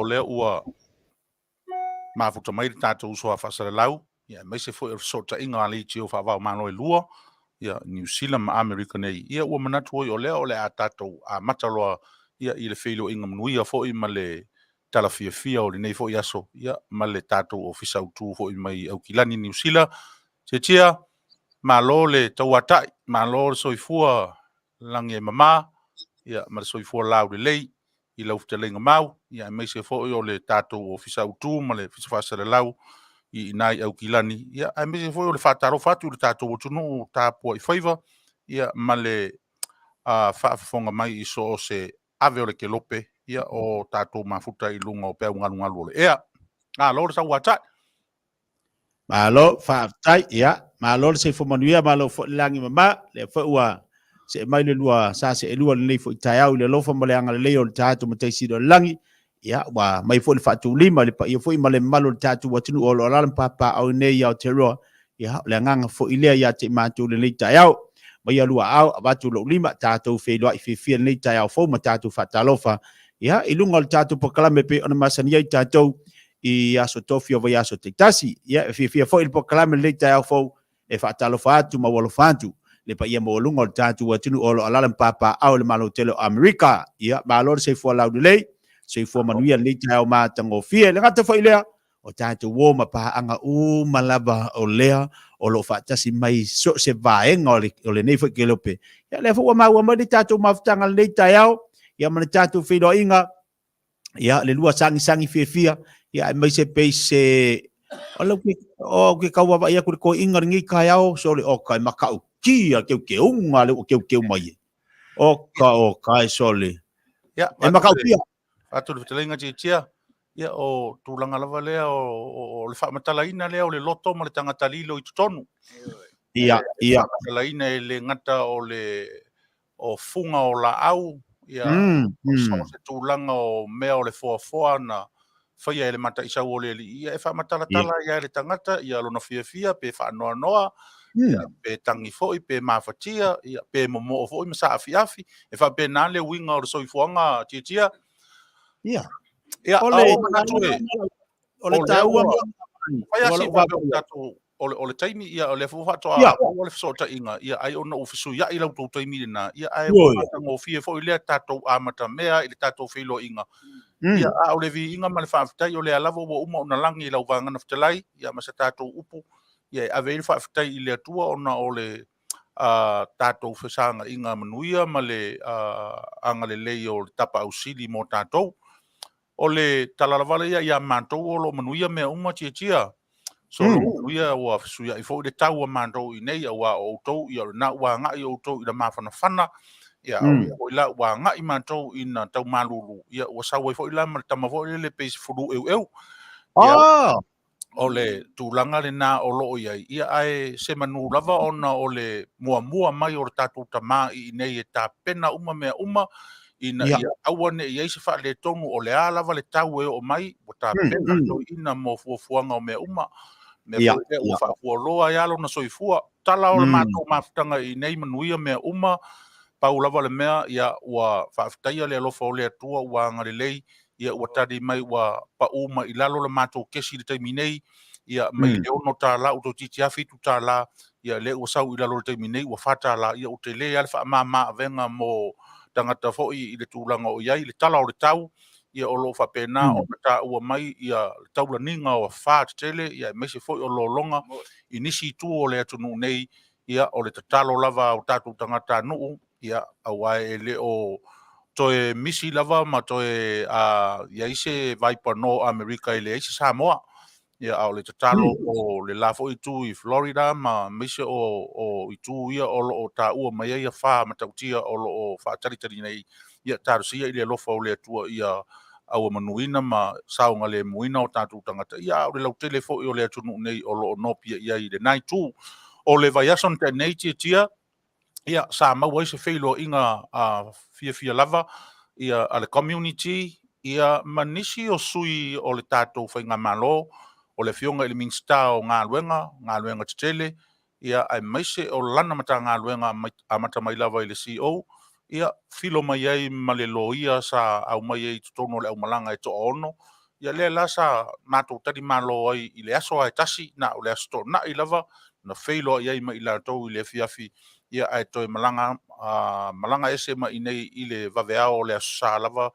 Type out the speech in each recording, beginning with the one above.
lea ua mafuta mai le tatou uso a faasalalau, ia, aemaise foi o le fesootaiga a leitio faava o Malo e lua, ia, Niu Sila ma Amerika nei, ia, ua manatu ai o lea o le a tatou amata loa, ia, i le feiloaiga manuia foi ma le tala fiafia o lenei foi aso, ia, ma le tatou Ofisa Autu foi mai Aukilani, Niu Sila. Tiatia, malo le tauatai, malo le soifua lagi e mama, ia, ma le soifua laulelei i lau fetalaiga mau, ia, aemaise foi o le tatou Ofisa Autu ma le Ofisa Faasalalau i ina i Aukilani, ia, aemaise foi o le faatalofa atu i le tatou atunuu tapuai faiva, ia, ma le faafofoga mai i so o se ave o le kelope, ia, o tatou mafuta i luga o peau galugalu o le ea. Malo le tauatai. Malo, faafetai. Ia, malo le soifua manuia, malo foi le lagi mama. Lea foi ua see mai le lua sa see lua lenei foi taeao i le alofa ma le agalelei o le tatou Matai Sili o le lagi. Ia, ua mai foi le faatulima i le paia foi ma le mamalu o le tatou atunuu o lo o alaala ma papaaao nei i Aotearoa. Ia, o le agaga foi lea ia te i matou lenei taeao. Mai ia lua ao, avatu lou lima, tatou feiloai fiafia lenei taeao fou ma tatou faatalofa. Ia, i luga o le tatou polokalame pei ona masani ai tatou i aso tofi o vaiaso taitasi. Ia, e fiafia foi le polokalame lenei taeao fou e faatalofa atu ma ua alofa atu le paia maualuga o le tatou atunuu o lo o alaala ma papaaao i le Malo tele o Amerika. Ia, malo le soifua laulelei, soifua manuia lenei taeao matagofie. Le gata foi lea, o tatou uo ma paaga uma lava o lea o lo o faatasi mai so o se vaega o lenei foi kelope. Ia, lea foi ua maua mai le tatou mafutaga lenei taeao, ia ma le tatou feiloaiga, ia le lua sagisagi fiafia, ia aemaise pei se o lau ke o ke kauavaai atu i le toeaina lenei taeao, sole oka e matautia le teuteuga lea ua teuteu mai ai. Oka oka e sole. Ia, E matautia. Atu le fetalaiga Tiatia, ia o tulaga lava lea o le faamatalaina lea o le loto ma le tagata lilo i totonu. Ia, ia. Faamatalaina e le gata o le o fuga o laau, ia, o so o se tulaga o mea o le foafoa na faia e le mataisau o le alii, ia e faamatalatala ai lava e le tagata ia lona fiafia pe faanoanoa, ia, pe tagi foi, pe mafatia, ia, pe momoo foi ma saafiafi. E faapena le uiga o le soifuaga Tiatia. Ia. Ia, O le, a ua manatu e, o le o lea taua ua fai o lava si lau vave o vaavaai. tatou o le taimi, ia, o lea foi faatoa maua le fesootaiga, ia, ai ona ua fesuiai la outou taimi lena, ia, ae ua matagofie foi lea tatou amatamea i le tatou feiloaiga. Ia, a o le viiga ma le faafetai, o lea lava ua uma ona lagi i lau vagana fetalai, ia, ma se tatou upu, ia, e ave ai le faafetai i le Atua ona o le tatou fesagaiga manuia ma le agalelei o le Tapaau Sili mo tatou. O le tala lava lea ia matou o lo o manuia mea uma Tiatia. So o lo o manuia ua fesuiai foi le tau a matou i inei aua o outou ia o lena ua agai outou i le mafanafana. Ia o lea foi la ua agai matou ina tau malulu ia ua sau ai foi la ma le tama foi lele pei se fulu eueu. Ia o le tulaga lena o lo o i ai, ia ae se manu lava ona o le muamua mai o le tatou tama i inei e tapena uma mea uma ina ia aua ne i i ai se faaletonu o le a lava le tau e oo mai, ua tapena le toeaina mo fuafuaga o mea uma. Mea foi lea ua faafualoa ai lava lona soifua. Tala o le matou mafutaga i inei manuia mea uma, pau lava le mea, ia ua faafetaia le alofa o le Atua ua agalelei ia ua tali mai ua pau mai i lalo le matou kesi i le taimi nei, ia mai le $6 ua toeitiiti lava $7, ia lea ua sau i lalo i le taimi nei ua $4, ia ua tele lava le faamama avega mo tagata foi i le tulaga o i ai le tala o le tau, ia o lo o faapena ona taua mai ia le taulaniga o afa tetele, ia aemaise foi o lologa i nisi itu o le atunuu nei, ia o le tatalo lava a o tatou tagatanuu, ia aua e le o toe misi lava ma toe i ai se vaipanoa o Amerika e leai se Samoa. Ia, a o le tatalo o le la foi itu i Florida ma aemaise o itu ia o lo o taua mai ai afa matautia o lo o faatalitali nei, ia talosia i le alofa o le Atua ia auamanuina ma saogalemuina o tatou tagata, ia a o le lautele foi o le atunuu nei o lo o nopia i ai i lena itu. O le vaiaso na tea nei Tiatia, ia sa maua ai se feiloaiga fiafia lava ia a le community ia ma nisi o sui o le tatou faigamalo, o le afioga i le Minisita o Galuega, Galuega Tetele, ia aemaise o lana Matagaluega amata mai lava i le CO, ia filo mai ai ma le loia sa aumai ai i totonu o le aumalaga e toaono. Ia lea la sa matou talimalo ai i le aso lava e tasi, na o le Aso Toonai lava na feiloai ai ma i latou i le afiafi, ia ae toe malaga malaga ese mai i inei i le vaveao o le Aso Sa lava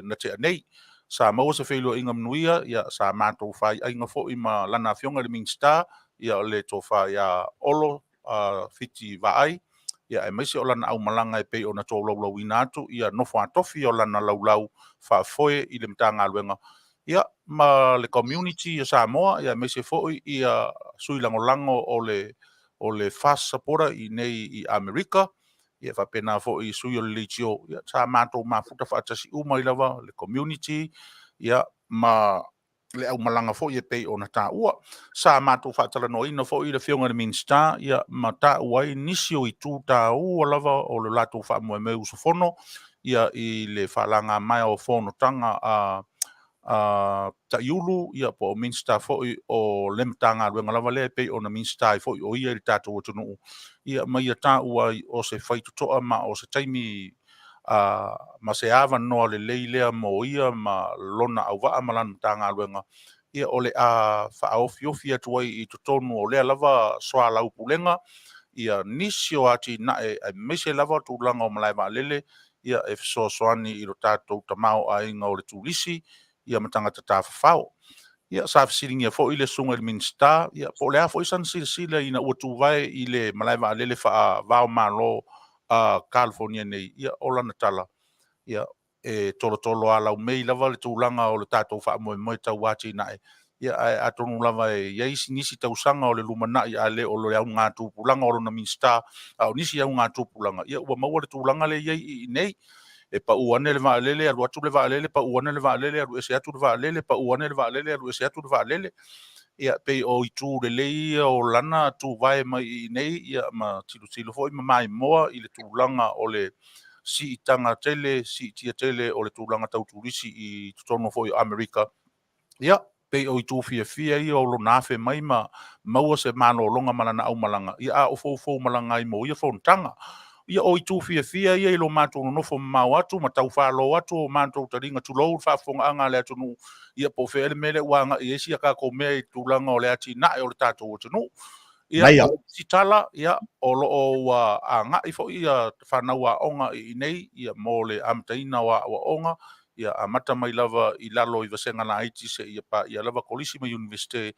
na tea nei. Sa maua se feiloaiga manuia, ia sa matou faiaiga foi ma lana Afioga i le Minisita, ia o le Tofa ia Olo Fiti Vaai, ia aemaise o lana aumalaga e pei ona tolaulauina atu nofo a tofi o lana laulau faafoe i le Matagaluega, ia ma le community o Samoa, aemaise foi sui lagolago o le FAST supporter i inei i Amerika, ia faapena foi i sui o le Leitio. Ia sa matou mafuta faatasi uma ai lava le community ma le aumalaga foi e pei ona taua. Sa matou faatalanoaina foi le Afioga i le Minisita ma taua ai nisi o itu taua lava o le latou faamoemoe usufono i le faalagamaea o fonotaga a taiulu po o Minisita foi o le Matagaluega lava lea e pei ona Minisita ai foi o ia i le tatou atunuu, ma ia taua ai o se faitotoa ma o se taimi ma se avanoa lelei lea mo ia ma lona auvaa ma lana Matagaluega, o le a faaofiofi atu ai i totonu o lea lava soalaupulega nisi o atinae aemaise lava tulaga o malae vaalele e fesoasoani i lo tatou tamaoaiga o le turisi ma tagata tafafao. Ia, sa fesiligia foi le susuga i le Minisita po o le a foi sana silasila ina ua tuvae i le malae vaalele faava o Malo a Kalifonia nei, o lana tala, e tolotolo alaumei lava le tulaga o le tatou faamoemoe tau atinae, ae atonu lava e i ai nisi tausaga o le lumanai, a le o le augatupulaga o lona Minisita, a o nisi augatupulaga, ua maua le tulaga lea e i ai i inei, e pau ane le vaalele alu atu le vaalele, pau ane le vaalele alu ese atu le vaalele, pau ane le vaalele alu ese atu le vaalele. Ia pei o itu lelei ia o lana tuvae mai i inei ma tilotilo foi ma maimoa i le tulaga o le siitaga tele, siitia tele o le tulaga tau turisi i totonu foi o Amerika. Ia, pei o itu fiafia ia o lona afe mai ma maua se malologa ma lana aumalaga, a o foufou malaga ai mo ia fonotaga. Ia, o itu fiafia ia i lo matou nonofo mamao atu ma tau falo atu o matou taliga, tulou le faafofogaaga a le atunuu, ia po o fea ea le mea lea ua agai i ai si a tatou mea i tulaga o le atinae o le tatou atunuu. Ia, o le isi tala, o lo o ua agai foi fanau aoga i inei mo le amataina o aoaoga, amata mai lava i lalo i vasega laiti seia paia lava kolisi ma iunivesite,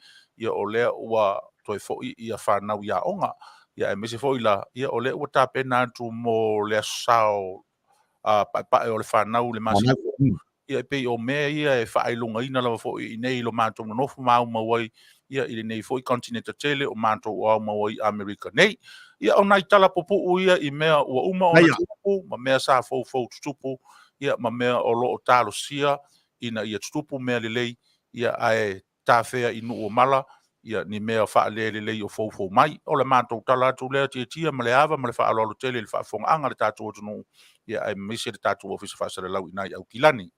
o lea ua toe foi fanau i aoga. Aemaise foi la, o lea ua tapena atu mo le Aso Sa o Paepae o le Fanau i le masina fou. Ia e pei o mea ia e faailogaina lava foi i inei i lo matou nonofo ma aumau ai i lenei foi konitineti tele o matou aumau ai i Amerika nei. Ia o nai tala pupuu ia i mea ua uma ona tutupu ma mea sa foufou tutupu ma mea o lo o talosia ina ia tutupu mea lelei, ae tafea i nuu o mala ni mea faalelelei o foufou mai. O le matou tala atu lea Tiatia ma le ava ma le faaaloalo tele i le faafofogaaga a le tatou atunuu, aemaise le tatou Ofisa Faasalalau i ina i Aukilani.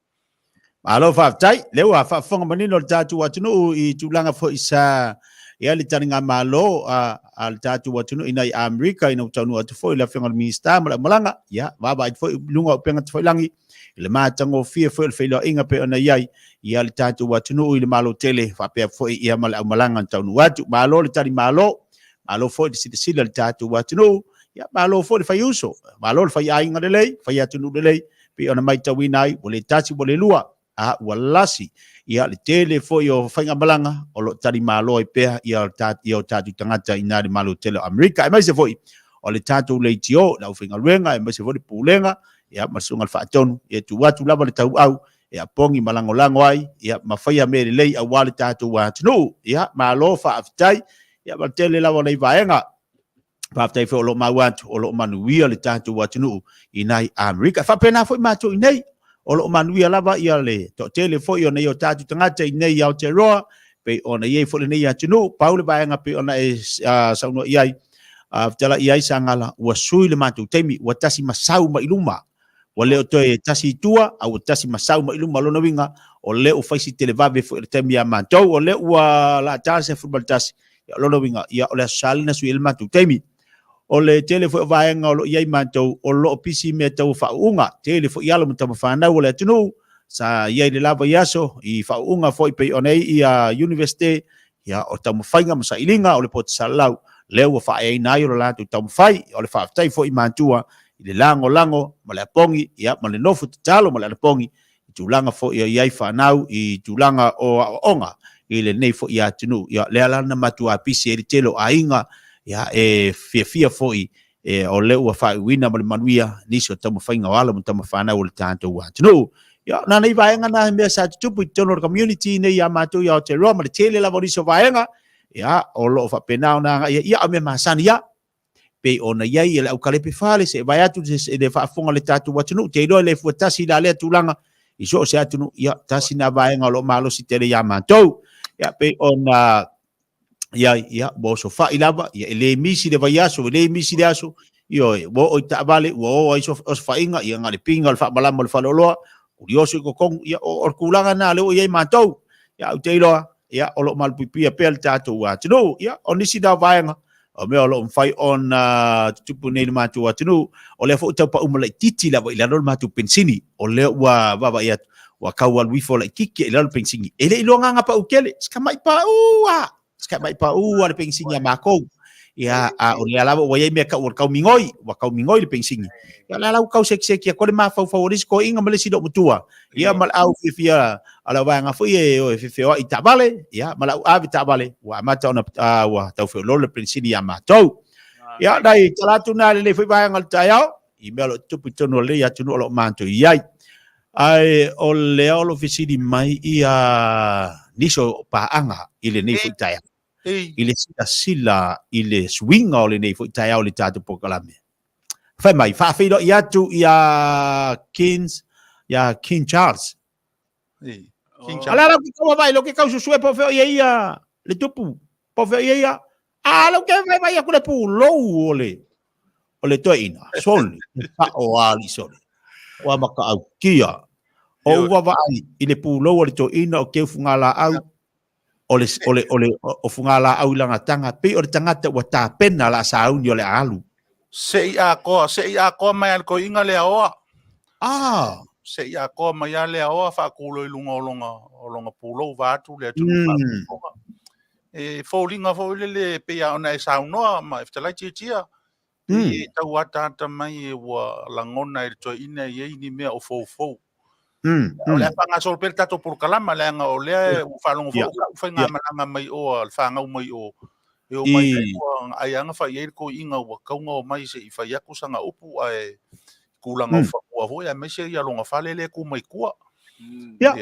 Malo faafetai, lea ua faafofoga manino le tatou atunuu i tulaga foi sa i ai le taligamalo a le tatou atunuu i nai Amerika ina ua taunuu atu foi le Afioga i le Minisita ma le aumalaga. Ia, vaavaai foi i luga o upega tafailagi i le matagofie foi o le feiloaiga pei ona i ai ia le tatou atunuu i le Malo tele faapea foi ia ma le aumalaga na taunuu atu. Malo le talimalo, malo foi le silasila i le tatou atunuu, ia malo foi le faiuso, malo le faiaiga lelei, faiatunuu lelei, pei ona matauina ai ua le tasi ua le lua, a ua lasi ia le tele foi o faigamalaga o lo o talimalo ai pea ia o tatou tagata i ina i le Malo tele o Amerika, aemaise foi o le tatou leitio, le aufaigaluega, aemaise foi le pulega, ia ma le susuga i le faatonu, ia tuu atu lava le tauau e apogi ma lagolago ai, ia ma faia mea lelei aua le tatou atunuu. Ia, malo faafetai, ia ma le tele lava o nei vaega. Faafetai foi o lo o maua atu o lo o manuia le tatou atunuu i nai Amerika. E faapena foi matou i nei, o lo o manuia lava ia le toatele foi o nei o tatou tagata i nei i Aotearoa, pei ona i ai foi lenei atunuu. Pau le vaega pei ona e saunoa i ai, fetalai i ai Sagala, ua sui le matou taimi, ua tasi masau mai luma. Ua le o toe tasi i tua, a ua tasi masau mai luma. Lona uiga, o lea ua fai si televave foi o le taimi ia matou, o lea ua lata le 11, ia, o lona uiga, ia, o le Aso Sa lea na sui ai le matou taimi. O le tele foi o vaega o lo o i ai matou, o lo o pisi i mea tau faauuga, tele foi alo ma tamafanau o le atunuu. Sa i ai le la vaiaso i faauuga foi pei ona i ai ia Universite, ia o taumafaiga ma sailiga o le poto salalau, lea ua faaeaina ai o le latou taumafai. O le faafetai foi i matua i le lagolago ma le apogi, ia ma le nofo tatalo ma le anapogi i tulaga foi o i ai fanau i tulaga o aoaoga i lenei foi atunuu. Ia lea la na matua pisi ai le tele o aiga, ia e fiafia foi e o lea ua faaiuina ma le manuia nisi o taumafaiga o alo ma tamafanau o le tatou atunuu. Ia, na nei vaega na he mea sa tutupu i totonu o le community nei iā matou i Aotearoa ma le tele lava o nisi o vaega, ia, o lo o faapena ona agai ai, ia, o mea masani ia, pei ona i ai le aukalepe fale, se i vae atu le faafofoga a le tatou atunuu, te iloa e le fua tasi la lea tulaga i so o se atunuu, ia, tasi na vaega o lo o malosi tele iā matou. Ia, pei ona ia, ia, ua osofai lava, ia, e le misi le vaiaso, e le misi le aso, ioe, ua oo i taavale, ua oo ai osofaiga, ia, na o le piga o le faamalama o le faleoloa, ulioso i totonu, ia, o le tulaga lena lea ua i ai matou. Ia, ou te iloa, ia, o lo o malupuipuia pea le tatou atunuu. Ia, o nisi na o vaega, o mea o lo o mafai ona tutupu nei i le matou atunuu, o lea foi ua tau pauma laitiiti lava i lalo le matou penisini, o lea ua vaavaai atu, ua tau alu ifo laitiiti i lalo le penisini. E le i iloa gaga pau tele, si tamai pau lava, si tamai pau lava le penisini a matou. Ia, a o lea lava ua i ai mea tau o le taumigoi, ua taumigoi le penisini. Ia, o lea la ua tau sekiseki atu ai le mafaufau o le isi toeaina ma le isi loomatua, ia ma le au fiafia a lau vaega foi e o e feoai i taavale, ia ma lau ave taavale, ua amata ona ua tau feoloolo le penisini iā matou. Ia, nai tala atu na i lenei foi vaega o le taeao, i mea o lo o tutupu i totonu o lenei atunuu o lo o matou i ai. Ae o lea o lo o fesili mai ia nisi o paaga i lenei foi taeao, i le silasila i le suiga o lenei foi taeao i le tatou polokalame. Fai mai, faafeiloai atu ia Kings, ia King Charles. King Charles. Ala ke kau vai lo ke kau susue po feo ia ia le tupu. Po feo ia ia. A lo ke vai vai aku le pu lou o le o le toeina. Soli, pa o ali soli. Ua maka au kia. O ua vai i le pulou o le toeina o keu fugalaau o le o le o le o fugalaau i lana taga pei o le tagata ua tapena la sauni o le alu. Se i atoa, se i atoa mai a le toeaina le aoa. Ah. Se i atoa mai a le aoa faatulo i luga o lona o lona pulou vaeatu le atunuu faafofoga. E foliga foi lele pei lava ona e saunoa ma e fetalai Tiatia, pei e tau ataata mai ua lagona e le toeaina e i ai ni mea o foufou. O le a faagasolo pea le tatou polokalama, leaga o lea ua faalogo foi o ka'u faigamalaga mai o a le fanau mai o e o mai ai ua ai lava na fai ai le toeaina ua tatau ona omai se i fai atu sana upu ae tulaga o fanua foi aemaise ia lona fale lea e tu mai tua. Ia,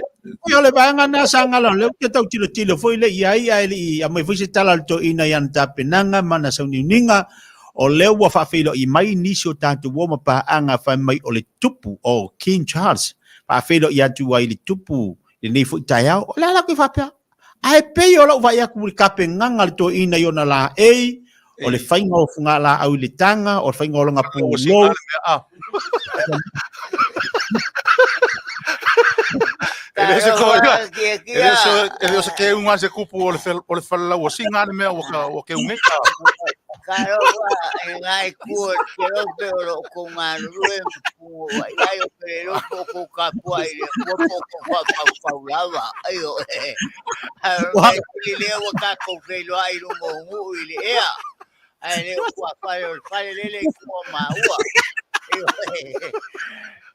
ia o le vaega lena sa gala, o lea ou te tau tilotilo foi le i ai, ae le i aumai foi se tala a le toeaina i ana tapenaga ma ana sauniuniga, o lea ua faafeiloai mai nisi o tatou uo ma paaga fai mai o le tupu o King Charles, faafeiloai atu ai i le tupu i lenei foi taeao. O le a la ke faapea? Ae pei o lau vaai atu i le tapenaga a le toeaina i ona laei, o le faiga o fugalaau i le taga, o le faiga o lona pulou. E le o se koina, e le o se keuga se kupu o le falelauasiga le mea ua keu nei. Talofa e ngai kua te lope o lo kou galulue ma pugo ai ai o pele lopo o kou kapua i le akua po o kou whaapaupau lava. Aio e. Ae o le mea lea ua tatou feiloai i luga o nuu i le ea. Ae le o tuafale o le fale lele i tua maua.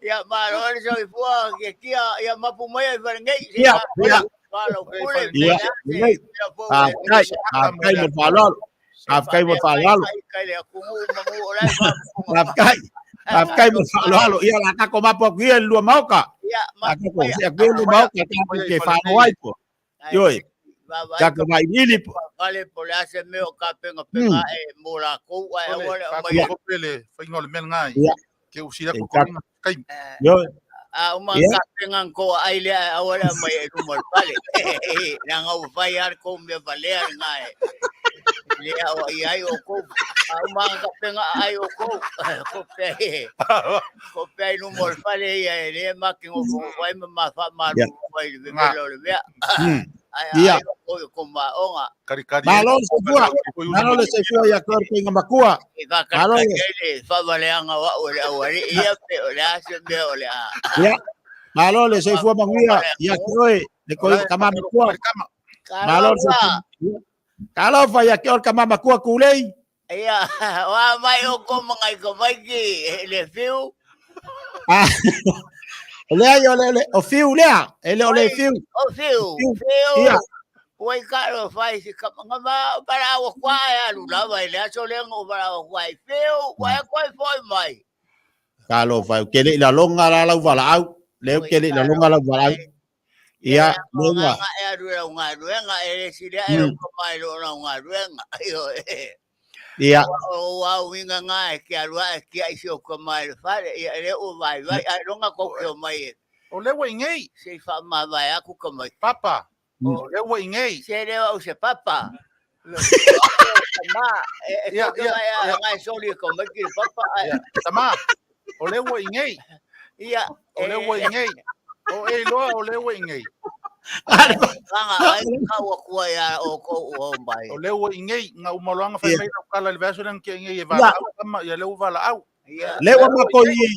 Ia, malo le soifua Tiatia, ia mapu mai ai fale nei. Ia, ia. Ia, lelei. Faafetai, faafetai mo le faaaloalo. Faafetai mo le faaaloalo. Faafetai. Faafetai mo le faaaloalo. Ia, la tatou mapu atu ia i le lua maota. La tatou see atu ia i le lua maota, tatou te faalogo ai po. Ioe. Tatou vailiili po. Fale po le a se mea o tapenapena e mo lakou ae aua le aumaia. Ia. Pele, faiga o le mea lena. Ia. Ke u sila ko koina kai. Ioe. A uma tapenga ko ai le ae aua le aumaia i luma o le fale. Leaga ua fai lava le kou mea valea lena e le aoaia ai outou. A uma ana tapenga aai outou. Ko pea i ko pea i luma o le fale ia e le ma te nofonofo ai ma ma faamalulu ai i le vevela o le mea. Ae aai outou i kou maoga. Karikari. Malo le soifua. Malo le soifua ia koe le koiga makua. E whakatakari ai le whaavaleanga o au e le aualii ia pe o le a se mea o le a. Ia. Malo le soifua manuia ia te oe, le koi ka mama kua. Malo le soifua. Talofa ia te oe ka mama kua kulei. Ia, wa mai o ko mangai ko mai ki le fiu. Ah. O lea o le o fiu lea, e le o le fiu. O fiu, fiu. Ia. Ua i ka ro fai si ka nga ma para o kwa e alu lava i le aso le ngo para o kwa i fiu, wa e koi foi mai. Talofa, ou te le i laloga la lau valaau, lea ou te le i laloga lau valaau. Ia, lea ua. E alu i lau galuega, e le sili ae lou tama i lo lau galuega. Ia. O au uiga ngā e ke alu ae kia i si o tama i le fale, ia e le ua vaivai, ai longa kou ke o mai e. O lea ua i nei. Se i faamavae aku ka mai. Papa, o lea ua i nei. Se lea au se papa. Tama, e Ia, ko ia, mai a ia. ngai soli e ka mai ki le papa. Ai. Ia, tama, o lea ua i nei. Ia, O lea ua i nei. O e iloa o lea ua i nei. Langa ai ka ua kua ia o ko o mai. O lea ua i nei, ngā umaloanga whai Ia. mai lau kala i le vaiaso lea na tea nei e valaau tama, ia lea ua valaau. Ia. Lea ua mako i,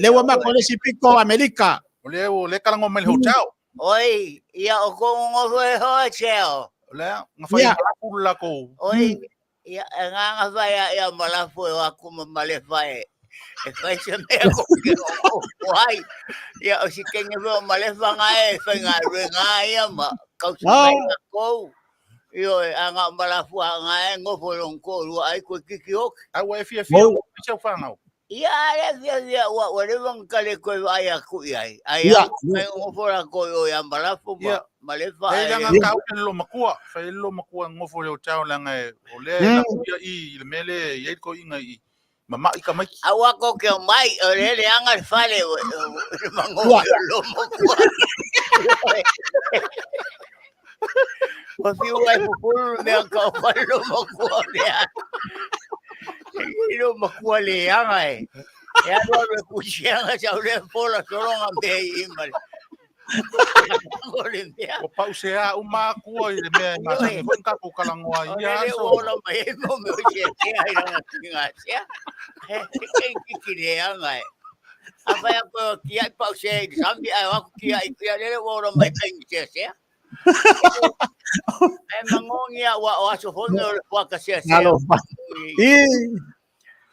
lea ua mako i le isi piko o Amerika. O lea ua le kalagoa mai le hotel. Oi, ia o ko ngo foi ho cheo. O lea, nga whai Ia. malafu le lakou. Oi, ia e ngā ngā whai a ia malafu e waku ma male whai. E whai se mea ko ke o o ai. Ia o si kenge o male whanga e whai ngā rue ngā ia ma kau se mai Ah. ngā kou. Io e a ngā malafu a ngā e ngofo long ko rua ai koe kiki oki. A ua e fia fia, Mau. ua i sau whangau. Ia a le fia fia ua ua le wang kale koe vai a kui ai. Ai Ia. a mai ngofo la koe o ia malafu ma Ia. male Lei whai. langa Ia. ka uke lo makua, whai lo makua ngofo le hotel langa e, o lea e Mm. laku ia i, i le mele, i ei ko inga i, mama'i ka maiki. Aua ko ke o mai, o le le anga le fale, o le mango Ua. o lomo kua. Ua fiu ai pupulu mea ka o fale lomo kua lea. I lomo kua le anga e. E alu alu e kusianga sa ule pola solonga mea i imale. O le mea. O pau se a uma akua i le mea e ngasani foi kako kalangoa O i le ia le aso. ola mai e mo me o se tea i ranga ki ngā sea. He ke ki le anga e. A whai a koe o kia i pau se i sambi ai waku kia i kia lele ola mai kai ni sea sea. E mangongi a wa o aso fonge o le waka sea sea. Talofa. I,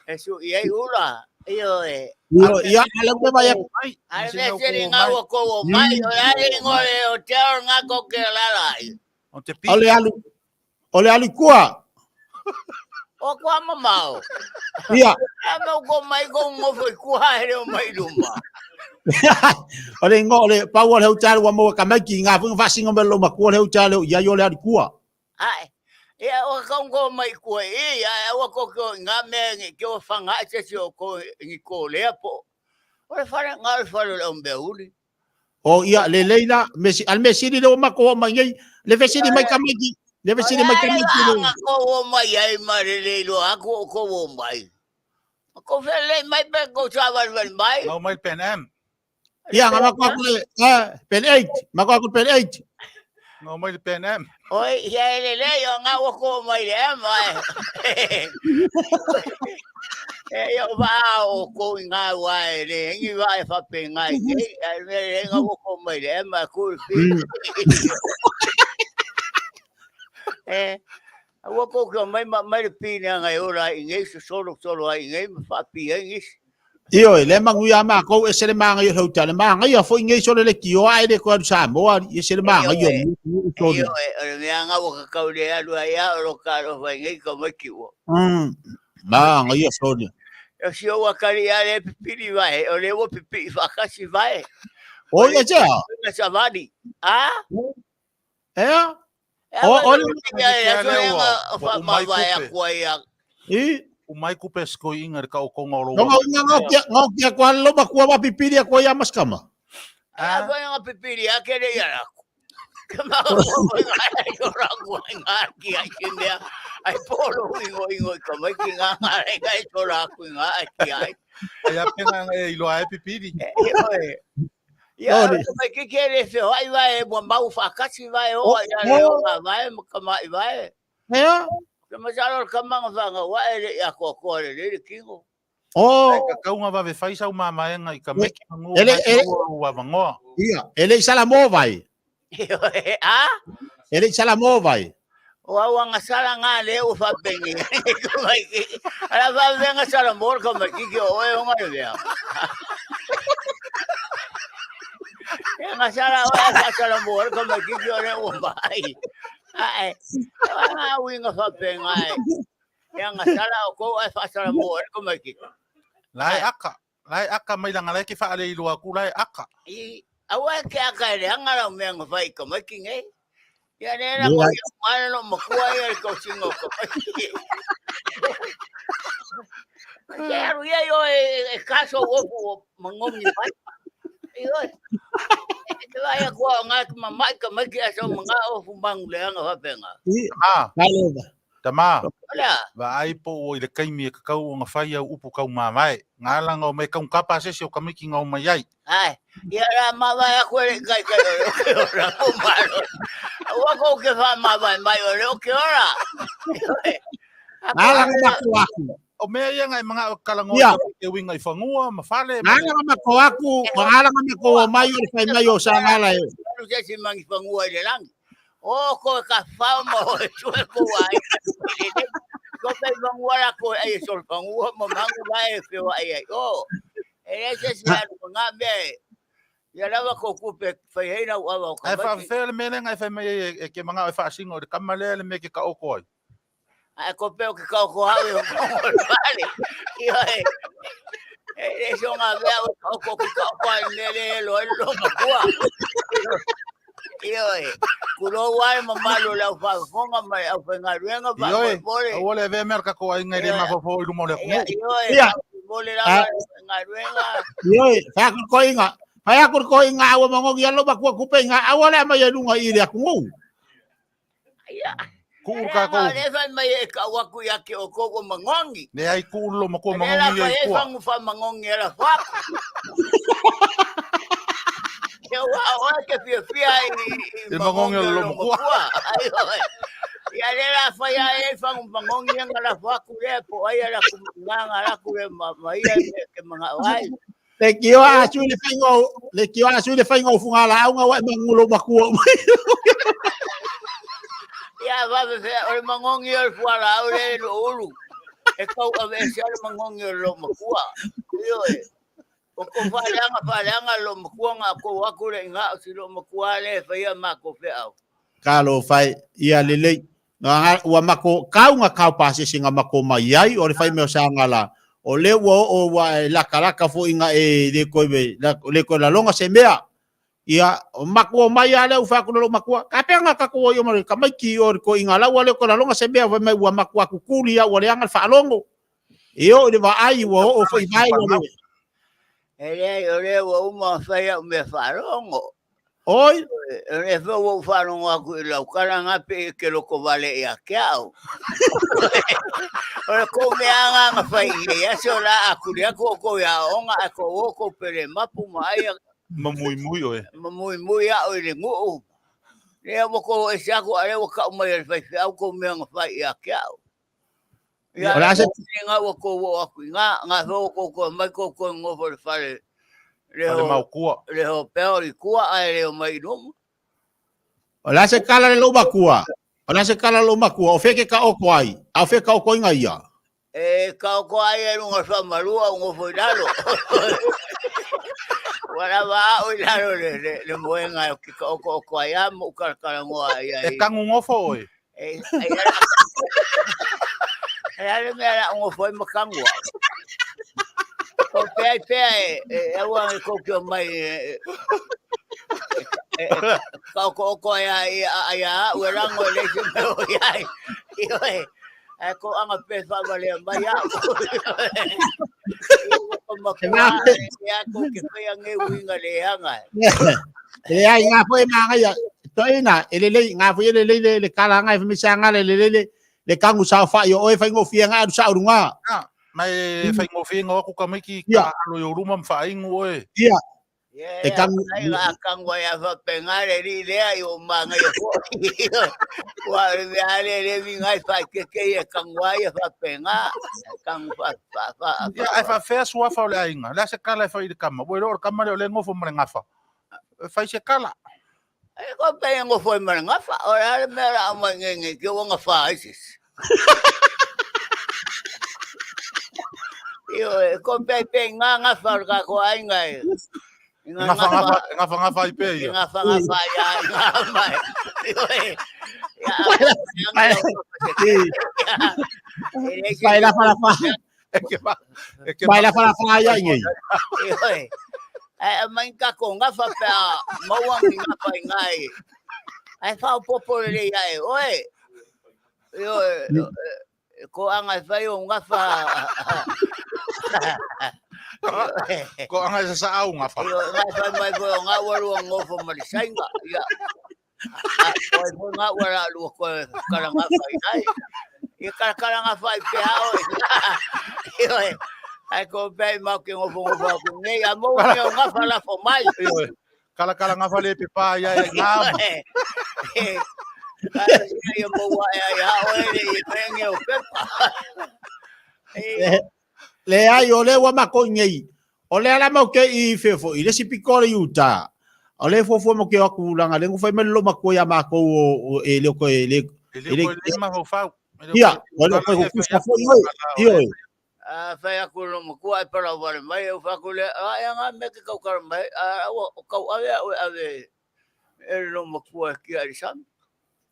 E su i ei ula. Iyo e. ia, ia, ala te vai a Mai, Ai se me ngau se ko ngā mai. ua ko o mai. O le ale ngore o te ao ngā ko ke lala ai. O te pi. O le alu, o le alu kua. O kua mamao. Ia. A mau ko mai ko ngofo i kua here o mai luma. O le ngo, o le pau o le hotel ua maua ka maiki ngā funga whasinga me lo makua le hotel ia i o le alu kua. Ai. Ia o ka ko mai kua i ia ua ko ko ngā mea ngi ki o whanga e se si o ko ngi ko lea po. O le whare ngā le whare le ombe uli. O ia, le leila, mesi, al mesiri le o mako o mai nei, le vesiri mai ka maiki, le vesiri mai ka maiki. O le ko o mai ai mare le ilo aku o ko o mai. Ko whele mai pe ko sa wal mai. Ngau mai Pan Am. Ia, ngā mako aku le, ah, pen 8, mako aku pen 8. Ngau mai le Pan Am. Oi, ia ele le o ngā ua ko mai le mai. E ia o vā o ko i ngā wā e le ngi wā e whape ngā i te, a me le ngā ua ko mai le mai ku fi. E, ua ko kia mai ma mai le pine ngai ora i ngai so solo solo ai ngai ma whapi ai ngai. Io, le mangu ia mako e se le manga i hotel, le manga ia foi ngai sole le kio ai le ko alu Samoa, e se le manga ia o Io e, o le mea ngā ua kakau le alu ai a o lo ka ro whai ngai ka mai ki ua. Manga ia sole. O si o wakari a le pipiri vai, o le ua pipiri whakasi vai. O ia tea, Nga savani. Ah? ea, E O- o le- ia le ia ua- fa ua umai ma vai a kupe. kua ia. i, O mai kupe sko inga le kau konga o lo. no ngau ngau kia, ngau kia kwa lo makua wa pipiri a kwa ia maskama. A vai nga pipiri a kere ia raku. Ka ma ko nga ko raku nga ki ai ki mea. Ai polo ingo ingo ka mai ki nga nga re ngai to raku nga ai ki ai. Ai a penga ngai iloa e pipiri. E oe. Ia Ori. mai ki kere fe ai vai mo mau whakasi vai o O- ia le o. o nga vai mo ka mai vai. Ea, Ka masalo ka manga whanga wa e le ia ko ko le le kingo. O. Ae tatau ona vave fai sau mamaega i ka meki manu Ele, mai ele, maua lou avanoa. Ia, e le i salamo vai. A? E le i salamo vai. O au anga sala ngā le ua whapengi. Ala whapenga sala mor ka mai kiki o oe onga le mea. E nga sala oe a sala mor ka mai kiki o le ua mai. Ae, ngā uinga whapenga e. Ia nga sala o kou ai whaasala mo e ko mai ki. La e aka. La e aka mai langa la e ke whaale i loa ku la e aka. I aua e ke aka e le hanga lau mea nga whai ka mai ki ngei. Ia ne la ko ia mana no makua ia le kausinga o ka mai ki. Ke aru ia yo e kaso ofu o mangongi mai. Ioe. E te vai a kua o ngā mamai ka mai ki aso mga ofu mangu le hanga whapenga. Ah. Malo. Tama, Ola. vaai po ua i le taimi e kakau ona fai au upu kau mavae. Nga langa o mai kau kapa se ese o kamiki nga o mai ai. Ai, ia ra mavae aku e le kai kai o le o ke ora o malo. Ua kou ke wha mavae mai o le o ke ora. Nga langa mako aku. O mea ia nga e manga o kalango Ia. i te winga i whangua, ma fale, ma Nga langa mako aku, nga langa mako o mai o le whai mai o sa ngala e. Alu se si mangi whangua i le langi. O ko ka whao ma o e tue ko ai. Ko pe whangua la ko ai sol whangua ma mangu la e whio ai ai. O, e le se si alu ngā mea e. Ia lava ko kupe whai hei rau awa o ka Ae maiki. whaafea le mea lenga e whai mai ai e ke manga o e whaasinga o le kama lea le mea ke ka oko ai. Ae ko peo ke ka oko hau e o kongo le wale. Ia e. E le so ngā mea o ka oko ki ka oko ai mea le e lo e lo makua. Ia e. Kulo wai ma malu le au whakafonga mai au whaingaruenga wha Ioe, mole. aua le avea mea le kako ai ngai le mafofo i luma o le Ia atunuu. ioe, Ia. mole lava le whaingaruenga. Ioe, whai aku ko inga. Whai aku ko inga aua mangongi alo makua kupe inga aua le amai e lunga i le atunuu. Ia. Ku'u ka kou. Le whai mai e kau aku ia ke o koko mangongi. Ne ai ku'u lo makua Le la mangongi whai ai e kua. whangu wha mangongi e la whaku. Ke ua oe ke fia fia i I mangongi o lo makua. Ai oe. Ia le la whai a e whangu mangongi e nga la whaku le po ai la ku nganga la ku le ma ma ia ke manga wai. Le kioa asu le whainga o, le kioa asu le whainga o funga la aunga wa e mangulo makua mai. Ia wawe whea o le mangongi o le fuala au le no ulu. E kau ave e se le mangongi o lo makua. Ioe. O ko whaleanga whaleanga lo makua ngā ko aku le ngā o si lo makua le whaia mā ko wheau. Ka lo whai, ia lelei. Nga ua mako, kau nga kau pasese nga mako mai ai, o le whai mea o sa nga la. O le ua o ua e laka laka fo inga e le koe me, la, le koe la longa se mea. Ia, o mako o mai a leu whaku lo makua. Ka pea nga kako o i o mare, ka mai ki o ko inga lau a le koe la longa se mea, whai mai ua makua kukuli a ua le anga le whaalongo. E o i le vaai ua o o whai vai ua le. E leai o lea ua uma ona fai au mea faalogo. Oi. O lea foi ua ou faalogo atu i lau kala nga pe i ke loko vale ia ke au. O le kou mea anga anga fai i nei aso la a kuli aku o kou ia onga a kou o kou pele mapu ma aia. Ma muimui oe. Ma muimui au i le nguu. Lea ua kou ese aku a lea ua kau mai e le faifeau kou mea nga fai ia ke au. Ia, O le a se- nga ua kou o aku i ngā, ngā whao kou koe mai kou koe ngofo le whare. Le Fale ho, maokua. le ho peo i kua ae leo mai i luma. O le a se kala le lou makua? O le a se kala le lou makua? O fea ke ka oko ai? A o fea ka oko inga ia? E ka oko ai e lunga wha marua o ngofo i lalo. Ua lava au i lalo le, le, le moenga o ki ka oko oko ai a mo ukarakara ngoa ai ai. E kangu ngofo oe. E, e, e ale mea la ngofo ai makangua. Ko pea i pea e, e, aua e koutou mai e, e, e, ka oko oko ai ai ai a ue rango e leisi me o iai. Ioe, e ko anga pe whawalea mai au. Ko makua, e a ko ke whai ange uinga le anga. E ai ngā foe mā ngai toina e lelei ngā foe lelei le le kala ngai whamisa ngā le lelei le le kangu sao whai o oe whaingofie ngā aru sa urunga. Ah, mai whaingofie ngā aku ka maiki Ia. ka alo i o ruma mwhaingu oe. Ia. E kanu ai ga kangu ai afa penga le li le ai o manga ia fo. Wa le mea le le mi ngai fa ke ke ia kangu ai fa penga kangu fa fa fa. Ia ai fa fea suafa o le aiga. Le a se kala e fai i le kama. Ua iloa o le kama lea o lea e gofo ma le gafa. E fai se kala. E ko pe e gofo ma le gafa. O le a le mea la mai nge nge ke ua gafa ai se isi. Io e ko pe pe ngā gafa o le kako aiga e. Ngā gafa gafa, gafa gafa ai pea ia. Gafa gafa ia ngā mai. Io e. Vai la fa la fa. Vai la fa la fa ia ngi. Io e. Ai mai ka ko gafa pe a maua ngi gafa i ngai. Ai fa popo le ia e. Oe. Io e ko anga e fai o gafa. Ko anga e sa au gafa. Io ngai fai mai ko ngā waru o ngofo ma le sainga. Ia. Oi ko ngā wara lu ko kara gafa i ngai. Ia kara kara gafa i pe hao. Io e. Ai ko pe mau ke ngofo ngofo ko nei a mo ni o gafa la fo mai. Io e. Kala kala gafa le pe pa ia e ngā. Ia mo wa e ai hao e le i penge o pepa. Le ai o le ua makou nei. O le ala mau ke i fefo i le isi piko o le Utah. O le fuafua mau ke o atu langa le fai mai le lo matua ia makou o e le ko e le E le ko le mafaufau. Ia, o le ko kusa foi oi. Io. A fai aku lo makua e pala wale mai e fa ku le a e nga me ke kau kara mai a o kau ave o ave e lo makua ki a sam.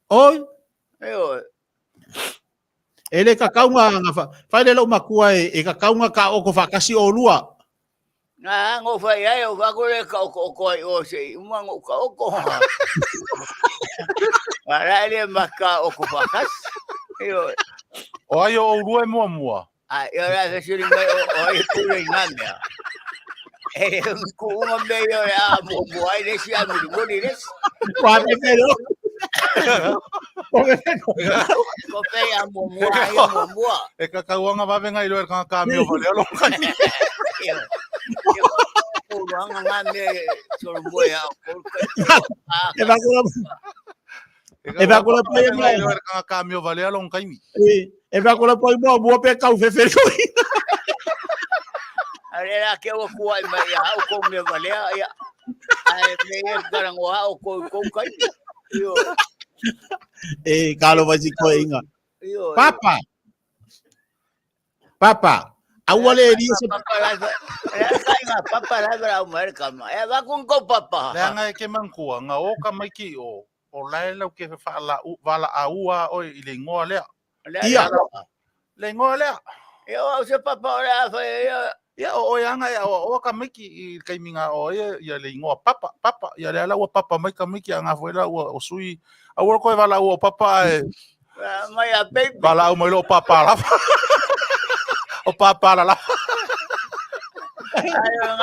Oi. E oi. E le kakauga nga fai le lou makua e kakauga ka oko faatasi olua. Na ngo fai ai o fa le ka oko oko ai o se uma ngo ka oko. Ara le maka oko faatasi. Io. O ai o olua e muamua. A ia la se siri mai o ai pule i ngā mea. E ku unga me ia e a mua mua ai lesi a muri muri lesi. Kua me whero. Kua me whero. Ko pe a mua mua ai a mua mua. E ka kauanga wawenga i roa ka ka meo wale alo kai. Ko ruanga ngā mea soro mua ia o ko kai. E vakula E vakula pai mai. I roa ka ka meo wale alo kai. E vakula pai mua mua pe kau whewhero. Are la ke o kuai mai ia au ko mea valea ia. Ai me e karangoa o ko ko kai. Io. E kalo vai si koe inga. Io. Papa. Papa. Aua le ria se papa la kai nga papa la la mai ka ma. E va kun ko papa. Le anga e ke mankua nga o ka mai ki o o lae lau ke whaala wala aua oi i le ingoa lea. Ia. Le ingoa lea. Ia o se papa o le a whai ia. Ia o oi anga ia o o ka maiki i kaiminga o ia ia le ingoa papa papa ia le ala ua papa mai ka maiki anga foi la ua o sui aua koe wala ua papa e Mai a baby. Wala au mai lo papa la. O papa la la.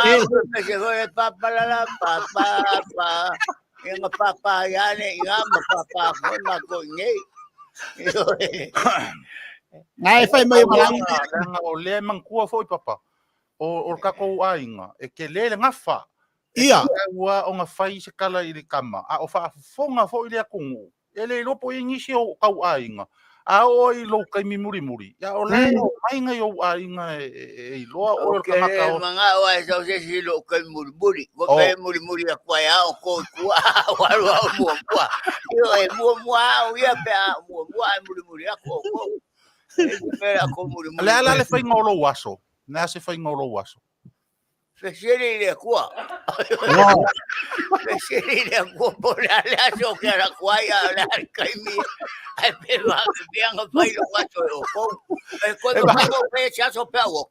Ai nga pe se hoi papa la la papa pa. Ia nga papa ia ne ia ma papa ko ma ko nei. Ngai e fai mai malanga langa o le mangkua foi papa. O o kako aiga e ke le le ngafa. Ia. Ua o nga fai se kala i le kama. A o faafofoga foi le atunuu. E le iloa po i ai nisi o kau aiga. A oo ai i lou taimi mulimuli, ia o la e omai ngai ou aiga e iloa oe o le tagata o. Manga o ai sau se si lo kai mulimuli. Ko pe mulimuli a kua ia o ko kua waru au mua mua. Io e mua mua au ia pe a mua mua ai mulimuli a ko ko. E pe a ko mulimuli. Le ala le faiga o lou aso. Le a se faiga o lou aso. Fesili i le Akua. Fesili i le Akua po le a le aso ke ara kua ia o le a kaimi. Ai pe wa ke pea nga whai lo aso e o kou. E koe ma whai pe se aso pea o.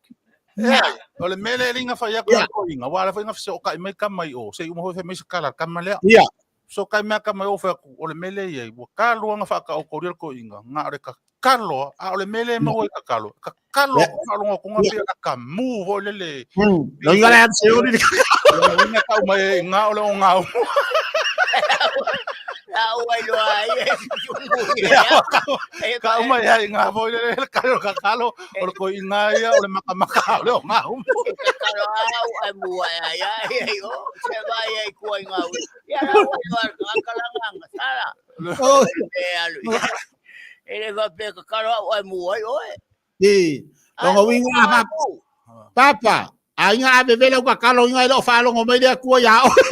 O le mele linga whai aku yeah. ko inga. Wa la whai nga so kai mai ka mai o. Se uma hoi mai se kala ka malea. Yeah. So kai mea ka mai o whai aku o le mele ia. Wa ka lua nga whaka o kori ko inga. Nga o le ka kalo a o le mele ma oi ka kalo. Ka kalo ko whalonga ko nga pia ka mu ho le le. No inga le se o ni. Inga ka mai nga o le o ngau. La ua iloa ai e tumu ia. Ka uma ia i ngā foi le le kalo ka kalo o le koi ngā ia o le makamaka o le o ngā umu. Kalo au ai mua ia ia ia i o se vai ai kua i ngā ui. Ia la ua iloa ka kalanga nga sala. E alu ia. E le va pe ka kalo au ai mua i oe. I, longa uiga a papa, a inga a vevela u kakalo inga i loo faalogo mai le Atua iā oe.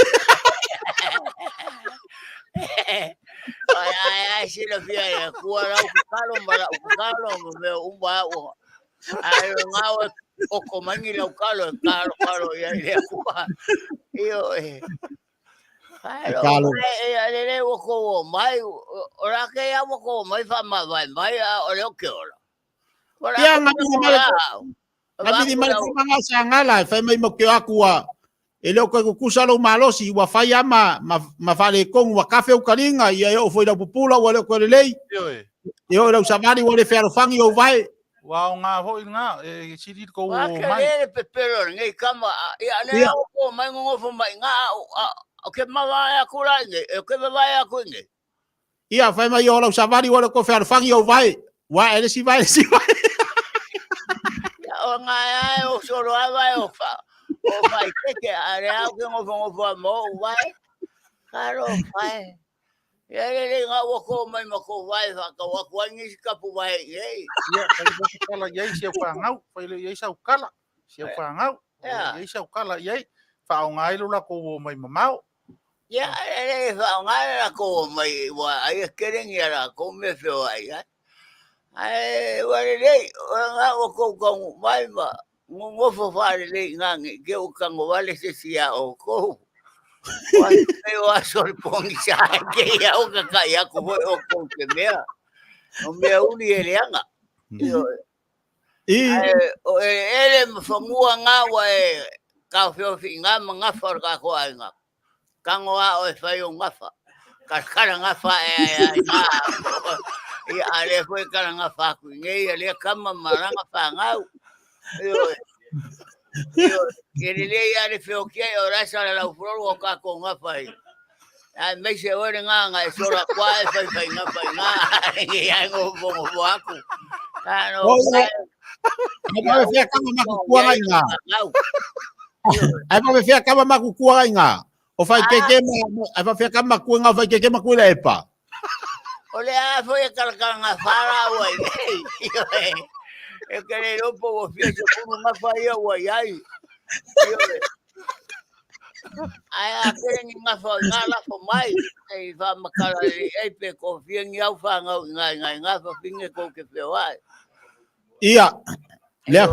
Ai ai ai silafia e Atua lau kakalo ma lau kakalo ma mea uma au. Ai o ngā oe o ko mangi lau kalo e kalo kalo ia i le Atua. Io e. Ai Kalo. E a le le o ko o mai o la ke ia o ko mai fa ma vai mai a o le o ke ola. Ia, nga mili mai nga mili mai le manga sa ngala e fai mai mo ke aku a e le o koe kukusa lou malosi ua fai a ma ma ma faaletonu ua kafe ou kaliga ia e oo foi lau pupula ua le o koe lelei Ioe. e oo i lau savali ua le fealofani ou vae. Ua aoga foi lena e sili le kou Ua o mai. Kele le pepelo o lenei kama ia le Ia. au ko mai ngongofo mai nga o ke mavae aku la inei e ke mavae aku inei. Ia, fai mai o lau savali ua le koe fealofani ou vae ua e le isi vae le isi vae. Ia o nga ai o solo ai vae o fa o fai keke a le au ke ngofo ngofo a mo u vae. Karo vae. Ia le le nga ua ko mai ma ko vae fa ka wa ku ai ngisi kapu vae i ei. Ia, fai le se kala i ai si au whangau, fai le i ai sau kala, si au whangau, Ia. i ai sau kala i ai, whaonga ai lo lakou o mai mamao. Ia, e le whaonga le lakou o mai ua ai e kerengi a lakou me whio ai ai. Ai, ua lelei, o ngā ua kou kaungu mai ma ngongofo whārelei ngā ngi ke o kango wale se si a o kou. Ua te o aso le pongi sa e ke ia o kakai aku hoi o kou te mea. O mea uli e leanga. Io, I, ai, o e ele ma whangua ngā ua e ka whiowhi ngā ma ngawha o ka koa ai ngā. Kango a o e whai o ngawha. Ka kara ngawha e ai ai ngā. I a le koe kara ngawha aku i ngei a lea kama ma ranga wha ngau. Io, io, ke rere ia le whio kia i o rasa la lau furoro o ka ko ngawha i. Ai mei se oe le ngā ngā e sora kua e whai whai ngawha i ngā. I ai ngō ngō ngō aku. Ka no O, ia. Ai pa fea kama makukuaga i ngā. ngau. Ai pa fea kama makukuaga i ngā. O whai keke ma, ai pa fea kama makua ngā whai keke makua le epa. O le a foi e kalakala ngā whāra ua i nei. E ke le ropo ua fia se kunu ngā whaia ua i ai. Ai a kere ni ngā wha ngā lafo mai. Ei wha makara e ei pe ko fia ni au wha ngau i ngā i ngā i ngā wha finge ko ke whio ai. Ia, lea,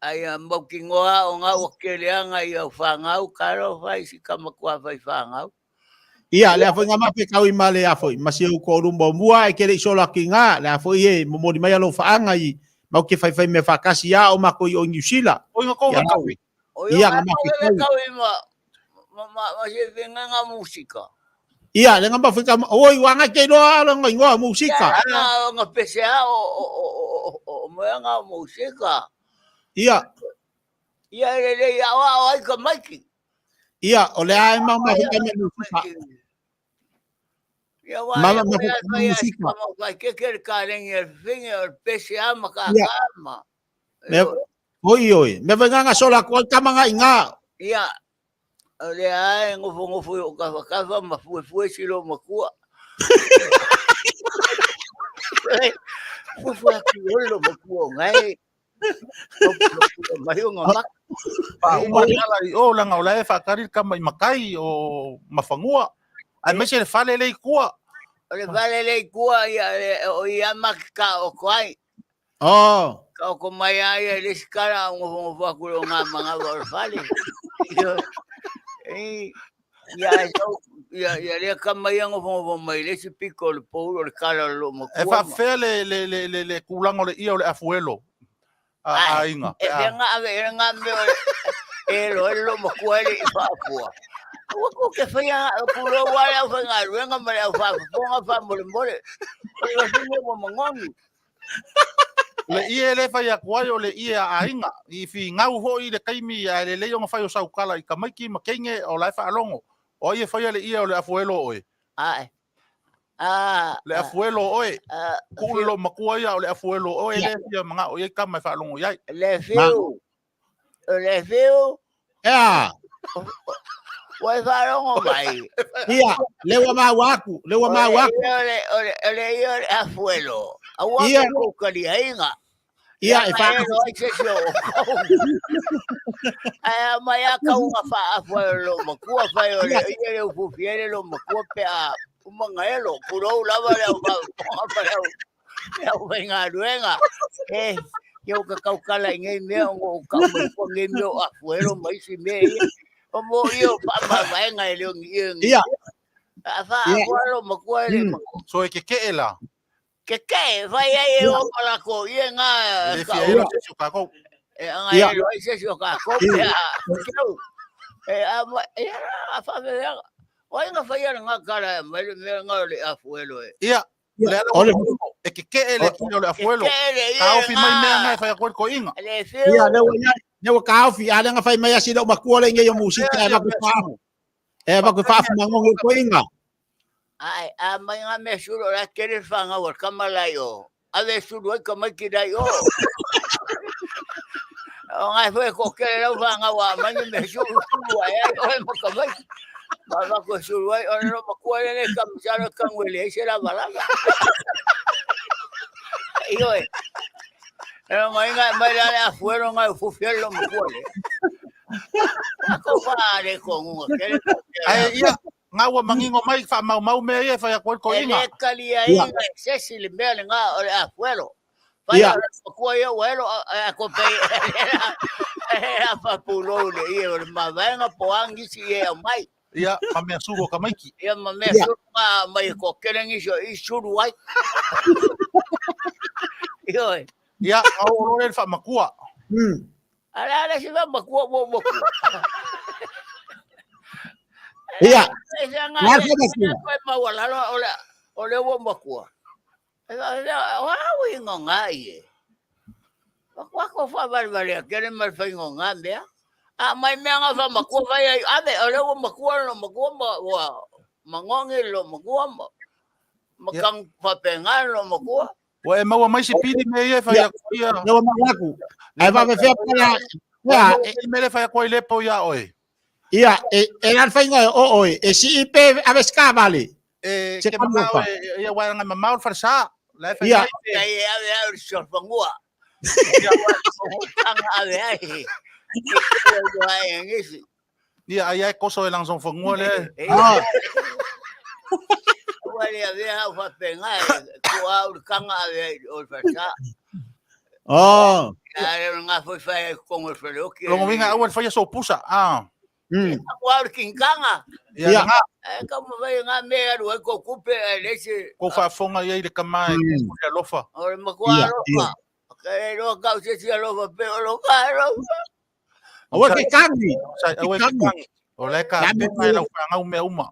Ai a mau ki ngoa o ngā ua kele anga i au wha ngau, karo whai si kama kua whai wha ngau. Ia, lea foi ngā mape kau i ma le a foi, ma si au ko rumba o mua e kere i sola ki ngā, lea foi e momori mai alo whaanga i mau ke whai whai me whakasi a o mako i o New Zealand. O inga kou Ia, nga kaui. O ia Ia, ngā ngā mape mape kau. kau i ma, ma, ma, ma se finga ngā musika. Ia, le ngā mape kau, oi, wanga ke roa alo ngā ingoa musika. Ia, ngā, ngā pese a o, o, o, o, o, o mea ngā musika. Ia, Ia, e le ia o ao ai ka maiki. Ia, o le ae mau mape kau me musika. Ia, wa, Mama ia, mape ia, kau me ia, musika. ma whai keke le kārengi e finge o le pese a ma ka Ia. kama. Me, oi, oi, me whai ngā sola ko ai kama ngā i ngā. Ia, o le ae ngofo ngofo i o kafa kafa ma fue fue silo makua. Fue fue aku olo makua o ngai. Mai o ngā maka. Pa uma kala i o langa o la e whakari kama i makai o mawhangua. Ai mese le fale le i kua. O le wale le kua ia o ia maki ka o koai. Oh. Ka o ko mai ai e le sikara o ngofo ngofo aku o ngā manga o le fale. Ia e sau, ia, ia lea kama ia ngofo ngofo mai le si piko o le pōuro le kala o lo E makua. ma. whawhea le, le, le, le, le kūlanga o le ia o le afuelo. A, Ai, a inga. E whia ngā ave e ngā mea o e lo e lo makua ele i whaapua. Ua ko ke whaia puro wale au whai ngā ruenga ma le au whaapaponga wha mole mole. O le wahine wa mangongi. Le ie le whai aku ai o le ie a ainga. I fi ngau hoi le kaimi a le lei o ngā whai o saukala i kamaiki ma keinge o lai whaalongo. O ai e whai a le ie o le afuelo oe. Ai. Le afuelo o oe. Kuu le loomatua ia o le afuelo o oe lea e fia manao i ai tama e faalogo i ai. Le fiu. O le fiu. Ea. Ua e faalogo mai. Ia, le ua maua aku, le ua maua aku. O le ia o le afuelo. Aua ke kou kaliaiga. Ia, e wha... ai se si o kou. Ai a mai a kau nga wha o lo makua whai o le ia le ufufi ai le lo makua pe a umanga e lo purou lava le au wha wha le au le au whai ngā ruenga. E, ke o ka kaukala i ngei mea o ngō kau mai kua ngei mea o afuero mai si mea ia. O mo ia o wha ma e leo ngi ia ngi. Ia. A wha a lo makua e le makua. So e ke ke e la. Keke, fai ai e o ma lako ia ngā Le fia ai se si o kākou. E anga e lo ai se si o kākou pe a keu. E a ma e a fa me a o ai nga fai ana ngā kara e mai le mea ngā le afuelo e. Ia, le ala Ole e keke e le kia o le afuelo. Keke le ia Ka ofi mai mea ngā nga e fai ako ko inga. le Ia, fiu. le ua ia, le ua kaofi, a le nga fai mai asi le o makua le ngai o musika e Ia, vaku mea whaafu. sulu. E vaku whaafu mangongi ko inga. Ai, a mai ngā mea sulu o la kere whanga o kama lai o. Ave sulu ai ka mai ki lai o. O ngai fue ko kere lau whanga wa mai ni mea sulu sulu ai ai o e maka mai. Ma ma ko sulu ai o no makua le le kamisara kangwele ai se lava lava. Io e. E mai ngai mai la le afuero ngai fufielo makua le. Ako wha le ko ngunga kere ko kere. Ai ia, ngā ua mangingo mai wha mau mau mea ia e fai ako ko E inga. le kali ai Ia. ngai sesi le mea le ngā o le afuero. Whai Ia. o le makua ia uelo a ko pe e a whapulou le ia o le mawaenga po angisi e au mai. Ia, ma mea sulu o ka maiki. Ia ma mea Ia. suru ngā mai ko kerengisi o i suru ai. Io e. Ia, ngā o lore le wha makua. Ala ala si wa makua mo makua. Ia, E se ngā Ngā e wha makua. koe maualalo o le o le ua makua. E wa au i ngā ngā i e. Wako wha a kere mai whai ngā ngā mea. A mai mea ngā wha makua whai ai ave o le ua makua lo makua ma ua mangongi lo makua ma makang whapenga lo makua. Ua e maua mai si pili mea ia e fai Ia. ako ia. le ua maua aku. Ai vawe fea pala. Ia, Ia, me le fai ako i lepo ia oe. ia, e e lan whai ngai o oe. E si ipe ave skavale. E Se ke ka manao mofa. e ia wae ngai mamao le wharesa. La e fai Ia. mai te. Kai e ave au i sorfangua. Ia, Tanga ave ai. Ia ai ngisi. ia, ai ai koso e langson whangua le. Ah. Ua le ave au whapenga e kua au le kanga ave ai o le whasa. Oh. A le ngā whai whai ai kongo whare oki. Longo winga au e whai so pusa. Ah. Kua au le kinkanga. Ia, Ia. ngā E ka mo whai ngā mea aru ai ko kupe e lese. ko whaafonga ia i le kama e le alofa. O le makua Ia, alofa. Ka e roa kau se si alofa pe o lofa alofa. Aua ke kangi. Sai au e ke kangi. O le ka La pena e lau whangau mea uma.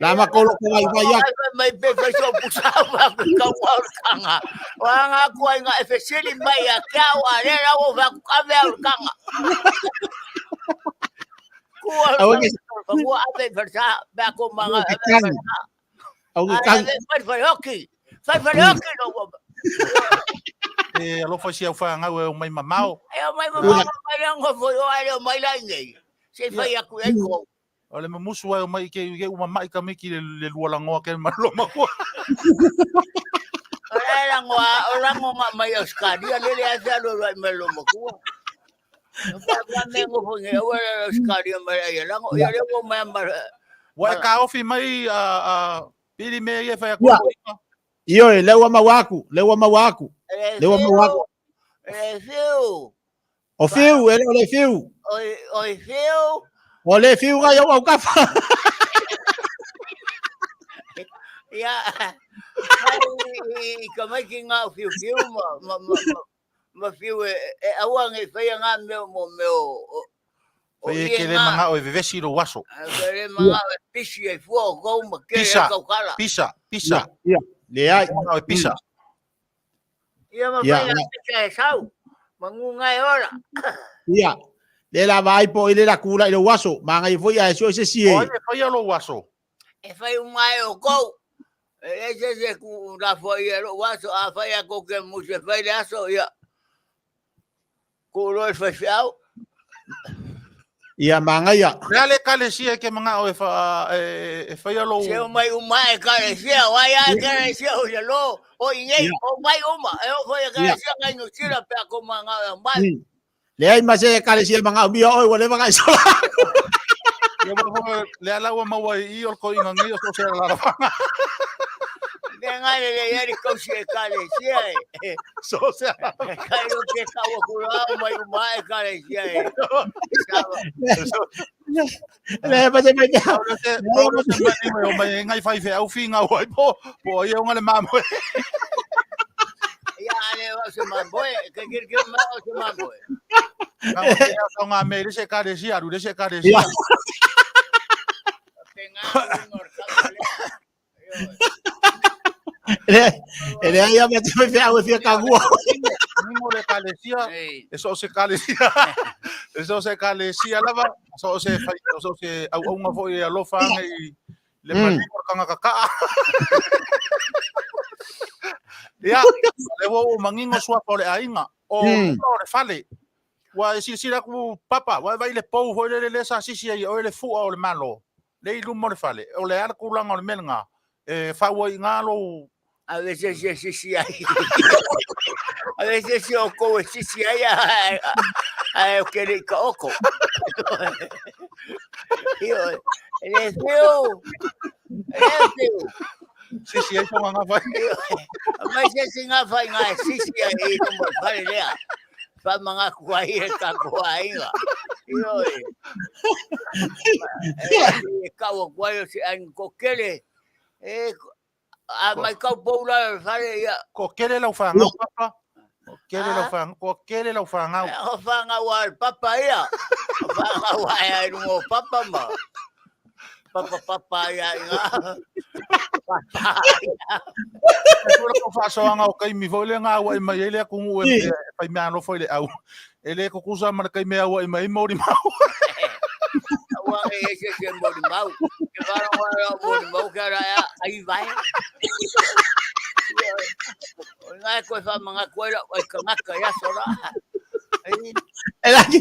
La makolo ko wai wai aku. Ai mai pe whai so pusa au wha kau au le kanga. O anga aku ai ngā e whesili mai a kia au a rera o wha ave au le kanga. Kua Aua ke whangua ave wharsa pe ako manga Aua ke ave kangi. wharsa. Aua ke Ai kangi. ave whai whai hoki. Whai whai hoki no wa. E alofa si au whangau e o mai mamao. E o mai mama mai rango foi o ai o mai lai nei. Se whai aku ai ko. O le mamusu ai o mai ke ke uma mai ka miki le le lua langoa ke malo makua. O lai rango o rango ngā mai o skaria lele a te alo rai mai lo makua. O ka me ngo foi nge o le skaria mai ai rango ia le o mai ma Ua e ka ofi mai a pili mea ia e whai ako Ia. ko inga. Io e le ua maua aku, le ua maua aku. le Le ua maua aku. Le fiu. O fiu, e le o le fiu. O fiu. O le fiu ngai au au kafa. Ia ai ka mai ki ngā fiu fiu ma ma ma ma fiu e e aua ngai whai ngā meo mo meo o Whai e ke le manga o e vevesi lo waso. Ke le manga o e pisi e fua o kou ma kere Pisa. e kaukala. Pisa, pisa. Ia, le ai. Manga o e pisa. Ia ma Ia, whai a pisa e sau. Mangunga e ora. Ia. Le la vai po i le la kula i le waso. Manga i foi a e sio se si O e. ai e whai alo waso. E whai umai o kou. E leai se isi e tuulafoai i lou aso, afai lava tou te musu e fai le aso, ia, tuu loa i le faifeau. Ia magaia. O le a le ekalesia e ke manao e fa e faia lou. Se omai uma ekalesia, o ai a ekalesia o ia lo, o i nei, omai uma, e oo foi ekalesia ngai Niu Sila pe a kou manao e omai. Leai ma se ekalesia e manaomia oe ua leva ona e sola aku. Ia ua foi lea la ua maua i i o le toeaina nei o so o se alaalafaga. Mea ngai le leai le tausi ekalesia e. So o se alaalafaga. Kai o ke kau aku la omai uma ekalesia e. Le ma se mai mea. Paolo se mai mai o mai ngai fai feau fingau ai po po ai o le mamoe. Ia ale o se mamoe, ke ke ke ma o se mamoe. Ka o te au ngā mea le se ekalesia, aru le se ekalesia. Ke ngā uinga o le kau le. E leai a ma te fai feau e fia kagua. Ningo le ekalesia, e so o se ekalesia, e so o se ekalesia lava, so o se fai, so o se auaunga foi e alofa ane i le manino o le tangata kaa. Ia, le ua ua manino suafa o le aiga, o luma o le fale. Ua e silasila atu papa, ua e vaai i le pou foi lele lea sa sisi ai e oe le fua o le Malo, le i luma o le fale. O le a le tulaga o le mea lena? E fau ai i ina lou... Ave se isi e sisi ai. Ave se isi o kou e sisi ai, ae ou te le i taoto. Ioe, e le fiu, e le fiu. Sisi ai sona gafa. Aumai se isi gafa i ina e sisi ai i luma o le fale lea. Faamanatu ai e tatou aiga. Ioe. E kau atu ai o se aiga toatele. E a mai kau pou la le fale ia. Toatele lau fanau papa. Toatele lau fanau, toatele lau fanau. O fanau a le papa ia. O fanau a e lunga o papa ma. Papa papa ia inga. Papa ia. Ko le faasoaga o taimi foi lea na auai mai ai le atunuu e fai meaalofa i le au. E le tutusa ma le taimi e auai mai ai molimau. Aua e ese se molimau. Ke faalogo lava o molimau ke ala ea ai vae. O ina e koe faamanatu ai lau aikagata i aso la. E laki,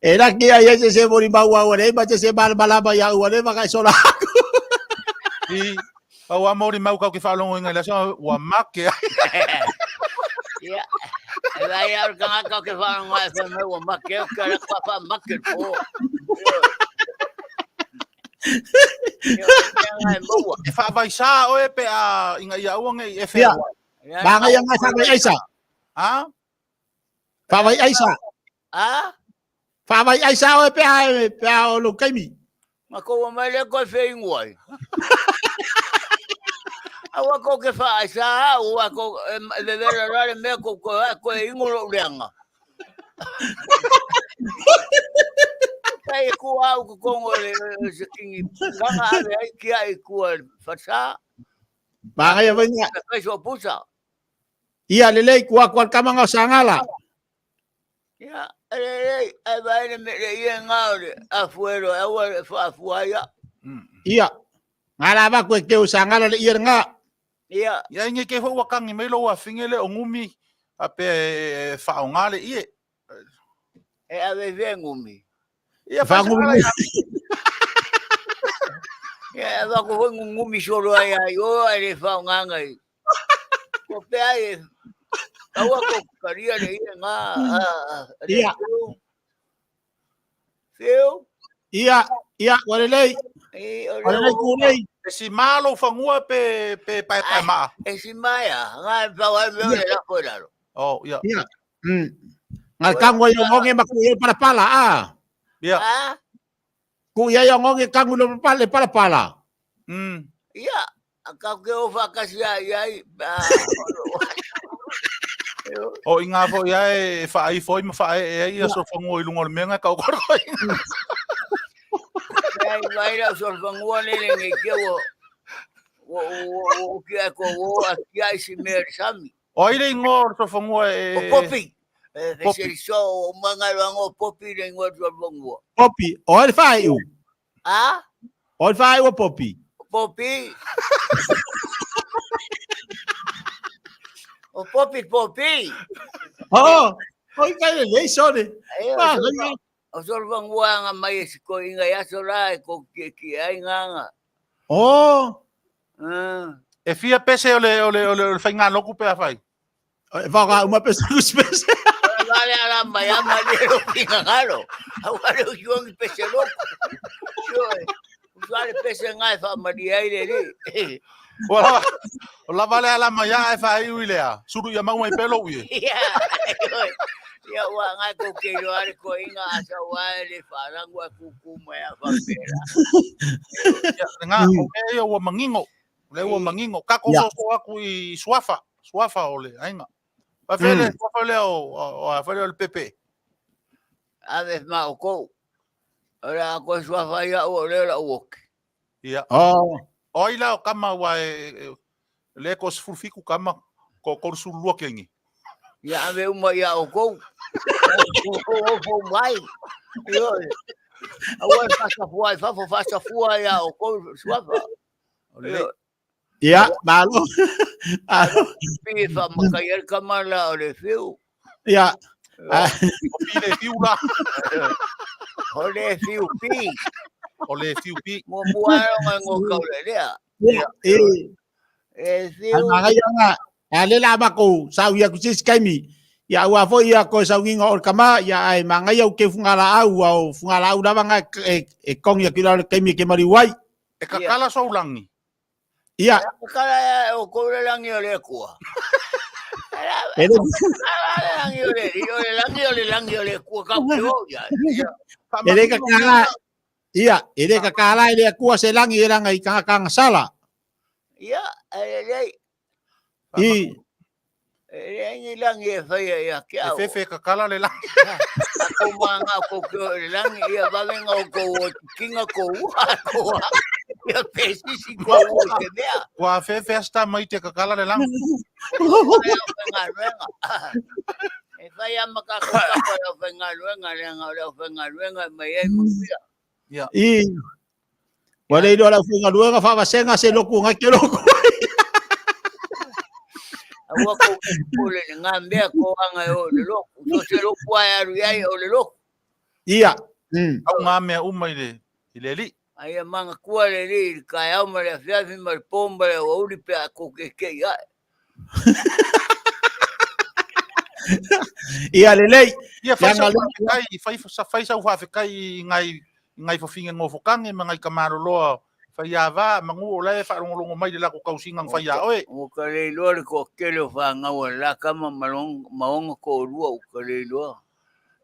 e laki ai ese se molimau au e ma te se malamalama ia ua leva ka e sola aku. I, pau a molimau kau ke faalogoina i le aso ua make ai. Ia, e vai au le tagata o ke faalogo ai fai mai ua make au ke ala kua faamake le po. Ia, e ngai maua. E faavaisā oe pe a ina ia aua nei e Ia. wheua. Magai anga whaavai aisa. Ha? Whaavai aisa. A? Whaavai aisa oe pe a pe a o lou taimi. Ma kou mai le koe fe ingoa ai. Aua ko ke whaaisa au, ua ko e vevela la le mea ko ko a koe ingo lou leanga. Kai e ku au ko kongo le se kingi kanga ave ai kia i kua whasa. Magai a vainga. Kai so pusa. Ia lelei kua kua kamanga o sangala. Ia, e lelei, ai vae le me le ia ngā o le afuero, e aua le whaafua ia. Ia, ngā la vaku e ke o sangala le ia ngā. Ia. Ia inge ke fo wakangi mai lo wafinge le o ngumi, a pe e whaonga le ie. E ave ve ngumi. Ia Whangumi. Ia, e wako hoi ngumi solo ai ai o ai le whaonga ngai. Ko pe ai e aua ko karia le ia ngā. Ia. Whiu. Ia, ia, ua lelei. Ua lelei ku nei. E si mā lou fagua pe pe pae pae maa. E si mā ia, ngā e pau ai mea o le lako i lalo. Oh, ia. Ia. Ngā kangu ai o ngonge ma ku i pala pala, a. Ia. A? Ku i ai o ngonge kangu le pala pala pala. Ia, a kau ke o whakasi ai ai. O i ngā foi ai e whaai foi ma whae e ai ia so whangua i lunga o le mea ngā kau koro ai. Ai vai rau so whangua le le ngi ke o o o o ki ai ko o a ki ai si mea le sami. O ai le ingoa o le so whangua e... O Popi. E Popi. se so o manga ranga o Popi le ingoa so whangua. Popi, o ai le whae u. A? O le whae o Popi. Popi. O popi popi. Oh, oi kai le lei sone. O solo vanguanga mai e siko inga ia sola e ko ki ki ai nganga. Oh. E fia pese o le o le o le whainga loku pe a whai. E whaka uma pese ku pese. Vale ala mai ama le ro pinga ngalo. Au ale o juangi pese loku. Usuale pese ngai wha mali ai le le. Ua o lava le ala mai a e whai ui lea. Suru ia mau mai pelo ui. Ia, ia ua ngai ko ke ro ale ko inga asa ua le wharangu a kuku mai a whapera. Ia, ngā, o mea ia ua mangingo. Le ua mangingo. Kako so so aku i suafa. Suafa o le ainga. Pa fele, suafa lea o a fele o le pepe. Ave ma o kou. O le a koe suafa ia o le la uoki. Ia. Oh. O ai la o kama ua e, le ko sefulufiku kama ko 32 kengi. Ia ave uma ia o kou. O fo mai. Io. Aua e whasafua, e fafo whasafua ia o kou suafa. O le Ia, malo. Malo. Pi wha makai el kama la o le whiu. Ia. O pi le whiu la. O le whiu pi. O le whiu pi. Mo mua aro ngai ngō kau le lea. Ia, e. E whiu. Ai magai anga, a le la mako, sau ia ku sisi kaimi. Ia ua foi ia ko sau nginga o kama, ia ai magai au ke funga la au, au funga la au lava nga e, e kongi a kila le kaimi ke mariwai. E kakala sou langi. Ia. Kala e o kou le langi o le kua. E le Kala le langi o le, o le langi o le langi o le kua ka ke o ia. E le kakala. Ia, e le kakala e le kua se langi e langa i kanga sala. Ia, e le I E le ni langi e whaia ia ke E au. fefe kakala le langi. Ko manga ko ke o le langi ia vavenga o ko o kinga ko ua ko a. Ia pesisi ko o te mea. Kua fefe asta mai te kakala le langi. Whai au whaingaluenga. E whai ama ka ko kapa au whaingaluenga le anga o le au whaingaluenga mai ai manuia. I Ua le iloa lau faigaluega faavasenga se loku ngai ke loku. Aua ko ke pule le ngā mea ko anga e o le loku. So se loku ai aru iai o le loku. Ia. Au ngā mea uma i le i le li. Ai a manga kua le li i le kai au ma le awhiawhi ma le pō ma le awauri pe a ko ke ke i ae. Ia lelei. Ia fai Leaga sau le- faafetai, fai fai sau faafetai i ngai i ngai fafiga gofokange ma ngai kamaloloa fai ava manu o la e faalogologo mai le lakou tausiga na fai iā oe. Ua ka le iloa le toatele o fanau a le la tama ma ma ona toalua ua ka le iloa.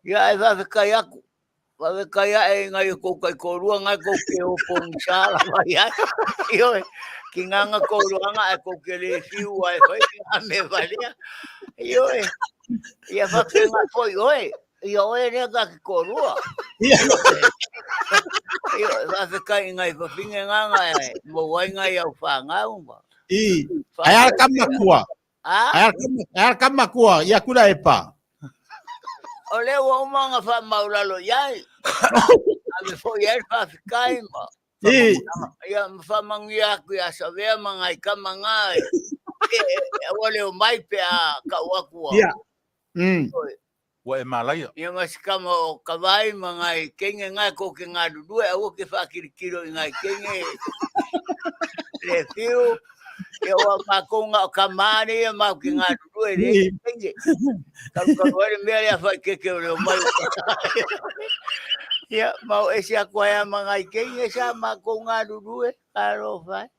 Ia ae faafetai atu. Faafetai ae i nai o tou taitoalua nai tou te o pogisa lava i ai. Ioe, ki nganga toaluaga ae tou te le fiu ae fai ngā mea valea. Ioe, ia faapena foi oe. Ia oe lea ta te toalua. Ioe, faafetai i nai fafine nganga e maua ai nai au fanau ma. I, ai ala ka makua. A? Ai ala ka makua, ia kula e pa. O lea ua uma ona faamaulalo i ai. Ave foi ai le faafetai ma. I. Ia ma faamanuia atu ia Savea ma nai tama na e aua le omai pe a kau atu ua. Ia. Ua e malaia. Ia ma si tama o Kavai ma nai kenge ngai ko ke galulue aua ke whakilikilo i ngai kenge le whiu. Ia ua mākou ngā o ka māne ia mau ke galulue le kenge. Karu karu ai le mea lea whai keke o leo mai. Ia mau ese aku ai a ma ngai kenge sa mākou galulue, ka alofa e.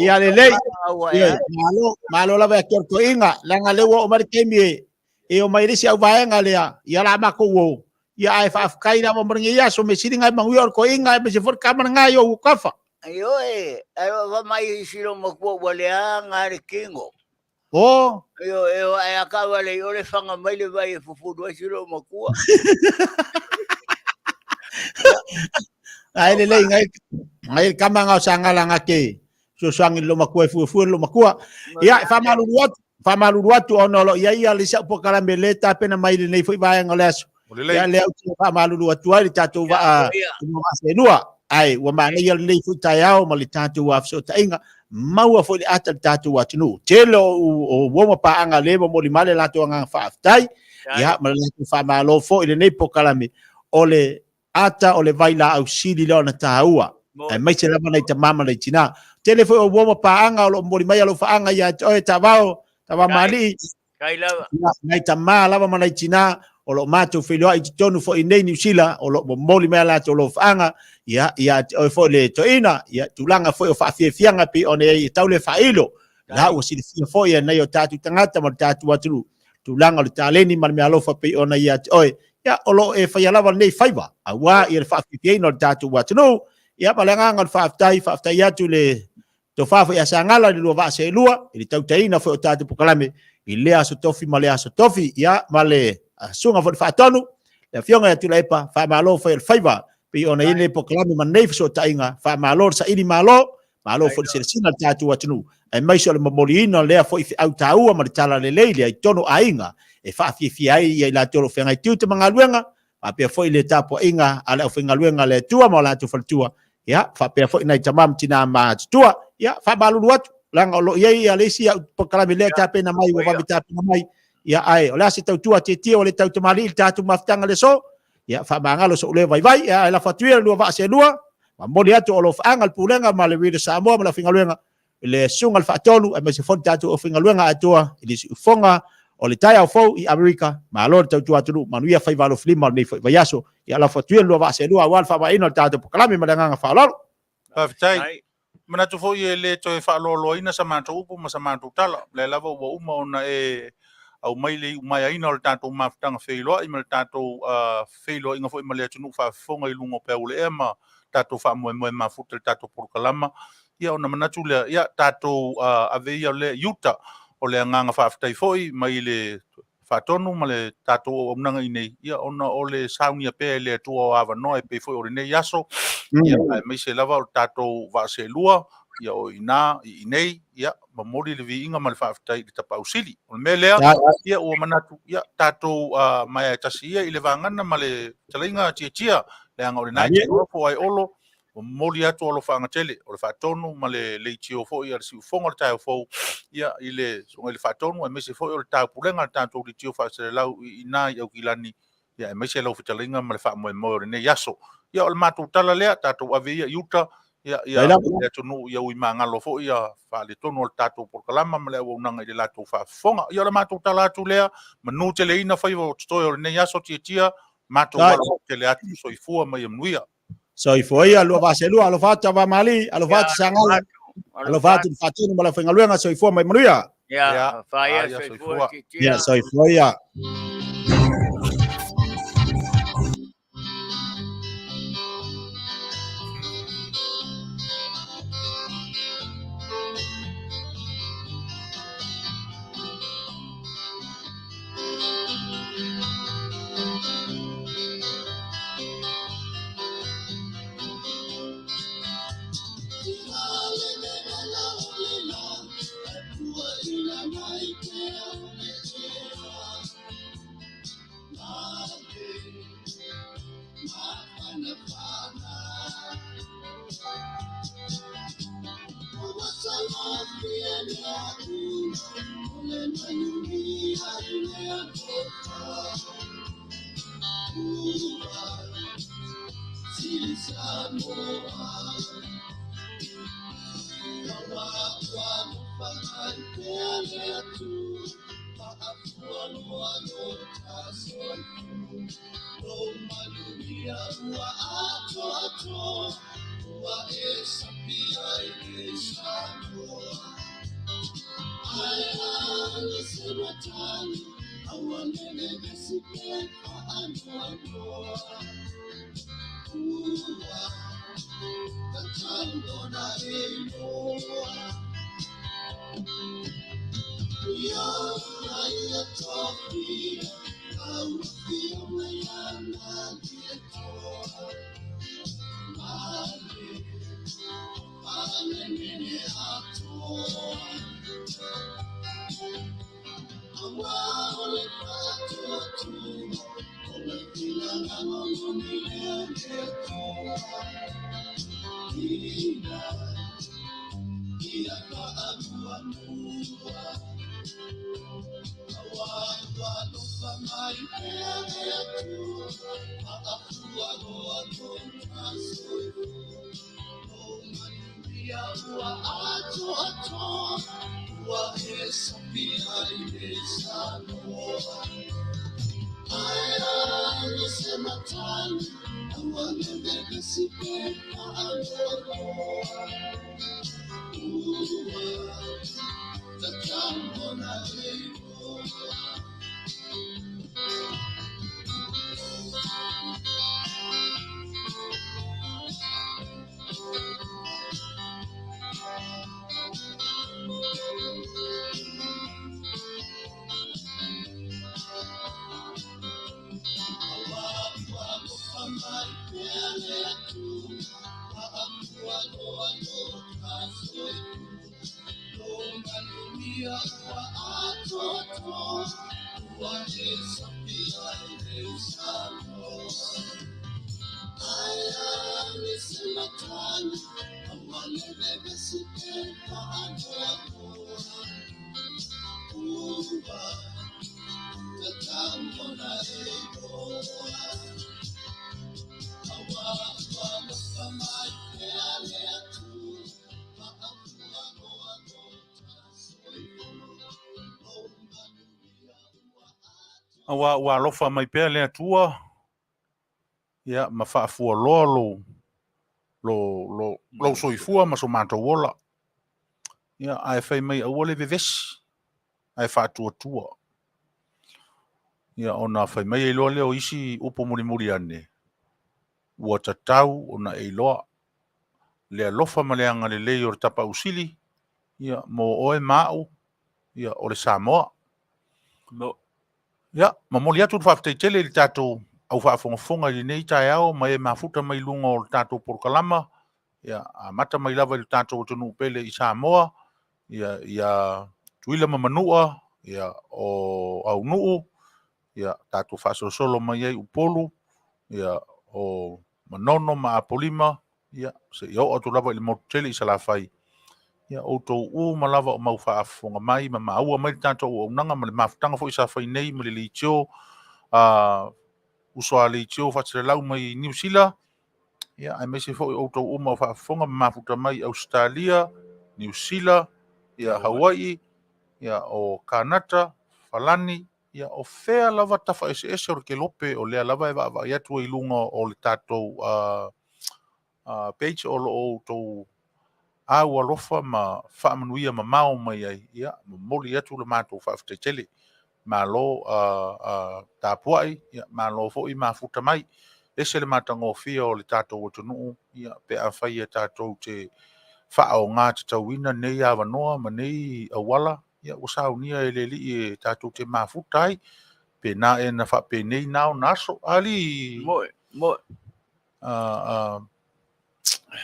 Ia lelei. Ia, malo, malo lava e ke inga, leaga lea ua oo mai le taimi e e o mai le isi au vaega lea, ia la makou o. Ia ae faafetai lava mo lenei aso, me sili ngai manuia o le toeaina aemaise foi le tama lena i ou kafa. Ioe, ae ua mai i silo matua ua leaga le kino. O. Ioe, e o ae a ka wale i ole whanga mai le vai e fufuru ai silo matua. Ae lelei ngai ngai le kama nga o sangala nga ke sosoangi le lomakua e fuefue le lomakua. Ia, e faamalulu atu, faamalulu atu ona o lo o i ai ia le isi au polokalame le tapena mai lenei foi vaega o le aso. O lelei. Ia lea ou te faamalulu atu ai le tatou vaa Ia. vaa seelua. Ae ua manaia lenei foi taeao ma le tatou fesootaiga, maua foi le ata i le tatou atunuu. Tele o uo ma paaga lea e momoli mai le latou agaga faafetai, ia ma le latou faamalo foi i lenei polokalame. O le ata o le vailaau sili lea ona taua, aemaise lava nai tama ma nai tina. Tele foi o uo ma paaga o lo o momoli mai alofaaga ia te oe Tavao, Tavamalii, nai tama lava ma nai tina o lo o matou feiloai i totonu foi nei Niu Sila, o lo o momoli mai a latou alofaaga ia ia te oe foi le toeaina, ia tulaga foi o faafiafiaga pei ona i ai e tau le faailo. La ua silafia foi e nai o tatou tagata ma le tatou atunuu tulaga o le taleni ma le meaalofa pei ona ia te oe, ia o lo o e faia lava lenei faiva aua ia le faafiafiaina o le tatou atunuu. Ia ma le agaga o le faafetai, faafetai atu le tofa foi a Sagala i le lua vaa seelua i le tautaiina foi o tatou polokalame i lea aso tofi ma lea aso tofi, ia ma le susuga foi i le Faatonu, le afioga ia Tuilaepa, faamalo fai o le faiva pei ona i ai lenei polokalame ma lenei fesootaiga. Faamalo le saili malo, malo foi le silasila i le tatou atunuu, aemaise o le momoliina o lea foi feau taua ma le talalelei lea i totonu o aiga e faafiafia ai ia i latou o lo o feagai tiute ma galuega, faapea foi le tapuaiga a le aufaigaluega a le Atua ma o latou faletua, ia faapea foi nai tama ma tina matutua. Ia faamalulu atu, leaga o lo o i ai ia le isi au polokalame lea e tapena mai, ua vave tapena mai, ia ae o le a se tautua tietie o le tau tamalii i le tatou mafutaga le aso. Ia faamagalo sou leo vaivai, ia ae lafo atu ia le lua vaa seelua, momoli atu o alofaaga le Pulega ma le Reader Samoa ma le aufaigaluega i le Susuga i le Faatonu, aemaise foi le tatou aufaigaluega atoa i le siufofoga o le taeao fou i Amerika. Malo le tautua atunuu, manuia faiva alofilima o lenei foi vaiaso. Ia lafo atu ia le lua vaa seelua aua le faavaeina o le tatou polokalame ma le agaga faaaloalo. Faafetai. Manatu foi e le toe faaloaloaina sa matou upu ma sa matou tala. O lea lava ua uma ona e aumai le iumaeaina o le tatou mafutaga feiloai ma le tatou feiloaiga foi ma le atunuu faafofoga i luga o peau o le ea ma tatou faamoemoe mafuta i le tatou polokalama. Ia ona manatu lea, ia tatou ave ia lea i uta o le agaga faafetai foi mai le Faatonu ma le tatou auaunaga i nei, ia ona o le saunia pea e le Atua o avanoa e pei foi o lenei aso, ia aemaise lava o le tatou vaa seelua, ia o i ina i inei, ia momoli le viiga ma le faafetai i le Tapaau Sili. O le mea lea, ia ua manatu, ia tatou maea e tasi ia i le vagana ma le fetalaiga Tiatia, leaga o lena e te nofo ai Olo, momoli atu alofaaga tele o le Faatonu ma le leitio foi a le siufofoga o le taeao fou, ia i le susuga i le Faatonu, aemaise foi o le taupulega a le tatou leitio faaselelau i ina i Aukilani, ia aemaise lau fetalaiga ma le faamoemoe o lenei aso. Ia o le matou tala lea, tatou ave ia i uta, ia ia le atunuu ia ui magalo foi ia faaletonu o le tatou polokalama ma le auaunaga i le latou faafofoga. Ia o le matou tala atu lea, manu teleina faiva o totoe o lenei aso Tiatia, matou alo tele atu, soifua ma ia manuia. Soifua ia lua vaa seelua, alofa atu Tavamali, alofa atu Sagala, alofa atu le Faatonu ma le aufaigaluega, soifua ma ia manuia. Ia, faia soifua. Ia, soifua ia. Aua ua alofa mai pea le Atua, ia, ma faafualoa lou, lo, lo, lou soifua ma so matou ola. Ia, ae fai mai aua le vevesi, ae faatuatua. Ia, ona fai mai ai loa lea o isi upu mulimuli ane, ua tatau ona e iloa le alofa ma le agalelei o le Tapaau Sili, ia, mo oe ma au, ia, o le Samoa. No. Ia, momoli atu le faafetai tele i le tatou au faafogafoga i lenei taeao ma e mafuta mai luga o le tatou polokalama, ia, amata mai lava i le tatou atunuu pele i Samoa, ia, ia Tutuila ma Manua, ia, o Aunuu, ia, tatou faasolosolo mai ai Upolu, ia, o Manono ma Apolima, ia, seia oo atu lava i le motu tele i Salafai. Ia, outou uma lava o mau faafofoga mai ma maua mai le tatou auaunaga ma le mafutaga foi sa fai nei ma le leitio, a uso a leitio faasalalau mai Niu Sila, ia, aemaise foi outou uma o faafofoga ma mafuta mai i Ausetalia, Niu Sila, ia, Hawaii, ia, o Kanata, Falani, ia, o fea lava tafa eseese o le kelope o lea lava e vaavaai atu ai i luga o le tatou page o lo o outou au alofa ma faamanuia mamao mai ai, ia, momoli atu le matou faafetai tele. Malo tapuai, ia, malo foi mafuta mai. Ese le matagofie o le tatou atunuu, ia, pe afai e tatou te faaaoga tatauina nei avanoa ma nei auala, ia, ua saunia e le Alii e tatou te mafuta ai, pe na ea na faapenei na ona aso. Alii, Moe, moe.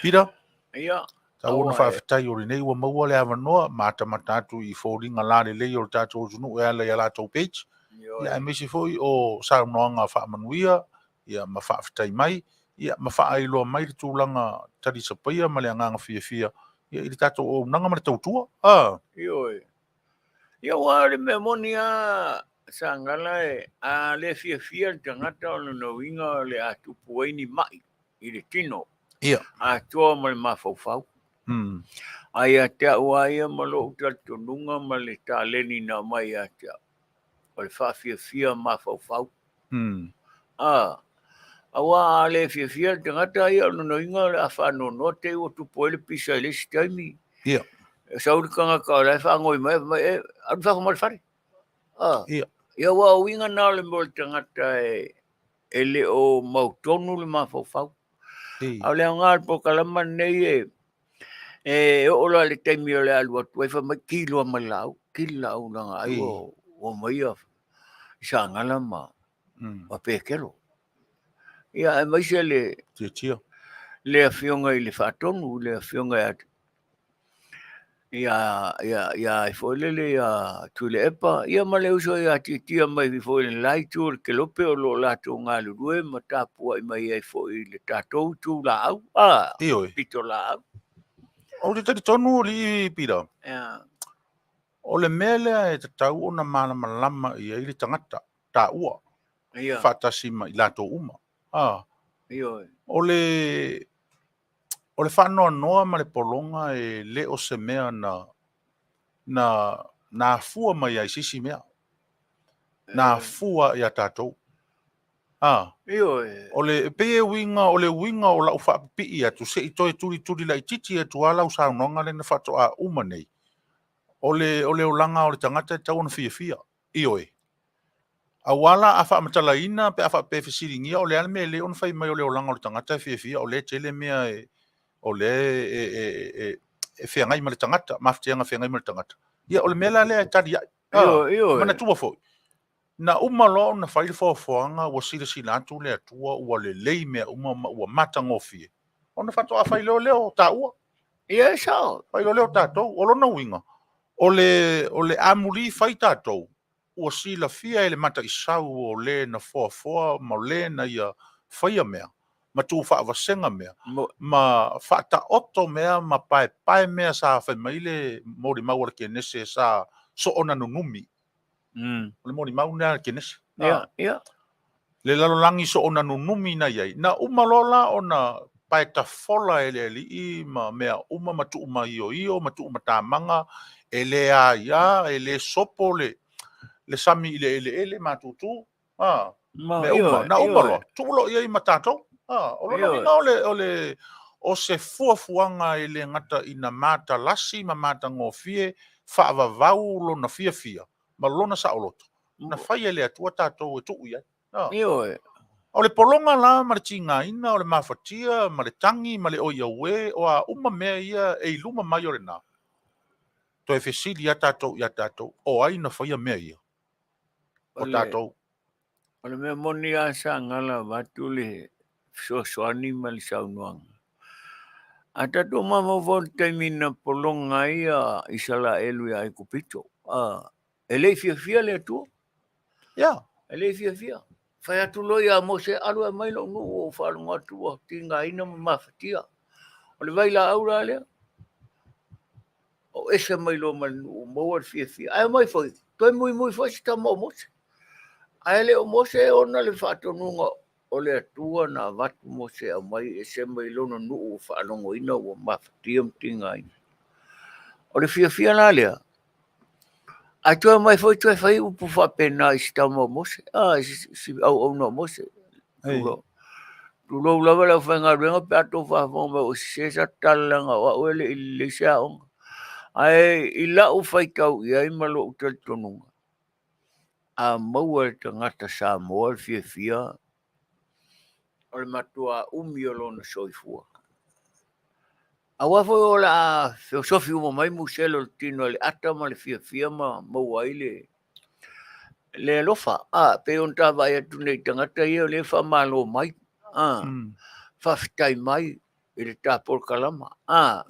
Peter, Ia, tau ona aua e. faafetai o lenei ua maua le avanoa, matamata atu i foliga lalelei o le tatou atunuu e ala i a latou page, Ioe. ia, aemaise foi o saunoaga faamanuia, ia, ma faafetai mai, ia, ma faailoa mai le tulaga talisapaia ma le agaga fiafia, ia, i le tatou auaunaga ma le tautua. Ioe. Ia, aua o le mea moni lava, Sagala, e a le fiafia le tagata o lona uiga o le a tupu ai ni mai i le tino. Ia. Atoa ma le mafaufau. Ae ia te au lava ia ma lou talitonuga ma le taleni na aumai ia te au, o le faafiafia mafaufau. Aua a le fiafia le tagata ia, o lona uiga o le a faanoanoa te i ua tupu ai le pisa i le isi taimi. Ia. Sau le tagata o la e faanoi mai, fai mai, e, alu fafo mai le fale. Ia. Ia, aua o uiga na o le mea o le tagata e le o mautonu le mafaufau. A o le aoga o le polokalama lenei e oo loa i le taimi o le alu atu ai, fai mai, ki loa ma le laau, ki le laau leaga ai ua omai ia i Sagala ma Pekelo. Ia, aemaise le Tiatia. le afioga i le Faatonu, le afioga ia ia ia ia ai foi lele ia Tuilaepa, ia ma le uso ia Tiatia mai foi i le la itu o le kelope o lo o latou galulue ma tapuai mai ai foi i le tatou itu laau, Ioe. pito laau. Ou te talitonu o lii Pita. Ia. O le mea lea e tatau ona malamalama i ai le tagata. taua faatasi ma i latou uma. A, o le o le faanoanoa ma le pologa e le o se mea na na na afua mai ai se isi mea. Na afua ia tatou. A, o le e pei e uiga o le uiga o lau faapipii atu se i toe tulituli laitiiti atu lava lau saunoaga lea na faatoa uma nei. O le o le olaga o le tagata e tatau ona fiafia. Ioe. Aua la a faamatalaina pe a faapea e fesiligia o le a le mea e lelei ona fai mai o le olaga o le tagata e fiafia, o lea e tele mea e, o lea e, e, e, e feagai ma le tagata, mafatiaga e feagai ma le tagata. Ia, o le mea la lea e tali ai. Ah, manatua foi, na uma loa ona fai le foafoaga ua silasila atu le Atua ua lelei mea uma ma ua matagofie, ona faatoa fai loa lea o taua. Ia, e sao. Fai loa lea o tatou. O lona uiga, O le, o le amuli fai tatou, ua silafia e le Mataisau o le na foafoa ma o le na ia faia mea, ma tuufaavasega mea, ma faataoto mea ma paepae mea sa fai mai le molimau a le Kenese sa soona nunumi. O le molimau lena a le Kenese. Ia, ia. Le lalolagi soona nunumi na i ai. Na uma loa la ona paetafola e le Alii ma mea uma ma tuumaioio ma tuumatamaga, e le aia, e le sopo le, le sami i le eleele matutu, a, mea uma. Na uma loa, tuu loa i ai ma tatou. A, o lona uiga o le, o le, o se fuafuaga e le gata ina matalasi ma matagofie faavavau lona fiafia ma lona saoloto, na fai e le Atua tatou e tuu i ai. Ioe. O le pologa la ma le tigaina, o le mafatia ma le tagi ma le oi auē, o a uma mea ia e i luma mai o lena, toe fesili lava tatou ia tatou, o ai na faia mea ia? O tatou. O le mea moni lava sa gala avatu le fesoasoani ma le saunoaga. A tatou mafaufau i le taimi na pologa ai ia Isaraelu ia Aikupito, e le i fiafia le Atua. Ia. E le i fiafia. Fai atu loa ia Mose, alu e aumai lou nuu ua ou faalogo atu ua tigaina ma mafatia. O le vailaau la lea. O ese mai loa ma le nuu, maua le fiafia. Ae omai foi, toe muimui foi se tama o Mose. Ae le o Mose e ona le faatonuga o le Atua na avatu Mose e aumai ese mai lona nuu ua faalogoina ua mafatia ma tigaina. O le fiafia la lea, Ae toe omai foi toe fai upu faapena i si tama o Mose, i si auauna o Mose. Tulou, tulou lava le aufaigaluega pe a tou faafofoga mai ua sese sa tala leaga o au e le i lelei se aoga. Ae i lau faitau i ai ma lou talitonuga, a maua e le tagata Samoa le fiafia, o le matua umi o lona soifua. Aua foi o le a feosofi uma mai musele o le tino e le ata ma le fiafia ma maua ai le le alofa. A, pei ona ta vaai atu nei i tagata ia o lea e faamalo mai, a, faafetai mai i le ta polokalama, a,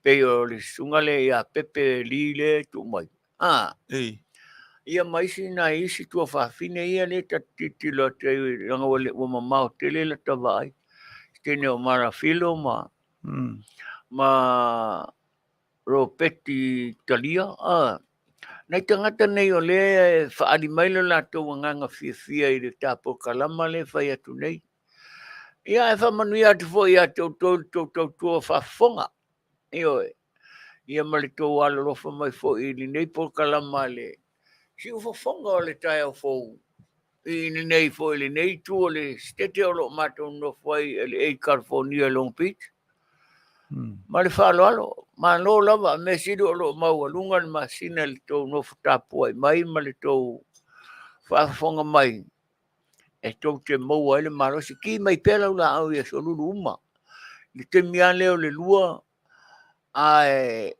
pei o le susuga lea ia Pepe Lee lea e tuu mai, a, ia ma isi nai isi tuafafine ia lea ta te tilotilo atu ai leaga ua mamao tele lata vaai. Se teine o Marafilo ma ma Ropeti Talia, a. Nai tagata nei o lea e faaali mai lo latou agaga fiafia i le ta polokalama lea e fai atu nei. Ia, ae faamanuia atu foi ia te outou i le tou tautua faafofoga. Ioe. Ia ma le tou alolofa mai foi i lenei polokalama a le siufofoga o le taeao fou i lenei foi lenei itu o le Setete o lo o matou nonofo ai i LA, California, Long Beach. Ma le faaaloalo, malo lava, mea sili o lo o maualuga le masina i le tou nofo tapuai mai ma le tou faafofoga mai e tou te maua ai le malosi. Ki mai pea lau laau i aso lulu uma. I le taimi lava lea o le 2, ae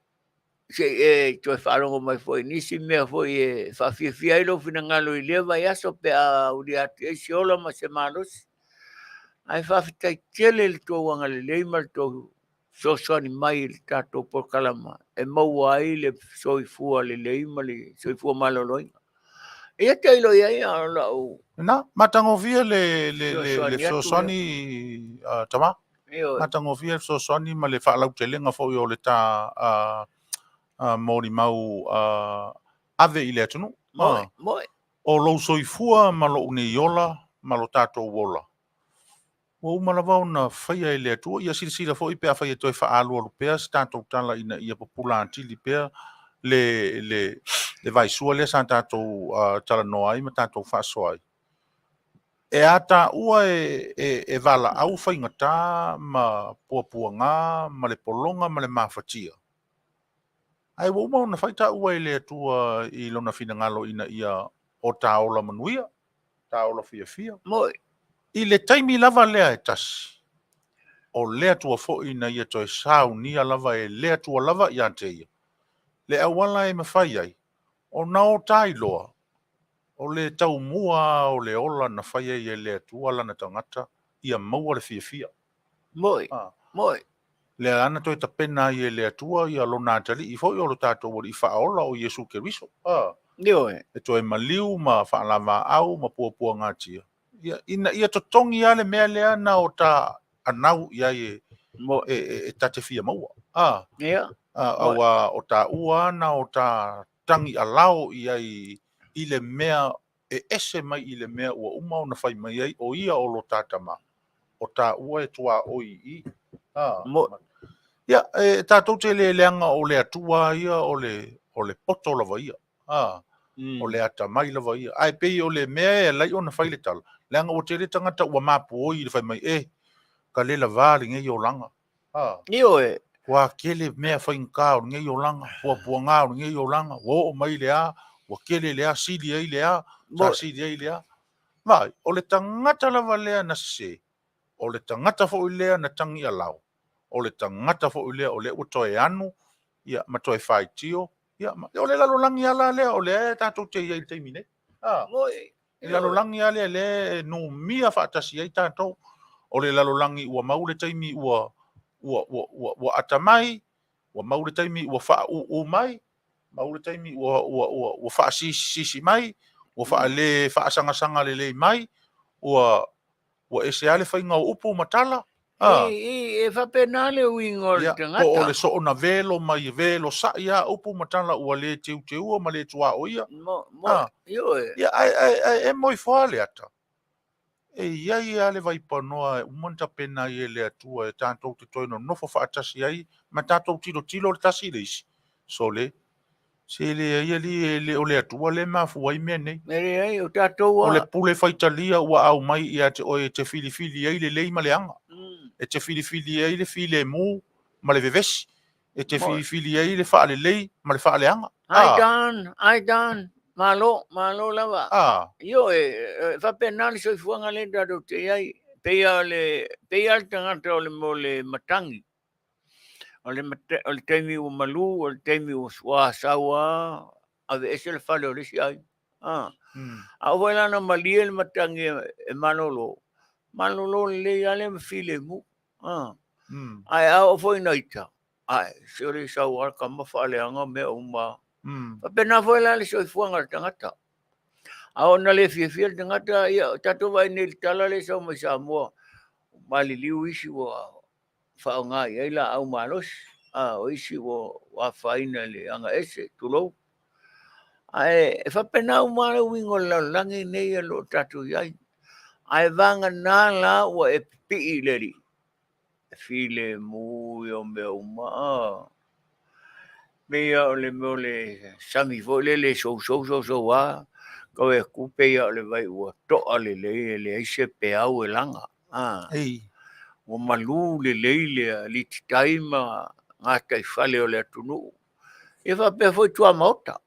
se i e toe faalogo mai foi i nisi mea foi e faafiafia ai lou finagalo i lea vaiaso pe a aulia atu i ai se ola ma se malosi. Ae faafetai tele i le tou agalelei ma le tou fesoasoani mai i le tatou polokalama e maua ai le soifua lelei ma le soifua maloloina. Ia tailo i ai a o lau Na, matagofie le fesoasoani tama. Matagofie le fesoasoani ma le faalautelega foi o le ta molimau ave i le atunuu. Moe, moe. O lou soifua ma lou nei ola ma lo tatou ola, ua uma lava ona faia e le Atua. Ia silasila foi pe afai e toe faaalualu pea se tatou tala ina ia pupula atili pea le, le, le vaisua lea sa tatou talanoa ai ma tatou faasoa ai. E a taua e, e, e valaau faigata ma puapuaga ma le pologa ma le mafatia. Ae ua uma ona fai taua e le Atua i lona finagalo ina ia o ta ola manuia, ta ola fiafia. Moi. I le taimi lava lea e tasi, o le Atua foi na ia toe saunia lava e le Atua lava ia te ia, le auala e mafai ai ona o ta iloa o le taumua o le ola na fai ai e le Atua lana tagata ia maua le fiafia. Moi. Moi. Lea lava na toe tapena ai e le Atua ia lona atalii foi o lo tatou Alii Faaola o Iesu Keriso. Ioe. E toe maliu ma faalavaau ma puapuagatia, ia, ina ia totogi lava le mea lea na o ta anau i ai e, e, e, e ta te fia maua. Ia. Aua o taua na o ta tagi alao i ai i le mea e ese mai i le mea ua uma ona fai mai ai o ia o lo ta tama, o taua e tuaoi i i. Mo. Ia, e tatou te le leaga o le Atua ia o le, o le poto lava ia. O le atamai lava ia. Ae pei o le mea e alai ona fai le tala, leaga ua tele tagata ua mapuoi i le fai mai, e, ka le lavā lenei olaga. Ioe. Ua tele mea faigata o lenei olaga, puapuaga o lenei olaga, ua oo mai le a, ua tele le a, sili ai le a, sa sili ai le a. Vaai, o le tagata lava lea na sese, o le tagata foi lea na tagi alao, o le tagata foi lea o lea ua toe anu, ia, ma toe faitio, ia, ma, o le lalolagi lava la lea o lea e tatou te i ai i le taimi nei. Le lalolagi lava lea lea e numia faatasi ai tatou. O le lalolagi ua mau le taimi ua, ua, ua, ua, ua atamai, ua mau le taimi ua faaūū mai, mau le taimi ua, ua, ua, ua faasisisisi mai, ua faale faasagasaga lelei mai, ua, ua ese lava le faiga o upu ma tala. E faapena le uiga o le tagata. Po o le soona velo mai, velo sa'i lava upu ma tala ua le teuteua ma le tuaoia. Ioe. Ia, ae, ae, ae emo ifo lava le ata. E i ai lava le vaipanoa e uma ona tapena ai e le Atua e tatou te toe nonofo faatasi ai ma tatou tilotilo le tasi i le isi. Sole, se leai alii, e le o le Atua lea e mafua ai mea nei. E leai, o tatou O le pule faitalia ua aumai ia te oe e te filifili ai le lei ma le aga, e te filifili ai le filemu ma le vevesi, e te filifili ai le faalelei ma le faaleaga. Ai Dan, ai Dan, malo, malo lava. Ioe, e faapena le soifuaga lea tatou te i ai. Pei lava o le, pei lava le tagata o le mea o le matagi. O le, o le taimi ua malu, o le taimi ua ua sau lava, aveese le fale o le isi aiga. A. A oo foi la ina malie le matagi e malolo, malolo lelei lava lea ma filemu. A. Ae a oo foi ina ita, ae, se o le sau lava le tama faaleaga mea uma. Faapena foi la le soifuaga o le tagata. A oo ina le fiafia le tagata, ia, tatou vaai nei i le tala lea e sau mai Samoa, maliliu isi ua faaaoga i ai laau malosi, a o isi ua afaina i le agaese, tulou. Ae e faapena uma le uiga o le lalolagi nei o lo o tatou i ai. Ae vagana la ua e pipii i le Alii, e filemu ia o mea uma. A pei lava o le mea o le sami foi lele e sousou sousou lava, tau e atu pei lava o le vai ua toa lelei e leai se peau e laga. Ua malu lelei le alititai ma gataifale o le atunuu. Ia faapea foi tuamaota.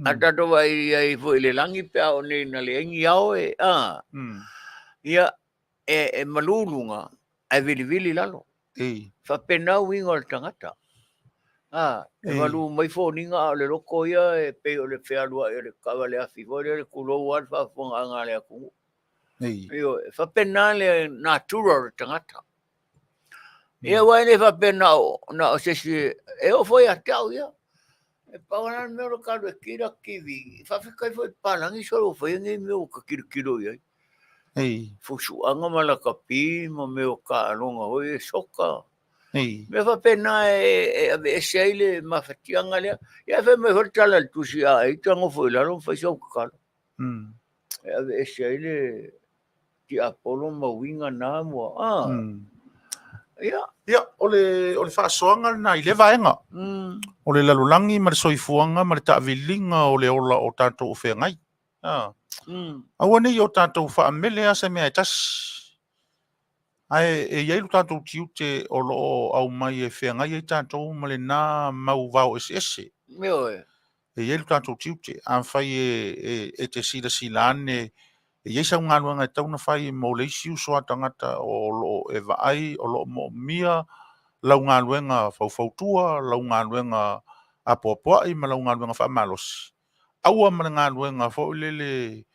A tatou vaai ai foi i le lagi pe a oo nei ina leai ni ao e, a, ia, e malu luga ae vilivili lalo. Faapena uiga o le tagata. A, e malu mai foliga a o le loto ia e pei o le fealuai o le taavale afi foi lele, tulou lava le faafofogaaga a le atunuu. Ioe, e faapena le natura o le tagata. Ia aua e le faapea na o, na o se isi, e oo foi ia te au ia. E pau lava le mea o le ta alu e kila TV, faafetai foi i papalagi solo ua faia nei mea ua ta tilotilo i ai. Fusuaga ma lakapi ma mea o taaloga foi e soka. Mea faapena e aveese ai le mafatiaga lea. Ia e fai mai foi le tala a le tusi, a e ita nofo i lalo ma fai sau tatalo. E aveese ai le tiapolo ma uiga na ua a. Ia. Ia, o le, o le faasoaga lena i lea vaega. O le lalolagi ma le soifuaga ma le taaviliga o le ola o tatou o feagai. A. Aua ne i o tatou faamele lava se mea e tasi. Ae e i ai lo tatou tiute o lo o aumai e feagai ai tatou ma lena mau vao eseese. Ioe. E i ai lo tatou tiute. Afai e te silasila ane e i ai sau galuega e tatau ona fai mo le isi uso a tagata o lo o e vaai o lo o moomia lau galuega faufautua, lau galuega apoapoai ma lau galuega faamalosi, aua ma le galuega foi lele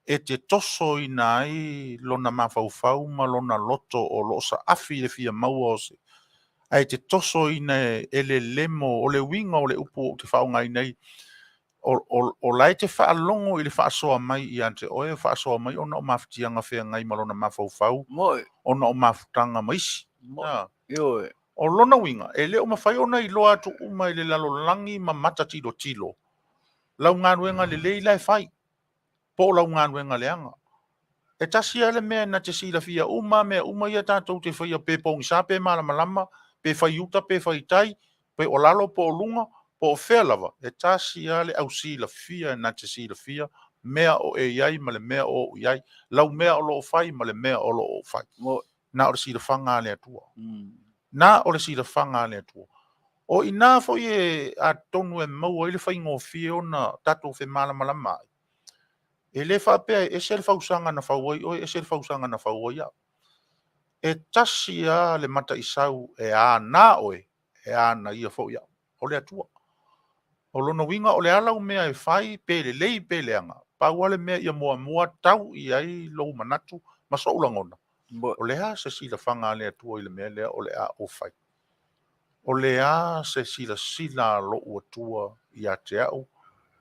e te tosoina ai lona mafaufau ma lona loto o lo o saafi i le fia maua o se, ae te tosoina e le lemo. O le uiga o le upu ou te faaaogaina ai, o la e te faalogo i le faasoa mai ia te oe, o faasoa mai ona o mafatiaga feagai ma lona mafaufau, ona o mafutaga ma isi. Ioe. O lona uiga, e le o mafai ona iloa atu uma e le lalolagi ma mata tilotilo lau galuega lelei la e fai, po o lau galuega leaga. E tasi lava le mea na te silafia uma mea uma ia tatou te faia, pe pogisa pe malamalama, pe fai uta pe fai tai, pe o lalo po o luga, po o fea lava, e tasi lava le ausilafia na te silafia mea o e i ai ma le mea o ou i ai, lau mea o lo o fai ma le mea o lo o ou fai. Na o le silafaga a le Atua. Na o le silafaga a le Atua. O i ina foi e atonu e maua ai le faigofie ona tatou femalamalama ai. E le faapea e ese le fausaga na fau ai oe, ese le fausaga na fau ai au. E tasi lava le mataisau e ana oe, e ana ia foi au. O le Atua. O lona uiga o le a lau mea e fai, pe lelei pe leaga, pau lava le mea ia muamua tau i ai lou manatu ma sou lagona. O le a se silafaga a le Atua i le mea lea o le a ou fai? O le a se silasila a lou Atua ia te au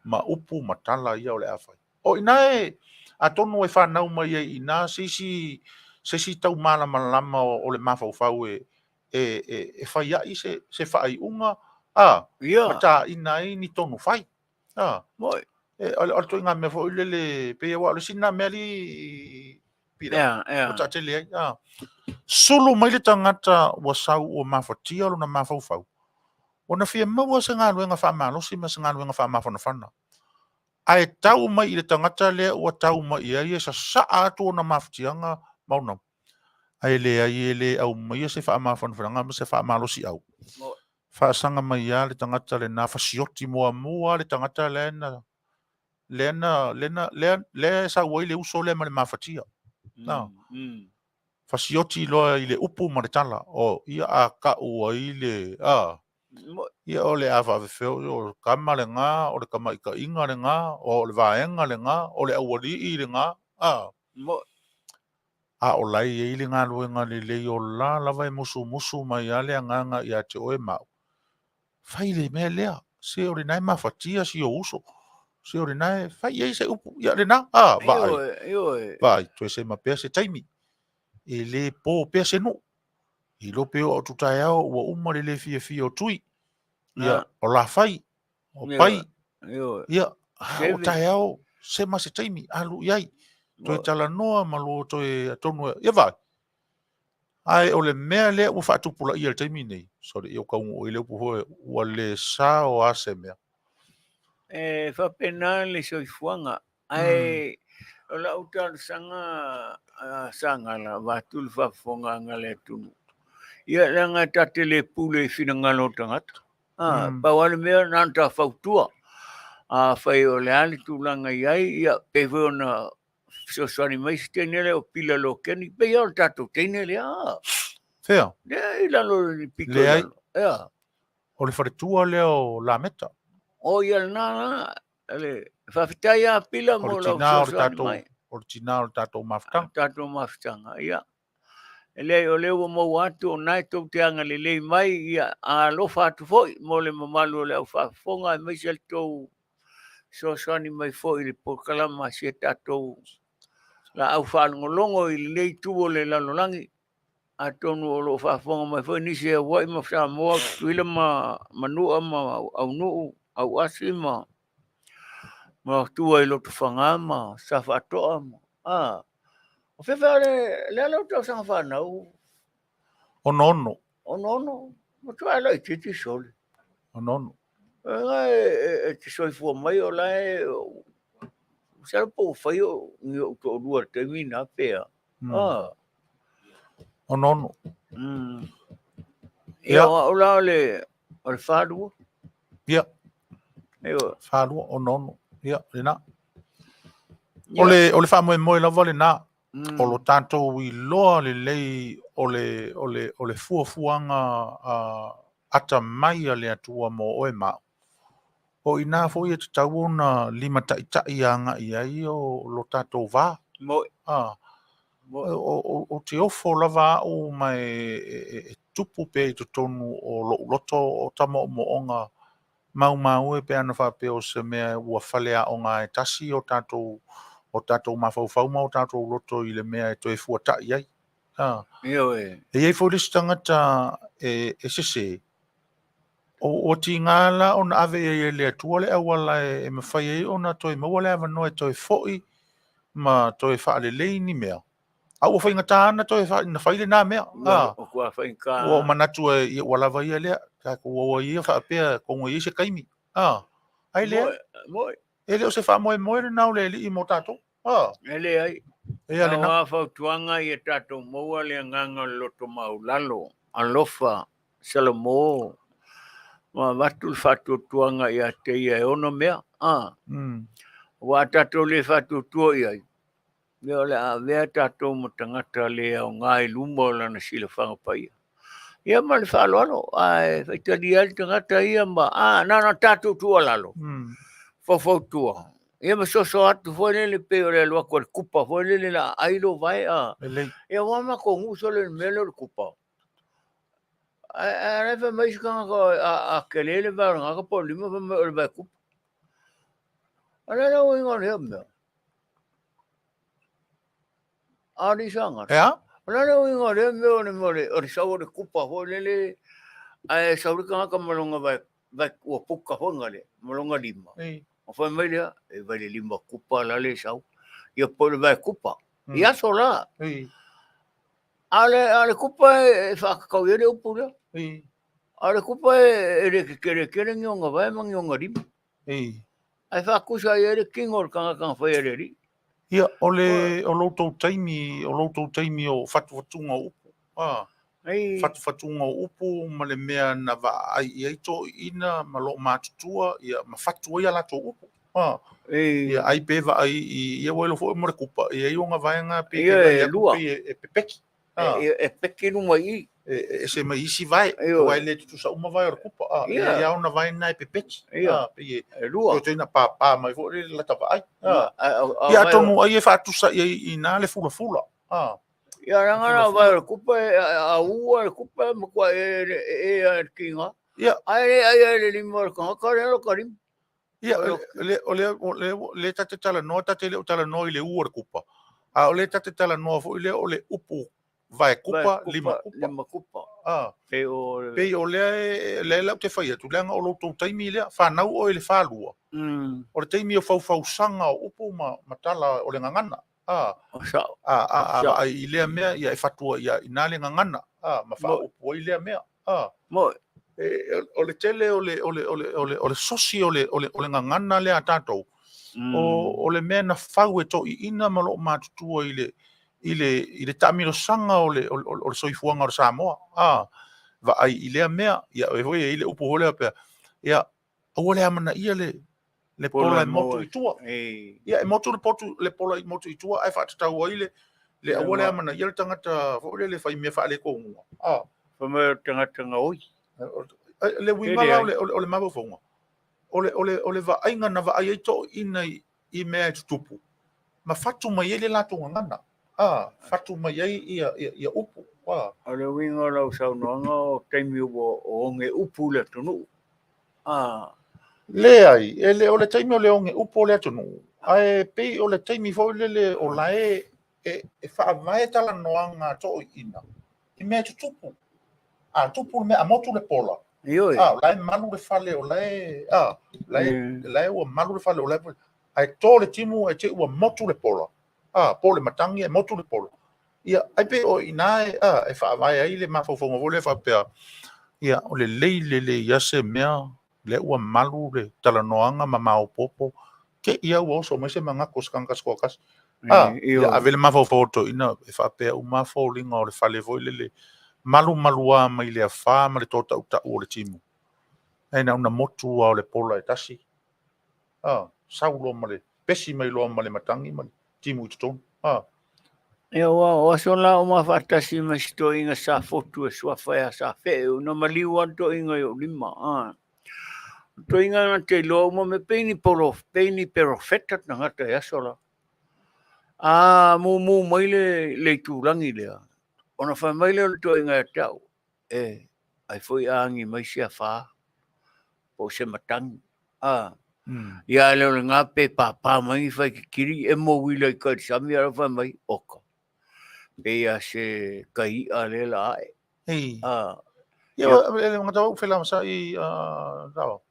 ma upu ma tala ia o le a fai? O i ina e atonu e fanau mai ai i ina se isi tau malamalama o le mafaufau e fai ai se faaiuga a ma taina ai ni tonu fai. O le ituaiga mea foi lele, pei aua o le isi lena mea alii Pita, ua taatele ai. Sulu mai le tagata ua sau ua mafatia lona mafaufau, ua na fia maua se galuega faamalosi ma se galuega faamafanafana. Ae tau mai i le tagata lea ua tau mai i ai e sasaa atu ona mafatiaga ma ona, ae leai e le aumaia se faamafanafanaga ma se faamalosiau. Faasaga mai lava le tagata lena, fasioti muamua le tagata lea na lea na lea na lea lea e sau ai le uso lea ma le mafatia. Na. Fasioti loa i le upu ma le tala, o ia a kau ai le a ia o le a faafefea o kama lena, o le tamaitaiga lena, o le vaega lena, o le aualii lena, a. A o la e i ai le galuega lelei o la lava e musumusu mai lava le agaga ia te oe ma au. Fai le mea lea, se o lena e mafatia si ou uso, se o lena e fai i ai se upu, ia lena, a, vaai, vaai, toe sema pea se taimi, e le po pea se nuu. E iloa pe oo atu taeao ua uma le le fiafia o Tui, ia, o Lafai, o Pai, ia, a o taeao, sema se taimi, alu i ai, toe talanoa ma lua toe atonu, ia vaai. Ae o le mea lea ua faatupulaia i le taimi nei, sorry, ia ua taunuu ai le upu foi, ua le sao lava se mea. E faapena le soifuaga, ae o lau talosaga a Sagala, vaeatu le faafofogaaga a le atunuu, ia leaga ta te le pule i finagalo o tagata. Pau lava le mea na ona ta fautua, afai o le a le tulaga i ai, ia pei foi ona fesoasoani mai se teine lea o Pila Lokeni, pei lava o le tatou teine lea. Fea? Lea i lalo i le pito i lalo. Ea. O le faletua lea o Lameta. O ia lena la. Le faafetai lava Pila mo lau fesoasoani mai. O le tina o le tatou mafutaga. Tatou mafutaga, ia. E leai, o lea ua maua atu o lena e tou te agalelei mai, ia alofa atu foi mo le mamalu o le au faafofoga aemaise le tou fesoasoani mai foi i le polokalama a si a tatou laau faalogologo i lenei itu o le lalolagi. Atonu o lo o faafofoga mai foi nisi e Hawaii ma Samoa, Tutuila ma Manua ma Aunuu, Auasi ma Ma tua i Lotofaga ma Safaatoa ma, a, o fea fea le, le ala o tausaga fanau? 66. 66. Matua e laitiiti sole. 66. E, e, e te soifua mai o la e, masalo po ua fai o ni ou toalua i le taimi na pe a. Ah. 66. Ia, o la o le, o le 42. Ia. Ioe. 42, 66. Ia, lena. O le, o le faamoemoe lava lena. O lo tatou iloa lelei o le, o le, o le fuafuaga atamai a le Atua mo oe ma au. O i ina foi e tatau ona limataitai agai ai o lo tatou va. Moe. Ah. Ou te ofo lava au ma e tupu pea i totonu o lou loto o ta moomooga maumau e pe ana faapea o se mea ua faleaoga e tasi o tatou o tatou mafaufau ma o tatou loto i le mea e toe fuata'i ai. Ah. Ioe. E i ai foi le isi tagata e sese, ua tiga la ona ave i ai e le Atua le auala e mafai ai ona toe maua le avanoa e toe fo'i ma toe faalelei ni mea. A ua faigata ona toe na fai lena mea. Ua faigata. Ua ou manatu e, ua lava ia lea. Tatou o ai ia faapea atonu e i ai se taimi. Ai lea. Moe. E le o se faamoemoe lena o le Alii mo tatou. E leai. Ia lena. Aua fautuaga ia tatou maua le agaga o le loto maualalo, alofa, Salomō, ma avatu le faatuatuaga ia te ia e ono mea. Aua a tatou le faatuatua i ai, ia o le a avea tatou ma tagata le aoga i luma o lana silafaga paia. Ia ma le faaaloalo, ae faitalia ai le tagata ia ma, a, na ona tatou tuualalo, faufautua, ia ma soso atu foi lele pei o le alu atu a le kupa foi lele o le a ai lou vae, a. Lelei. Ia aua matou nuu sole i le mea lea o le kupa. Ae la e fai mai isi tagata a tele le vae o le tagata po o le lima fai mai o le vae kupa. A o le a le uiga o lea mea? A le isaga. E a? O le a le uiga o lea mea o le mea o le sau o le kupa foi lele ae sau le tagata ma lona vae, vae ua puka foi na le, ma lona lima. Ona fai mai lea, e vaai le lima kupa la le sau. Ia po o le vae kupa. I aso la. A o le kupa e faatatau i ai le upu lea. A o le kupa e le tetele tele ni ona vae ma ni ona lima. Ae faatusa i ai le tino o le tagata na faia e le Alii. Ia, o le, o lo outou taimi, o lo outou taimi o fatufatuga o upu, a, fatufatuga o upu ma le mea na vaai i ai toeaiina ma loomatutua, ia, ma fatu ai a latou upu, a. Ia, ai pe vaai i, ia ua iloa foi mo le kupa, e i ai ona vaega pei e vaai atu pei e pepeki. E peki luma i i. E ese mai isi vae, aua e le tutusa uma vae o le kupa. E i ai lava ona vae na e pepeki. Pei e lua. Toe ina pāpā mai foi le lata vaai. Ia atonu ai e faatusa i ai i ina le fulafula. Ia leaga la o vae o le kupa, a ua le kupa e matua e e a e le tiga. Ae le ai ai le lima o le tagata lea lo ka lima. Ia, o le, o le, o le, le ta te talanoa, ta te le o talanoa i le u o le kupa. A o le ta te talanoa foi lea o le upu vae kupa, lima kupa. Lima kupa. Ah. Pei o le... Pei o lea, lea lau te fai atu, leaga o lo outou taimi lea, fanau oe i le 42. O le taimi o faufausaga o upu ma tala o le gagana. Ah. O sao. A, vaai i lea mea, ia e fatua ia ina le gagana, ah, ma faaupu ai lea mea. Ah. Moe. O le tele o le, o le, o le, o le, o le sosi o le, o le, o le gagana lea a tatou, o le mea na fau e toeaiina ma loomatutua i le, i le, i le taamilosaga o le, o le, o le soifuaga o le Samoa. Ah, vaai i lea mea, ia e foi e i ai le upu foi lea pea, ia, aua le amanaia le, le pola e motu i tua. Ia, e motu le potu, le pola i motu i tua, ae faatatau ai le, le aua le amanaia le tagata foi lele fai mea faaletonu. Ah. Fai mai o le tagata gaoi. Le uiga la o le, o le mafaufauga, o le, o le, o le vaaiga na vaai ai toeaiina i mea e tutupu, ma fatu mai ai le latou gagana. Ah, fatu mai ai ia, ia, ia upu. Ah. O le uiga o lau saunoaga o taimi ua oge upu le atunuu. Ah. Leai, e le o le taimi o le oge upu o le atunuu, ae pei o le taimi foi lele o la e, e faavae talanoaga a toeaiina i mea e tutupu. A tupu le mea, a motu le pola, Ioe. a, o la e malu le fale, o la e, a, la e, la e ua malu le fale, o la e, Ae to le timu ae te i ua motu le pola, a, po o le matagi ae motu le pola. Ia, ai pei o i ina e, a, e faavae ai le mafaufauga foi lea faapea, ia, o lelei le leai se mea, lea ua malu le talanoaga ma maopoopo, te i lava ua oso mai se manatu o se tagata se toatasi. A, ia ave le mafaufau o le toeaina e faapea uma lava foliga o le fale foi lele, malumaluā mai le afa ma le toatautau o le timu, ae na ona motu lava o le pola e tasi. A, sau loa ma le pesi mai loa ma le matagi ma le timu i totonu. A. Ia, ua o aso la o ma faatasi ma si toeaina Safotu e suafa ia Safee, ona maliu lava le toeaina i ou lima. A. O toeaina na te iloa uma mea, pei ni polo, pei ni perofeta tagata i aso la. A mumu mai le, le itulagi lea, ona fai mai lea o le toeaina ia te au, E, ai foi a agi mai se afa, po o se matagi. A, ia ae le o lena pe pāpā mai ni faititili, emo uila i tai i le sami, ae fai mai, oka, pei lava se tai i'a lea la ae. Ei. A, Ia, ia. E gata au fela masai a tao.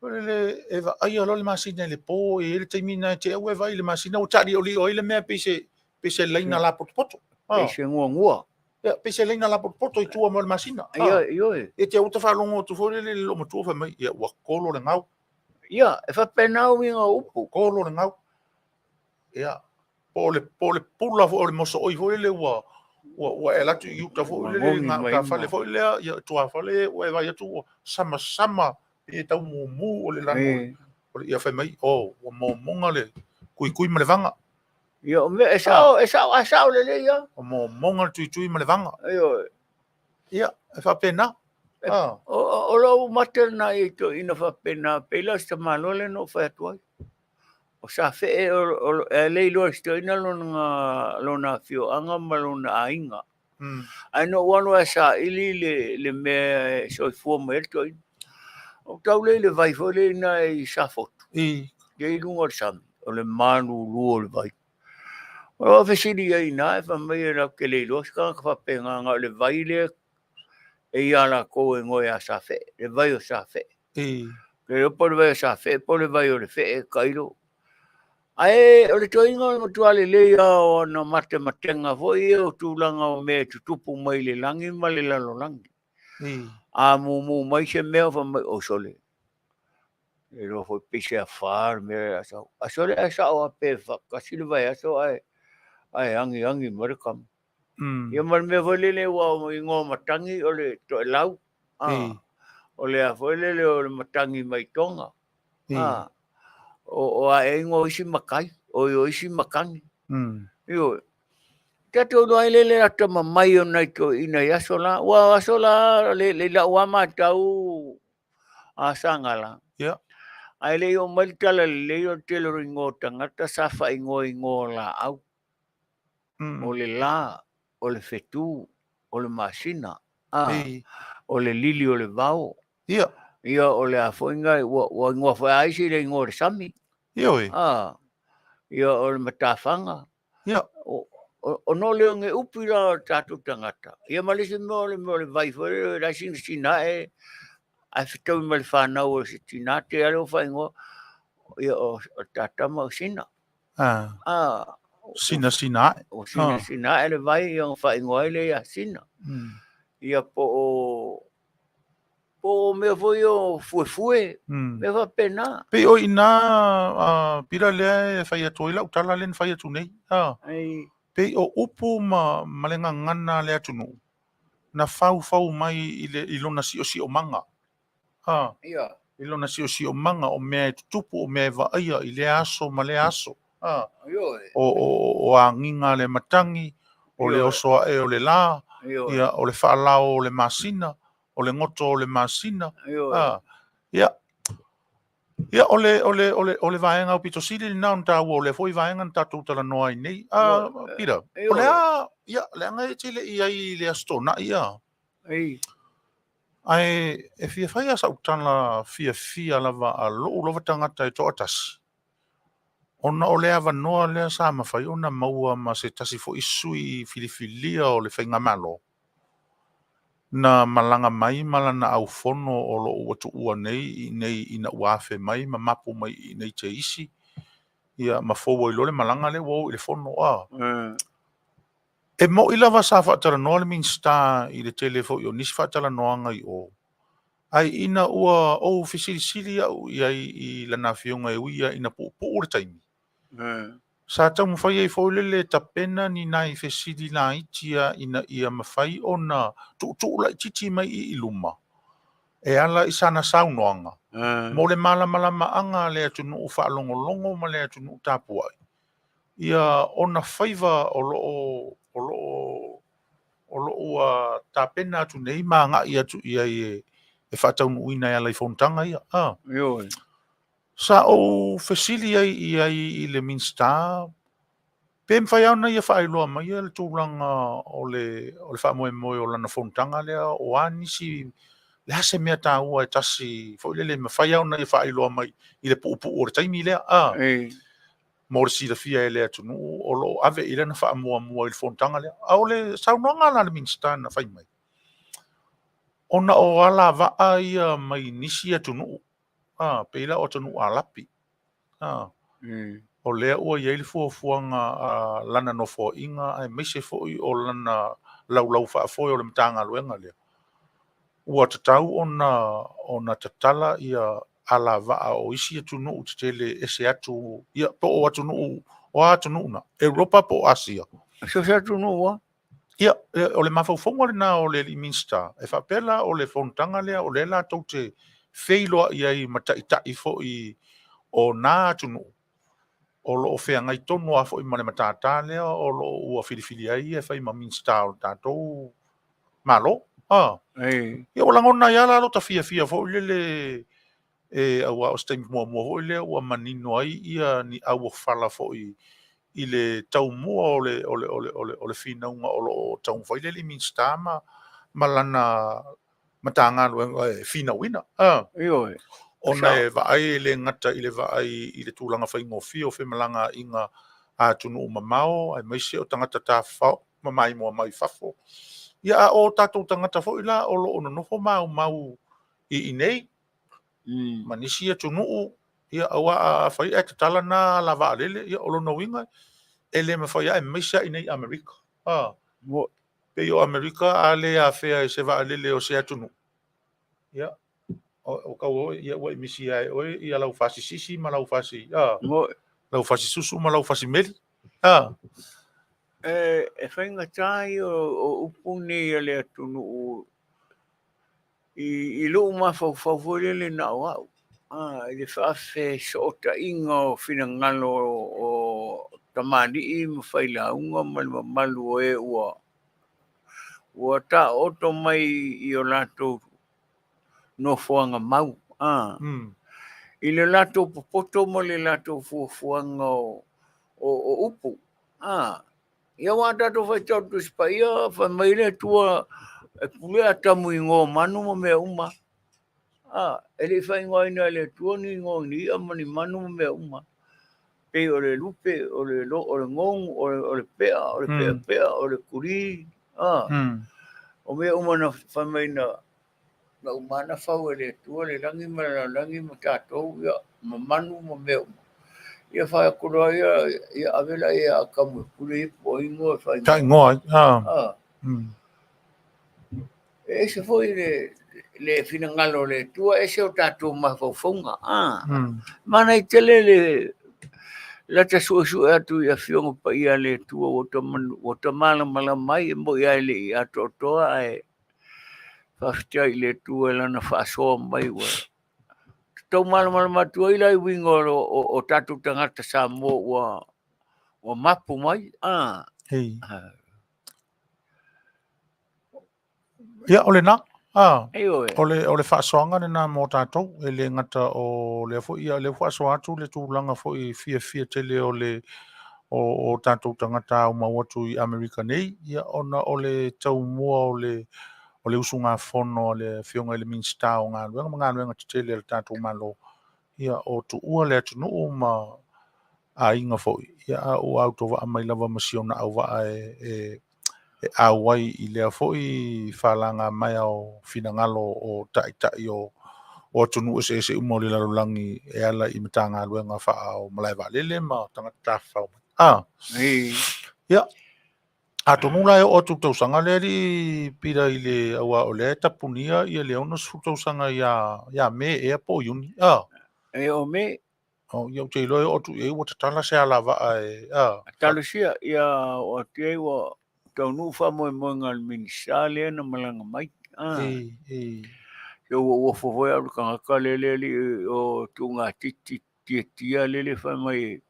Le e vaaia loa le masina i le po, e i ai le taimi lena e te au e vaai i le masina ua taaliolio ai le mea pei se pei se laina lapotopoto. Pei se guagua. Ia, pei se laina lapotopoto i tua mai o le masina. Ia, ioe. E te au ta faalogo atu foi lele i le loomatua fai mai, ia ua kolo le gau. Ia, e faapena uiga o upu. Kolo le gau. Ia, po o le, po o le pula foi, o le mosooi foi lele ua, ua, ua e alu atu i uta foi lele, i gautafale foi lea, ia, tuafale, ua e vaai atu ua samasama, e tau mumu o le lano, o le, ia fai mai, oh, ua momoga le tuitui ma le vaga. Ia, o mea, e sao, e sao, a sao lelei lava. Ua momoga le tuitui ma le vaga. Ioe. Ia, e faapena. Ah. O lou mate lena i toeaiina faapena, pei la o si tamaloa lea na ou fai atu ai. O Safee, e le iloa e si toeaina lona, lona afioaga ma lona aiga. Ae na ou alu lava e saili le, le mea e soifua mai ai le toeaina. Ou tau lea i le vai foi lea i ina i Safotu, I. lea i luga o le sami, o le malulu o le vai. O lau fesili i ai i ina, e fai mai e latou te le iloa se tagata faapena, na o le vai lea e ia latou e igoa ia Safee, le vai o Safee. I. Ke iloa po o le vai o Safee po o le vai o le Fee, tailo. Ae o le toeaina o le matua lelei lava o ana matematega foi ia o tulaga o mea e tutupu mai i le lagi ma le lalolagi. A mumu mai se mea fai mai, oi sole, e iloa foi pei se afa le mea lea a sau. A sole ae sao lava pe faatasi le vaiaso ae agiagi mai le tama. Ia ma le mea foi lele ua igoa matagi o le toelau, o le a foi lele o le matagi mai Toga. O a ea igoa o isi matai, oi o isi matagi. Ioe. Tatou iloa ai lea le atamamai o nai toeaiina i aso la. Ua o aso la, le, le, i lau lava matau a Sagala. Ia. Ae le i oo mai le tala lelei o le tele o igoa o tagata sa faaigoa i igoa o laau. O le la, o le fetu, o le masina, a, o le lili o le vao. Ia. Ia, o le a foi nai, ua, ua igoa foi a isi le igoa o le sami. Ioe. A, ia, o le matafaga. Ia. O, o, o no le onge upi la o tatou tagata. Ia ma le isi mea o le mea o le vai foi lele, la sina tina e, ae fetaui ma le fanau o se tina te ale o faaigoa, ia o, o tatama o sina. Ah. Ah. Sina sina ae. O sina sina ae le vai, ia o faaigoa ai le ia sina. Ia po o, po o mea foi o fuefue, mea faapena. Pei o i ina, Pila, lea e fai atu ai lau tala lea na fai atu nei. Ei. Pei o upu ma, ma le gagana a le atunuu, na faufau mai i, le, i lona siosiomaga. Ia. I lona siosiomaga o mea e tutupu, o mea e vaaia i lea aso ma lea aso. Ioe. O, o, o agiga a le matagi, o le oso ae o le la, Ioe. ia, o le faalao o le masina, o le goto o le masina. Ioe. Ia, ia o le, o le, o le, o le vaega aupito sili lena ona taua o lea foi vaega na tatou talanoa ai nei. Peter, o le a, ia, leaga e te le i ai i le Aso Toonai, ia. Ei. Ae e fia fai lava sau tala fiafia lava a lou lava tagata e toatasi, ona o le avanoa lea sa mafai ona maua ma se tasi foi sui filifilia o le faigamalo, na malaga mai ma lana aufono o lo o ua tuua nei i inei ina ua afe mai ma mapu mai i inei te isi. Ia, ma fou ai loa le malaga lea ua o i le fono, a. E mo'i lava sa faatalanoa le Minisita i le tele foi o nisi faatalanoaga i o, ae ina ua ou fesilisili au i ai i lana afioga e ui ia ina puupuu le taimi, sa taumafai ai foi lele tapena ni nai fesili laiti lava ina ia mafai ona tuutuu laitiiti mai i i luma e ala i sana saunoaga mo le malamalamaaga a le atunuu faalogologo ma le atunuu tapuai ia ona faiva o lo o o lo o o lo o ua tapena atu nei ma agai atu i ai e faataunuuina e ala i fonotaga ia. A. Ioe. Sa ou fesili ai i ai i le Minisita pe mafai lava ona ia faailoa mai le tulaga o le o le faamoemoe o lana fonotaga lea, o a nisi, le a se mea taua e tasi foi lele e mafai lava ona ia faailoa mai i le puupuu o le taimi lea. A. Mo le silafia e le atunuu o lo o ave i lana faamuamua i le fonotaga lea. A o le saunoaga la a le Minisita na fai mai, ona o alavaa ia mai nisi atunuu, a, pei la o atunuu Alapi, a, o lea ua i ai le fuafuaga a lana nofoaiga aemaise foi o lana laulau faafoe o le Matagaluega lea, ua tatau ona tatala ia alavaa o isi atunuu tetele ese atu, ia, po o atunuu, o a atunuu na, Europa po o Asia. So se atunuu lava. Ia, o le mafaufauga lena o le alii Minisita, e faapea la o le fonotaga lea o lea latou te feiloai ai ma taitai foi o na atunuu o lo o feagai tonu lava foi ma le matata lea o lo o ua filifili ai ia e fai ma Minisita o le tatou Malo. A. Ia ua lagona ai lava la lota fiafia foi lele e aua o se taimi muamua foi lea ua manino ai ia ni auofala foi i le taumua o le o le o le o le o le finauga o lo o taumafai le alii Minisita ma ma lana Matagaluega e finauina. A. Ioe. Ona e vaai e le gata i le vaai i le tulaga faigofie o femalagaaiga a atunuu mamao aemaise o tagata tafafao ma maimoa mai fafo. Ia a o tatou tagata foi la o lo o nonofo maumau i inei ma nisi atunuu, ia aua afai ae tatala na ala vaalele, ia o lona uiga e le mafai lava aemaise lava i inei i Amerika. A. Pei o Amerika a le afea e se vaalele o se atunuu, ia o kau oe, ia ua e misia e oe ia lau fasi sisi ma lau fasi, a, lau fasi susu ma lau fasi meli. A. E faigata ia o upu nei a le atunuu i lou mafaufau foi lele na o au, i le faafesootaiga o finagalo o tamalii ma failauga ma le mamalu o e ua taooto mai i o latou nofoaga mau, i le latou popoto ma le latou fuafuaga o upu. Ia aua a tatou faitau i le Tusi Paia, fai mai le Atua e pule Atamu i igoa o manu ma mea uma. A, e le i faaigoaina e le Atua ni igoa o ni i'a ma ni manu ma mea uma. Pei o le lupe, o le, lo, o le gogu, o le pea, o le peapea, o le kulī. A, o mea uma na fai mai na na uma ona fau e le Atua le lagi ma le lalolagi ma tatou, ia, ma manu ma mea uma. Ia fai atu loa ia, ia ave laia ia Atamu e pule ia po o ai igoa e faaigoa. Faaigoa ai. Ah. Ah. E ese foi le finagalo o le Atua, ese o tatou mafaufauga. Ah. Manaia tele le lata suesue atu i Afioga Paia a le Atua ua ta ua ta malamalama ai, e moni lava e le i atoatoa ae faafetai i le Atua i Lana faasoa mai ua tau malamalama atu ai la i uiga o tatou tagata Samoa ua mapu mai. Ah. Hei. Ia, o lena. Ah, o le faasoaga lena mo tatou, e le gata o lea foi, ia, lea ua faasoa atu le tulaga foi fiafia tele o le o tatou tagata aumau atu i Amerika nei, ia, ona o le taumua o le usugafono a le Afioga i le Minisita o Galuega ma Galuega Tetele a le tatou Malo, ia, o tuua le atunuu ma aiga foi, ia, a ua autovaa mai lava ma si ona auvaa e auai i lea foi falaga maea o finagalo o taitai o o atunuu eseese uma o le lalolagi e ala i Matagaluega faa o malae vaalele ma tagata tafafao mai. A. Ia, atonu la e oo atu i le tausaga lea alii Pita i le, aua o lea e tapunia ia le 60 tausaga ia, ia Me ea po o Iuni. A. E o Me. Oh, ia ou te iloa e oo atu i ai ua tatala se alavaa e, a. Talosia, ia oo atu i ai ua taunuu faamoemoega a le Minisita lea na malaga mai. Ah. E, e. Ia ua uafo foi au le tagata lea le alii o Tuugatiti Tiatia lele fai mai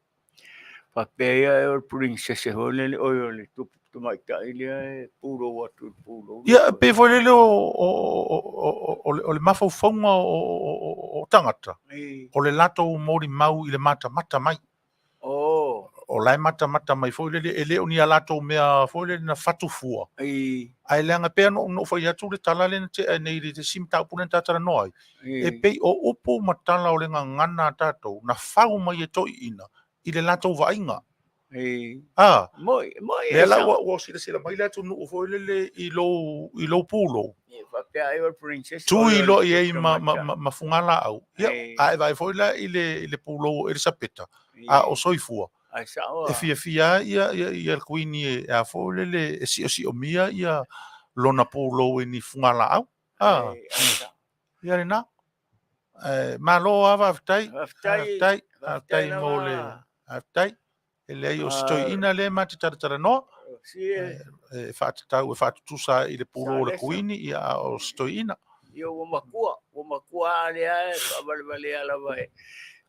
faapea ia e o le princess foi lele oi o le tupu tamaitai lea e pulou atu i le pulou. Ia e pei foi lele o le mafaufauga o tagata, o le latou molimau i le matamata mai. Oh. O la e matamata mai foi lele, e le o ni a latou mea foi lele na fatu fua. Ae leaga pei ona ou fai atu le tala lea na tea nei i le isi mataupu lea na ta talanoa ai, e pei o upu ma tala o le gagana a tatou na fau mai e toeaiina i le latou vaaiga. A, lea la ua silasila mai le atunuu foi lele i lou, i lou pulou. Tui loa i ai ma, ma, ma, ma fugalaau. Ia, a e vaai foi la i le, i le pulou o Elisapeta, a o soifua, e fiafia ia, ia, ia le Kuini e, a foi lele e siosiomia ia lona pulou i ni fugalaau. A, ia lena. Malo lava, faafetai. Faafetai, faafetai mo le, faafetai. E leai o si toeaina lea ma te talatalanoa e faatatau e faatutusa ai i le pulou o le Kuini, ia a o si toeaina. Ia ua matua, ua matua a lea e faavalevalea lava e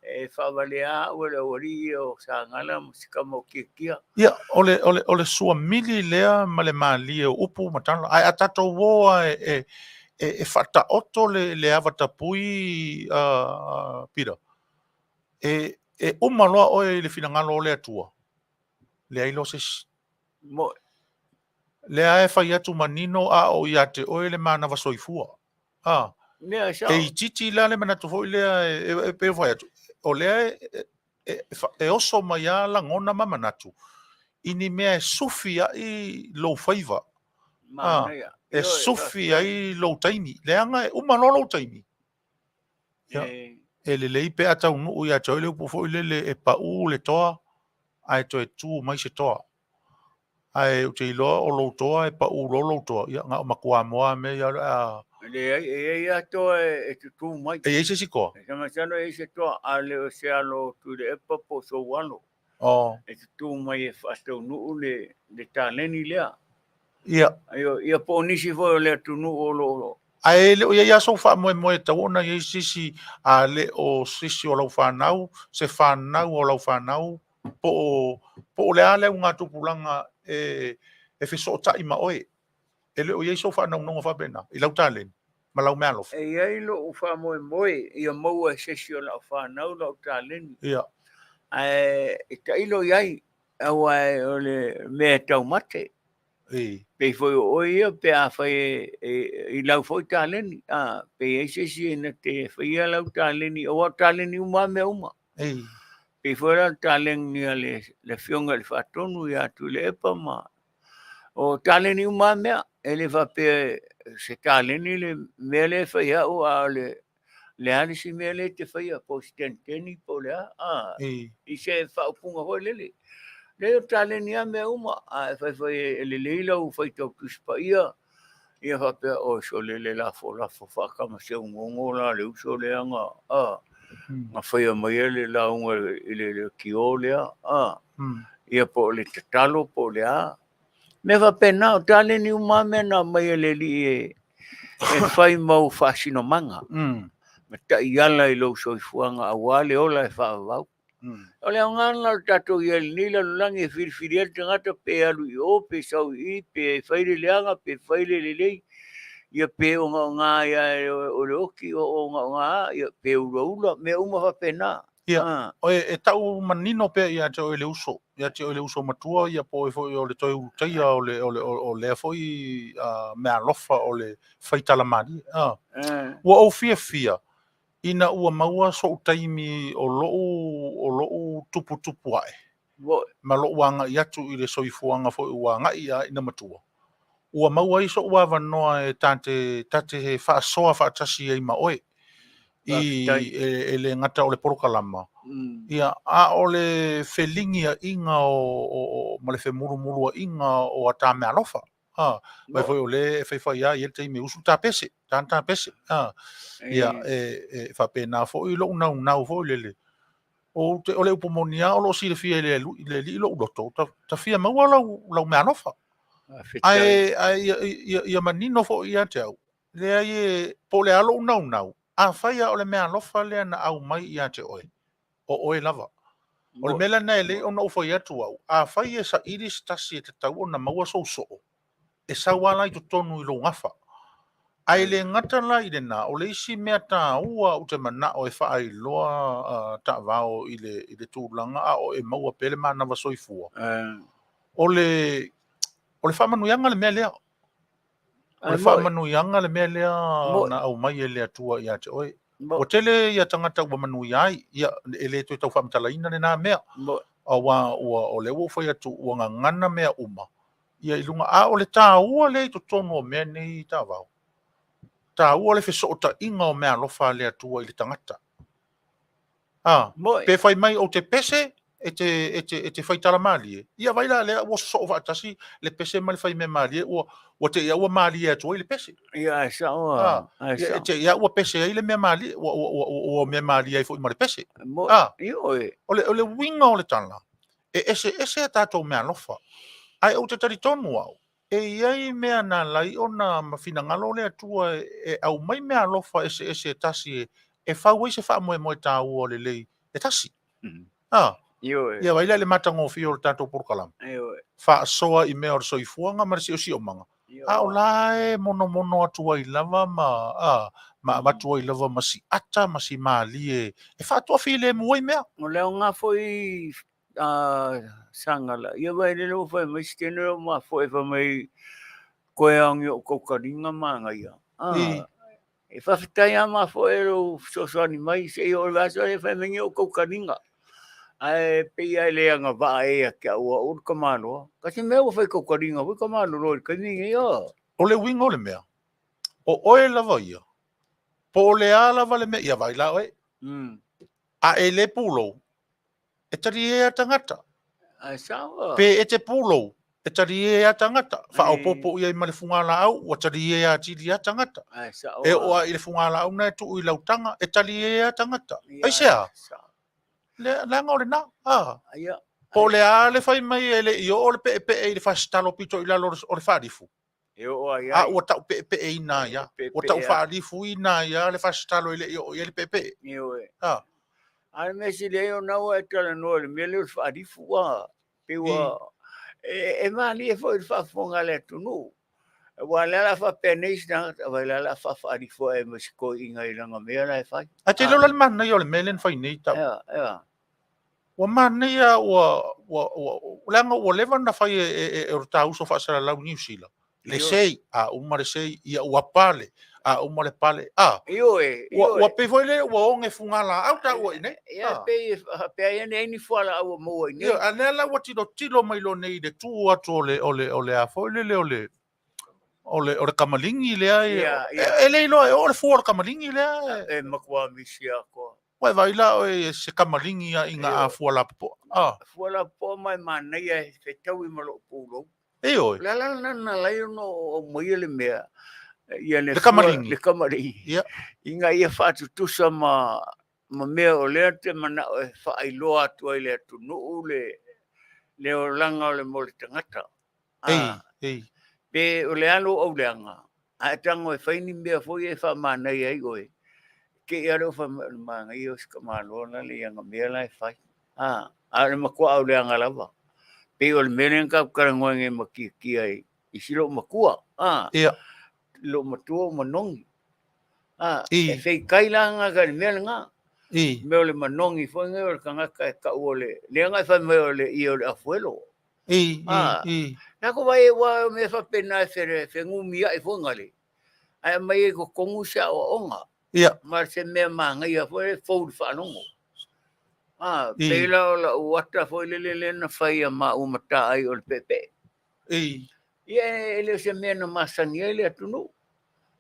e faavalea au e le aualii ia o Sagala ma si tama o Tiatia. Ia, o le, o le, o le suamili lea ma le malie o upu ma tala. Ae a tatou o lava e, e, e faataoto le, le ava tapui, Peter, e, e uma loa oe i le finagalo o le Atua, leai loa se isi. Moe. Lea e fai atu manino a o ia te oe le manava soifua. A, Mea e sao. E itiiti la le manatu foi lea e, e, e pei ona fai atu, o lea e, e, e oso mai lava lagona ma manatu i ni mea e sufi ai lou faiva. A, e sufi ai lou taimi. Leaga e uma loa lou taimi. Ia, e lelei pe a taunuu ia te oe le upu foi lele e pau le toa ae toe tu mai se toa. Ae ou te iloa o lou toa e pau loa lou toa, ia na o Matuamoa a mea ia a... Leai, e i ai lava toa e tutū mai. E i ai se isi toa? E masalo e i ai se toa, a le o se alo o Tuilaepa po o sou alo. Oh. E tutū mai e faataunuu le, le taleni lea. Ia. Ia po o nisi foi o le atunuu o lo o. Ae le o i ai lava sou faamoemoe e tatau ona i ai se isi, a le o se isi o lau fanau, se fanau o lau fanau, po o, po o le a le augatupulaga e, e fesootai ma oe. E le o i ai sou faanaunauga faapena i lau taleni ma lau meaalofa. E i ai lou faamoemoe ia maua e se isi o lau fanau lau taleni. Ia. Ae e tailo i ai, Aua o le mea e taumate. Ei. Pei foi o oe ia pe afai e, i lau foi taleni, a, pe i ai se isi e na te faia lau taleni, aua o taleni uma lava mea uma. Ei. Pei foi la o le taleni a le, le Afioga i le Faatonu ia Tuilaepa ma, o taleni uma lava mea. E le faapea se taleni le mea lea e fai e au, a o le le a le isi mea lea e te faia, po o se teniteni po o le a, a, i se faaupuga foi lele. Leai, o taleni lava mea uma, a e faifai e lelei lau faitau Tusi Paia, ia faapea, oi sole le lafolafo faakamaseogogo la le uso lea na, a, na faia mai e le lauga i le leitio lea, a, ia po o le tatalo po o le a. Mea faapena, o taleni uma lava mea na aumai e le Alii e, e fai mau faasinomaga ma taiala i lou soifuaga aua le ola e faavavau. O le aoga lena o le tatou i ai i lenei lalolagi e filifili ai le tagata pe alu i o, pe sau i i, pe fai le leaga, pe fai le lelei, ia pe ogaoga ai lava o le oti, o ogaoga lava, ia pe ulaula, mea uma faapena. Ia, e tau manino pea ia te oe le uso, ia te oe le uso matua, ia po o oe foi o le toe ulutaia o le, o le, o lea foi meaalofa o le faitala malie. Ua ou fiafia ina ua maua so'u taimi o lo'u, o lo'u tuputupu a'e ma lo'u aga'i atu i le soifuaga foi ua aga'i a ina matua. Ua maua ai so'u avanoa e ta te, ta te faasoa faatasi ai ma oe. I e le gata o le polokalama, ia, a o le feligiaiga o ma le femulumuluaiga o a ta meaalofa. A, vai foi o lea e faifai lava i ai le taimi e usu le ta pese, ta le ta pese. A, ia, e faapena foi lou naunau foi lele, ou te, o le upu moni lava o lo o silafia e le Alii lou loto, ta fia maua lau meaalofa. Ae ia manino foi ia te au, leai e, po o le a lou naunau, afai lava o le meaalofa lea na aumai ia te oe, o oe lava. O le mea lena e lelei ona ou fai atu au, afai e saili se tasi e tatau ona maua sou soo, e sau lava la i totonu i lou gafa. Ae le gata la i lena, o le isi mea taua ou te manao e faailoa taavao i le tulaga a o e maua pea le manava soifua, o le faamanuiaga le mea lea. O le faamanuiaga le mea lea na aumai e le Atua ia te oe. Ua tele ia tagata ua manuia ai, ia, e le toe tau faamatalaina lena mea. Aua ua, o lea ua ou fai atu ua gagana mea uma ia i luga. A o le taua lea i totonu o mea nei taavao, taua le fesootaiga o meaalofa a le Atua i le tagata. A, pe fai mai ou te pese, e te, e te, e te fai tala malie, ia vai la lea ua sosoo faatasi le pese ma le fai mea malie, ua te i a ua malie atu ai le pese. Ia, e sao a. A, ia, e te i a ua pese ai le mea malie, ua mea malie ai foi ma le pese. A, o le uiga o le tala, e eseese a tatou meaalofa. Ae ou te talitonu au, E i ai mea na ala ai ona finagalo le Atua e aumai meaalofa eseese e tasi e fau ai se faamoemoe taua lelei e tasi. A, ia vaai la i le matagofie o le tatou polokalame, faasoa i mea o le soifuaga ma le siosiomaga, a o la e monomono atu ai lava ma, a, ma avatu ai lava ma si ata ma si malie e faatoafilemu ai mea. O le aoga foi Sagala, ia vai lele ua fai mai si teine o mafoe fai mai koe aogi o kaukaliga manaia. E faafetai lava mafoe lou fesoasoani mai seia oo i le vaiaso lea fai mai o kaukaliga. Ae pei lava e le agavaa ea ia te au o au o le tamaloa. Kasi mea ua fai kaukaliga foi tamalolo i le taimi lenei. O le uiga o le mea, o oe lava ia, po o le a lava le mea, ia vaai la oe, a e le pulou, e talie a tagata. Ae sao. Pe e te pulou, e talie a tagata. Faaopoopo i ai ma le fugalaau, ua talie atili a tagata. Ae sao. E oo lava i le fugalaau na e tuu i lau taga, e talie a tagata. Aisea? Leaga o lena. A. Po o le a le fai mai e le i oo le peepee i le fasitalo pito i lalo o le faalifu. E oo ai ai. A ua tau peepeeina ai lava. Ua tau faalifuina ai lava le fasitalo e le i oo i ai le peepee. Ioe. A. A o le mea sili ai ona ua e talanoa i le mea lea o le faalifu, a, pei ua e malie foi i le faafofoga a le atunuu. Aua o lea o le a faapea nei isi tagata, vaai la o le a faafaalifu ae ma si toeaina i lana mea la e fai. Ae te iloa la le manaia o le mea lea na fai nei tau. Ea, ea. Ua manaia ua, ua, ua, leaga ua leva ona fai e, e, e, e o le ta uso faasalalau i Niu Sila. Le sei, a uma le sei, ia ua pale, a uma le pale, a. Ioe, ioe. Ua, ua pei foi lea ua oge fugalaau taua i inei. Ia, pei, faapea ia nei ni fualaau ua maua i inei. Ioe, a lea la ua tilotilo mai loa nei i le tu atu o le, o le, o le a foi lele o le, o le, o le kamaligi lea, Ia, ia. e, e le iloa e oo le fua o le kamaligi lea. E matua misi atoa. Ua e vaai la oe se kamaligi a ina a fua lapopoa. A. Fua lapopoa ma e manaia e fetaui ma lou pulou. Ioe. O le ala lena na ala ai ona aumaia le mea, ia le Le kamaligi. Le kamaligi. Ia. Ina ia faatutusa ma, ma mea o lea te manao e faailoa atu ai le atunuu le, le olaga o le mo le tagata. Ei, ei. Pe o le a lou auleaga, a e tago e fai ni mea foi e faamanaia ai oe, te i lava lea ua fai mai o le manaia o si tamaloa la le i ana mea la e fai. A, a o le matua auleaga lava. Pei o le mea lea na tatou talanoa nei ma Tiatia i si lou matua. A, Ia. Lou matua o Manogi. A, e feitai la gata i le mea lena. I. Mea o le Manogi foi nei o le tagata e tau o le, lea na e fai mai o le ie o le afuelo. I, i, i. Na ko vai ua o mea faapena e fenumiai foi ngale. Ae aumai ai i totonu se aoaoga. Ia. Ma se mea manaia foi e fou i le faalogo. A, pei la o lau ata foi lele lea na fai ia maua ma taai o le peepee. I. Ia e le o se mea na masani ai le atunuu.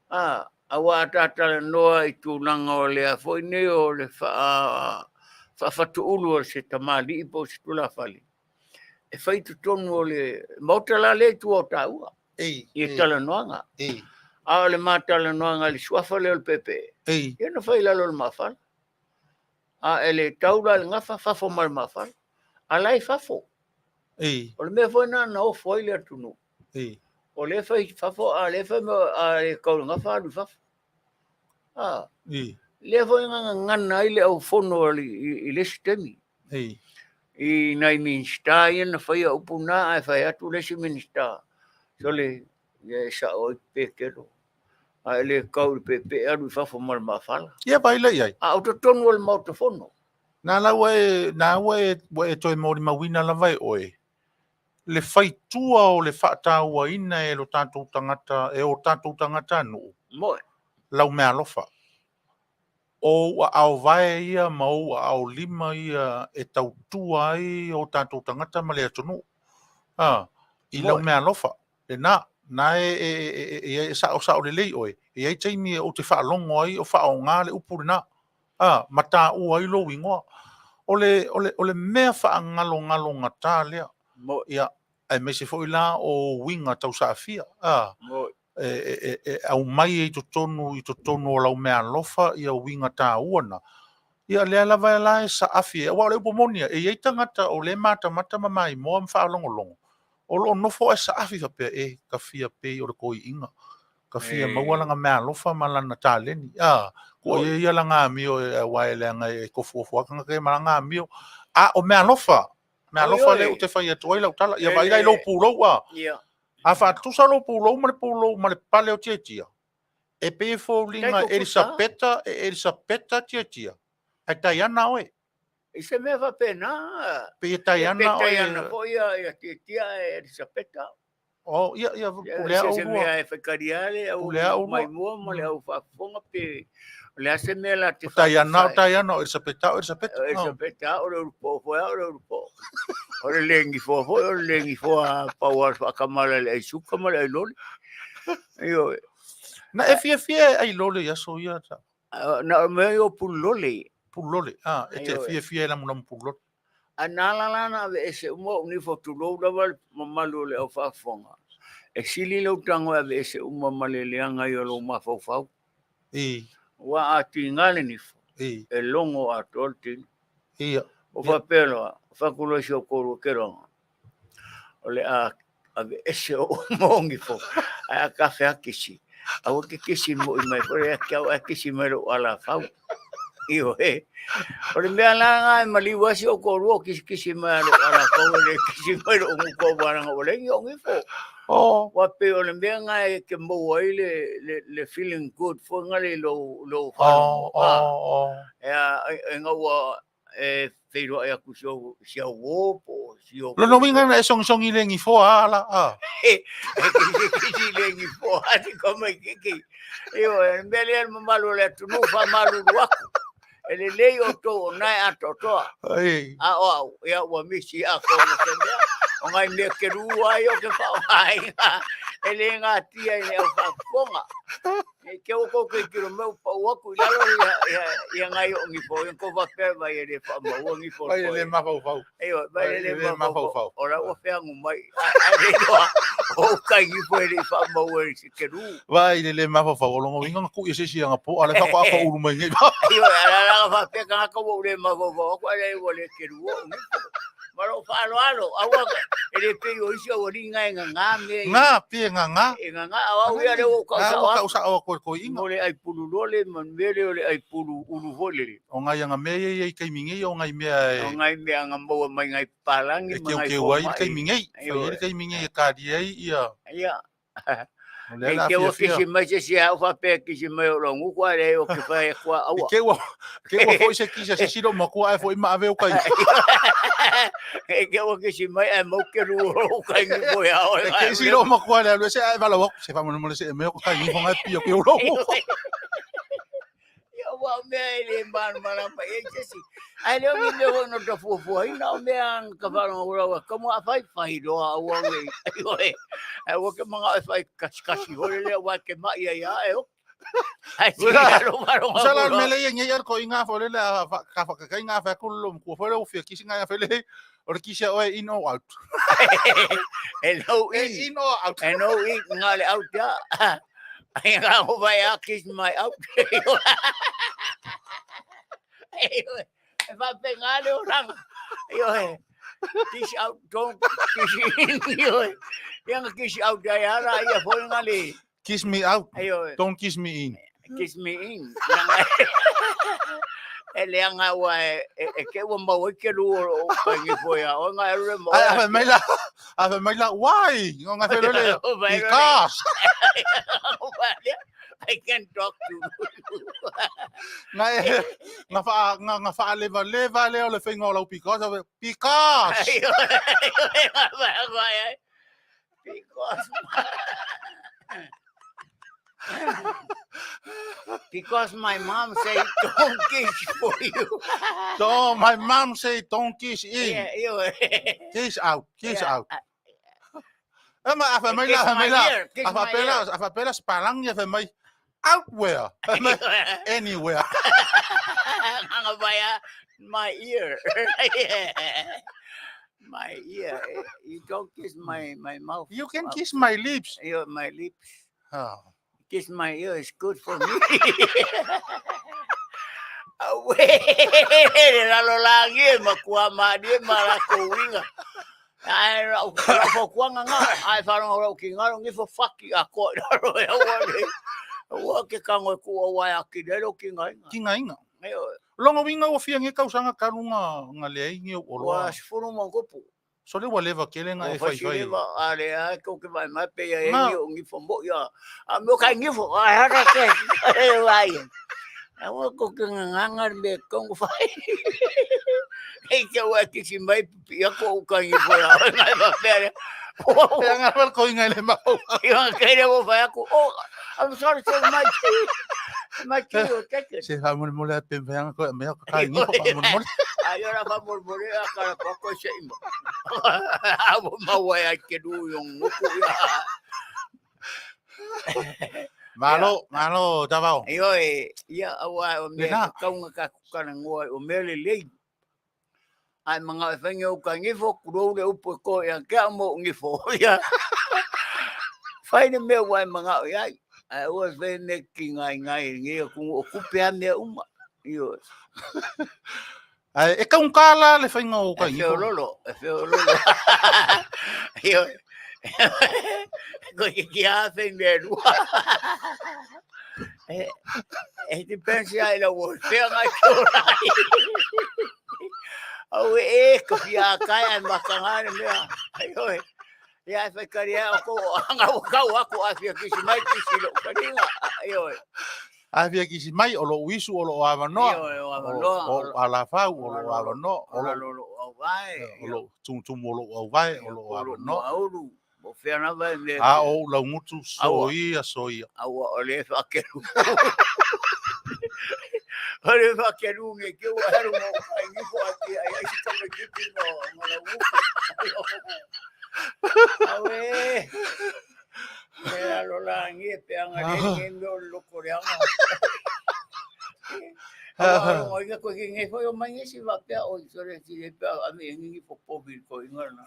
A, Aua a ta talanoa i tulaga o lea foi nei o le faafatuulu o se tamalii po o se tulafale, e fai i totonu o le Maota la lea i tua o taua, i talanoaga. A o le ma talanoaga i le suafa lea o le peepee, ia na fai i lalo o le mafala. A e le tau la i le gafa, fafo ma le mafala. A la e i fafo. O le mea foi lena na ofo ai le atunuu. O lea e fai i fafo, a lea fai mai a le tau i le gafa alu i fafo. A, lea foi na gagana ai le aufono i le isi taimi. I nai Minisita ia na faia upu na, ae fai atu le isi Minisita, sole, ia e sao ai Petelo, a e le tau i le peepee alu i fafo ma le mafala. Ia vaai la i ai. A o totonu o le Maota Fono. Na la ua e, na ua e, ua e toe molimauina lava e oe, le faitua o le faatauaina e lo tatou tagata, e o tatou tagatanuu. Moe. Lau meaalofa. O ou aao vae ia ma ou aao lima ia e tautua ai o tatou tagata ma le atunuu. A, i lau meaalofa, lena, na e, e, e, e, e sao sao lelei oe, e i ai taimi ou te faalogo ai o faaaoga le upu lena, a, ma taua ai lou igoa. O le, o le, o le mea faagalogalogata lea. Ia, aemaise foi la o uiga tausaafia, a, e, e, e aumai ai totonu i totonu o lau meaalofa ia uiga taua na. Ia lea lava la e saafi ai, aua o le upu moni lava, e i ai tagata o lea e matamata ma maimoa ma faalogologo, o lo o nofo ae saafi faapea, e, ta fia pei o le toeaina, ta fia maua lana meaalofa ma lana taleni. A, kua ia ia lana amio, aua e leaga e tofuofu lava tagata ia ma lana amio. A o meaalofa, meaalofa lea ou te fai atu ai lau tala, ia vaai la i lou pulou, a. A faatusa lou pulou ma le pulou ma le pale o Tiatia, e pei e foliga e Elisapeta, e Elisapeta Tiatia, ae Taiana oe. I se mea faapena. Pei e Taiana oe. Pe Taiana foi ia Tiatia ae Elisapeta. Oh, ia, ia, pule au. Se mea e faitalia le au maimoa ma le au faafofoga pe o le a se mea la te O Taiana, o Taiana, o Elisapeta, o Elisapeta. O Elisapeta, o le ulupo foi, o le ulupo. O le le gifoa foi, o le le gifoa pau a le faakamala i le aisuka ma le ailole. Ioe. Na e fiafia e ailole i aso ia? Na o mea ia o pululole. Pululole, a, e te fiafia e lamulamu pululole. A na ala la na aveese uma ou nifo, tulou lava le mamalu o le au faafofoga, e sili lou tago e aveese uma ma le leaga ai o lou mafaufau. Aua a tiga le nifo, e logo atoa le tino. O faapea loa, fai atu loa i si ou toalua keloga, o le a aveese ou uma ou nifo, ae a kafe a kisi, aua ke kisi moi mai foi ia te au, ae kisi mai lou alafau. Ioe. O le mea la lena e maliu ai si ou toalua o kisikisi mai a lou alafau e le kisi mai lou gutu aua leaga ua leai ni ou nifo. Ua pei o le mea lena e te maua ai le, le, le feeling good foi lena i lou, lou faalogo. Ina ua e feiloai atu si ou, si au uō po o si ou... Lona uiga na e sogisogi le gifoa a la, a. E kisikisi le gifoa a si tamaititi. Ioe, le mea lea le mamalu o le atunuu faamalulu atu. E lelei outou o na e atoatoa. A o au, ia ua misi atoa se mea. O ngai mea kelu lava ia ou te faaaogaina. E le natia i le au faafofoga. E te ua tou tilotilo mai ua pau atu i lalo ia ngai o nifo, ia tou faapea mai e le faamaua nifo. Vai e le mafaufau. Ioe, vai e le mafaufau. O la ua feagu mai. Ae le iloa o uka i nifo e le i faamaua i se kelu. Vai le le mafaufau, o lona uiga na tuu ia se isi ana po, a le faatoa ulu mai nei. Ioe, a la la faapea tagata ua ou le mafaufau atu, ae le ua le kelua ou nifo. Ma lou faaaloalo, aua e le pei o isi aualii na e gagā mea ia. Gā, pei e gagā. E gagā, a o au ia lea ua ou tau sao atu. Tau sao atu e toeaiina. Mo le ai pulu lole ma le mea lea o le ai pulu ulu foi lele. O ngai ana mea ia i ai taimi nei, o ngai mea e. O ngai mea na maua mai ngai papalagi ma ngai fomai. E teuteu ai le taimi nei. Fai ai le taimi nei e talia ai ia. Ia. O lea la fia fia. Kisi mai se isi au faapea kisi mai o lou gutu ae leai o ke fai atu a aua. Ke ua ke ua foi se kisi a se isi lou matua ae foi ma ave uka i. E ke ua kisi mai ae mau ke lu o uka i mo ia oe. E ke isi lou matua le alu e se ae vala se faamolemole se e mea o ka i fonga e pio ke o lou. Ia ua o mea e le malamalama i ai se isi. Ae le o ni mea foi na ta fuafuaina, o mea na ta faalogo lau e kamu a fai, fai loa aua nei. Ioe, ae aua ke manao e fai kasikasi foi lele aua e te mai ai lava e oki. Ai si alo maro Sa la mele ia ngai ar ko inga fo le la ka fa ka inga fa ku lo ku fo le u fia kisi ngai fa le o le kisi o e in or out. E no E in. in or out. E no in nga le out ya. Ai nga o vai a kiss my out. E fa pe nga le oranga. Io e. Kiss out don't kiss in. Io e. Ia nga kiss out ai ara ia fo nga le. Kiss me out. Io e. Don't kiss me in. Kiss me in. Nanga e le anga ua e e ke ua mau ai ke lu o ka ngi fo ia o nga e mo. Ai a mai la a mai la why? Nga fe le because I can talk to you. Nga nga fa nga nga fa leva leva le o le fenga o lau because because. Because Because my mom say don't kiss for you. So my mom say don't kiss in. Yeah, you. Kiss out, kiss Yeah. out. E ma afa mai la, Kiss afa my mai la. ear, kiss Afa my pela, ear. afa pela spalang ya fa mai out where? Fa mai anywhere. Nga vaya my ear. My ear. You don't kiss my mouth. You can kiss my lips. You, my lips. Oh. Kiss my ear is good for me. Awe, lalo langi makua mani marako winga. Ai rau rau kuanga nga, ai wharonga rau ki ngaro ngi fo whaki a koe raro e aua le. Aua ke kango e kua wai a ki rero ki ngainga. Ki ngainga. Eo, Longa winga o fia nge kausanga karu nga nga le ai nge o ua loa. sifuru mangopu. So le ua leva kele nga Ua e fai whasi fai. leva a le ai kau ke mai mai pe ia e Nga. ngi o ngi fo mo ia. A meo kai ngi fo, ai hara ke. E wai. Aua ko ke nganga me kongo whai. Hei te ua kisi mai pipi ako u kai ngi fo ia. Ngai ma pere. E anga wal ko inga le mau. Ia kei re wo whai ako. Oh, I'm sorry, sir, my tea. My tea will take it. Se fa mo mo le pe pe anga ko me ko kai ngi fo mo mo. Ai ora fa mormore a kara pako se ima. Awo maua ai ke du yong nguku ia. Malo, malo, tavao. Io e ia aua o mea Lena. ka kaunga ka kukana ngoa o mea le lei. Ai manga e whainga o ka ngifo, kurou le upu e ko ia kia mo ngifo. Ia. Whai ne mea wai manga o iai. Ai ua whai me ki ngai ngai ngi o kungu o kupe a mea uma. Io. Ai e kaun kala le whainga o ka E ngifo. whiololo, e whiololo. Io. Ko ki ki a whai mea rua. E, e te pensi ai la wo whia ngai ki o rai. Au e, ka whia kai ai makanga ne mea. Ai oi. Ia e whai kari ai o ko anga o kau ako a whia kisi mai kisi lo karinga. Ai oi. A fia kisi mai o lo uisu o lo avanoa. Io o avanoa. O alafau o lo avanoa. O O lo lo au vai. o lo tumutumu o lo au vai o lo avanoa. Auru. O whia na vai me. A o laungutu so Aua. ia so ia. Aua o le whakeru. O le whakeru nge ke ua heru mo kai ngifo a te ai ai si kama kipi no ngala uku. Awe. Me alo la ngi pe anga le nge me o loko le anga. Aua alo ngoi nga koe ki ngifo yo mai ngisi wa pea o isore si le pea a me ngi ngifo pobi ko inga na.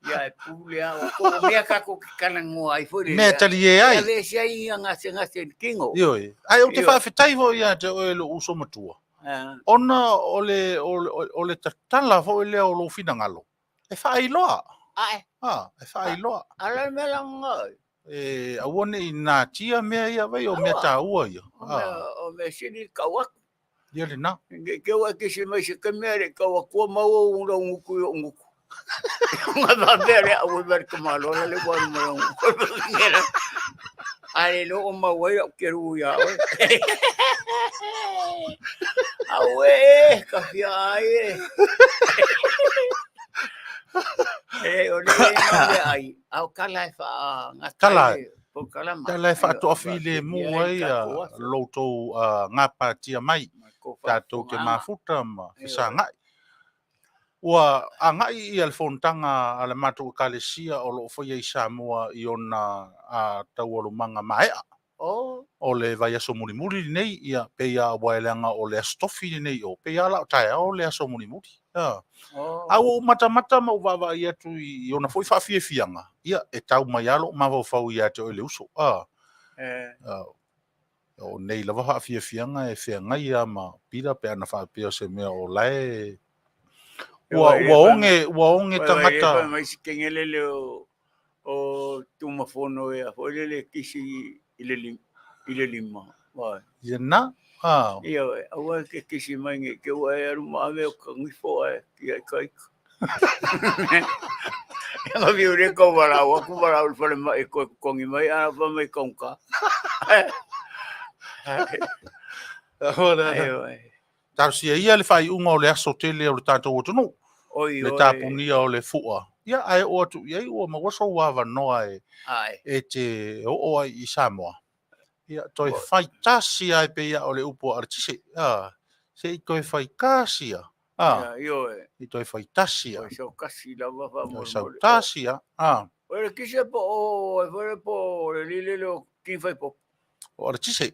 Ia e pule a o ko mea kako ki kana ngoa ai fo le. Mea tali e ai. Ia le si ai ia ngase ngase kingo. Io e. Ai o te Ioe. whaafetai fo ia te oe lo uso matua. Ah, Ona o le, o le, o le tatala fo i lea o lo finangalo. E whaailoa. Ai, Ah, e whaailoa. ala me la ngoi. E aua ne i nā tia mea ia vai o mea Aua. tāua ia. O Ah, me o me sini kawak. ia le nā. Nge ke wa ke si mai se ke mea le kawak ko mau o ura nguku yo nguku. Nga ba bere a wo ber ke malo le wa mo nguku. Ai lo o mau ai o ke ru ya o. Awe, ka fia ai. E o le me ai. Au kala e fa nga Kala. Po kala ma. Tala e whaatoafi le mua ia loutou ngā pātia mai. Tātou ke mafuta ma fesagai. Ua agai ia le fonotaga a le matou ekalesia o loo faia i Samoa i ona taualumaga maea. Oh. O le vaiaso mulimuli lenei, ia, pei lava aua e leaga o le Aso Tofi lenei o, pei lava la o taeao le aso mulimuli. A. Oh. A ua ou matamata ma ou vaavaai atu i ona foi faafiafiaga, ia, e tau mai lava lou mafaufau ia te oe le uso. A. Eh. A, o nei lava faafiafiaga e feagai lava ma Pita pe ana faapea o se mea o la e ua ua oge ua oge tagata. Mai se kengelele o o Tumafono ia foi lele kisi i le i le lima. Vai. Ia na. Ah. Ia aua ke kisi mai nge ke ua e alu ma ave o ka ngifo ai ia kai. Ia nga viu le kau wala aku wala ul fale mai ko kongi mai ana pa mai kaunka. Talosia ia le faaiuga o le aso tele o le tatou atunuu, Oi, le oi. tapunia o le fua. Ia, ae oo atu i ai ua maua sou avanoa e, Ai. e te oo ai i Samoa. Ia, toe fai tasi lava e pei lava o le upu a Aletise. A, se i toe fai tasi lava. A, Ia, ioe. i toe fai tasi lava. Oi, sau kasi lava fa Toe mo. sau tasi lava. A, Oi, le kisi po o, e foi po o le lile le o king fai po. o Aletise.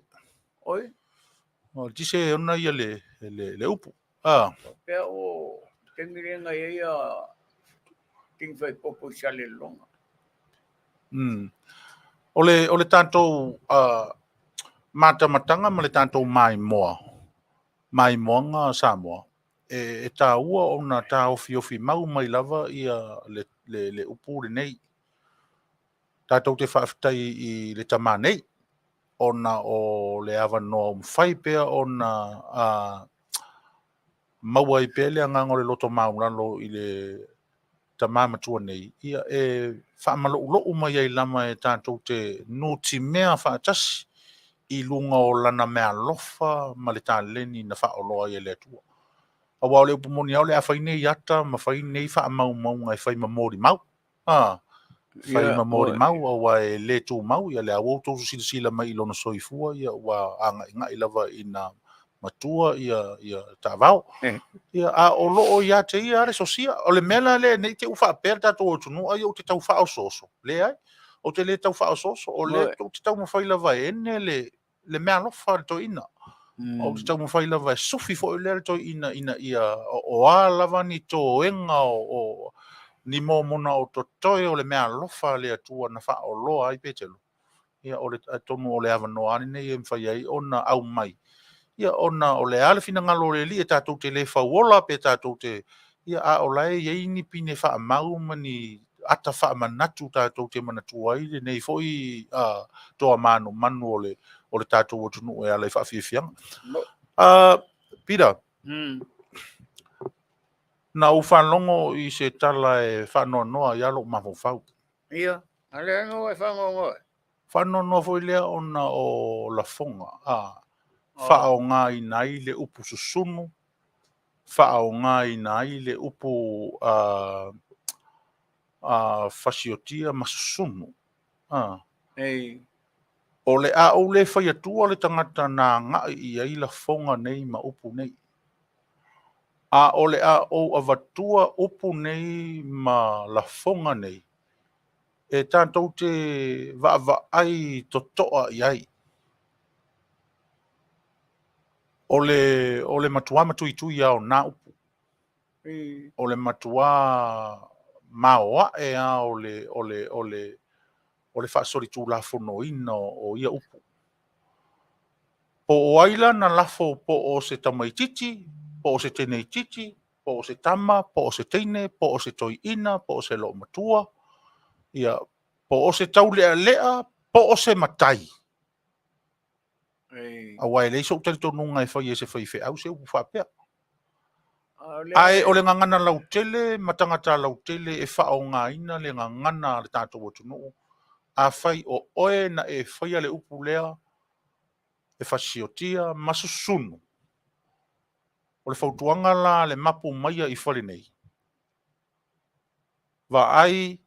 Oi, O Aletise e ona ia le, le, le upu. A, pea o te mirenga ia ia king fai popo i sale longa. O le, o le tatou matamatanga ma le tatou maimoa, maimoaga a Samoa, e, e taua ona taofiofi mau mai lava ia le, le, le upu lenei. Tatou te faafetai i le tamā nei, ona o le avanoa ua mafai pea ona maua ai pea le agaga o le loto maualalo i le tamā matua nei, ia e faamaloulou mai ai lava e tatou te nutimea faatasi i luga o lana meaalofa ma le taleni na faaoloa ai e le Atua. Aua o le upu moni lava o le a fai nei ata ma fai nei faamaumauga e fai ma molimau. A, fai ma molimau, aua e le tumau, ia le a ua outou silasila mai i lona soifua, ia ua agaigai lava ina matua ia, ia taavao. Ia, a o loo ia te ia le sosia. O le mea la lea, ne i te i ua faapea le tatou atunuu, ai ou te tau faaosooso. Leai, ou te le tau faaosooso, o lea ou te taumafai lava e ene le, le meaalofa a le toeaina. Ou te taumafai lava e sufi foi lea le toeaina ina ia o a lava ni toega o ni momona o totoe o le meaalofa a le Atua na faaoloa ai Petelo. Ia, o le, atonu o le avanoa lava lenei e mafai ai ona aumai. Ia, ona o le a le finagalo o le Alii e tatou te le fauola pe tatou te, ia, a o la e i ai ni pine faamau ma ni ata faamanatu tatou te manatua ai lenei foi toa manumanu o le o le tatou atunuu e ala i faafiafiaga. Peter, na ou faalogo i se tala e faanoanoa ai lava lou mafaufau. Ia, a le no e faanoanoa. Faanoanoa foi lea ona o lafoga, a faaaogaina ai le upu susunu, faaaogaina ai le upu fasiotia ma susunu. Ei. O le a ou le fai atua le tagata na agai i ai lafoga nei ma upu nei. A o le a ou avatua upu nei ma lafoga nei, e tatou te vaavaai totoa i ai. O le, o le matuā matuitui lava o na upu. O le matuā maoae lava o le, o le, o le, o le faasolitulafonoina o ia upu. Po o ai la na lafo po o se tamaitiiti, po o se teneitiiti, po o se tama, po o se teine, po o se toeaina, po o se loomatua, ia, po o se taulealea, po o se matai. Aua e leai sou talitonuga e fai e se faifeau se upu faapea. Ae o le gagana lautele ma tagata lautele e faaaogaina le gagana a le tatou atunuu, afai o oe na e faia le upu lea e fasiotia ma susunu, o le fautuaga la a le mapu maia i fale nei, vaai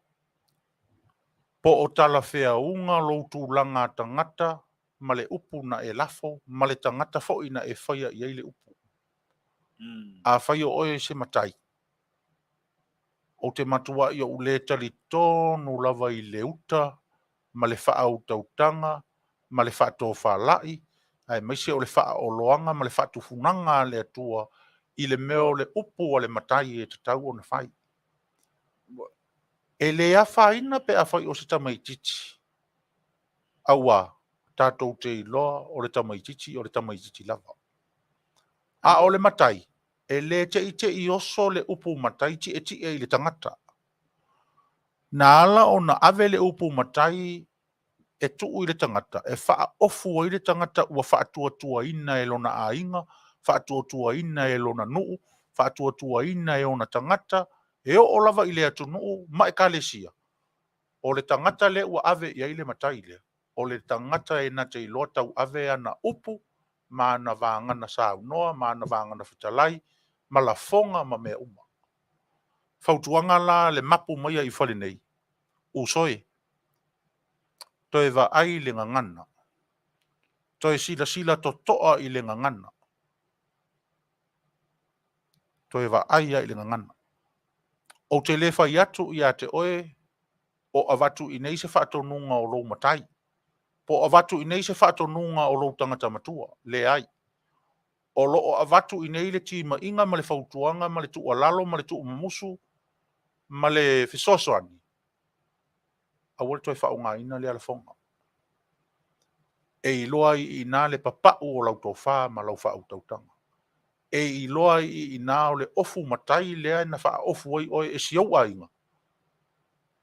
po o talafeauga lou tulaga tagata ma le upu na e lafo ma le tagata foi na e faia i ai le upu. Afai o oe se matai, ou te matuai ou le talitonu lava i le uta ma le faautautaga ma le faatofalai, aemaise o le faaoloaga ma le faatufunaga a le Atua i le mea o le upu a le matai e tatau ona fai. E le afaina pe afai o se tamaitiiti, aua tatou te iloa o le tamaitiiti o le tamaitiiti lava. A o le matai, e le teitei oso le upu matai tietie i le tagata. Na ala ona ave le upu matai e tuu i le tagata, e faaofu ai le tagata ua faatuatuaina e lona aiga, faatuatuaina e lona nuu, faatuatuaina e ona tagata, e oo lava i le atunuu ma ekalesia, o le tagata lea ua ave i ai le matai lea, o le tagata e na te iloa tauave ana upu ma ana vagana saunoa ma ana vagana fetalai ma lafoga ma mea uma. Fautuaga la le mapu mai i fale nei, uso e, toe vaai le gagana, toe silasila totoa i le gagana, toe vaai lava i le gagana. Ou te le fai atu ia te oe o avatu i inei se faatonuga o lou matai, po o avatu i inei se faatonuga o lou tagata matua. Leai. O lo o avatu i inei le timaiga ma le fautuaga ma le tuualalo ma le tuumumusu ma le fesoasoani, aua le toe faaaogaina lea lafoga. E iloa ai i ina le papau o lau tofa ma lau faautautaga. E iloa ai i ina o le ofu matai lea na faaofu ai oe e si ou aiga,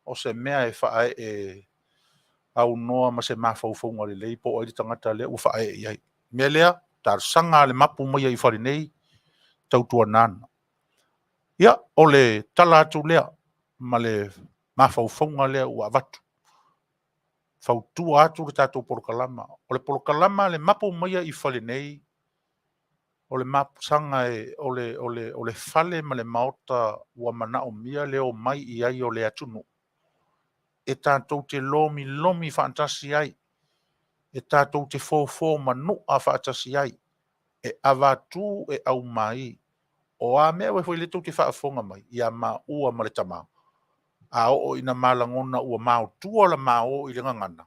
o se mea e faaee aunoa ma se mafaufauga lelei po o ai le tagata lea ua faaee i ai. O le mea lea, talosaga a le mapu mai i fale nei, tautuana Ia, o le tala atu lea ma le mafaufauga lea ua avatu. Fautua atu le tatou polokalama. O le polokalama a le mapu mai i fale nei, o le mapusaga o le fale ma le maota ua manaomia le omai i ai o le atunuu, e tatou te lomilomi faatasi ai, e tatou te fofo manua faatasi ai, e avatu e aumai. O a mea foi lea tou te faafofoga mai ia maua ma le tama, a oo ina ma lagona ua maotua la ma o i le gagana,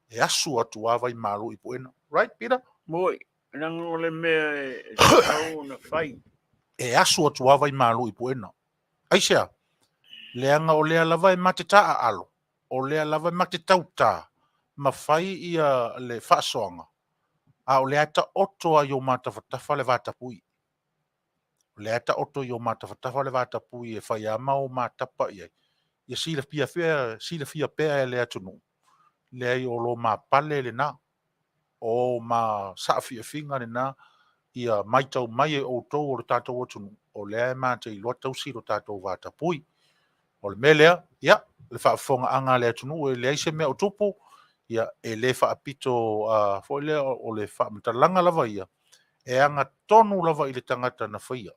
e asu atu lava vaimalu i puega. Right, Peter? Moi, leaga o le mea e tatau ona fai. E asu atu lava vaimalu i puega. Aisea? Leaga o lea lava e ma te taaalo, o lea lava e ma te tautā ma fai ia le faasoaga, a o lea e taoto lava i o ma tafatafa le vatapuia. O lea e taoto i o ma tafatafa le vatapuia e fai lava ma o ma tapa i ai. Ia silafia pea, silafia pea e le atunuu, leai o lo ma pale lena, o ma saafiafiga lena, ia matau mai e outou o le tatou atunuu, o lea e ma te iloa tausi lo tatou vatapuia. O le mea lea, ia, le faafofogaaga a le atunuu e leai se mea o tupu, ia, e le faapito foi lea o le faamatalaga lava ia, e agatonu lava i le tagata na faia.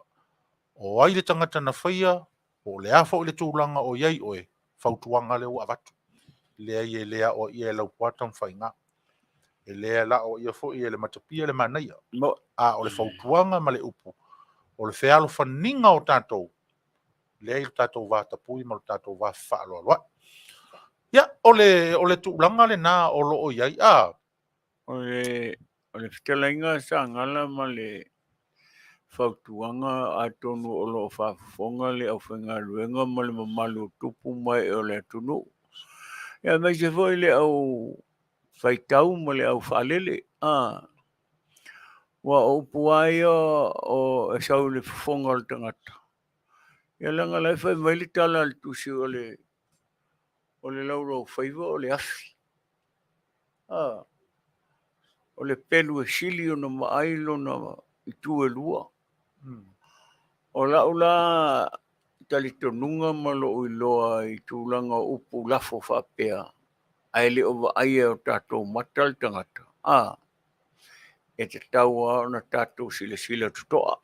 O ai le tagata na faia, po o le a foi le tulaga o i ai oe, fautuaga lea ua avatu. Leai e le aoaia e Laupua Tamafaiga. E le aoaia foi e le Matapia le manaia. A o le fautuaga ma le upu, o le fealofaniga o tatou, lea i lo tatou vatapuia ma lo tatou va fefaaloaloai. Ia, o le tulaga lena o lo o i ai. A. O le fetalaiga a Sagala ma le fautuaga atonu o lo o faafofoga le aufaigaluega ma le mamalu o tupu ma ee o le atunuu. Ia aemaise foi le au faitau ma le au faalele. A, ua o upu lava ia o e sau i le fofoga o le tagata. Ia leaga la e fai mai le tala a le tusi o le o le laulaufaiva o le afi. A, o le pelu e sili ona maai lona itu e lua. O lau la talitonuga ma lou iloa i tulaga o upu lafo faapea, ae le o vaaia e o tatou mata le tagata, a, e tatau lava ona tatou silasila totoa.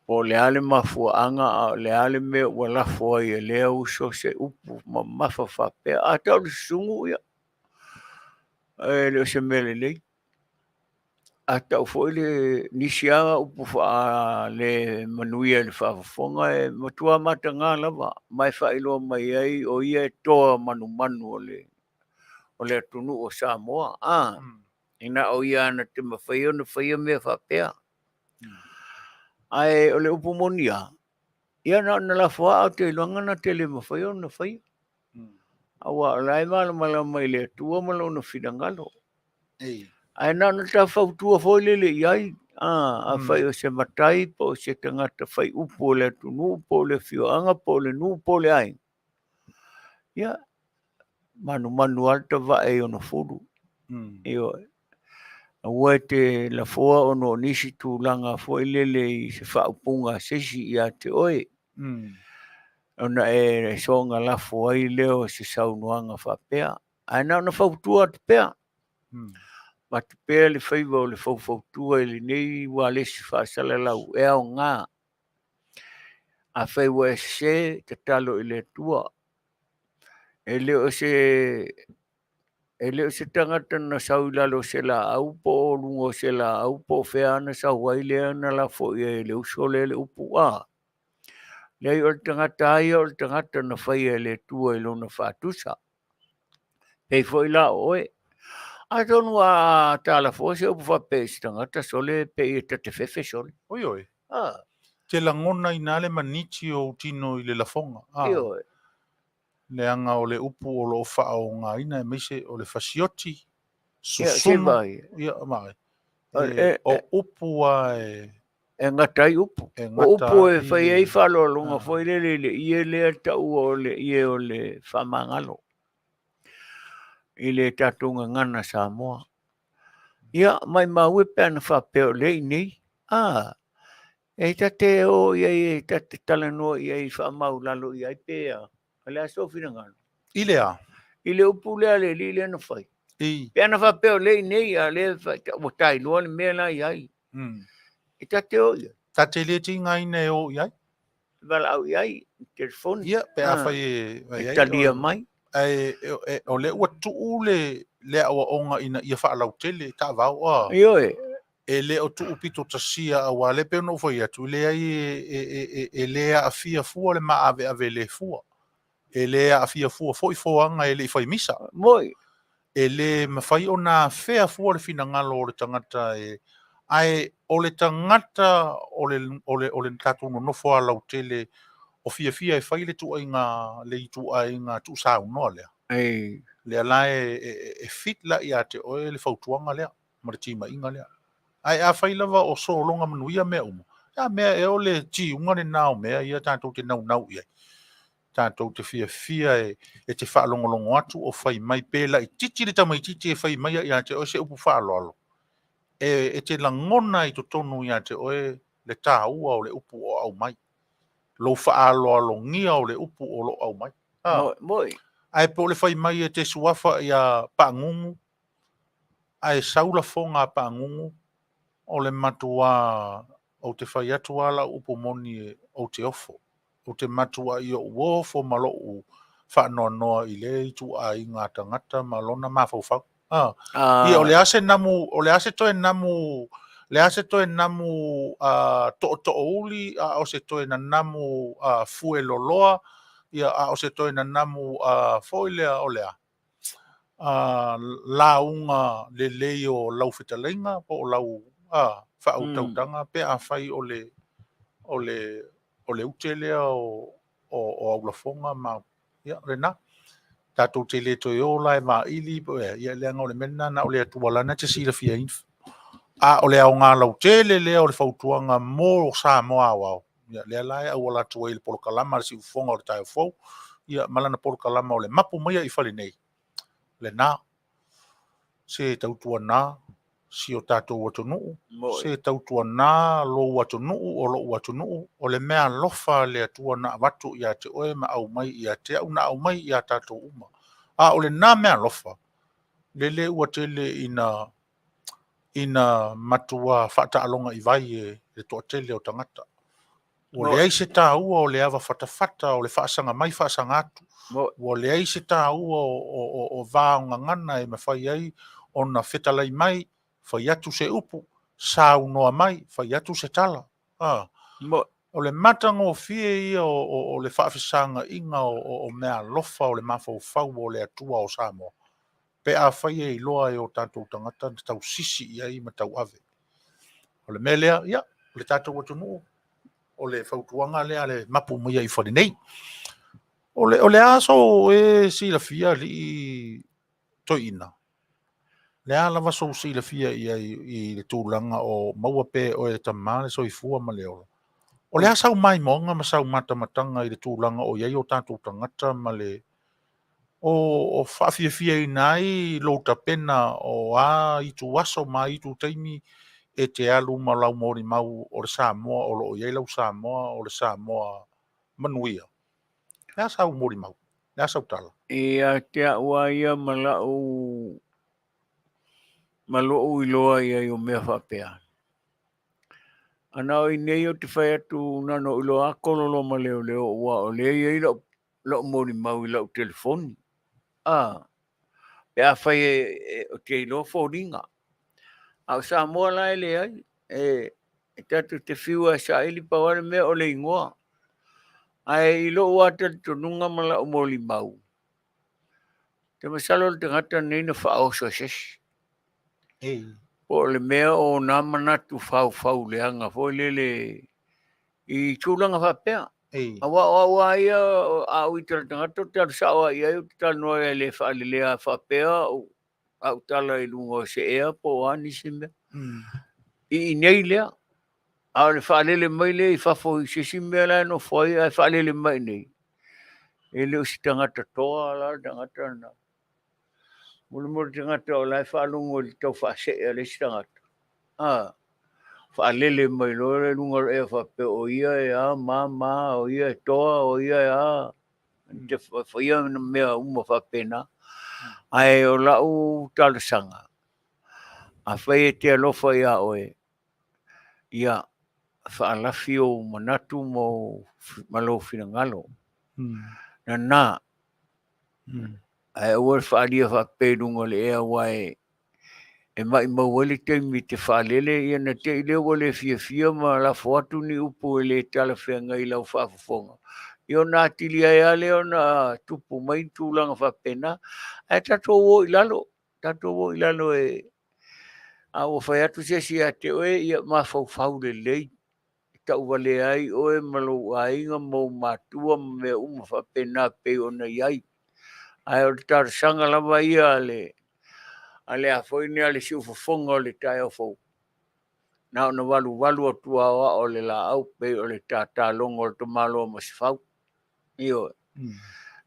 Po o le a le mafuaaga a o le a le mea ua lafo ai e lea uso se upu mamafa faapea. A tau le susugu, ia, e le o se mea lelei. A tau foi le nisi lava upu faale manuia i le faafofoga, e matua mataga lava, ma e faailoa mai ai o ia e toa manumanu o le o le atunuu o Samoa, a, e na o ia na te mafai ona faia mea faapea. Ae o le upu moni lava, ia na ona lafo lava ou te iloaga na te le mafai ona faia. Aua o la e malamalama i le Atua ma lona finagalo. Ae na ona ta fautua foi lele i ai, afai o se matai po o se tagata fai upu o le atunuu po o le afioaga po o le nuu po o le aiga, ia, manumanu lava le tavae i ona fulu. Ioe. Aua e te lafoa ona o nisi tulaga foi lele i se faaupuga a se isi ia te oe, ona e soona lafo ai lea o se saunoaga faapea. Ae na ona fautua atu pea. Avatu pea le faiva o le faufautua i lenei ualesi faasalalau e aoga. Afai ua e sese, tatalo i le Atua. E le o se e le o se tagata na sau i lalo o se laau po o luga o se laau po o fea na sau ai lea na lafo i ai e le uso lea le upu a. Leai, o le tagata lava ia o le tagata na faia e le Atua i lona faatusa. Pei foi la o oe. Atonu a ta lafoa se upu faapea i se tagata sole pei e ta te fefe sole. Oi oi. Te lagona ina le maniti o ou tino i le lafoga. Ioe. Leaga o le upu o lo o faaaogaina aemaise o le fasioti, susunu, ia, vaai. O upu lava e... E gata ai upu. O upu e fai ai faaaloaloga foi lele i le ie lea taua o le ie o le faamagalo i le tatou gagana Samoa. Ia, maimau e pe ana faapea o lea i inei, a, e ta te o i ai, e ta te talanoa i ai, faamaulalo i ai pe a, o le a sou finagalo? I le a? I le upu lea a le alii lea na fai. I. Pe ana faapea o lea i inei, a lea ua tailoa le mea la i ai. E ta te o i ai. Ta te le tigaina e o i ai? Valaau i ai, i telefoni. Ia, pe afai e e talia mai. Ae o lea ua tuu le le aoaoga ina ia faalautele taavao a. Ioe. E le o tuu pito tasia aua lea pei ona ou fai atu, leai e le aafia fua le maaveave le fua. E le aafia fua foi foaga e le i fai misa. Moi. E le mafai ona afea fua le finagalo o le tagata e, ae o le tagata o le, o le, o le tatou nonofo alautele o fiafia e fai le tuuaiga, le ituaiga tuusaunoa lea. Ei. Lea la e, e, e fit la ia te oe le fautuaga lea ma le timaiga lea. Ae afai lava o sologa manuia mea uma, a mea ea o le tiuga lena o mea ia tatou te naunau i ai. Tatou te fiafia e, e te faalogologo atu o fai mai pe laitiiti le tamaitiiti e fai mai ia te oe se upu faaaloalo. E, e te lagona i totonu ia te oe le taua o le upu o aumai. Lou faaaloalogia o le upu o lo o aumai. Ah. Moi. Ae po o le fai mai e te suafa ia Paagugu, ae sau lafoga a Paagugu, o le matuā ou te fai atu lava lau upu moni ou te ofo. Ou te matuai ou ofo ma lou faanoanoa i lea ituaiga tagata ma lona mafaufau. Ah. Ia, o le a se namu, o le a se toe namu, le a se toe namu tootoouli, a o se toe nanamu fue loloa, ia, a o se toe nanamu foi lea o le a, lauga lelei o lau fetalaiga po o lau faautautaga pe afai o le, o le, o le ute lea o, o, o au lafoga ma, ia, lena. Tatou te le toe o la e vaili, ia, leaga o le mea lena na o le Atua lana te silafiaina. A o le aoga lautele lea o le fautuaga mo Samoa aoao, ia, lea la e auala atu ai le polokalama a le Siufofoga o le Taeao Fou, ia, ma lana polokalama o le mapu maia i fale nei, lena. Se tautuana si o tatou atunuu, se tautuana lou atunuu o lou atunuu, o le mea alofa a le Atua na avatu ia te oe ma aumai ia te au, na aumai ia tatou uma. A o lena mea alofa, lele ua tele ina ina matua faataaloga i vai e le toatele o tagata. Ua leai se taua o le ava fatafata o le faasaga mai faasaga atu. Ua leai se taua o va o gagana e mafai ai ona fetalai mai, fai atu se upu, saunoa mai, fai atu se tala. O le matagofie ia o le faafesagaiga o meaalofa o le mafaufau o le Atua o Samoa. Pe afai e iloa e o tatou tagata na tausisi i ai ma tauave. O le mea lea, ia, o le tatou atunuu, o le fautuaga lea a le mapu mai ai i fale nei. O le, o le a sou e silafia alii toeaina? Le a lava sou silafia i ai i le tulaga o maua pea e oe e tama le soifua ma le ola? O le a sau maimoaga ma sau matamataga i le tulaga o i ai o tatou tagata ma le o faafiafiaina ai lou tapena o a ituaso ma a itutaimi e te alu ma lau molimau o le Samoa o lo o i ai lau Samoa o le Samoa manuia? O le a sau molimau? O le a sau tala? Ia te au lava ia ma lau ma lou iloa i ai o mea faapea. Ana o i nei ou te fai atu na ona ou iloa lava kololo ma leoleo aua o lea e i ai lau lau molimau i lau telefoni. A, pe afai e, e, ou te iloa foliga. A o Samoa la e leai, e, e tatou te fiu e saili pau lava le mea o le igoa. Ae i lou lava talitonuga ma lau molimau, te masalo le tagata lenei na faaoso e se isi. Ei. Po o le mea o nā manatu faufau leaga foi lele i tulaga faapea. Ei. Aua o au lava ia, a ou ita i le tagata ou te alu sao lava i ai, ou te talanoa i ai e le faalelea faapea au, au tala i luga o se ea po o a nisi mea. I inei lea. A o le faalele mai lea i fafo i se isi mea la e nofo ai ae faalele mai i inei, e le o se tagata toa la le tagata lena. Mulimuli le tagata o la e faalogo i le tau faasee a le isi tagata. A, faalele mai loa lea i luga o le ea faapea o ia e a ma ma, o ia e toa, o ia e a, te faia mea uma faapena. Ae o lau talosaga, afai e te alofa ia oe, ia faalafi ou manatu ma lou finagalo. Nana, ae aua le faaalia faapea i luga o le ea aua e e maumau ai le taimi e te faalele, ia na te i lea ua le fiafia ma lafo atu ni upu e le talafeagai i lau faafofoga, ia ona atili ai lava lea ona tupu mai ni tulaga faapena. Ae tatou o i lalo, tatou o i lalo e a ua fai atu se isi ia te oe, ia mafaufau lelei, e tauvalea ai oe ma lou aiga ma ou matua ma mea uma faapena e pei ona i ai. Ae o le talosaga lava ia a le a le a foi nei a le siufofoga o le taeao fou, na ona valuvalu atu lava o aa o le laau pei o le tatalogo a le tamaloa Masefau. Ioe.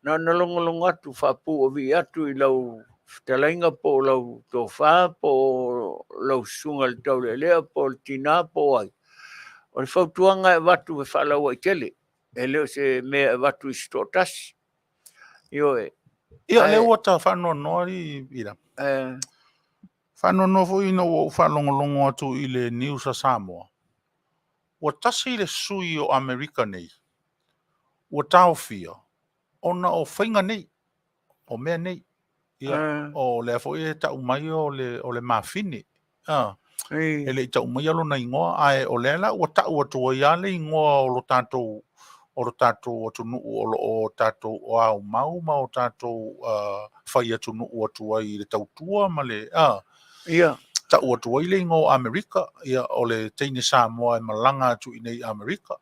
Na ona logologo atu, faapuuavii atu i lau fetalaiga po o lau tofa po o lau susuga i le taulealea po o le tina po o ai. O le fautuaga e avatu e faalauaitele, e le o se mea e avatu i se toatasi. Ioe. Ia, lea ua ta faanoanoa i la. Faanoanoa foi ina ua ou faalogologo atu i le news a Samoa, ua tasi le sui o Amerika nei ua taofia ona o faiga nei, o mea nei. Ia, o lea foi e tau mai o le mafine. E le i tau maia lona igoa, ae o lea la ua tau atu ai lava le igoa o lo tatou o lo tatou atunuu o lo o tatou o aumau ma o tatou fai atunuu atu ai i le tautua ma le Ia. tau atu ai le igoa o Amerika, ia, o le teine Samoa e malaga atu i inei i Amerika.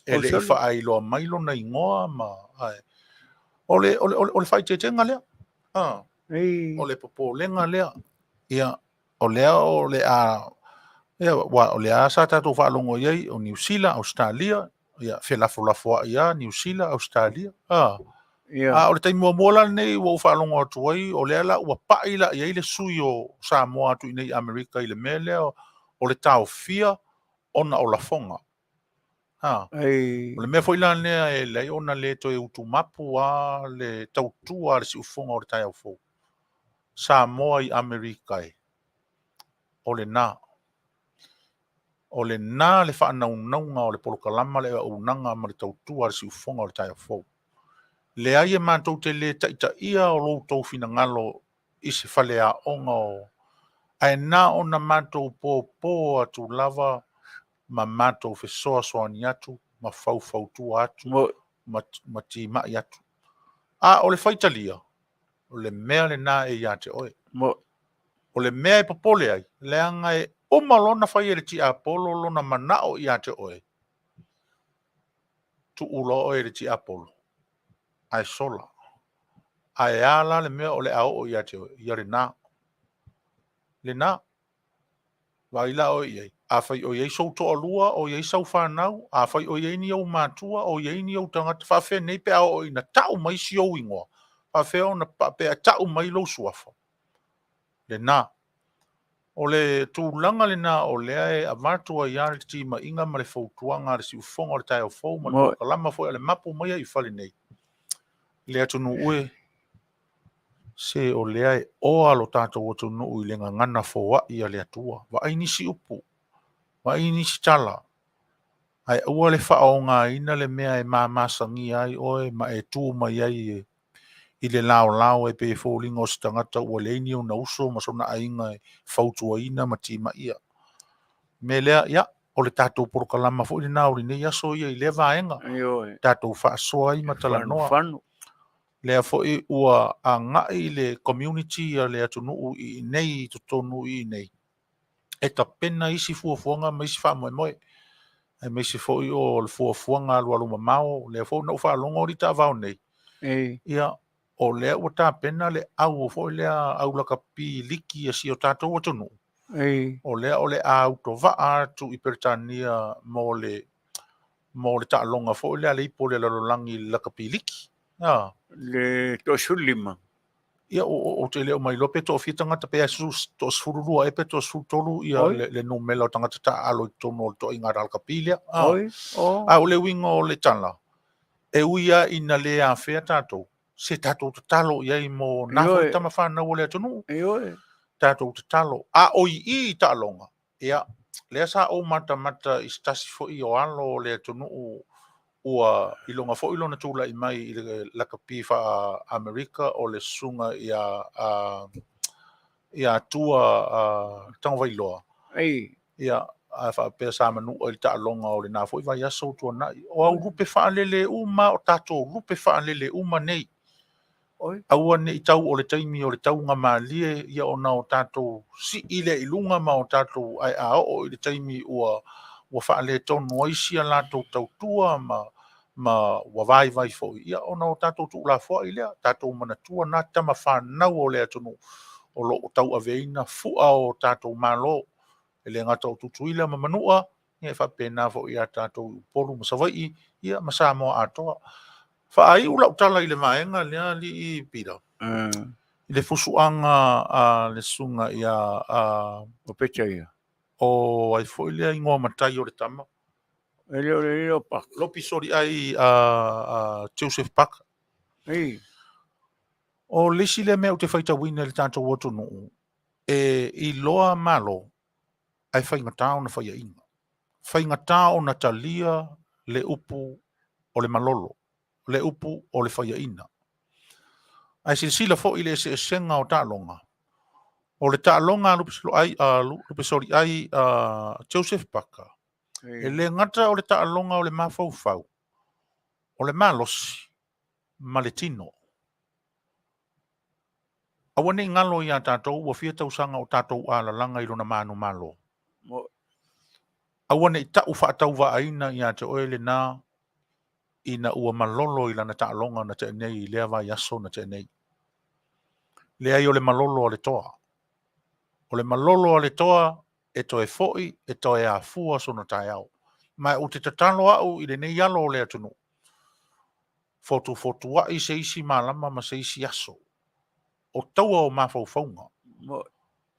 E le i faailoa mai lona igoa ma ae o le o le o le faaeteetega lea. O le popolega lea. Ia, o lea o le a ia, ua o lea sa tatou faalogo i ai o Niu Sila, Ausetalia, ia felafolafoai lava Niu Sila, Ausetalia. A o le taimi muamua la lenei ua ou faalogo atu ai, o lea la ua pai la i ai le sui o Samoa atu i inei i Amerika i le mea lea o le taofia ona o lafoga. O le mea foi la lea e leai ona le toe utumapu lava le tautua a le siufofoga o le taeao fou. Samoa i Amerika e, o lena. O lena le faanaunauga o le polokalama le auaunaga ma le tautua a le siufofoga o le taeao fou. Leai e matou te le taitaia o lo outou finagalo i se faleaoga o, ae na ona matou popo atu lava ma matou fesoasoani atu ma faufautua atu ma timai atu. A o le faitalia, O le mea lena e ia te oe. O le mea e popole ai, leaga e uma loa ona fai e le tiapolo lona manao ia te oe, tuu loa oe e le tiapolo, ae sola. Ae a la le mea o le a oo ia te oe? Ia lena. Lena. Vaai la oe i ai. Afai o i ai sou toalua, o i ai sau fanau, afai o i ai ni ou matua, o i ai ni ou tagata, faafefea nei pe a oo ina tau mai si ou igoa? Faafefea ona pe a tau mai lou suafa? Lena. O le tulaga lena o lea e avatu ai lava le timaiga ma le fautuaga a le siufofoga o le taeao fou ma le polokalama foi a le Mapu mai ai i fale nei. Le atunuu e, se o lea e oa lo tatou atunuu i le gagana foai a le Atua. Vaai nisi upu, vaai nisi tala, ae aua le faaaogaina le mea e mamasagia ai oe ma e tu mai ai e i le laolao e pei e foliga o se tagata ua leai ni ona uso ma sona aiga e fautuaina ma timaia. Mea lea, ia, o le tatou polokalama foi lena o lenei aso ia i lea vaega. Ioe. Tatou faasoa ai ma talanoa. Fanufanu. Lea foi ua agai le community a le atunuu i inei i totonu i inei e tapena isi fuafuaga ma isi faamoemoe, aemaise foi o le fuafuaga alualu mamao. Lea foi na ou faalogo alii taavao nei, ia, o lea ua tapena le au foi lea au lakapi liki a si o tatou atunuu. O lea o le a autovaa atu i Peretania mo le mo le taaloga foi lea a le ipu o le lalolagi i le lakapi liki. Le 15. Ia, ou te le o mailoa pe toafia tagata, pe toa-12 ea pe toa-13 ia le numera o tagata taaalo i totonu o le toaiga lakapi lea. Oi, oh. A o le uiga o le tala, e ui lava ina le afea tatou, se tatou tatalo i ai mo nā foi tama fanau o le atunuu. Ioe. Tatou tatalo. A o i i i taaloga, ia, lea sa ou matamata i se tasi foi o alo o le atunuu ua iloga foi lona tulai mai i le lakapi faa-Amerika o le susuga ia ia Tua Tagovailoa. Ei. Ia, a faapea sa manua i le taaloga o lena foi vaiaso ua tuanai. O au lupe faalele uma, o tatou lupe faalele uma nei. Aua ne i tau o le taimi o le tauga malie ia ona o tatou sii lea i luga ma o tatou ae a oo i le taimi ua ua faaletonu ai si a latou tautua ma ma ua vaivai foi ia ona o tatou tuulafoai lea. Tatou manatua na tama fanau o le atunuu o lo o tauaveina fua o tatou Malo, e le gata o Tutuila ma Manua, ia e faapena foi ia tatou i Upolu ma Savaii, ia ma Samoa atoa. Faaiu lau tala i le vaega lea, alii Pita, i le fusuaga a le susuga ia O Peta ia. O ai foi lea igoa matai o le tama? E le o le o Parker. Lopi Soliai a Joseph Parker. Ei. O le isi lea mea ou te faitauina i le tatou atunuu, e iloa Malo ae faigata ona faiaina. Faigata ona talia le upu o le malolo, le upu o le faiaina. Ae silasila foi i le eseesega o taaloga. O le taaloga a Lupesoliai Joseph Parker, e le gata o le taaloga o le mafaufau, o le malosi ma le tino. Aua ne i galo ia tatou ua fia tausaga o tatou alalaga i lona manumalo. Aua ne i tau faatauvaaina ia te oe lena ina ua malolo i lana taaloga na tea nei i lea vaiaso na tea nei. Leai, o le malolo a le toa. O le malolo a le toa e toe foi, e toe afua sona taeao. Ma ou te tatalo au i lenei alo o le atunuu, fotufotuai se isi malama ma se isi aso o taua o mafaufauga,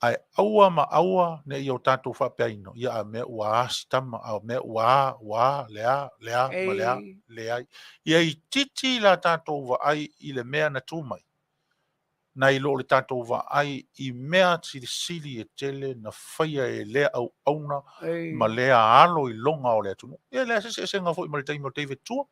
ae aua ma aua ne i o tatou faapeaina, ia a mea ua a si tama, a mea ua a, ua a, le a, le a, ma le a, leai. Ia itiiti la tatou vaai i le mea na tu mai, nai lo le tatou vaai i mea silisili e tele na faia e lea auauna ma lea alo iloga o le atunuu. Ia leai se eseesega foi ma le taimi o David Tua.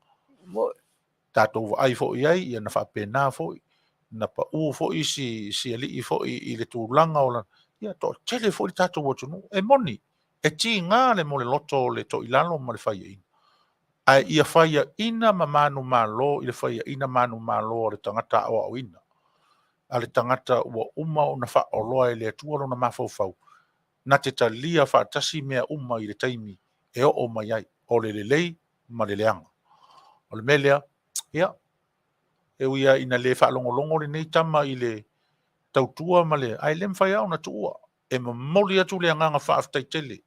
Tatou vaai foi i ai, ia na faapena foi, na pau foi si, si alii foi i le tulaga o lana, ia toatele foi le tatou atunuu. E moni, e tiga le moleloto o le toilalo ma le faiaina, ae ia faiaina ma manumalo i le faiaina manumalo a le tagata aoaoina. a le tagata ua uma ona faaoloa e le Atua lona mafaufau, na te talia faatasi mea uma i le taimi e oo mai ai, o le lelei ma le leaga. O le mea lea, ia, e ui lava ina le faalogologo lenei tama i le tautua ma le, ae le mafai lava ona tuua. E momoli atu le agaga faafetai tele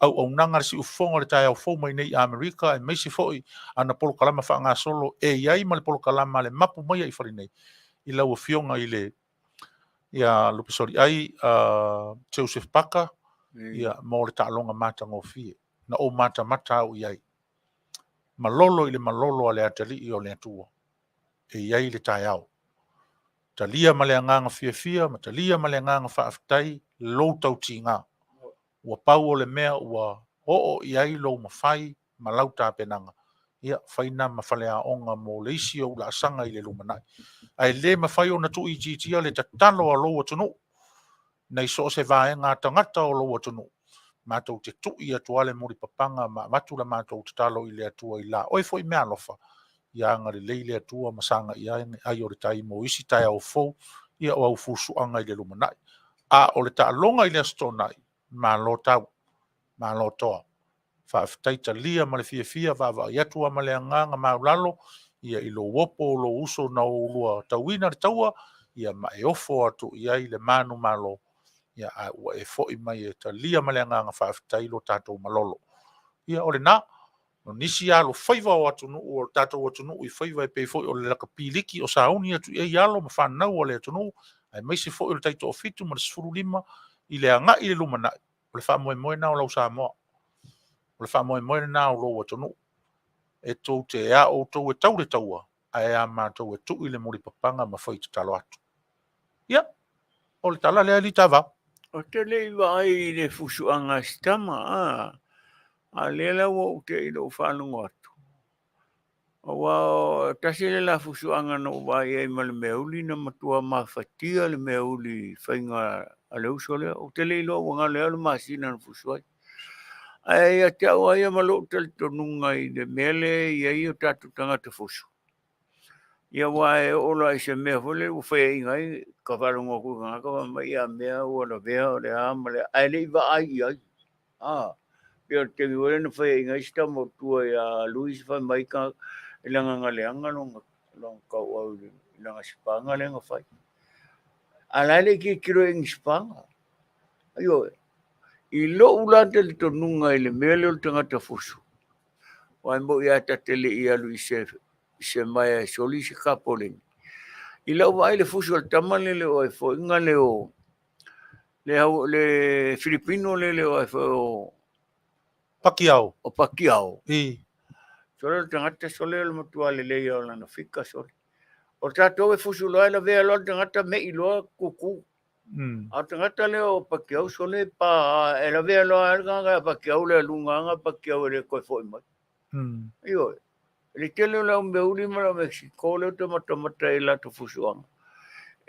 auaunaga a le Siufofoga o le taeao fou mai nei i Amerika, aemaise foi ana polokalama faagasolo e i ai ma le polokalama a le mapu maia i fale nei, i lau Afioga i le ia Lupesoliai Joseph Paka, ia, mo le taaloga matagofie na ou matamata au i ai. Malolo i le malolo a le atalii o le Atua e i ai le taeao. Talia ma le agaga fiafia ma talia ma le agaga faafetai lou tautiga. Ua pau o le mea ua oo i ai lou mafai ma lau tapenaga, ia, fai na ma faleaoga mo le isi ou laasaga i le lumanai. Ae le mafai ona tuuitiitia le tatalo a lou atunuu nai so o se vaega tagata o lou atunuu. Matou te tui atu lava le mulipapaga ma avatu la matou tatalo i le Atua i la oe foi meaalofa, ia agalelei le Atua ma sagai ane ai o le tai mo isi taeao fou, ia o au fusuaga i le lumanai. A o le taaloga i le Aso Toonai, malo tau, malo toa. Faafetai talia ma le fiafia, vaavaai atu lava ma le agaga maulalo, ia i lou opo o lou uso na oulua tauina le taua, ia ma e ofo atu i ai le manumalo, ia a ua e foi mai e talia ma le agaga faafetai lo tatou malolo. Ia o lena, o nisi alofaiva o atunuu o le tatou atunuu i faiva e pei foi o le lakapi liki o sauni atu i ai alo ma fanau a le atunuu, aemaise foi o le taitoafitu ma le 15 i le agai i le lumanai. O le faamoemoe lena o lau Samoa, o le faamoemoe lena o lou atunuu. E tou te a outou e tau le taua, ae a matou e tui le mulipapaga ma fai tatalo atu. Ia, o le tala lea alii Tavao. Ou te le i vaai i le fusuaga a si tama, a, a o lea la ua ou te i lou faalogo atu. Aua tasi le la fusuaga na ou vaai ai ma le meauli na matua mafatia le meauli i faiga a le uso lea. Ou te le iloa ua galo ia le masina na fusu ai. Ae ia te au lava ia ma lou talitonuga i le mea lea e i ai o tatou tagata fusu. Ia aua e oo loa i se mea foi lea ua faiaina ai ka faalogo atu i tagata fai mai ia mea ua lavea o le a ma le a, ae le i vaai i ai. A, pei o le taimi foi lea na faiaina ai si tama o tua ia Luis fai mai ka i lana galeaga lona lona tauau i lana sipaga lea na fai. A la e le i tilotilo i ni sipaga. Ioe. I lou la talitonuga i le mea lea o le tagata fusu, aua e moni lava ta te le i alu i se i se maea e soli se kapoleni. I lau vaai i le fusu o le tama lea le o ai foi na le o le au le Filipino le le o ai foi o Pakiao. O Pakiao. I. Sole le tagata sole o le matua lelei o lana fika sole. O tatou e fusu loa e lavea loa le tagata me'i loa kuku. A o le tagata lea o Pakiao sole pa e lavea loa le tagata ia Pakiao le aluga aga Pakiao e le toe foi mai. Ioe. I le tele o le au meauli ma le au Mexico lea ou te matamata ai i latou fusuaga,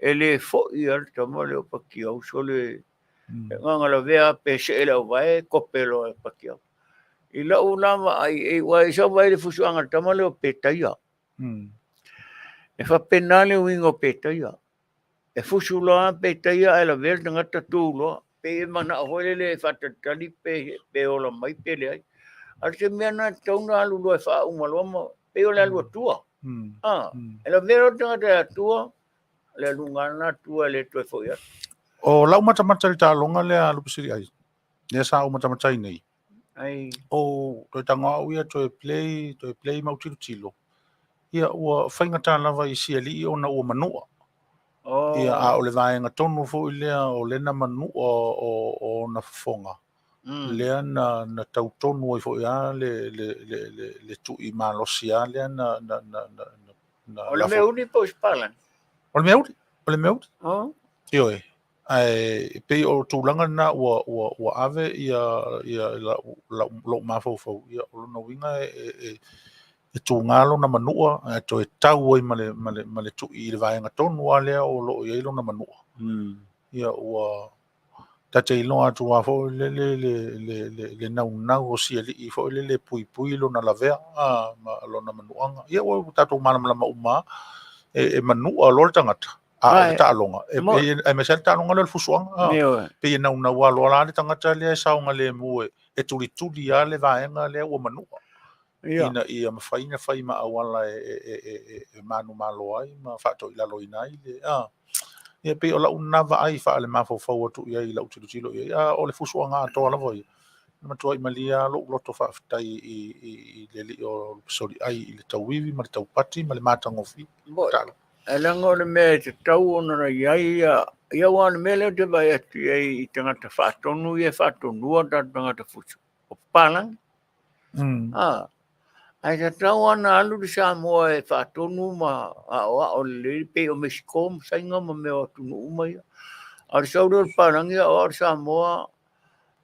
e le foi lava le tama lea o Pakiao sole e agaga lavea pe see le auvae kope loa e Pakiao. I lau la vaai, aua i sau vaai i le fusuaga a le tama lea o Petaia. E faapena le uiga o Petaia. E fusu loa Petaia ae lavea le tagata tu loa. Pei e manao foi lele e faatalitali pe ola mai pe leai. A o se mea lena e tatau ona alu loa e faauma loa ma pei o le alu atua. A, e lavea loa le tagata e atua, le aluga lava lena atua e le toe foi atu. O lau matamata i le taaloga lea a Lupesiliai, lea sa ou matamata ai nei, Ai. O toe tago au ia toe play, toe play ma ou tilotilo, ia ua faigata lava i si alii ona ua manua. Oh. Ia, a o le vaega tonu foi lea o lena manua o ona fofoga, lea na tau tonu ai foi lava le tui malosi lava lea na O le meauli po o se palagi? O le meauli, o le meauli. Oh. Ioe. Ae pei o tulaga lena ua ave ia lou mafaufau, ia o lona uiga e tuga lona manua ae toe tau ai ma le tui i le vaega tonu lava lea o lo o i ai lona manua. Ia ua ta te iloa atu lava foi lele le naunau o si alii foi lele e puipui lona lavea ma lona manuaga. Ia ua tatou malamalama uma lava e manua loa le tagata. A o le taaloga, e pei aemaise lava le taaloga lea o le fusuaga, a, pei e naunau lava loa la le tagata lea e saogalemu e tulituli lava le vaega lea ua manua, ina ia mafai ona fai ma auala e manumalo ai ma faatoilaloina ai le, a. Ia pei o lau lena vaai faalemafaufau atu i ai i lau tilotilo i ai, a o le fusuaga atoa lava ia, na matuai malie lava lou loto faafetai i le alii o Lupesoliai i le tauivi ma le taupati ma le matagofie. Talo. E leaga o le mea e tatau ona i ai ia, ia aua o le mea lea ou te vaai atu i ai i tagata faatonu ia e faatonua tatou tagata fusu, o papalagi. A, ae tatau lava ona alu le Samoa e faatonu ma aoao lelei pei o Mexico ma Saina ma mea o atunuu uma ia. A o le sau lea o le papalagi aoao le Samoa,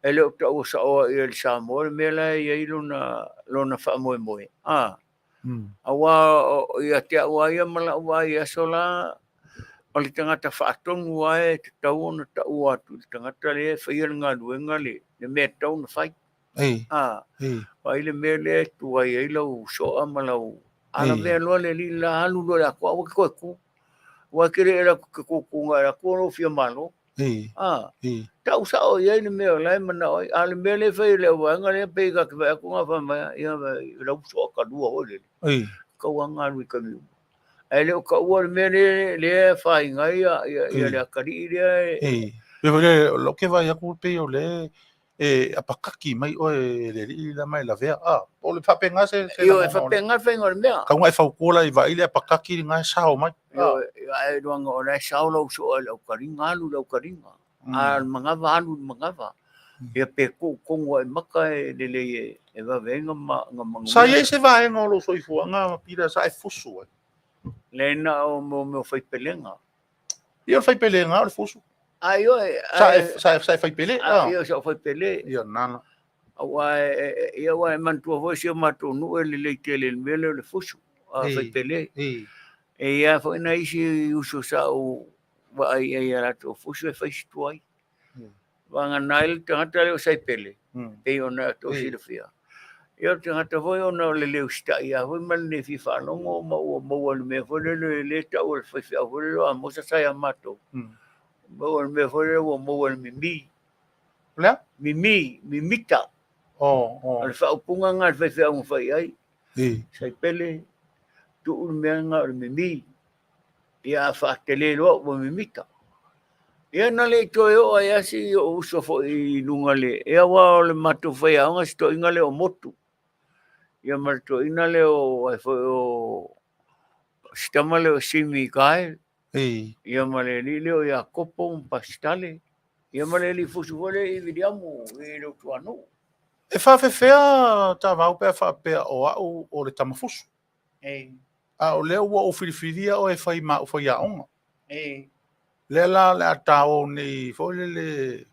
e le o taua saoa i ai le Samoa le mea la e i ai lona, lona faamoemoe. A, aua ia te au lava ia ma lau vaai i aso la, o le tagata faatonu lava e tatau ona taua atu i le tagata lea e faia le galuega le, le mea e tatau ona fai. A, vaai le mea lea e tuai ai lau soa ma lau alavea loa le alii la alu loa i le atoa aua e te toe tu. Aua e te le alu atu e te tutu ae atu lou fia malo. A, tau sao i ai le mea o la e manao ai. A o le mea lea e fai e le auvaega lea pei ta te vaai atu na fai mai, ia lau soa talua foi lele. Tau lava galu i taimi uma. Ae le o taua le mea lea lea e afaina ai ia le atalii lea e. Pei foi lea o lea ou te vaai atu pei o lea e apakaki mai oe e le alii la ma e lavea. A, o le faapena se se Ioe, e faapena le faiga o le mea. Tau na e fautua la i vaai le apakaki lena e sao mai. Ioe, ae luaga o la e sao lau soa i le aukaliga, alu i le aukaliga. A o le manava, alu i le manava. Ia pe tuu tonu lava i maka e lelei e vave ai na manuia. Sa i ai se vaega o lou soifuaga Peter sa e fusu ai? Leai na o mea o faipelega. Ia o le faipelega o le fusu. A ioe. Sa e, sa e, sa e faipele. A ioe, sa ou faipele. Ia nana. Aua e, ia aua e manatua foi si o matou nuu e lelei tele i le mea lea o le fusu, a faipele. E i ai foi nai isi uso sa ou vaai i ai i a latou fusu e fai si tuai. Vagana ai le tagata lea o Saipele, pei ona outou silafia. Ia o le tagata foi ona o le le usitai lava foi ma le le fia faalogo ma ua maua i le mea foi lele lea e tau e le faifeau foi lele o Amosa sa ia matou. Maua i le mea foi lele ua maua i le mimi. O le a? Mimi, mimita. O le faaupuga lena a le faifeau na fai ai. Saipele, tuu le mea lena o le mimi. Ia a faatele loa ua mimita. Ia na le i toe oo ai lava si ou uso foi i luga le... Ia aua o le matou faiaoga si toeaina lea o Motu. Ia ma le toeaina lea o ai foi o si tama lea o Simi Gael. Ia ma le alii lea o Iakopo ma Pasitale. Ia ma le alii fusu foi lea i Viliamu i le Utuanuu. E faafefea Tavau pe a faapea o au o le tama fusu? A o lea ua ou filifilia oe e fai ma au faiaoga. Lea la o le a ta o nei foi lele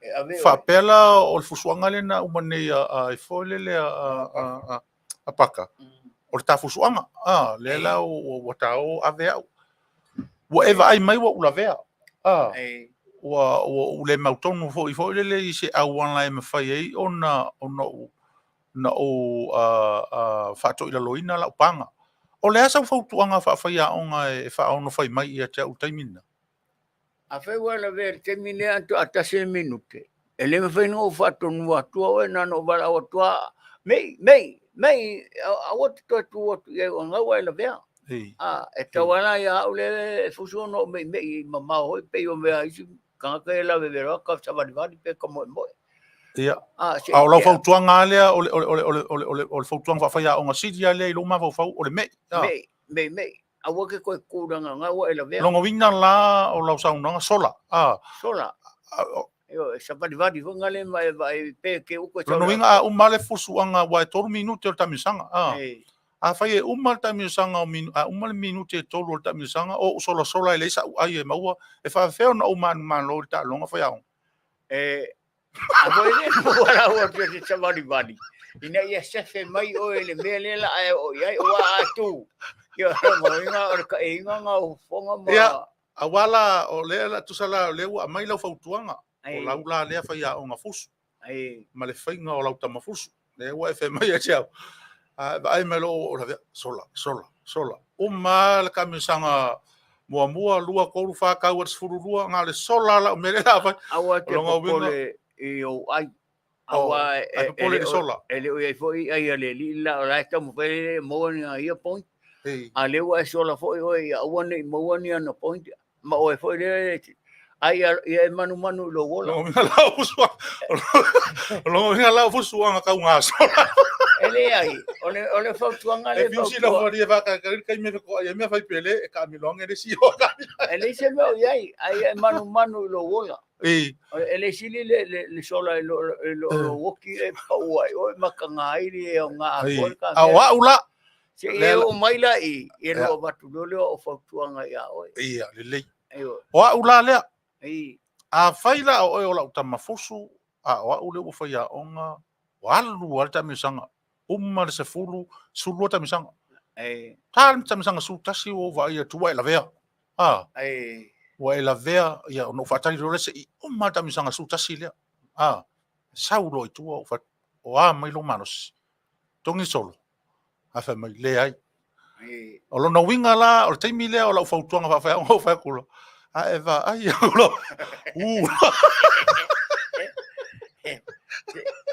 faapea la o le fusuaga lea na uma nei a foi lele a Paka. O le ta fusuaga. A lea la ua ta o ave au. Ua e vaai mai ua ou lavea. A ua ou le mautonu foi foi lele i se auala e mafai ai ona ou na ou faatoilaloina lau paga. O le a sau fautuaga faafaiaoga e faaono fai mai ia te au i le taimi lena? Afai ua e lavea i le taimi lea faatoa tasi le minute, e le mafai ona ou faatonua atua oe, na ona ou valaau atu lava, Mei, mei, mei, aua te toe tu atu i ai, o lena ua e lavea. A, e tatau lava la ia au lea e fusu ona ou meimei mamao foi pei o mea a isi tagata ia lavevea loa ka savalivali pe ka moemoe. Ia. A o lau fautuaga lava lea, o le, o le, o le, o le, o le, o le fautuaga faafaiaoga sili lava lea i lou mafaufau, o le me'i. Me'i, me'i, me'i. Aua ke toe tulaga nga ua e lavea. Lona uiga la o lau saunoaga, sola. A. Sola. Ioe, savalivali foi nga le ma e vaai pe ke uku e Lona uiga a uma le fusuaga, aua e 3 minute o le taamilosaga. A. Afai e uma le taamilosaga o a uma le minute e 3 o le taamilosaga, o ou solasola e leai sa'u ai e maua, e faafefea ona ou manumalo i le taaloga faiaoga? E, a foi le ua lau atu e te savalivali, ina ia sefe mai oe i le mea lea la a e oo i ai, aua a tu, ia lona uiga o le taeiga na o fofoga ma... Ia, aua la, o lea la, tusa la, o lea ua aumai lau fautuaga, o lau la lea faiaoga fusu, ma le faiga o lau tama fusu. Lea ua e fai mai ia te au, a e vaai mai loa ua ou lavea, sola, sola, sola. Uma lava le taamilosaga Muamua, lua, tolu, fa, tau i le 12, na o le sola lava lau mea lea o le a fai. Aua e te O lona uiga- popole i ou ai. Aua e, Ai popole i le sola. E le o i ai foi ai a le alii la o la e taumafai e maua ni a ia point. Ei. A lea ua e sola foi oe ia aua ne i maua ni ana point. Ma oe foi lea e ai ia e manumanu i lou ola. Lona uiga la o fusuaga. O lona uiga la o fusuaga taugasola. E leai, o le, o le fautuaga E le fiu sila fautua. falia whakakari kai me ko ai mea fai pele e ka miloanga le si o ka. E leai se mea o i ai, ai e manumanu i lou ola. Ei, E le sili le, le, le sola i lo, i lo, lo oki e pau ai oe makaga ai le e o ngā ei. akoa le ka A o au la. Se Le- e o mai la i, e Ia. no avatu leo leo o fautuaga ia oe. Ia, lelei. Ei, o, O au la lea. ei, A fai la o oe o lau tamafusu, a o au le ua fai aoga, ua alu lava le taamilosaga. Uma le 10, 12 taamilosaga. ei, Ta le taamilosaga 11 ua ou vaai atu ua e lavea. A, ei, ua e lavea, ia, ona ou faatali loa lea se'i uma le taamilosaga 11 lea. A, sau loa i tua ou fai atu, o a mai lou malosi? Togi solo. Ae fai mai, leai. ei. O lona uiga la, o le taimi lea o lau fautuaga faafaiaoga ou fai atu loa, a e vaai aku loa, u.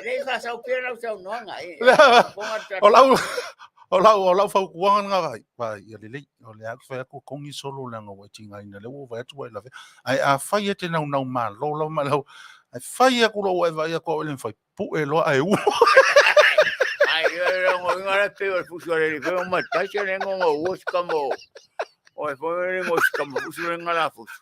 Le i whasau pera lau saunoaga, e. Lea, Fonga o lau, o lau, o lau fautuaga lena vaai, vaai, ia lelei, o lea ou te fai atu togi solo leaga ua e tigaina, lea ua ou vaai atu ua e lavea. Ae afai e te naunau malo lava ma lau, ae fai atu loa ua e vaai atu au e le mafai, pue loa ae u. Ai, e rongo inga le pe o le fusu ale le o matai se le ngongo o se kamo. O e foi le ngo se kamo fusu le ngala fusu.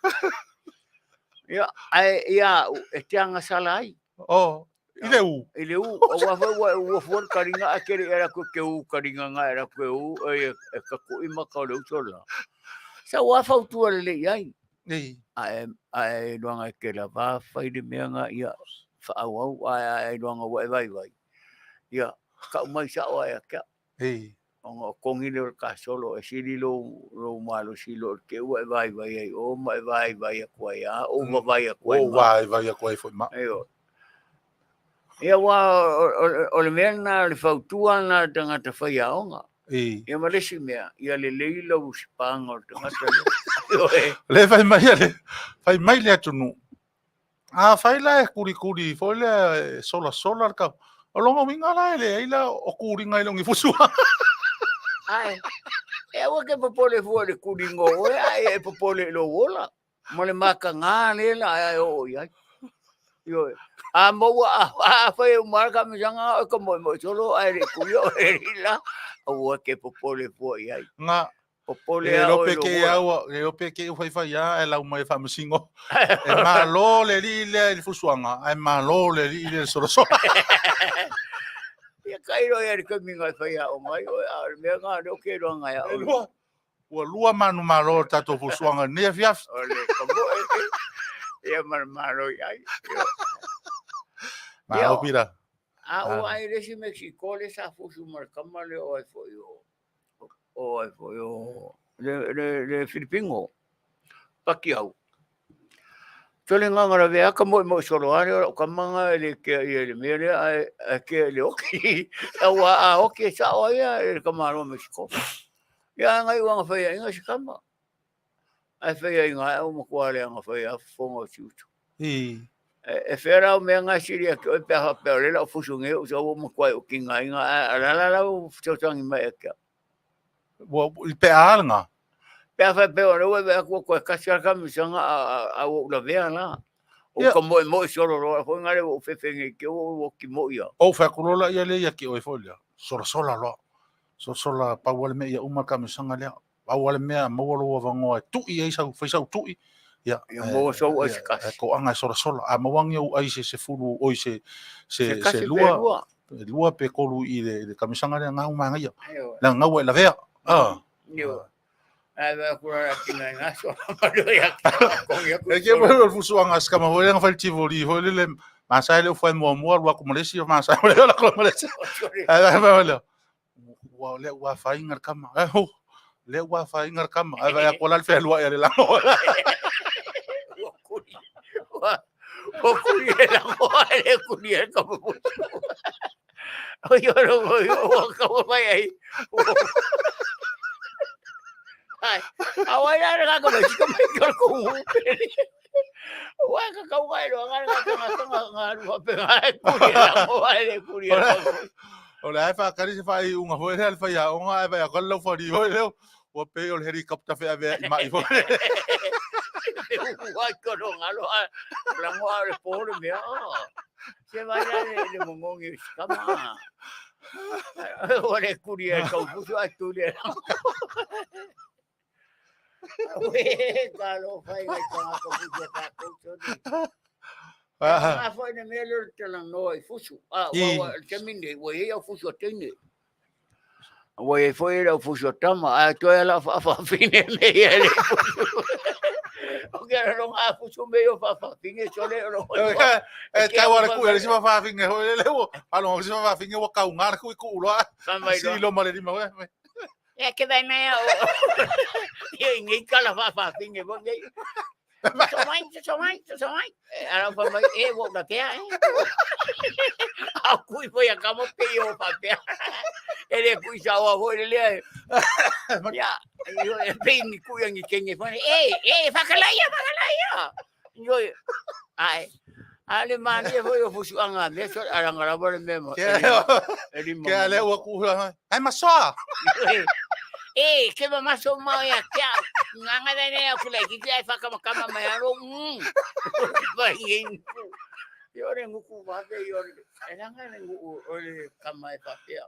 Ia, ai ia e te anga sala ai. O, i le u. I le u, o wa foi wa ua fua le karinga a kere era koe ke u karinga nga era koe u e e ka kui maka o le uso la. Sa wa fautua le le iai. Ei. A e a e luanga e ke la va fai le mea nga ia whaauau a a e luanga wa e vai vai. Ia, ka umai sa o ai a kia. Ei. Ona o kongi le o le kasolo e sili lo lo malo silo o ke ua e vai vai ai o ma e vai vai a kua ia o va vai a kua O ma. vai vai a kua foi ma. Ei o. Ia wa o le mea na le fautua na le tangata whai aonga. Ei. Ia ma le isi mea, ia lelei lau sipanga o le tangata lea. Ioe. Le fai mai le fai mai le atunuu. A fai la e kurikuri foi lea e solasola le kau. O lona uiga la e leai la o kuringa i le ogifusuaga. Ae, e aua ke popole fua i le kuringa o oe, ae e popole i lou ola. Ma le makagā lea la ae ae oo i ai. Ioe. A maua, a, a fai e uma le kamisaga, oe ka moemoe solo, ae le i kuia oe e alii la, aua ke popole fua i ai. Nga, Popole e a iloa oe pe i lou kei ola. au, e iloa pe kei faifai lava ae lau mai e faamasino. E malo le alii lea i le fusuaga, ae malo le alii lea i le solasola. Ia kai loa ia le kamiga e fai aoga ai oe, a o le mea lena o lea ou te iloa ia E oe. lua, ua lua manumalo o le tatou fusuaga i lenei afiafi. O le kamoe, ia ma le malo i ai. Malo Pita. A ua ai le isi Mexico le sa fusu ma le kama lea o ai foi o, o ai foi o, le, le, le Filipino, Pacquiao. Tole nganga la vea ka moe moe solo ale o kama nga le ke ia le mea lea ae ae ke le oki. A ua a oki e sao ai ia e le kama aloa Mexico. Ia ngai ua nga fai ai nga si kama. Ae fai ai nga au makuā leaga fai a fofoga o si uso. I. E fea la o mea nga sili a ke oe pe a faapea o lea la o fusu nei o uso ua makuā i o kinga inga ae a lala lau fesoasoani mai ia ke au. Ua i pe a lena. Pe a faapea o lea ua e vaai atu ua toe kasi lava le kamisaga a ua ou lavea la. Ou Ia. ka moemoe solo loa foi nga lea ua ou fefe nei ke ua ou oki moi ia. Ou fai atu loa laia lea ia te oe foi lea, solasola loa. Solasola pau lava le mea ia uma le kamisaga lea. Pau lava le mea maua lou avanoa e tui ai sau, fai sau tui, ia, Ia maua sou ai se ia, kasi. toaga e solasola. A maua ni ou ai se 10, oi se, Se se, se kasi pe lua, lua. pe lua pe tolu i le, le kamisaga lea, na uma manaia. Ioe. Leaga na ua e lavea. Ah. Ioe. Ae vaai atu la tina i ngā sola ma lua ia ki kongi aku E ke mo le fusuaga a se kama foi lea na fai le Tivoli foi lele, masae le ufai muamua alu atu ma le isi, masae ma le alu atu ma le isi. Ae vaai mai lea, ua lea ua afaina le kama. Ae ho, lea ua afaina le kama. Ae vaai atu la le fealuai a le lago. Ua kuli. Ua kuli e lago ae le kuli e kama fusu. O ia rongo i ua kama mai ai. Ai, A wai la nga ka mai ka mai ka ko ngu pele. Wa ka kau ngai lo nga nga nga nga nga lu fa pe ngai ku ni la mo ai le ku ni la. O le ai whakari se whai unga foi le whai a onga ai whai a kala lau whari foi leo. Ua pei o le helicopter whea whea i mai foi. Ua ko no ngalo a la mo a le po le mea. Se vai la le le mongongi o sikama. Ua le kuri e kau fusu a tu le. Ue, ka lo fai ngai tangata fusu a tātou tonu. Nga foi na mea leo te talanoa i fusu. A, ua, ua, le taimi nei, ua i ai au fusu a teine. Ua i ai foi lau fusu a tama, ae toe ala faafafine me ia le fusu. O ke ala longa a fusu me ia faafafine sole o lo E tau ala ku ele si faafafine hoi le leo. Alo si faafafine ua kau ngā ku i ku uloa. Si lo male lima we. E ke vai mea o. Ia i ngei kala faafafine mo nei. So mai, so mai, so mai. Ara fa mai e wo na pea e. A kui foi a kamo pe o fa pea. E le kui sa o foi le le. Ya, yo e pe ni kui angi kenge fa e e fakalaia fakalaia. Yo ai a le mani e foi o fusu anga me so aranga lava le mema. Ke ale ua ku hula. Ai masoa. E, ke ma maso mau ia kia nganga nei nei aku lai ki ai whakamakama mai aro. Vai e nguku. Yo re nguku wape yo re. E ranga le nguku o le kama e whapea.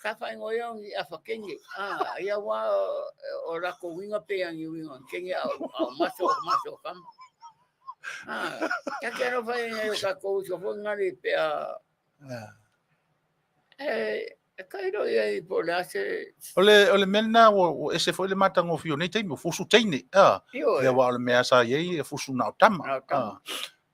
Ka whai ngoi au ni a whakenge. Ah, ia wā o rako winga pe angi winga. Kenge au, au maso, maso kama. Ah, ka ke aro whai nei o ka kou so fo ngari pe a. E kai ro ia i po le ase. O le, o le mea lena ua, ua ese foi le matagofie o nei taimi, o fusu teine. Ah, Ioe. ia wa o le mea sa i ai e fusu na o tama. Na o tama. Ah.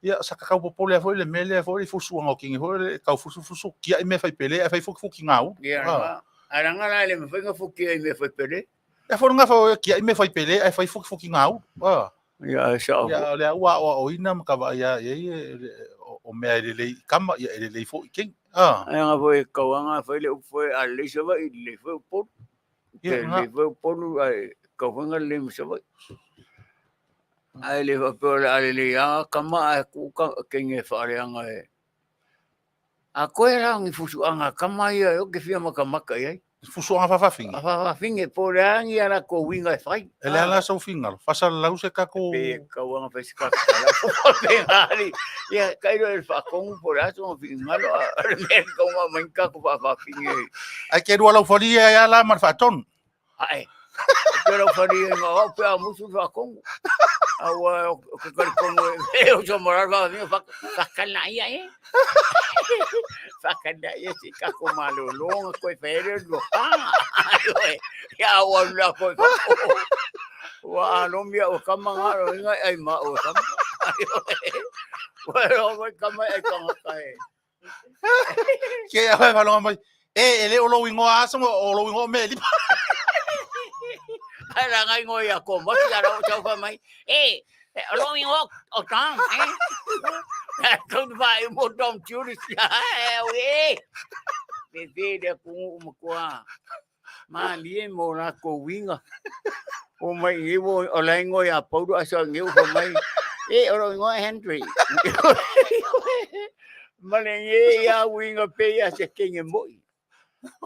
Ia, sa kakau popole a foi le mea lea foi le fusu anga o kingi foi le kau fusufusu, kia i mea fai pele, ai fai fukifuki ngā ulu. Ia Ah. ranga. A ranga la le mawhai nga fuki ai mea fai pele. E fo nga fo kia i mea fai pele, ai fai fukifuki ngā ulu. Ah. Ia, e sao. Ia, o le ua o o ina ma ka va ia ia ia o mea e lelei i kama, ia e lelei fo i kingi. Ah. Ai nga foi kauanga fai le upu foi a lelei Savaii, lelei foi Upolu. Ia, Te nga. lelei foi Upolu ai kauanga lelei ma Savaii. Ai le faapea o le a lelei a kama ae ku ka kenge whaaleanga e. A koe la ngi fusuanga kama ia e o ke fia makamaka i ai. Fusuanga whawhawhingi. A whawhawhingi po le angi ala ko winga e whai. E le ala sau fingalo. Whasalalau se kako. Pe kauanga whai se kako kala whawhawhingi. Ia kairo e whakongu po le aso fingalo a le mea kaunga mai kako whawhawhingi. Ai ke rua lau whali e ala ma le whaatonu. Ae. Te rau whari e ngā au pea musu whakongu. Aua o ke karikongu e o so moral whawhawhingi whakana ia e. Whakana ia si kako malolonga koe whaere lua pā. Ia aua lula koe whako. Ua alomia o kama ngā ro inga ai ma o kama. Ua ro mai kama ai tangata e. Ke a whai whalonga mai. E, e le o lou ingoa aso, o lou ingoa me lipa. Ai la ngai ngoi a ko mati ara o tau mai. E, o lou ingoa o Tom, e. Kau te whai mo Tom Juris. E, e. Pe pe le kungu o makoa. Ma lie mo la ko winga. O mai ngi wo o la ingoa a Paulu asa ngi o mai. E, o lou ingoa Henry. Ma le ngi ia winga pe ia se kenge moi.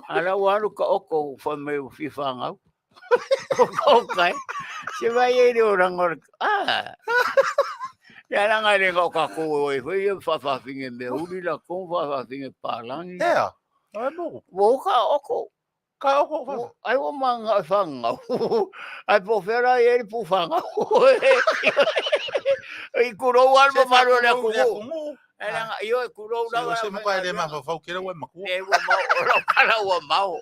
Ala ua alu ka oko wha mai o fia whangau. Okay. Se vai e le oranga o le... Ah! Ia ranga le ngau ka ko e hui e whawhawhinge me uri la ko whawhawhinge pālangi. Ea, ai mo. Wo ka oko. Ka oko wha. Ai o manga e whangau. Ai po whera i eri pu whangau. I kurou alma maru le kungu. E ranga, io e kurou rawa. Se mo ka le mawhawhau ke rawa e makua. E ua mau, o rau kala ua mau.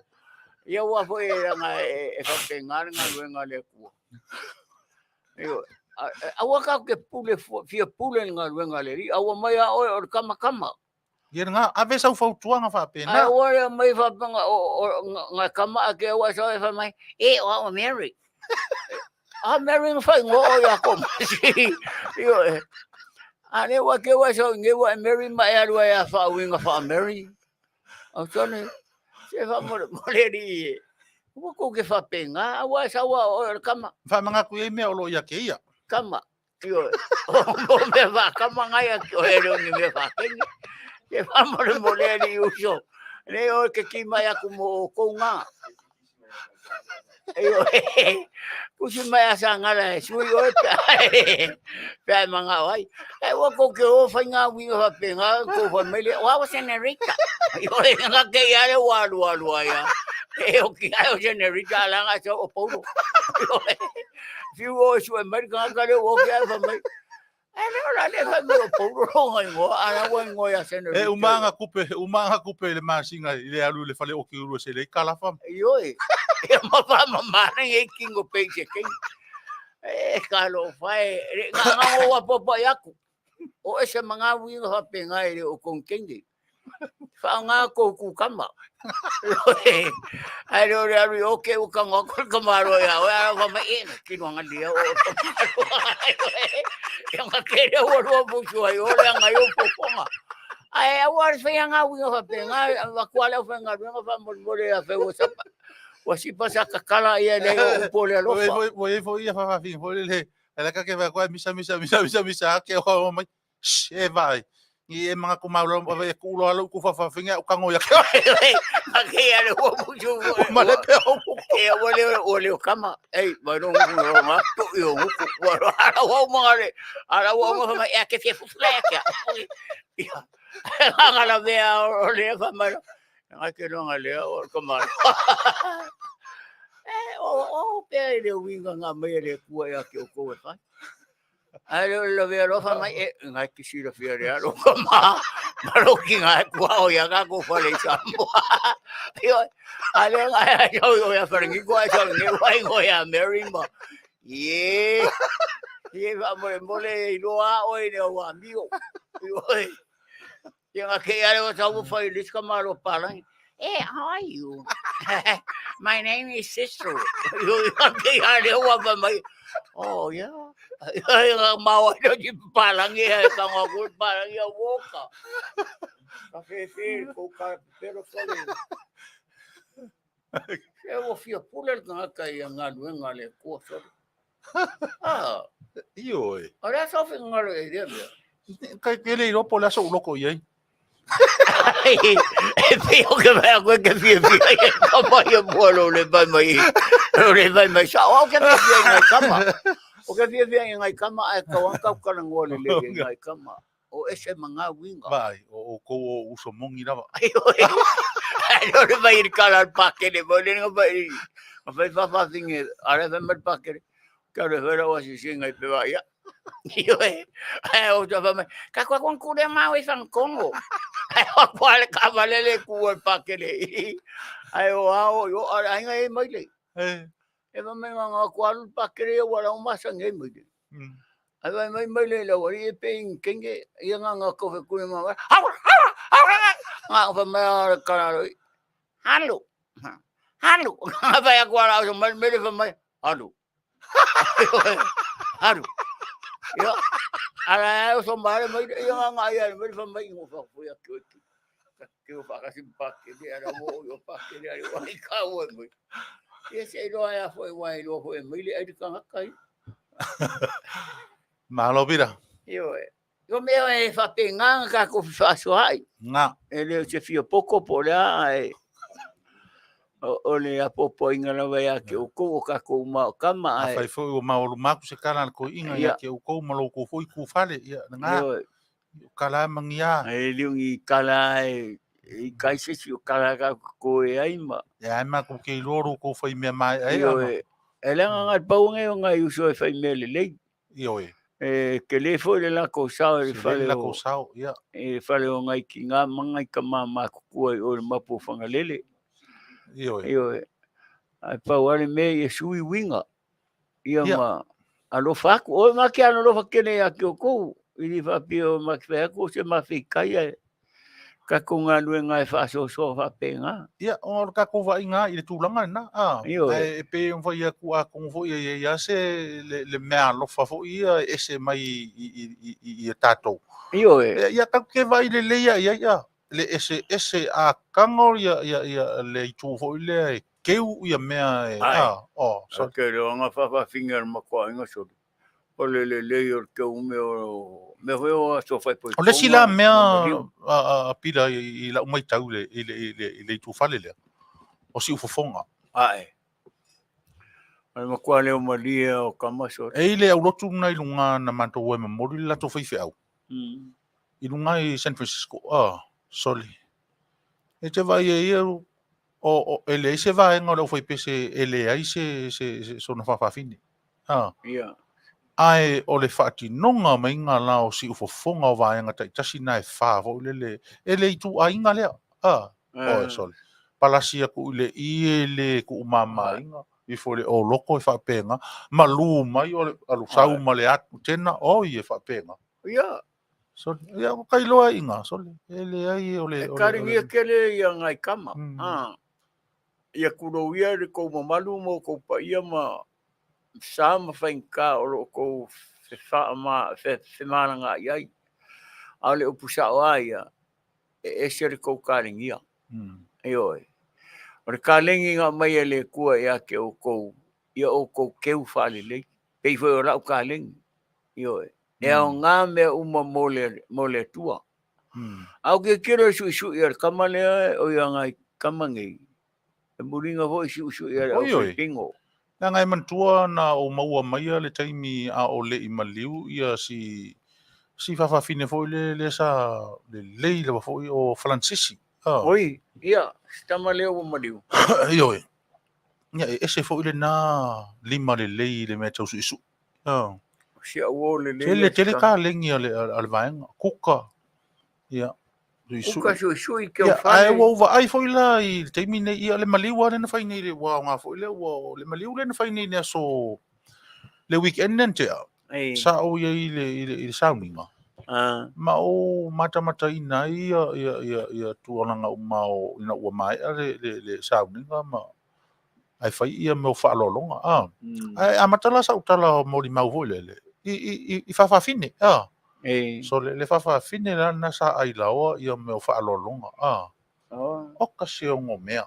Ia ua foi e ranga e whakengā ngā luenga le kua. Io, aua ka ke pule, fia pule ngā luenga le ri, aua mai a oe o le kama kama. Ia ngā, ave sau fautuanga whapena. Ai ua rea mai whapenga o ngā kama a ke aua sau e wha mai, e o au Mary. A Mary ngā whai ngō o ia ko masi. Io e. A ne ua ke ua sau nge ua e Mary ma e alua e a wha uinga wha Mary. Au tone, se wha more more ri e. Ua kou ke faapena, aua e sau a oe o le kama. Faamanatu i ai mea o lo o ia te ia. Kama. Ioe. O mea faakama ngai a ki oe le o ni mea faakenge. Ke faamolemole alii uso. Nei oe ke ki mai aku mo oukou ngā. Ioe. Pusi mai a sangala e sui oe pe pe ai mangao ai. E ua kou ke o whai ngā winga whapenga, kou whai mai le, o awa senorita. Ioe, ngā kei ale ua alu alu ai a. E o ki ai o senorita alanga so o paulo. Ioe. Fiu o sue mai ka ka le o ke ai mai. E le ora le fai mai o paulo ro ngai ngoa, ala ua ngoa ia senorita. E umanga kupe, umanga kupe le masinga i le alu le fale o ki uru se le kalafa. Ioe. E ma fa ma ma ngai kingo pe se kei. E ka lo fai, nga nga o wa popo iaku. O ese manga winga fa penga e le o kongkenge. Whaanga ko ku kama. Ai le ore aru o ke uka ngo ko ka maro ya o ara fa mai e kino anga dia o ka maro. Ya nga kere o ro bu su ai o le anga yo po ponga. Ai au ar fe anga winga fa penga wa kwa le fa nga winga fa mo mo le fa o sa wa si pa sa kakala ia le o po le alofa. Ua i foi ia faafaafina foi le le ka ke va koe misa misa misa misa misa ke o mai Shh, e vaai. Ni e mga kumau lo e ku lo alu ku faafaafina u kango ia ke. Ake ia le ua musu. Ma le pe o. E ua le ua le kama. Ei, mai no nguku no nga to i o nguku. Ua ala ua mga le. Ala ua mga mai e ke fia fufu le ke. Ia. Nga la mea o le fa mai. Nga ke no nga le o kama. E o o pe le winga nga mai le kua ia ke o ko e fai. Ai le le ve alofa mai e ngai ki sila fia le alo ka ma ma lo ki ngai kua o ia ka ko fale i Samoa. Io ale ngai ai o o ia fale ngi ko ai so ngi wai ngo ia Mary ma. Ye. Ye va mo mo le i loa o i le o amigo. Io Ia nga ke ale o tau fai lis ka malo palangi. Eh, how are you? My name is Sister. Io ia ke ale o wa mai. Oh, yeah. Ia nga mawa no ki palangi e ka nga ku palangi a woka. Ka fe fe ko ka pero fale. E o fia pule le ngaka i nga luenga le kua solo. Ah, Ioe. o le aso fi ngalo e le mea. Kai ke le iloa po o le aso uloko i ai. E pei o ke mea koe ke fia fia i kama ia mua lo le vai mai. Lo le vai mai sa o ke fia fia i ngai kama. O ke fia fia i ngai kama ai kau ang kau kana ngoa le le i ngai kama. O ese ma ngā winga. Vai, o o kou o uso mongi lava. Ai oi. Ai lo le vai i kala al pakele mo le nga vai. Ma fai fa fa finge ara fa mal pakele. Ka le fera wa si singa i pe vai ia. Ioe. Ai o ta fa mai. Ka kwa kon kure ma o fan Kongo. Ai o kwa le ka vale le ku al pakele. Ai o ao yo ara ai ngai mai le. Eh. E fa mai nga kwa lu pakele wa la ma sa ngai mai le. Ai vai mai mai le lau ari e pe ing kenge ia nga nga kofe kune ma wa. Hawa hawa hawa. Nga fa mai ara kara roi. Halu. Halu. Nga vai aku ara o mai mai fa mai. Halu. Halu. Ia ara ai o so mai mai ia nga nga ia mai fa mai ngo fa fu ia ki ki. Ki o fa ka sim pa ke le ara mo o pa ke le ari wa ka o mai. Ia se lo ai fo wa lo fo mai le ai ka kai. Malo pira. Ioe. Io mea e whapenganga ka ko whaasoai. Nga. E leo se fia poko po le a e. O le apopo inga lava ia ke o kou o ka kou ma o kama ai. A whai foi o maolu maku se kala ko inga ia ke o kou ma lo ko foi ku fale ia nga. O kala mangia. E leo ngi kala e i kai se si o kala ka ko e ai ma. E ai ma ko ke loro ko whai mea mai ai. Ioe. E langa ngai pau ngai o ngai uso e whai mea le lei. Ioe. E ke le foi le lako sao e fale o lako sao, ia. E fale o ngai ki ngā mangai ka māmā kukua i o le mapu o Whangalele. Ioe. Ioe. Ai pau ale me i e sui winga. Ia ma alofa aku. O ma ke alofa kene ia ki o kou. I ni whapia o ma ki whai aku o se ma whii kai ai. Ka ko ngā nue ngā e whaasoasoa whape ngā. Ia, o ngā ka ko whai ngā i le tūlanga nā. Ah, Ioe. E pe o whai aku a kongo fo ia ia se le mea alofa fo ia e ese mai i e tātou. Ioe. Ia ka ke whai le leia ia ia. Le ese ese a kango ia ia ia le itu fo i le e keu ia mea e, Ai. a, oh, sorry. Ke le anga faafaafine a le matou aiga soli. O le lelei o le keu mea o mea foi o aso O le isi la faaipoipoga mea ma maliu. a Pila i lau matau i le itufale lea, o siufofoga. Ae. O le matua leo malie o tama soli. E i le aulotu lena i luga na matou o e momoli le latou faifeau i luga i San Francisco. Ah, soli. E te vaai e ia, o, e leai se vaega o le aufaipese e leai se sona faafafine. Ah. Ae o le faatinoga maiga la o siufofoga o vaega taitasi na e fa foi lele, e le ituaiga lea. Ah, oi, soli. Palasi atu i le ie le tuumamaina, ifo i le oloko e faapena, malu mai o le alu sau ma le atu tena, oi e faapena. Soli, ia o kailoa iga, soli, e leai o le E karigia kele ia ngai kama. Ah. Ia kulou ia le kou mamalu ma o kou paia ma sa ma faigata o lo o kou femalagaai ai. A o le upu sao lava ia, e ese le kou kalegia. Ioe. O le kalegi na aumai e le Atua ia te outou, ia outou keu faalelei. Pei foi o lau kalegi. Ioe. E aoga mea uma mo le Atua. A o tilotilo i le suisui a le tama lea, o ia nai tama nei, e muliga foi suisui a le Oi, oi. aufaipingo. Leaga e manatua na ou maua maia le taimi a o le i maliu ia si faafafine foi le lea sa lelei lava foi o Falansisi. Ah. Oi, ia, si tama lea ua maliu. Ioe. Ia e ese foi lena lima lelei i le mea tau suisui. Ah. Si au o lelei. Tele tele kalegi a le vaega. Kuka. Ia. Suisui. Kuka suisui ke o Ia, ae fale. ua ou vaai foi la i le taimi nei, ia le maliu lava lea na fai nei, ua aoga foi lea, ua le maliu lea na fai nei i le aso, le weekend lea na tea, sa ou i ai i le sauniga, ma ou matamataina ai ia tulaga uma o, ina ua maea le sauniga ma, ae fai ia mea o faaaloaloga. Ah. Ae amata la sau tala o molimau foi lele, i faafafine. Ah. So le faafafine la na sa ai laoa ia mea o faaaloaloga. Ah. Oka se ono mea.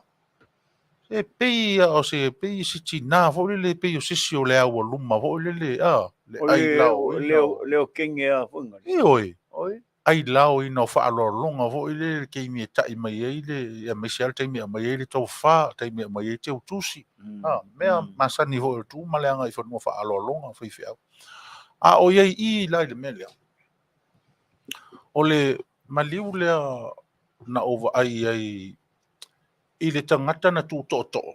E pei o se pei si tina foi lele, pei o sisi o le au luma foi lele, ah, le ai lao ina Leo leo kenge a foi ngali. Ioe. Oi. Ai lao ina o faaaloaloga foi lele le taimi e ta'i mai ai le, ia aemaise lava le taimi e aumai ai le tofa, taimi e aumai ai teutusi. Ah, mea masani foi o le tu ma le agai i fanua faaaloaloga faifeau. A o i ai i la i le mea lea, o le maliu lea na ou vaai ai i le tagata na tutootoo.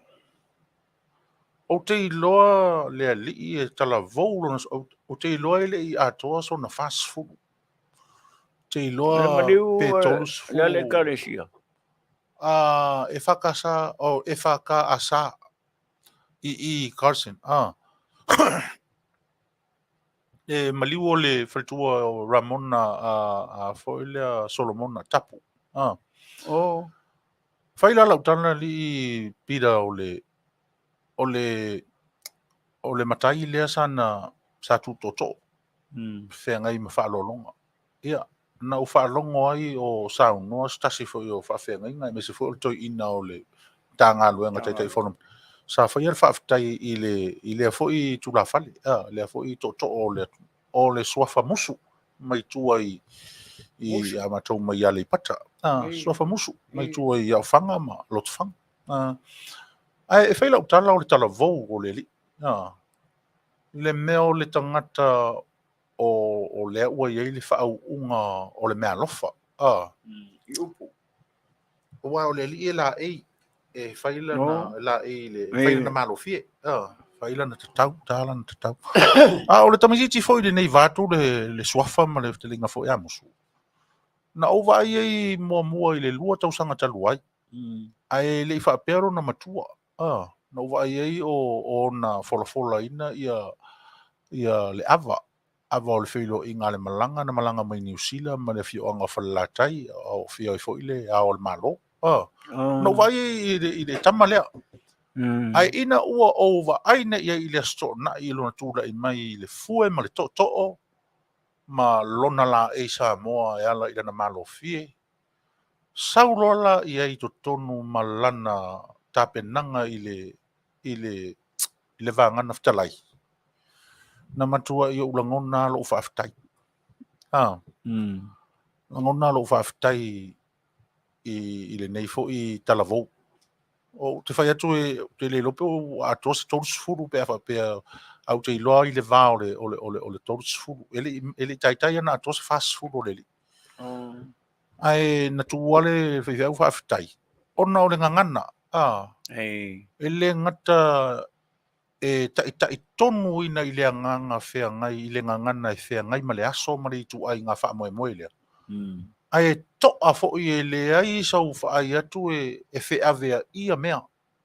Ou te iloa le alii e talavou lona, ou te iloa e le i atoa sona 40. Te iloa Le maliu pe le ale 30. ekalesia. A e whakasa, o e whakaasa i Carson. Ah. E maliu o le faletua o Ramona a foi lea Solomona Tapu. Ah. Fai la lau tala li pira o le matai lea sana sa tutoto feagai ma faaaloaloga. Ia, na ou faalogo ai o saunoa se tasi foi o faafeagaiga, aemaise foi o le toeaina o le Matagaluega Taitaifono. Sa faia le faafetai i lea foi tulafale, lea foi tootoo o le suafa Musu mai tua i Musu. a matou mai Aleipata. Suafa Musu mai tua i Aofaga ma Lotofaga. Ae e fai lau tala o le talavou o le alii. Le mea o le tagata o lea ua i ai le faauuga o le meaalofa. I upu. Aua o le alii e laei, e fai lana laei le fai lana malofie. Fai lana tatau, ta lana tatau. A o le tamaitiiti foi lenei vaeatu le suafa ma le fetalaiga foi a Musu. Na ou vaai ai muamua i le 2 tausaga talu ai. Ae le i faapea lona matua. Na ou vaai ai o ona folafolaina ia le ava o le feiloaiga a le malaga na malaga mai Niu Sila ma le afioaga o Falelatai, o afio ai foi le Ao o le Malo. Na ou vaai ai i le tama lea. Ae ina ua ou vaai nei ai i le Aso Toonai i lona tulai mai i le fue ma le tootoo ma lona laei Samoa e ala i lana malofie, sau loa la i ai i totonu ma lana tapenaga i le i le i le vagana fetalai, na matuai ou lagona lou faafetai. A, lagona lou faafetai i i lenei foi talavou. Ou te fai atu e ou te le iloa pe ua atoa se 30 pe a faapea ae ou te iloa i le va o le o le o le o le 30. E le i e le i taitai ona atoa se 40 o le alii. Ae na tuua le faifeau faafetai ona o le gagana, a, e le gata e taitai tonuina i le agaga feagai i le gagana e feagai ma le aso ma le ituaiga faamoemoe lea. Ae toa foi e leai sau vaai atu e feaveaia mea,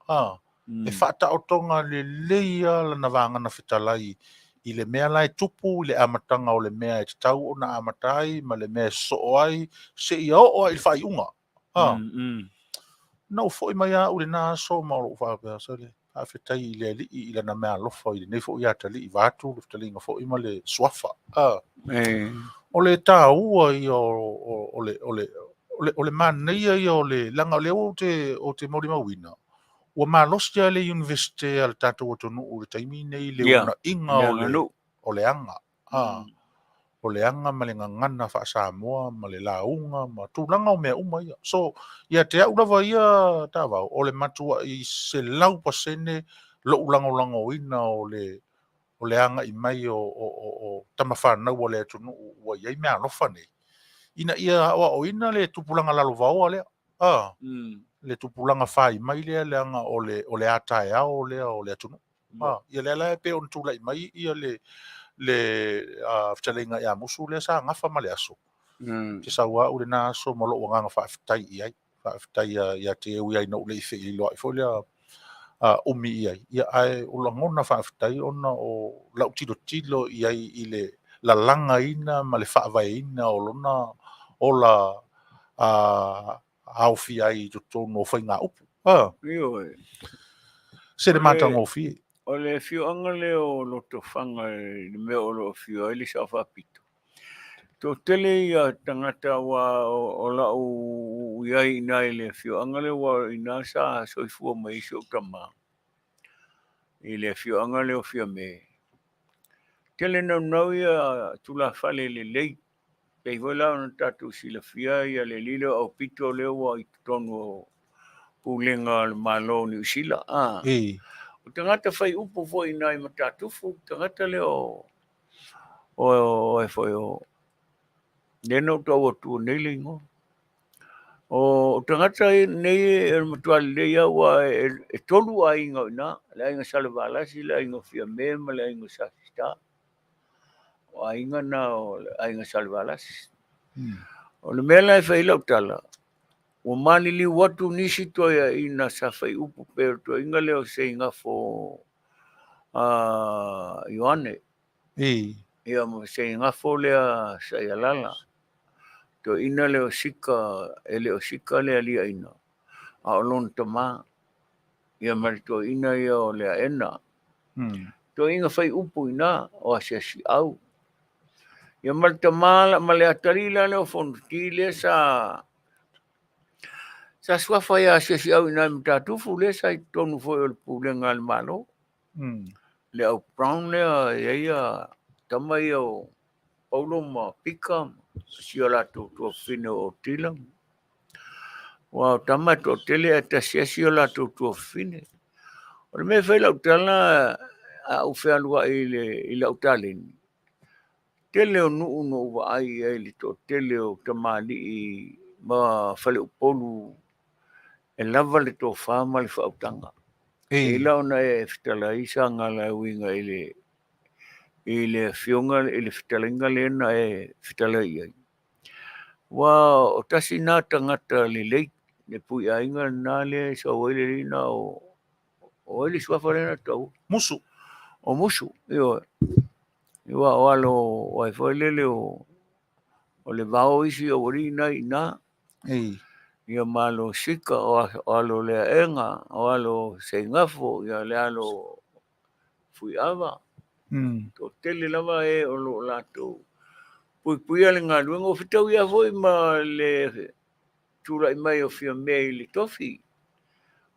a, e faataotoga lelei lava lana vagana fetalai i le mea la e tupu i le amataga o le mea e tatau ona amata ai ma le mea e sosoo ai seia oo lava i le faaiuga. A, na ou foi mai lava au i lena aso ma lou faapea, sole, faafetai i le Alii i lana meaalofa i lenei foi atalii, vaeatu le fetalaiga foi ma le suafa. A, o le taua ia o le, o le, o le manaia ia o le, leaga o lea ou te, ou te molimauina, ua malosi lava le Iunivesite a le tatou atunuu i le taimi nei i le uunaiga o le, o le aga. A, o le aga ma le gagana faa-Samoa ma le lauga ma tulaga o mea uma ia. So, ia te au lava ia Tavao, o le matuai 100% lou lagolagoina o le o le agai mai o, o, o, o tamafanau a le atunuu ua i ai meaalofa nei, ina ia aoaoina le tupulaga lalovaoa lea, a, le tupulaga fai mai lea, leaga o le, o le a taeao lea o le atunuu. A, ia lea la e pei ona tulai mai ia le, le fetalaiga ia Musu lea sa gafa ma le aso. Te sau lava au i lena aso ma lou agaga faafetai i ai. Faafetai ia te ui ai ina ou le i feiloai foi lea umi i ai. Ia, ae o lagona faafetai ona o lau tilotilo i ai i le lalagaina ma le faavaeina o lona ola aofia ai i totonu o faigaupu. Ioe. Se le matagofie. O le afioaga lea o Lotofaga i le mea o lo o afio ai le Sao Faapito, toatele ia tagata aua o lau i ai i ina i le afioaga lea, aua o ina sa soifua mai ai si ou tama i le afioaga lea o Fiame. Tele naunau ia tulafale lelei. Pei foi la ona tatou silafia ia le alii lea o Aupito lea ua i totonu o pulega a le Malo o Niu Sila. A. O tagata fai upu foi i nai Matatufu, tagata lea o o e foi o lea na ou tau atu nei le igoa. O tagata nei e matua lelei lava aua e tolu aiga o i ina, le aiga Salevalasi, le aiga Fiame ma le aiga Sasita. O aiga na o le aiga Salevalasi. O le mea la e fai ai lau tala, ua maliliu atu nisi toeaiina sa fai upu pei o le toeaina lea o Seigafo Ioane. Ia ma Seigafo lea Saialala. Toeaina lea o Sika, e le o Sika le aliaina, a o lona tama. Ia ma le toeaina ia o Leaena. Toeaina fai upu i ina, o Asiasiau. Ia ma le tama ma le atalii la lea o Fonoti lea sa sa suafa ia Asiasiau i ina i Matatufu lea sa i totonu foi o le pulega a le Malo. Le au Brown lea e i ai ia tama ia o Paulo ma Pika si o latou tuafafine o Otila. Aua o tama e toatele ae tasi lava si o latou tuafafine. O le mea e fai lau tala a ou fealuai i, le, i lau taleni, tele o nuu na ou vaai i ai i le toatele o tamalii ma faleupolu e lava le tofa ma le faautaga. E ila ona e fetalai sa gala e uiga i le i le afioga i le fetalaiga lea na e fetalai i ai. Ua o tasi na tagata lelei, le puiaiga lena lea e sau ai le alii na o o ai le suafa lea na taua? Musu. O Musu, ioe. Ua o alo ai foi lele o o le vao isi o alii na i ina. Ia ma alo Sika, o alo Leaega, o alo Seigafo, ia le alo Fuiava. Toatele lava e o lo o latou puipuia le galuega. Ua fetauia foi ma le tulai mai o Fiame i le tofi.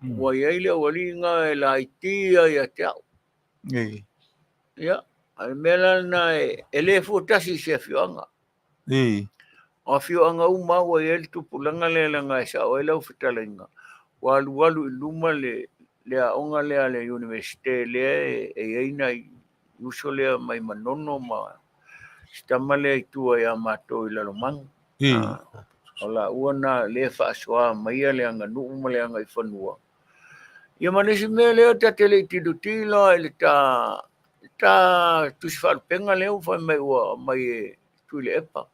Ua i ai le aualii na e laiti ia ia te au. Ia, a le mea la lena e le fuatasi i se afioaga. O afioaga uma ua i ai le tupulaga lea leaga e sao ai lau fetalaiga, ua alualu i luma le aoga lea a le Iunivesite lea e i ai nai uso lea mai Manono ma si tama lea i tua ia matou i Lalomanu. O laua na lea e faasoa maia le aganuu ma le agaifanua. Ia ma le isi mea lea ta te le i tilotilo i le ta ta tusi faalupega lea ua fai mai ua aumai e Tuilaepa.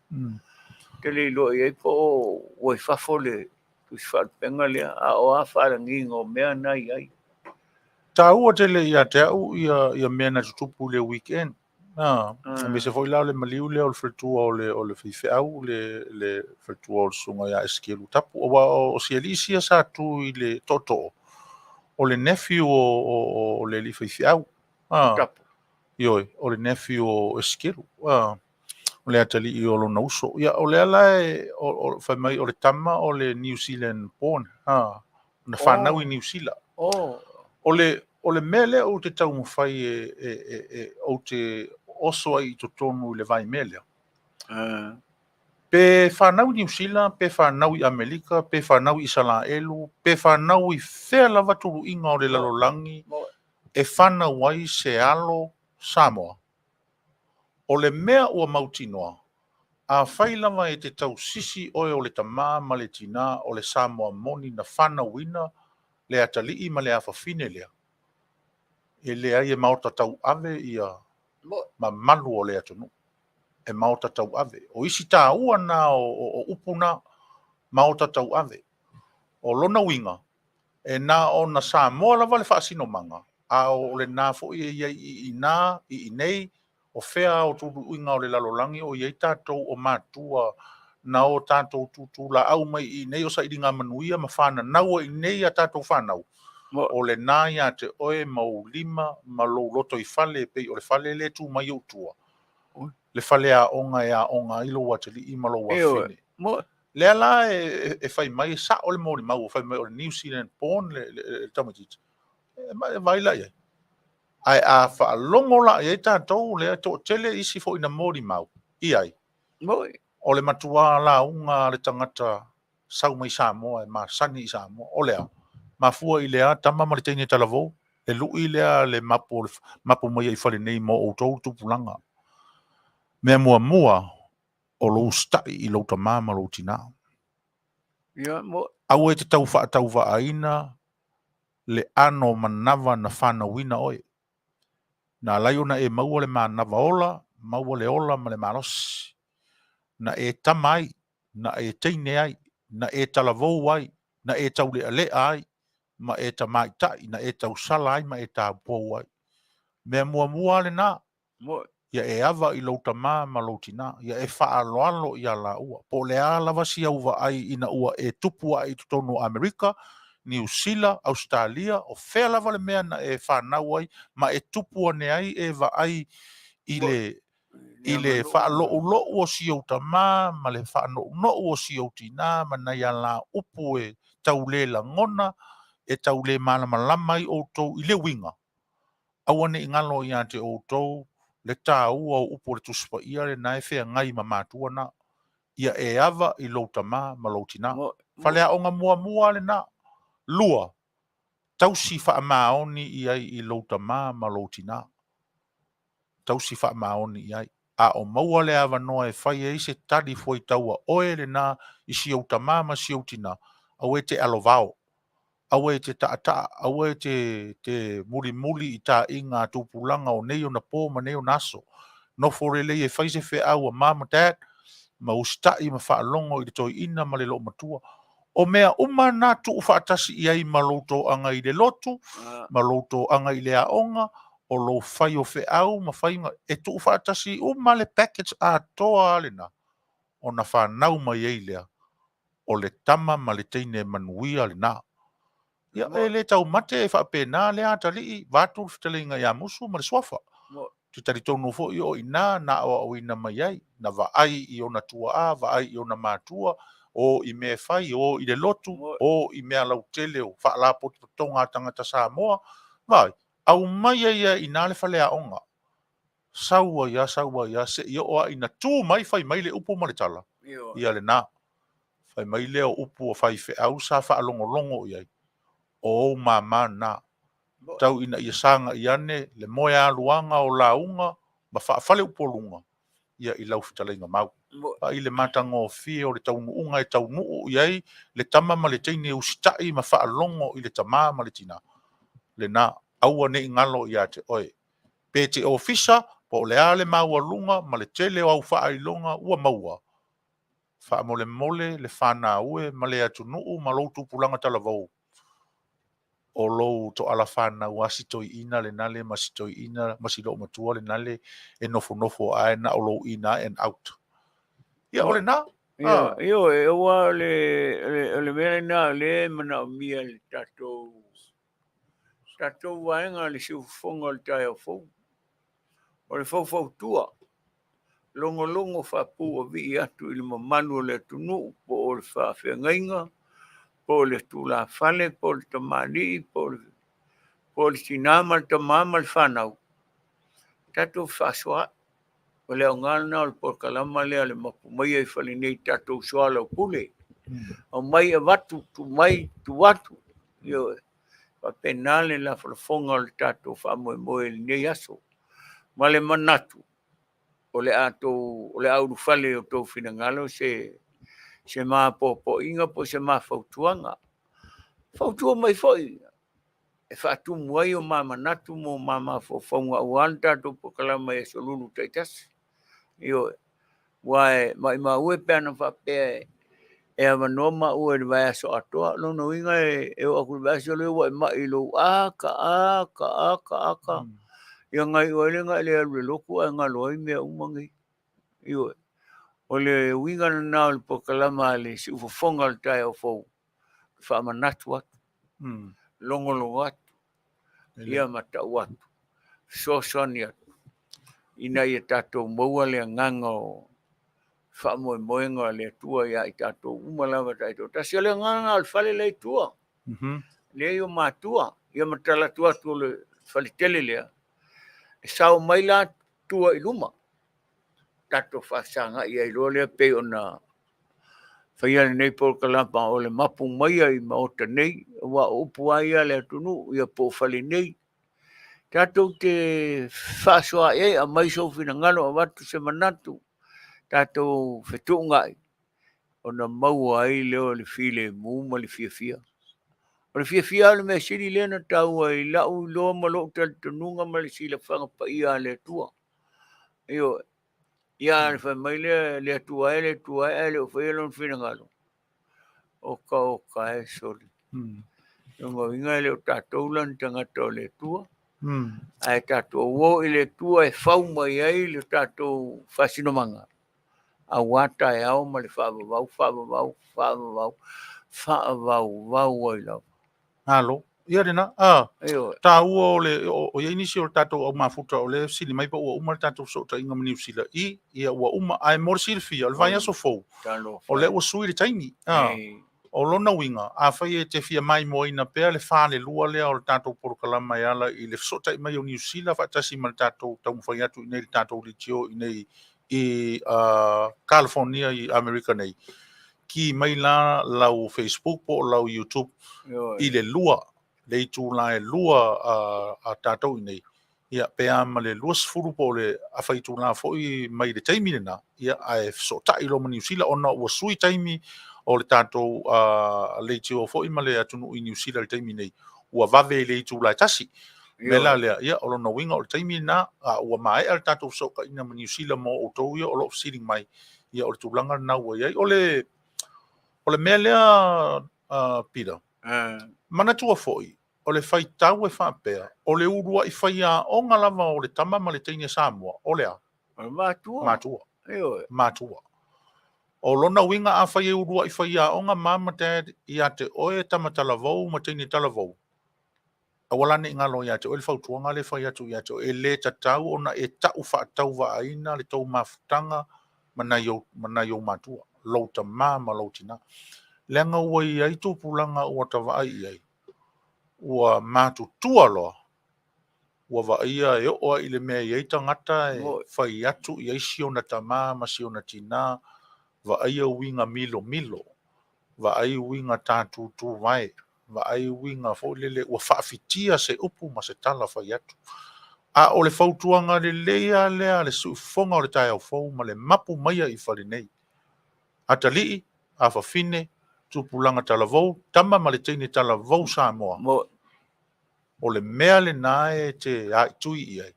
Te le iloa i ai po o ua i fafo le tusi faalupega lea, a o a faalagiga o mea na i ai. Taua tele ia te au ia mea na tutupu i le weekend. Aemaise foi la o le maliu lea o le faletua o le faifeau, le faletua o le susuga ia Esekielu Tapu. Aua o si alii sia sa tu i le tootoo, o le nephew o le alii faifeau. Tapu. Ioe, o le nephew o Esekielu. O le atalii o lona uso. Ia, o lea la e fai mai o le tama o le New Zealand born. Na whanau i Niu Sila. O le mea lea ou te taumafai e ou te oso ai i totonu i le vaimea lea. Pe whanau i Niu Sila, pe whanau i Amerika, pe whanau i Isaraelu, pe whanau i fea lava tuluiga o le lalolagi, e whanau ai se alo Samoa. O le mea ua mautinoa, a fai lava e te tausisi oe o le tamā ma le tinā o le Samoa moni na whanauina le atalii ma le afafine lea. E leai e maota tauave ia mamalu o le atunuu. E maota tauave. O isi tāua na o upu na maota tauave. O lona uiga, e na ona Samoa lava le faasinomaga, a o le na foi e iai i ina, i inei, o fea o tuluiga o le lalolagi o iai tatou o matua na o tatou tutulaau mai i nei o sailiga manuia ma whananau i nei a tatou whanau. O le nā ia te oe mau lima ma lou loto i fale pei o le fale le tu mai o tua. Le fale a onga e a onga i lo atalii ma lo afine. Lea la e fai mai sa o le moli mau o fai mai o le New Zealand born le tamaitiiti. E vai la iai. Ae a whaalongo la iai tātou lea to tele isi fo ina moli mau. I ai. O le matua la unga le tangata sau mai Samoa e masani i Samoa. O lea, mafua i lea tama ma le teine talavou, le lui lea le mapu, mapu mai i fale nei mo outou tupulaga. Mea muamua o lou stai i lou tamā ma lou tinā. Aua e te tau faatauvaaina le ano manava na whanauina oe. Na alai ona e maua le manava ola, maua le ola ma le malosi. Na e tama ai, na e teine ai, na e talavou ai, na e taulealea ai, ma e tamaitai, na e tausala ai, ma e tāpou ai. Mea muamua le nā, ia e ava i lou tamā ma lou tinā, ia e whaaloalo ia la ua. Po le a lava si au vaai ina ua e tupu ai i totonu o Amerika, Niu Sila, Australia, o fea lava le mea na e whanau ai, ma e tupu ane ai e vaai i le whaalou o si au tamā, ma le whaanounou o si au tinā, ma nai a la upu e taule langona, e taule malamalama i outou i le uiga. Aua ne i ngalo ia te outou le tāua o upu o le Tusi Paia le na e feagai ma matua na. Ia e ava i lou tamā ma lou tinā. Faleaoga muamua le na. Lua, tausi faamaoni i ai i lou tamā ma lou tinā. Tausi faamaoni i ai. A o maua le avanoa e fai ai se tali fuaitaua oe le na i si ou tamā ma si ou tinā. Aua e te alovao. Aua e te ta'ata'a, aua e te mulimuli i tāiga a tupulaga o nei ona pō ma nei ona aso. Nofo lelei e fai se feau a mom ma dad, ma usita'i ma faalogo i le toeaina ma le loomatua. O mea uma na tuu faatasi i ai ma lou toaga i le lotu, ma lou toaga i le aoga, o lou fai o feau ma faiga, e tuu faatasi uma le package atoa lena, ona whanau mai ai lea, o le tama ma le teine manuia lena. Ia, e le taumate e faapena lea atalii, vaeatu le fetalaiga ia Musu ma le suafa. Te talitonu foi o i inā na aoaoina mai ai, na vaai i ona tuaa, vaai i ona matua, o i mea e fai, o i le lotu, o i mea lautele o faalapotopotoga a tagata Samoa, vaai, aumai ai lava i ina le faleaoga, sau ai lava, sau ai lava, seia oo lava ina tu mai fai mai le upu ma le tala, ia lena. Fai mai lea o upu a faifeau sa faalogologo i ai, o ou mama na. Tau ina ia sagai ane le moealuaga o lauga ma faafaleupoluga ia i lau fetalaiga mau. Vaai le matagofie o le taunuuga e taunuu i ai le tama ma le teine e usitai ma faalogo i le tamā ma le tinā. Lena, aua ne i galo ia te oe. Pe te ofisa, po o le a le maualuga ma le tele o au faailoga ua maua, faamolemole le fanau e ma le atunuu ma lou tupulaga talavou, o lou toala fanau a si toeaina lena le ma si toeaina ma si loomatua lena le e nofonofo ae na o lou in a and out. Ia, o lena. Ia, ioe, aua o le, o le mea lena o lea e manaomia e le tatou, tatou vaega le siufofoga o le taeao fou. O le faufautua, logologo faapuuavii atu i le mamalu o le atunuu po o le faafeagaiga, po o le tulafale, po o le tamalii, po o le tinā ma le tamā ma le fanau, tatou fefaasoaai. O le aoga lena o le polokalama lea o le mapu maia i fale nei tatou soalaupule. Aumai avatu, tuu mai, tuu atu. Ioe. Faapena le lafolafoga o le tatou faamoemoe i lenei aso. Ma le manatu, o le a tou, o le a ulufale i o outou finagalo se, se mapoapoaiga po o se mafautuaga. Fautua mai foi e faatumu ai o ma manatu mo ma mafaufauga aua le tatou polokalama i aso lulu taitasi. Ioe. Aua e maumau e pe ana faapea e avanoa maua i le vaiaso atoa. O lona uiga e oo atu i le vaiaso lea ua e mai i lou aka, aka, aka, aka. Ia gaiu ai lea na e le alu i le lotu ae galo ai mea uma nei. Ioe. O le uiga lena o le polokalama a le Siufofoga o le Taeao Fou, faamanatu atu, logologo atu, ia ma tau atu, fesoasoani atu, ina ia tatou maua le agaga o faamoemoega o le Atua ia i tatou uma lava taitoatasi. O le agaga o le fale lea i tua, lea i o matua, ia ma tala atu atu o le fale tele lea, e sao mai la tua i luma, tatou faafesagai ai loa lea pei ona faia lenei polokalama o le mapu maia i maota nei, aua o upu lava ia a le atunuu, ia po o fale nei. Tatou te fefaasoaai ai, aumai sou finagalo, avatu se manatu, tatou fetuunai, ona maua ai lea o le filemu ma le fiafia. O le fiafia o le mea sili lea na taua i lau iloa ma lou talitonuga ma le silafaga paia a le Atua. Ioe. Ia ana fai mai lea, le Atua e, le Atua e, ae le o faia lona finagalo. Oka oka e soli. Lona uiga e le o tatou la ni tagata o le Atua. Ae tatou o i le Atua e fau mai ai le tatou faasinomaga. Aua taeao ma le faavavau, faavavau, faavavau, faavauvau ai lava. Malo. Ia lena, a, taua o le, o i ai nisi o le tatou au mafuta o lea e fesili mai po ua uma le tatou fesootaiga ma Niu Sila. I, ia ua uma, ae mo le silafia, o le vaiaso fou, o lea ua sui le taimi. A, o lona uiga, afai e te fia maimoaina pea le falelua lea o le tatou polokalama e ala i le fesootai mai o Niu Sila faatasi ma le tatou taumafai atu i inei i le tatou leitio i inei i California i Amerika nei, ki mai la lau Facebook po o lau YouTube i le lua, le itula e lua a tatou i inei, ia, pe a ma le 20 po o le afa itula foi mai le taimi lena, ia, ae fesootai loa ma Niu Sila ona ua sui taimi o le tatou leitio foi ma le atunuu i Niu Sila i le taimi nei, ua vave i le itula e tasi. O le mea la lea, ia, o lona uiga o le taimi lena, a ua maea le tatou fesootaiga ma Niu Sila mo outou ia o lo o fesili mai, ia o le tulaga lena ua i ai. O le, o le mea lea, Peter, manatua foi, o le faitau e faapea, o le uluai faiaoga lava o le tama ma le teine Samoa, o le a? O le matua. Matua. Matua. O lona uiga afai e uluai faiaoga mom ma dad ia te oe tama talavou ma teine talavou, Aua la ne i galo ia te oe le fautuaga lea e fai atu ia te oe, e le tatau ona e tau faatauvaaina le tou mafutaga ma nai ou, ma nai ou matua, lou tama ma lou tina. Leaga ua i ai tupulaga ua ta vaai i ai, ua matutua loa, ua vaaia e oo lava i le mea e i ai tagata e fai atu i ai si ona tama ma si ona tina, vaaia uiga milomilo, vaai uiga tatutuvae, vaai uiga foi lele ua faafitia se upu ma se tala fai atu. A o le fautuaga lelei lava lea a le siufofoga o le taeao fou ma le mapu maia i fale nei, atalii, afafine, tupulaga talavou, tama ma le teine talavou Samoa, o le mea lena e te aaitui i ai,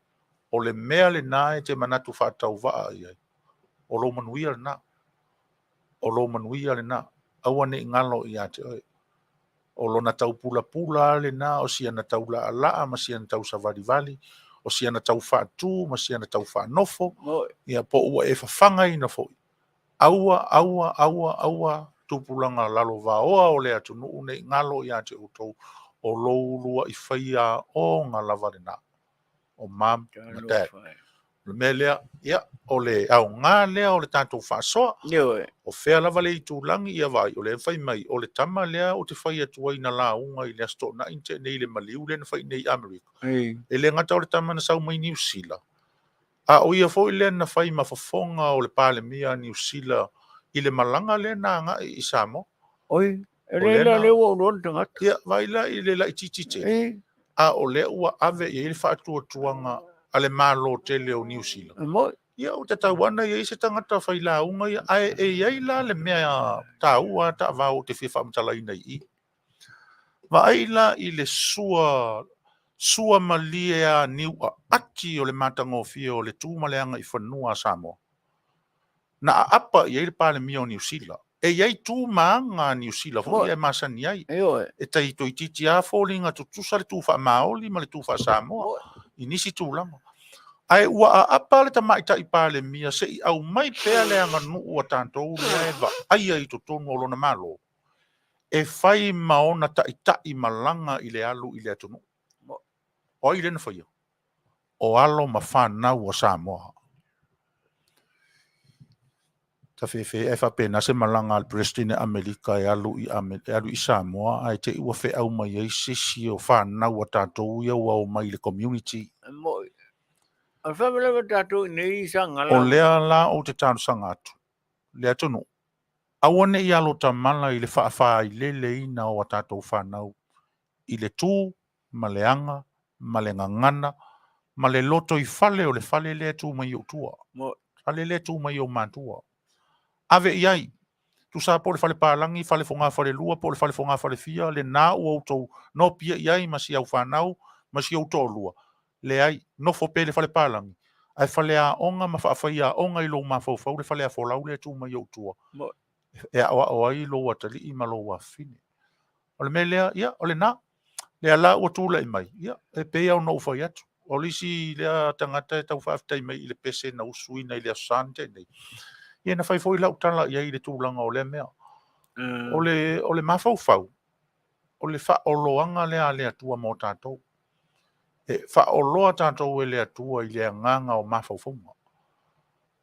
o le mea lena e te manatu faatauvaa i ai, o lou manuia lena. O lou manuia lena. Aua ne i galo ia te oe. O lona taupulapula lava lena, o siana taulaalaa ma siana tausavalivali, o siana taufaatu ma siana taufaanofo, ia po ua e fafagaina foi. Aua, aua, aua, aua tupulaga lalovaoa o le atunuu ne i galo ia te outou, o lou uluai faiaoga lava lena, o mum ma dad. O le mea lea, ia, o le aoga lea o le tatou faasoa. Ioe. O fea lava le itulagi, ia vaai, o lea e fai mai, o le tama lea ou te fai atu ai na lauga i le Aso Toonai na tea nei i le maliu lea na fai nei i Amerika. E le gata o le tama na sau mai Niu Sila, a o ia foi lea na fai ma fofoga o le Palemia a Niu Sila i le malaga lea na agai i Samoa. Oi, e le la lea ua ou iloa le tagata. Ia, vaai la i le laitiiti tele. A o lea ua ave i ai le faatuatuaga a le Malo tele o Niu Sila. Ia, ua tatau lava ona i ai se tagata failauga ia, ae e i ai la le mea taua taavao ou te fia faamatalaina i i. Vaai la i le sua, sua malie a niuaati o le matagofie o le tu ma le agaifanua a Samoa. Na aapa i ai le Palemia o Niu Sila. E i ai tu ma aga a Niu Sila foi ia e masani ai. E tai toeitiiti lava foliga tutusa le tu faa-Maoli ma le tu faa-Samoa i nisi tulaga. Ae ua aapa le tamaitai Palemia se i aumai pea le aganuu a tatou lea e vaaia i totonu o lona Malo e fai ma ona taitai malaga i le alu i le atunuu. O ai lea na faia? O alo ma fanau a Samoa. Ta fefe ae faapena se malaga a le Peresetene Amerika e alu i, e alu i Samoa, ae te i ua feau mai ai se isi o fanau a tatou ia ua omai i le community. O le faalavelave tatou i nei i Sagala. O lea la ou te talosaga atu, le atunuu, aua ne i alo tamala i le faafaaileleina o a tatou fanau i le tu ma le aga ma le gagana ma le lotoifale o le fale lea e tu mai i ou tua, fale lea e tu mai i ou matua. Ave i ai, tusa po o le fale palagi, fale fogafalelua po o le fale fogafalefia, lena ua outou nopia i ai ma si au fanau ma si ou toalua. Leai, nofo pea i le fale palagi, ae faleaoga ma faafaiaoga i lou mafaufau le faleafolau lea e tu mai i ou tua, e aoao ai lou atalii ma lou afafine. O le mea lea, ia, o lena. Lea la ua tulai mai, ia, e pei lava ona ou fai atu, o le isi lea tagata e tau faafetai mai i le pese na usuina i le Aso Sa na tea nei, ia na fai foi lau tala i ai i le tulaga o lea mea. O le, o le mafaufau, o le faaoloaga lea a le Atua mo tatou. E faaoloa tatou e le Atua i le agaga o mafaufauga.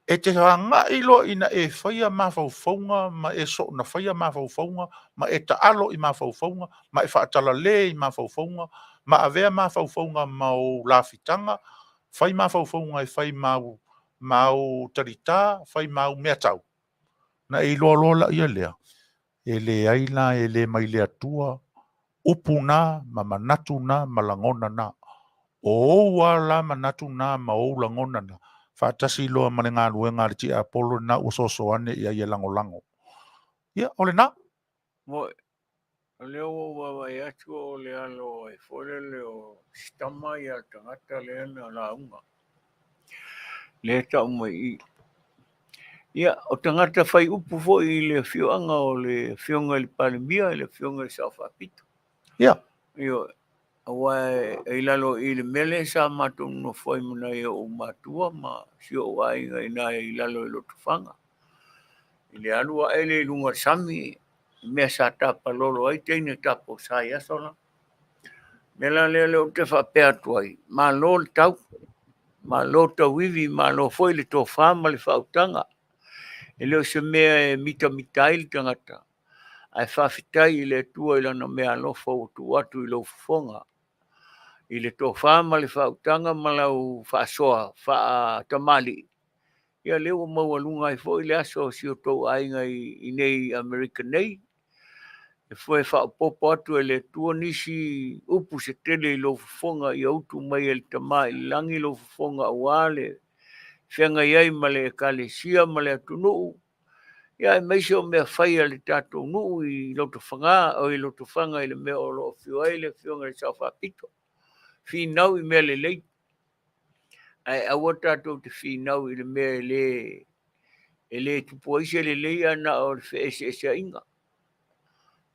E te agai loa ina e faia mafaufauga ma e soona faia mafaufauga ma e taalo i mafaufauga ma e faatalale i mafaufauga ma avea mafaufauga ma ou lafitaga, fai mafaufauga e fai ma au, ma au talita, fai ma au meatau, na e iloa loa laia lea, e leai la e le mai le Atua upu na ma manatu na ma lagona na. O ou lava la manatu na ma ou lagona na, faatasi loa ma le galuega a le tiapolo lena ua soso ane i ai e lagolago. Ia, o lena. Moi, o lea ua ou vaavaai atu o le alo ai foi lele o si tama ia le tagata lea na lauga. Lea e tau mai i i. Ia, o tagata fai upu foi i le afioaga o le afioga i le Palemia, i le afioga i le Sao Faapito. Ia. Ioe. Aua e i lalo i le mea lea sa matou nonofo ai ma nai ou matua ma si ou aiga i ina i lalo i Lotofaga. I le alu ae lea i luga o le sami, i mea sa tapalolo ai teine taposa i aso la. Mea la lea lea ou te faapea atu ai, malo le tau, malo tauivi, malo foi le tofa ma le faautaga. E le o se mea e mitamita ai le tagata, ae faafetai i le Atua i Lana meaalofa ua tuu atu i lou fofoga, i le tofa ma le faautaga ma lau faasoa faatamalii. Ia lea ua maualuga ai foi le aso o si o tou aiga i nei Amerika nei. E foe faaopoopo atu e le Atua nisi upu se tele i lou fofoga ia utu mai e le Tama i le lagi lou fofoga aua le feagai ai ma le Ekalesia ma le atunuu, ia aemaise o mea fai a le tatou nuu i Lotofaga, o i Lotofaga i le mea o lo o afio ai le Afioga i le Sao Faapito. Finau i mea lelei, ae aua tatou te finau i le mea e le tupu ai se lelei ae na o le feeseeseaiga.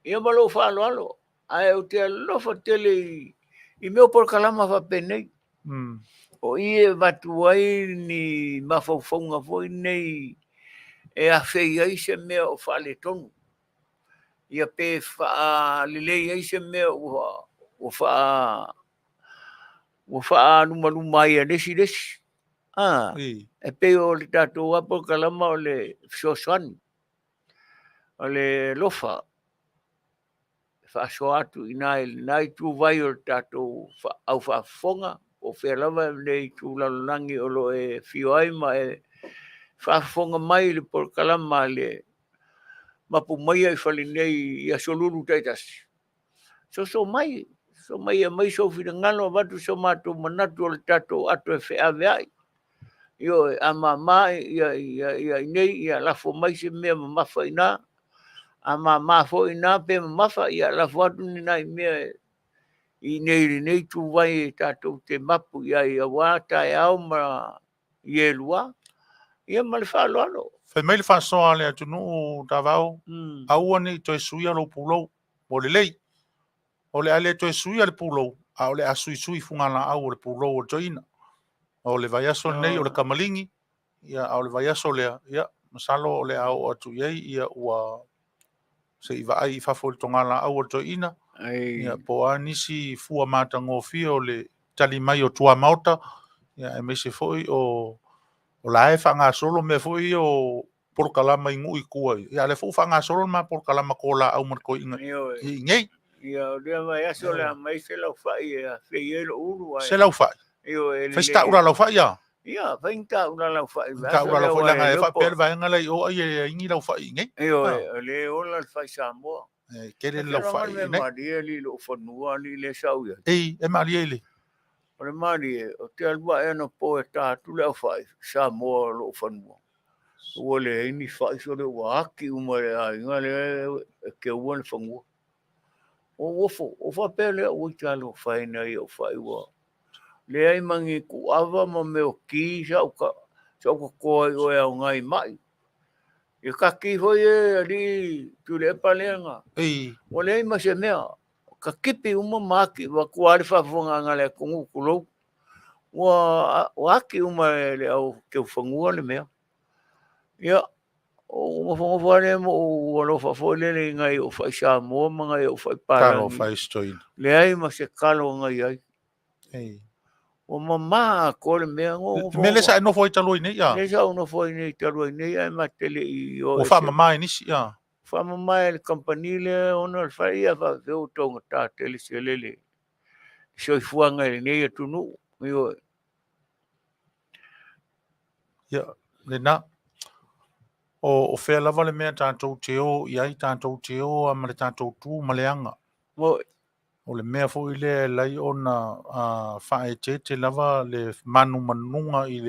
Ia ma lou faaaloalo, ae ou te alofa tele i mea o polokalama faapenei. O i e avatu ai ni mafaufauga foi nei e afei ai se mea o faaletonu, ia pe faalelei ai se mea ua faalumaluma ai e le isi le isi. E pei o le tatou lava polokalama o le fesoasoani, o le alofa e faasoa atu i ina i lena ituvai o le tatou au faafofoga, po o fea lava lenei itu lalolagi o lo o e afio ai ma e faafofoga mai i le polokalama a le mapu maia i fale nei i aso lulu taitasi. Soso mai, soso mai e aumai sou finagalo, avatu so matou manatu o le tatou ato e feaveai. Ioe, a mama ia i nei, ia lafo mai se mea mamafa i ina. A mama foi i ina pe mamafa, ia lafo atu ni nai mea i nei i lenei ituvai e tatou te mapu i ai aua taeao ma i e lua. Ia ma le faaaloalo. Fai mai le faasoa a le atunuu Tavao, aua ne i toe suia lou pulou. Ua lelei. O le a le toe suia le pulou, a o le a suisui fugalaau o le pulou o le toeaina. O le vaiaso lenei o le kamaligi, ia, a o le vaiaso lea, ia, masalo o le a oo atu i ai, ia, ua se i vaai i fafo i le togalaau o le toeaina, ia, po o a nisi fua matagofie o le tali mai o tuamaota, ia, aemaise foi o la e faagasolo mea foi ia o polokalama i nuu i tua ia, a o lea foi ua faagasolo le ma polokalama tolaau ma le toeaina i inei. Ia, o lea vaiaso o le a aumai se laufai e afei ai lou ulu. Se laufai? Ioe, Fai se taula laufai ia? Ia, fai ni taula laufai. Taula laufai, leaga e faapea le vaega la i o ai e leai ni laufai i inei. Ioe, o lea e ola le fai Samoa. E tele le laufai i inei. E malie alii lou fanua alii lea sa ou i ai. Ei, e malie i le. O le malie, ou te alu ae anapo e ta atu le aufai Samoa o lou fanua. Ua leai ni fai sole ua aki uma e le aiga lea e keua le fanua. Ua ofo, ua faapea lea ua talofa e nai ou fai ua leai ma ni kuava ma mea o ki sa ou totoa i o e aoga i mai. Ia ka ki foi e alii Tuilaepa lea na. Ua leai ma se mea. Ka kipi uma ma aki, vaeatu lava le faafofogaaga a le atunuu tulou. Ua aki uma e le au keufanua le mea. Ia, ou nofonofo lava lea ma ou alofa foi lele i nai ou fai Samoa ma nai ou fai palagi. Talofa e si toeaina. Leai ma se kalo na i ai. Ua mama atoa le mea. Le mea lea sa e nofo ai talu ai nei, a? Lea sa ou nofo ai nei talu ai nei, ae ma te le i o. Ua faamama e nisi, a? Faamama e le kamupani lea e ona le fale, ia faapefea ua taugata tele selele soifuaga i lenei atunuu. Ioe. Ia, lena. O fea lava le mea tatou te o i ai, tatou te o lava ma le tatou tu ma le aga. Oi. O le mea foi lea e lai ona faaeteete lava le manumanuga i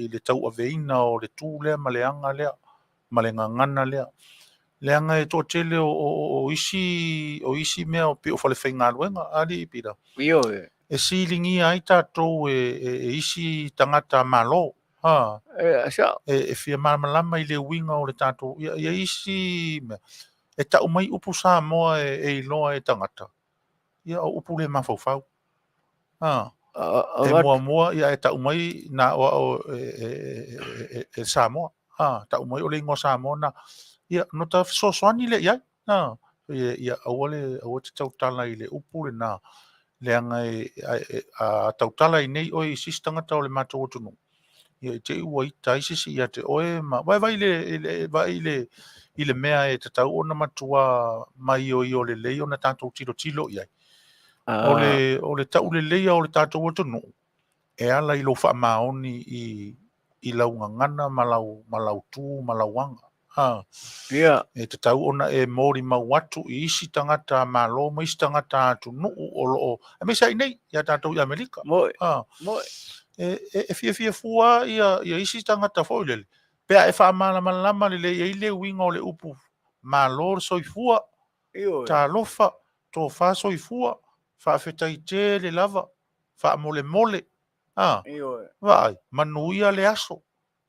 le tauaveina o le tu lea ma le aga lea, ma le gagana lea. Leaga e toatele o isi mea pei o falefaigaluega, alii Pita. Ioe. E siligia ai tatou e isi tagata Malo. Ha. E, e fia malamalama i le uiga o le tatou, ia, ia isi mea. E tau mai upu Samoa e iloa e tagata, ia o upu le mafaufau. Ha. E muamua ia e tau mai na o ao e Samoa. Ha, tau mai o le igoa Samoa na. Ia, no ta fesoasoani lea i ai. Ha. Ia, aua le, aua te tautala i le upu lena. Leaga e, e, a tautala i nei oe i se isi tagata o le matou atunuu, ia i te i ua ita ai se isi ia te oe ma vaai i le, i le, vaai i le, i le mea e tatau ona matua maioio lelei ona tatou tilotilo i ai. O le, o le tauleleia o le tatou atunuu, e ala i lou faamaoni i, i lau gagana ma lau, ma lau tu ma lau aga. Ha. Ia. E tatau ona e molimau atu i isi tagata Malo ma isi tagata atunuu o lo o, aemaise lava i inei, ia tatou i Amerika. Moi. Ha. Moi. E, e, e fiafia fua ia, ia isi tagata foi lele, pe a e faamalamalama lelei ai le uiga o le upu Malo le soifua, Ioe. talofa, tofa soifua, faafetai tele lava, faamolemole, a, Ioe. vaai, manuia le aso,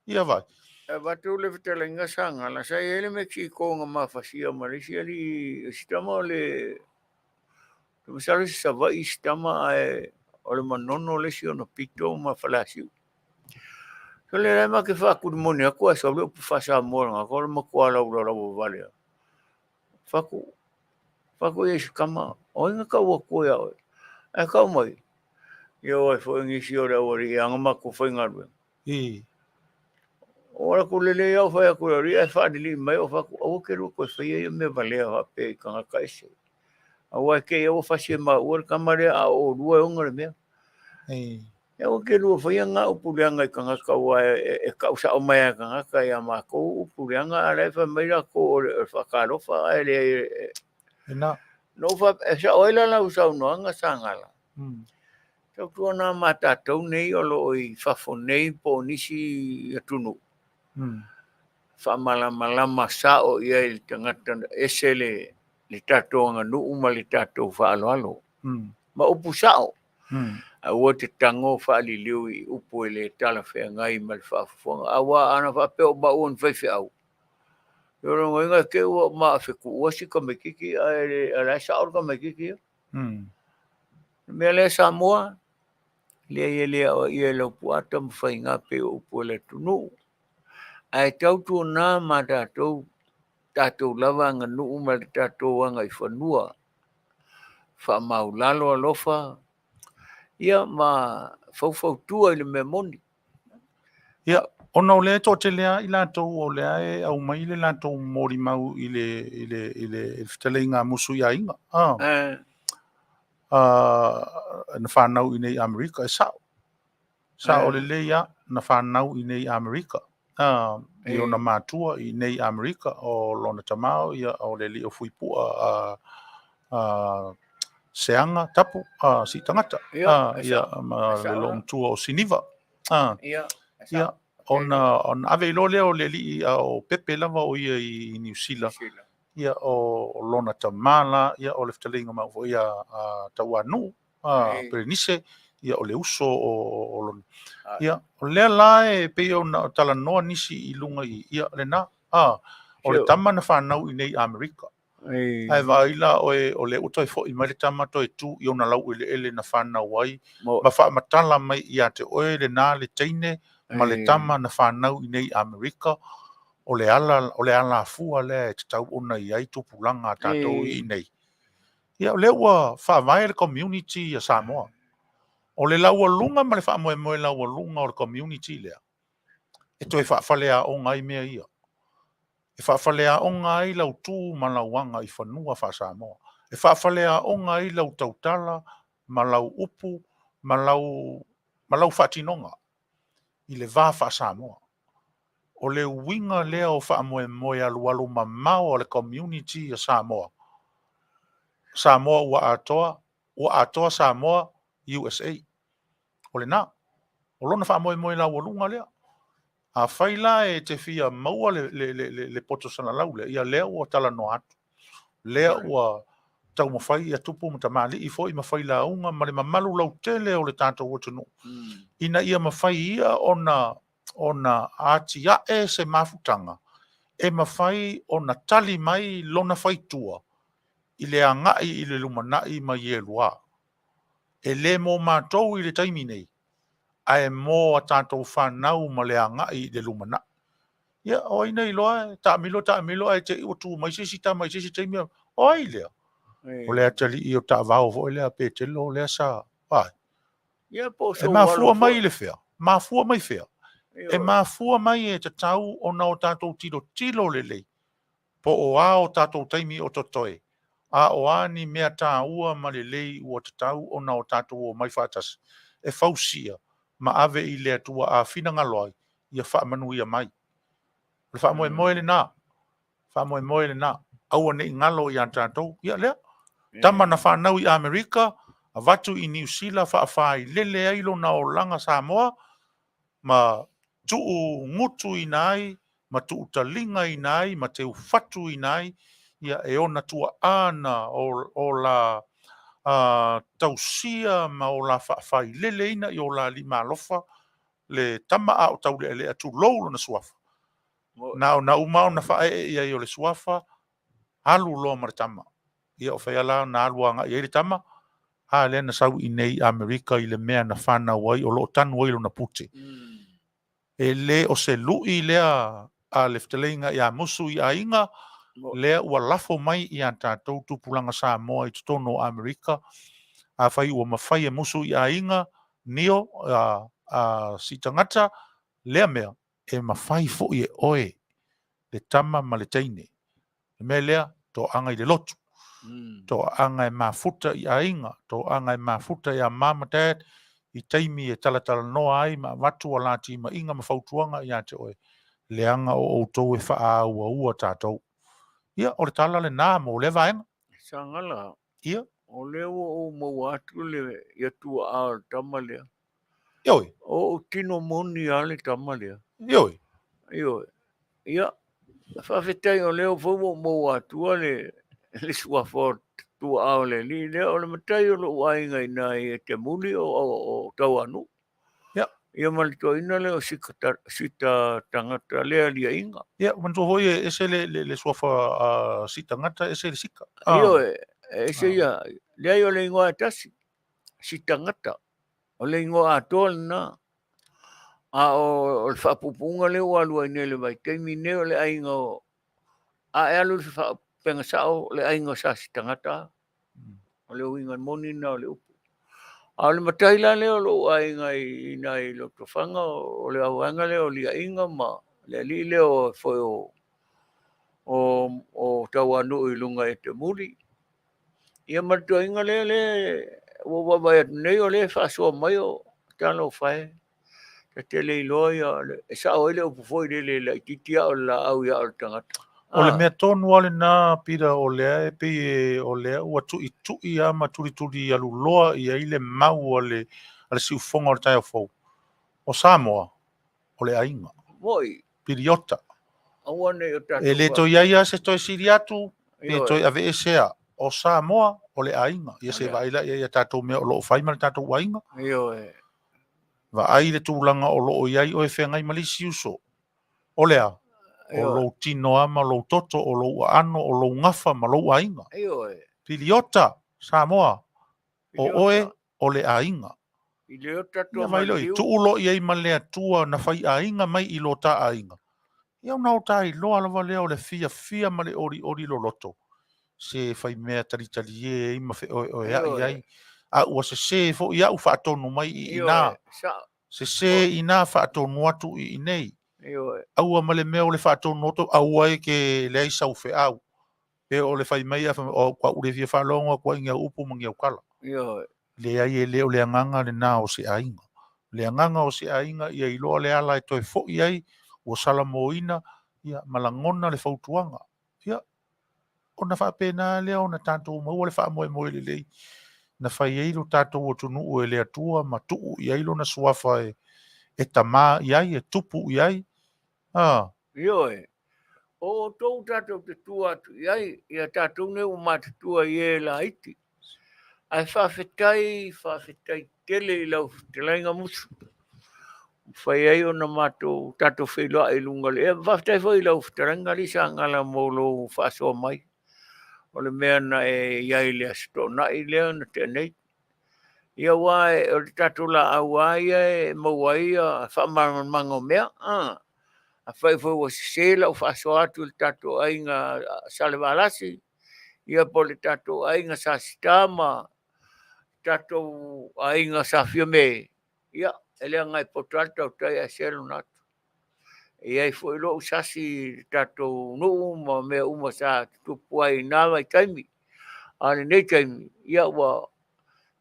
ia vaai. E avatu le fetalaiga Sagala, sa i ai le Mexico na mafasia ma le isi alii, si tama o le, masalo se Savaii si tama ae o le Manono le isi ona pito ma Faleasiu. So le la ma ke faakulimoni atu ae sau le upu faa-Samoa lena, o le matua laulalaua vale. Faku, faku ia si kama, o ai na tau atua ia oe? Ae tau mai, ia o ai foi nisi o le aualii e ana matou faigaluega. I. O ala ku lelei au fai atu le alii ae faalilii mai o faku, aua ke lua toe faia ia mea valea faapea i tagata ese. Aua e te i a ua fasi e maua le tama lea a o olua e ona le mea. I. E aua ke lua faia ngā upu leaga i tagata aua e tau sao mai a e tagata ia matou upu leaga a la e fai mai latou o le faatalofa ae leai e Lena. No fa e sao ai la lau saunoaga Sagala. Tautuana ma tatou nei o lo o i fafo nei po o nisi atunuu. Faamalamalama sao i ai le tagata ese le le tatou aganuu ma le tatou faaaloalo. Ma upu sao. Aua te tago faaliliu i upu e le talafeagai ma le faafofoga. Aua ana faapea o maua ni faifeau, o lona uiga e te i ua maafetuua si tamaitiiti ae o la e sao le tamaitiiti ia. O le mea lea Samoa, leai e le aoaia e lau puaa taumafaiga pei o upu a le atunuu. Ae tautuana ma tatou, tatou lava aganuu ma le tatou agaifanua. Faamaulalo alofa, ia ma faufautua i le mea moni. Ia, ona o lea e toatele lava i latou o lea e aumai le latou molimau i le, i le, i le, i le fetalaiga a musu i aiga. Ah. Na fanau i nei Amerika, e sao. Sao lelei lava, na fanau i nei Amerika. I ona matua i nei Amerika, o lona tama ia o le alii o Fuipua a Seaga Tapu a si tagata ia ma le loomatua o Siniva. Ia ona ona ave i loa lea o le alii o Pepe lava o ia i Niu Sila. Ia o lona tama la ia o le fetalaiga mau foi a Tauanuu a Perenise, ia o le uso o lona. Ia, o lea la e pei ona talanoa nisi i luga i, ia, lena, a, o le tama na fanau i nei Amerika. Ae vaai la oe, o lea ua toe foi mai le tama toe tu i ona laueleele na fanau ai, ma faamatala mai ia te oe lena le teine ma le tama na fanau i nei Amerika, o le ala, o le alafua lea e tatau ona i ai tupulaga a tatou i inei. Ia, o lea ua faavae le community a Samoa. O le laualuga ma le faamoemoe laualuga o le community lea, e toe faafaleaoga ai mea ia. E faafaleaoga ai lau tu ma lau aga i fanua faa-Samoa. E faafaleaoga ai lau tautala ma lau upu ma lau, ma lau faatinoga i le va faa-Samoa. O le uiga lea o faamoemoe alualu mamao a le community a Samoa. Samoa ua atoa, ua atoa Samoa, USA. O lena. O lona faamoemoe laualuga lea. Afai la e te fia maua le, le, le, le, le poto salalau lea, ia lea ua talanoa atu. Lea ua taumafai ia tupu ma tamalii foi ma failauga ma le mamalu lautele o le tatou atunuu. Ina ia mafai ia ona ona atiae se mafutaga e mafai ona tali mai lona faitua i le agai i le lumanai ma ielua. E le mo matou i le taimi nei, ae mo a tatou fanau ma le agai i le lumanai. Ia, o ai na iloa e taamilo taamilo ae te i ua tu mai se isi tama i se isi taimi, o ai lea? O le atalii o taavao foi lea a Petelo lea sa, ai. Ia po o E sou alo mafua mai foi. i le fea? Mafua mai fea? E Ioe. mafua mai e tatau ona o tatou tilotilo lelei po o a o tatou taimi o totoe, a o a ni mea taua ma lelei ua tatau ona o tatou omai faatasi e fausia ma ave i le Atua a finagalo ai ia faamanuia mai. O le faamoemoe lena, faamoemoe lena, aua ne i galo ia tatou. Ia lea, tama na fanau i Amerika, avatu i Niu Sila faafailele ai lona olaga Samoa, ma tuugutuina ai, ma tuutaligaina ai, ma teufatuina ai, ia e ona tuaa na o la tausia ma o la faafaileleina i o la lima alofa le tama a o taulealea, tulou lona suafa. Na ona uma ona faaee i ai o le suafa, alu loa ma le tama. Ia o fea la na alu agai ai le tama? A lea na sau i nei i Amerika i le mea na fanau ai, o lo o tanu ai lona pute. E le o se lui lea a le fetalaiga ia Musu i aiga, lea ua lafo mai ia tatou tupulaga Samoa i totonu o Amerika. Afai ua mafai e Musu i aiga, Nio, a si tagata, lea mea, e mafai foi e oe le tama ma le teine. Le mea lea, toaga i le lotu. Toaga e mafuta i aiga, toaga e mafuta ia mom ma dad, i taimi e talatalanoa ai ma avatu a la timaiga ma fautuaga ia te oe, leaga o outou e faaauaua tatou. Ia, o le tala lena mo lea vaega. Sagala, Ia. o lea ua ou maua atu le ia tuaa o le tama lea. Ioe. O ou tino moni lava le tama lea. Ioe. Ioe. Ia, faafetai o lea foi ua ou maua atua le le suafa o tuaa o le alii lea. O le matai o lou aiga i ina i Etemuli o, o, o Tauanuu. Ia. Ia ma le toeaina lea o Sita, Sita Tagata lea liaiga. Ia, manatua foi e ese le, le, le suafa Sitagata, ese le Sika. Ioe, ese ia, leai o le igoa e tasi, Sitagata. O le igoa atoa lena. A o le faapuupuuga lea ua alu ai nei i le vaitaimi nei o le aiga o a e alu i le faaupega sao o le aiga o Sa Sitagata. O le uiga moni lena o le upu. A o le matai la lea o lou aiga i ina i Lotofaga o le auvaega lea o Liaiga ma le alii lea o foi o o Tauanuu i luga i Etemuli. Ia ma le toeaina lea lea ua ou vaavaai atu nei o lea e faasoa mai o talofa e. Ta te le iloa ia e sao ai le upu foi lele e laitiiti lava o le laau ia o le tagata. O le mea tonu lava lena Peter o lea e pei e o lea ua tuitui lava ma tulituli aluloa i ai le mau a le a le siufofoga o le taeao fou. O Samoa, o le aiga. Moi. Piliota. Aua ne i o tatou E le toe i ai lava se toe sili atu, pe toe aveesea. O Samoa, o le aiga. Ia se vaai la i ai i a tatou mea o lo o fai ma le tatou aiga. Ioe. Vaai le tulaga o lo o i ai oe feagai ma le isi uso. O le a? O lou tino lava ma lou toto, o lou aano, o lou gafa ma lou aiga. Ioe. Piliota, Samoa, o oe o le aiga. Ia vaai loa, tuu loa i ai ma le Atua na fai aiga mai i lo ta aiga. Ia ona o ta iloa lava lea o le fiafia ma le olioli loloto, se fai mea talitalie ai ma feoeoeai ai, a ua sese foi au faatonu mai i ina, sese ina faatonu atu i inei. Aua ma le mea o le faatonu atu, aua e ke leai sau feau. Pe o le fai mai a fai mai, o au le fia faalogo atu ai i ni au upu ma ni au tala. Leai, e le o le agaga lena o se aiga. O le agaga o se aiga ia iloa le ala e toe foi ai, ua salamoina, ia, ma lagona le fautuaga. Ia, ona faapena lea ona tatou maua le faamoemoe lelei na fai ai lo tatou atunuu e le Atua ma tuu i ai lona suafa e tamā i ai, e tupu i ai. A. Ioe, o outou tatou te tua atu i ai, ia tatou nei ua matutua i e laiti. Ae faafetai, faafetai tele i lau fetalaiga Musu. Ua mafai ai ona matou tatou feiloai i luga o le ea. Faafetai foi i lau fetalaiga Lisagala mo lou faasoa mai. O le mea na e i ai i le Aso Toonai lea na tea nei. Ia aua o le tatou laau lava ia e maua ai faamalamalamaga o mea. Afai foi ua sese lau faasoa atu i le tatou aiga Salevalasi, Ia po o le tatou aiga Sa Sita ma tatou aiga Sa Fiame, ia, e leaga e poto lava le tautai ae se lona atu. E i ai foi lou sasi i le tatou nuu ma mea uma sa tutupu ai i na vaitaimi. A o lenei taimi, ia ua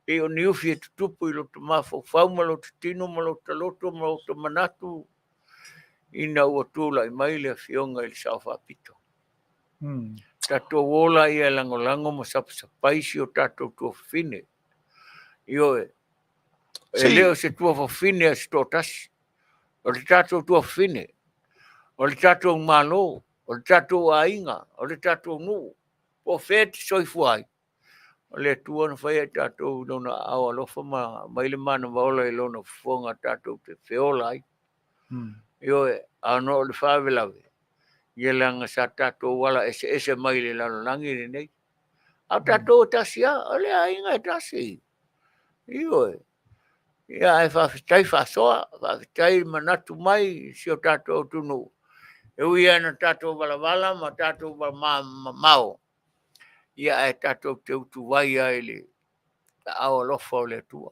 pei o ni ufi e tutupu i lota mafaufau ma lota tino ma lota loto ma lota manatu ina ua tulai mai le Afioga i le Sao Faapito. Tatou ola ia e lagolago ma sapasapai si o tatou tuafafine. Ioe, e le o se tuafafine a se toatasi, o le tatou tuafafine, o le tatou Malo, o le tatou aiga, o le tatou nuu, po o fea e te soifua ai, o le Atua na faia i tatou i Lona aao alofa ma aumai le manava ola i Lona fofoga tatou te feola ai. Ioe, a ona o le faalavelave, ia leaga sa tatou ala eseese mai i le lalolagi lenei. A o tatou e tasi lava, o le aiga e tasi. Ioe. Ia ae faafetai faasoa, faafetai manatu mai i si o tatou atunuu. E ui lava ina tatou valavala ma tatou mamao, ia ae tatou te utuvai lava i le aao alofa o le Atua.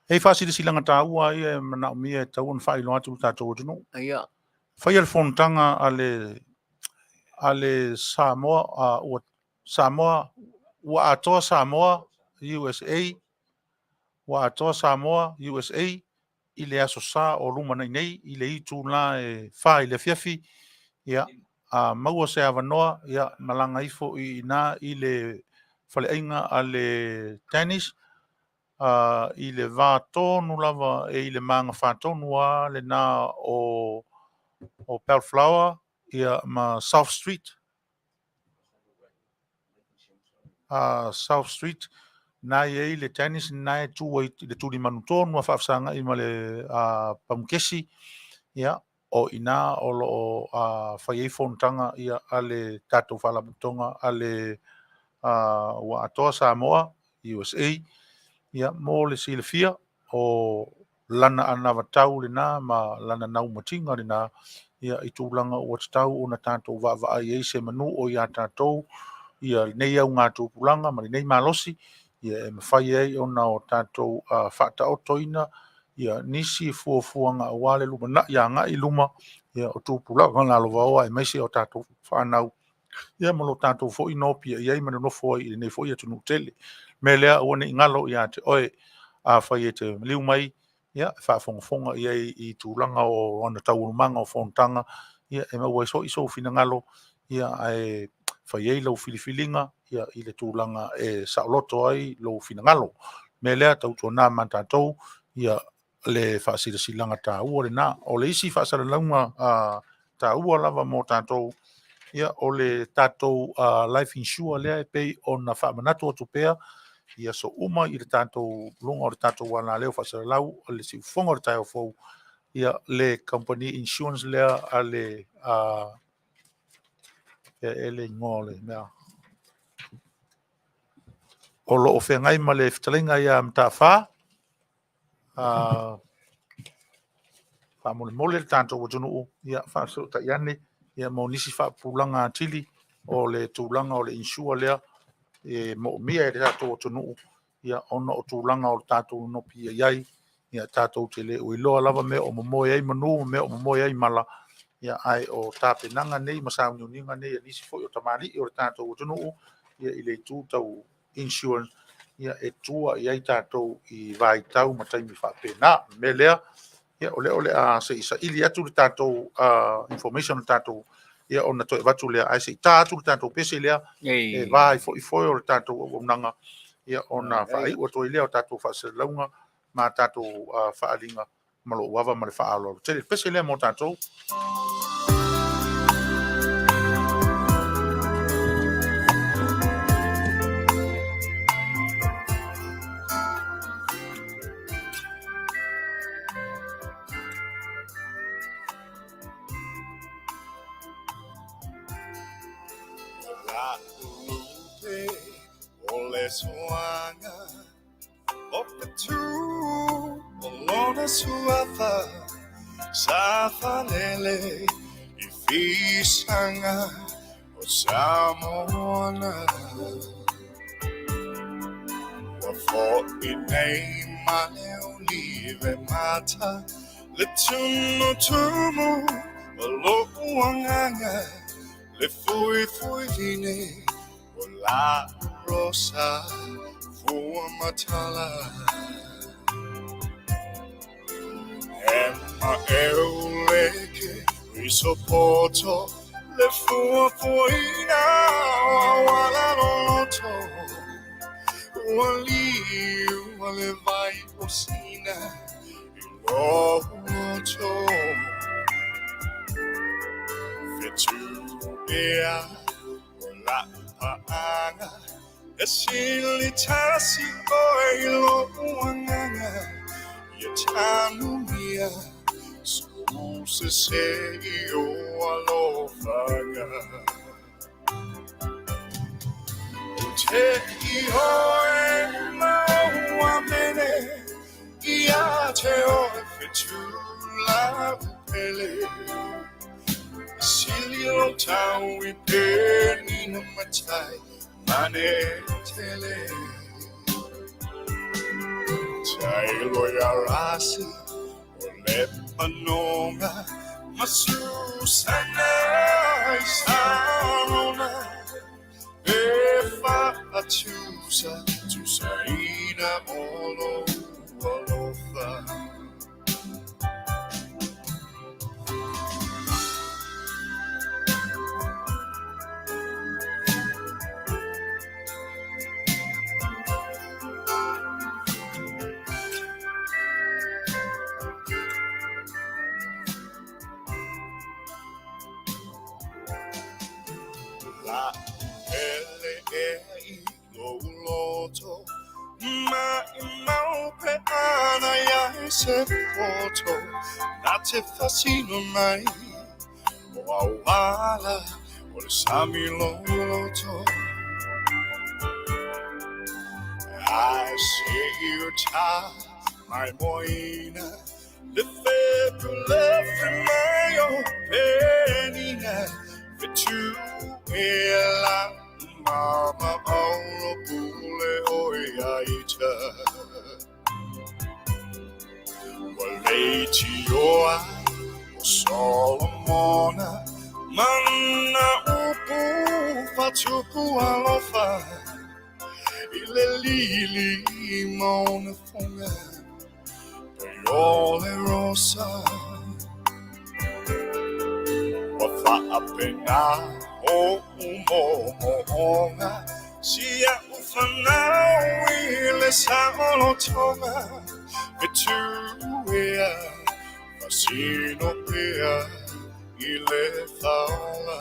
He faasilasilaga taua ia e manaomia e tatau ona faailoa atu i le tatou atunuu. Ia. Faia le fonotaga a le a le Samoa a ua Samoa ua atoa Samoa USA ua atoa Samoa USA i le Aso Sa o lumanai nei i le itula e 4 i le afiafi. Ia, a maua se avanoa, ia, malaga ifo i ina i le faleaiga a le Danish, i le va tonu lava e i le magafatonu lava lena o Bellflower ia, ma South Street. South Street, na i ai le Danish na e tu ai i le tulimanu tonu a faafesagai ma le pamukesi, ia, o i ina o lo o fai ai fonotaga ia, a le tatou faalapotopotoga a le Ua Atoa Samoa USA, ia, mo le silafia o lana anavatau lena ma lana naumatiga lena, ia, i tulaga ua tatau ona tatou vaavaai ai se manu o ia tatou, ia, lenei augatupulaga ma lenei malosi, ia, e mafai ai ona o tatou faataotoina ia nisi fuafuaga aua le lumanai agai i luma, ia, o tupulaga lalovaoa aemaise o tatou fanau, ia, ma lo tatou foi nopiai ai ma nonofo ai i lenei foi atunuu tele. Mea lea, aua ne i galo ia te oe, afai e te maliu mai, ia, e faafogafoga i ai i tulaga o ana taualumaga o fonotaga, ia, e maua ai foi sou finagalo, ia, ae fai ai lau filifiliga, ia, i le tulaga e saoloto ai lou finagalo. Mea lea, tautuana ma tatou, ia, le faasilasilaga taua lena. O le isi faasalalauga taua lava mo tatou, ia, o le tatou life insure lea e pei ona faamanatu atu pea i aso uma i le tatou luga o le tatou alaleo faasalalau o le siufofoga o le taeao fou, ia, le company insurance lea a le e le igoa o le mea o lo o feagai ma le fetalaiga ia Mataafa. Faamolemole le tatou atunuu, ia, faafesootai ane, ia, mo nisi faapupulaga atili o le tulaga o le insure lea e moomia e le tatou atunuu, ia, ona o tulaga o le tatou nopiai ai, ia, tatou te le o iloa lava mea o momoe ai manu ma mea o momoe ai mala, ia, ae o tapenaga nei ma sauniuniga nei a nisi foi o tamalii o le tatou atunuu, ia, i le itu tau insurance, ia, e tua i ai tatou i vaitau ma taimi faapena. O le mea lea, ia, o lea o le a se i saili atu le tatou information o le tatou, ia, ona toe avatu lea, ae se i ta atu le tatou pese lea, e va ai foi foe o le tatou auaunaga, ia, ona faaiu atu ai lea o tatou faasalalauga ma tatou faaaliga ma lou ava ma le faaaloalo tele. Le pese lea mo tatou. O Samoana Ua fo'i nei ma le olive mata Le tumutumu o lo'u agaga Le fuifuivine o la'u rosa fua matala E maʻeu leke risopoto Le fuafuaina o auala loloto Ua liua le vai o sina i lou loto Fetu ea o la'u paaga E sili tasi oe i lo'u agaga Ia tanumia So'u sese i ou alofaga Ou te ioe ma ou amene Ia te oe fetu la'u pele E sili lou tau i penina matai mane tele Tailo ia Rasi o Lepanonga Ma Susana i Sarona E faatusa tusaina o lou alofa. La'u pele ea i lou loto Maʻimau pe ana ia e se poto Na te fasino mai o auala o le sami loloto Ae seʻi uta maimoaina Le fepulefe mai o Penina Fetu ea la'u mama auro pule ʻoe iā ita Ua leitioa ʻo Solomona Ma nā upu faatupu alofa I le lili ma ona foga Pei o le rosa Ua faapena o'u mo'omo'oga Si a'u fanau i le saolotoga Fetu ea faasino pea i le faola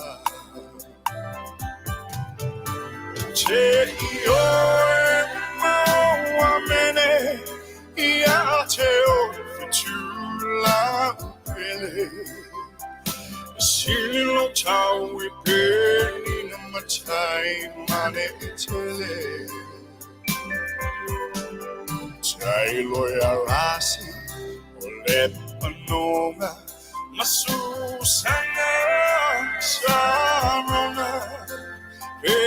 Ou te ioe ma ou amene Ia te oe fetu la'u pele E sili lou tau i penina matai mane tele Tailo ia Rasi o Lepanonga Ma Susana Sarona E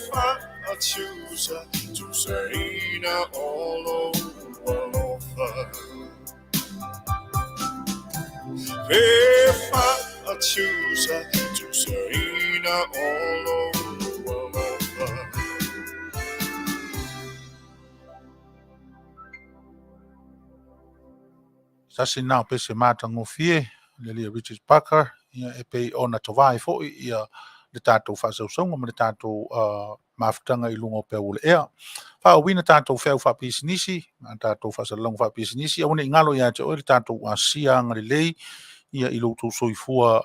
faatusa tusaina o lou alofa E faatusa tusaina o lou alofa. Tasi na o pese matagofie, le alii Richard Parker, ia e pei ona tavae foi ia le tatou faasausauga ma le tatou mafutaga i luga o peau o le ea. Faaauina tatou feau faapisinisi, ma tatou faasalalauga faapisinisi, aua ne i galo ia te oe le tatou asia agalelei ia i lo outou soifua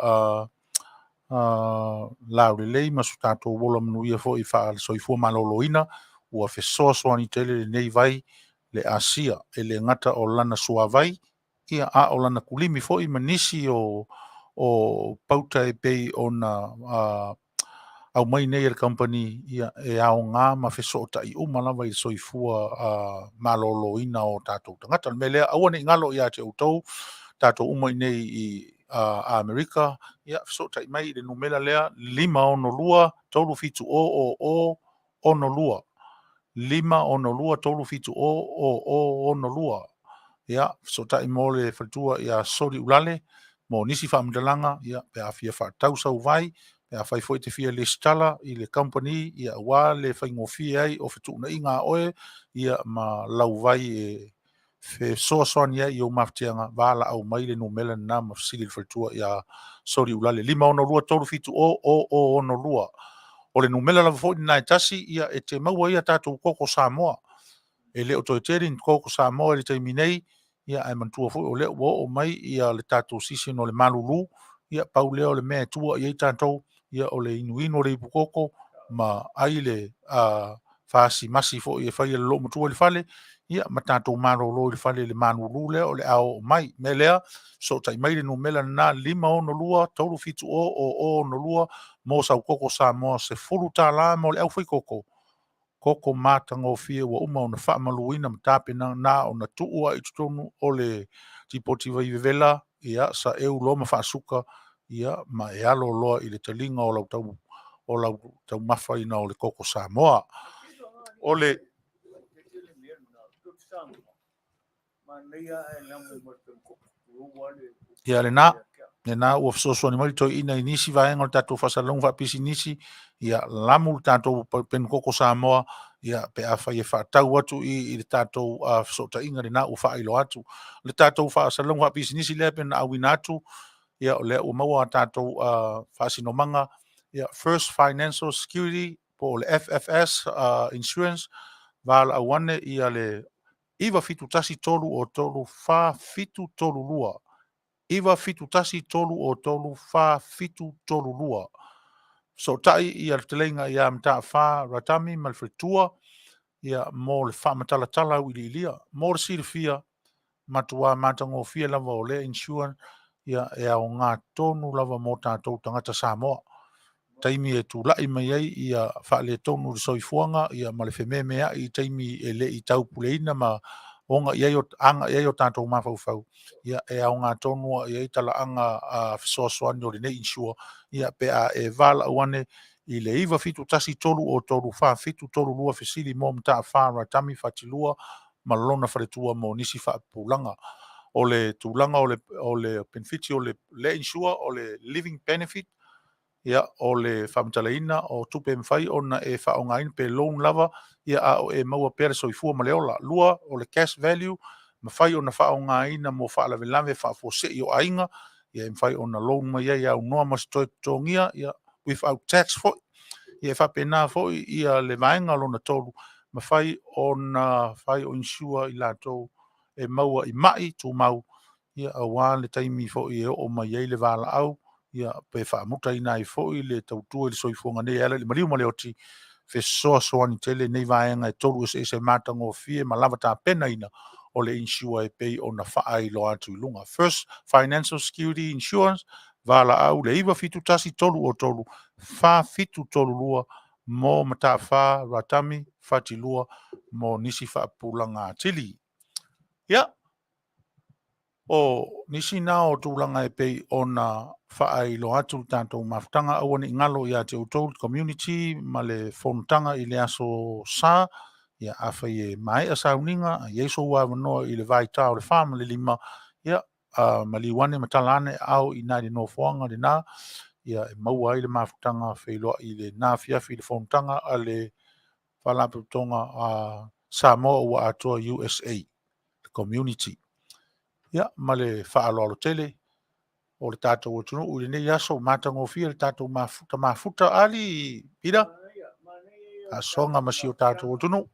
laulelei ma so tatou ola manuia foi faale-soifua maloloina, ua fesoasoani tele lenei vai le asia, e le gata o lana suavai, ia a o lana kulimi foi ma nisi o pauta e pei ona aumai nei e le kamupani, ia e aoga ma fesootai uma lava i le soifua maloloina o tatou tagata. O le mea lea, aua ne i galo ia te outou, tatou uma i nei i Amerika, ia, fesootai mai i le numera lea 562 370 00 62. 562 370 00 62. Ia, fesootai mo le faletua ia Soli Ulale mo nisi faamatalaga, ia, pe a fia faatau sau vai, pe afai foi e te fia lesitala i le company, ia, aua le faigofie ai o fetuunaiga a oe, ia, ma lau vai e fesoasoani ai i ou mafatiaga, valaau mai le numera lena ma fesili i le faletua ia Soli Ulale, 562 370 0062. O le numera lava foi lena e tasi, ia, e te maua ai a tatou koko Samoa. E le o toe tele ni koko Samoa i le taimi nei, ia, ae manatua foi o lea ua oo mai ia le tatou season o le malulu, ia, pau lea o le mea e tua i ai tatou, ia, o le inuinu o le ipu koko ma ai le fasimasi foi e fai e le loomatua i le fale, ia, ma tatou malolo i le fale i le malulu lea o le a oo mai. Mea lea, fesootai mai le numera lena 562 370 0062 mo sau koko Samoa, $10 mo le aufaikoko, koko matagofie ua uma ona faamaluina ma tapena na ona tuu lava i totonu o le tipoti vai vevela, ia, saeu loa ma faasuka, ia, ma e alo loa i le taliga o lau tau o lau taumafaina o le koko Samoa. O le Ia lena, lena ua fesoasoani mai le toeaina i nisi vaega o le tatou faasalalauga faapisinisi, ia lamu le tatou penu koko Samoa, ia pe afai e faatau atu i le tatou fesootaiga lena ua faailoa atu. Le tatou faasalalauga faapisinisi lea pe na auina atu, ia o lea ua maua a tatou faasinomaga, ia First Financial Security po o le FFS Insurance, valaau ane ia le 971 303 4732. 971 303 4732. Fesootai ia le fetalaiga ia Mataafa Ratami ma le faletua ia mo le faamatalatala auiliilia. Mo le silafia, matua matagofie lava o lea insurance ia e aoga tonu lava mo tatou tagata Samoa. Taimi e tulai mai ai ia faaletonu i le soifuaga ia ma le fememeai i taimi e le i taupuleina ma oga i ai o, aga i ai o tatou mafaufau, ia e aoga tonu i ai talaaga fesoasoani o lenei insure, ia pe a e valaau ane i le 971 303 4732 fesili mo Mataafa Ratami Fatilua ma lona faletua mo nisi faapupulaga. O le tulaga o le penefiti o le insure o le living benefit, ia, o le faamatalaina o tupe e mafai ona e faaaogaina pe loan lava, ia, a o e maua pea le soifua ma le ola. Lua, o le cash value, mafai ona faaaogaina mo faalavelave faafuasei o aiga, ia, e mafai ona loan mai ai e aunoa ma se toe totogia, ia, without tax foi. Ia, e faapena foi ia le vaega lona tolu, mafai ona fai o insure i latou e maua i mai tumau, ia, aua le taimi foi e oo mai ai le valaau, ia, pe faamutaina ai foi le tautua i le soifuaga nei e ala i le maliu ma le oti, fesoasoani tele nei vaega e tolu eseese matagofie ma lava tapenaina o le insure e pei ona faailoa atu i luga. First Financial Security Insurance, valaau le 971 303 4732 mo Mataafa Ratami Fatilua mo nisi faapupulaga atili. Ia, o nisi na o tulaga e pei ona faailoa atu le tatou mafutaga, aua ne i galo ia te outou le community ma le fonotaga i le aso Sa. Ia, afai e maea sauniga, a i ai sou avanoa i le vaita o le 4 ma le 5, ia, maliu ane ma tala ane aao i ina i le nofoaga lena, ia, e maua ai le mafutaga feiloai i lena afiafi i le fonotaga a le Faalapotopotoga a Samoa ua atoa USA, le community. Ia, ma le faaaloalo tele o le tatou atunuu i lenei aso, matagofie le tatou mafuta mafuta ali Pita, faasoaga ma si o tatou atunuu.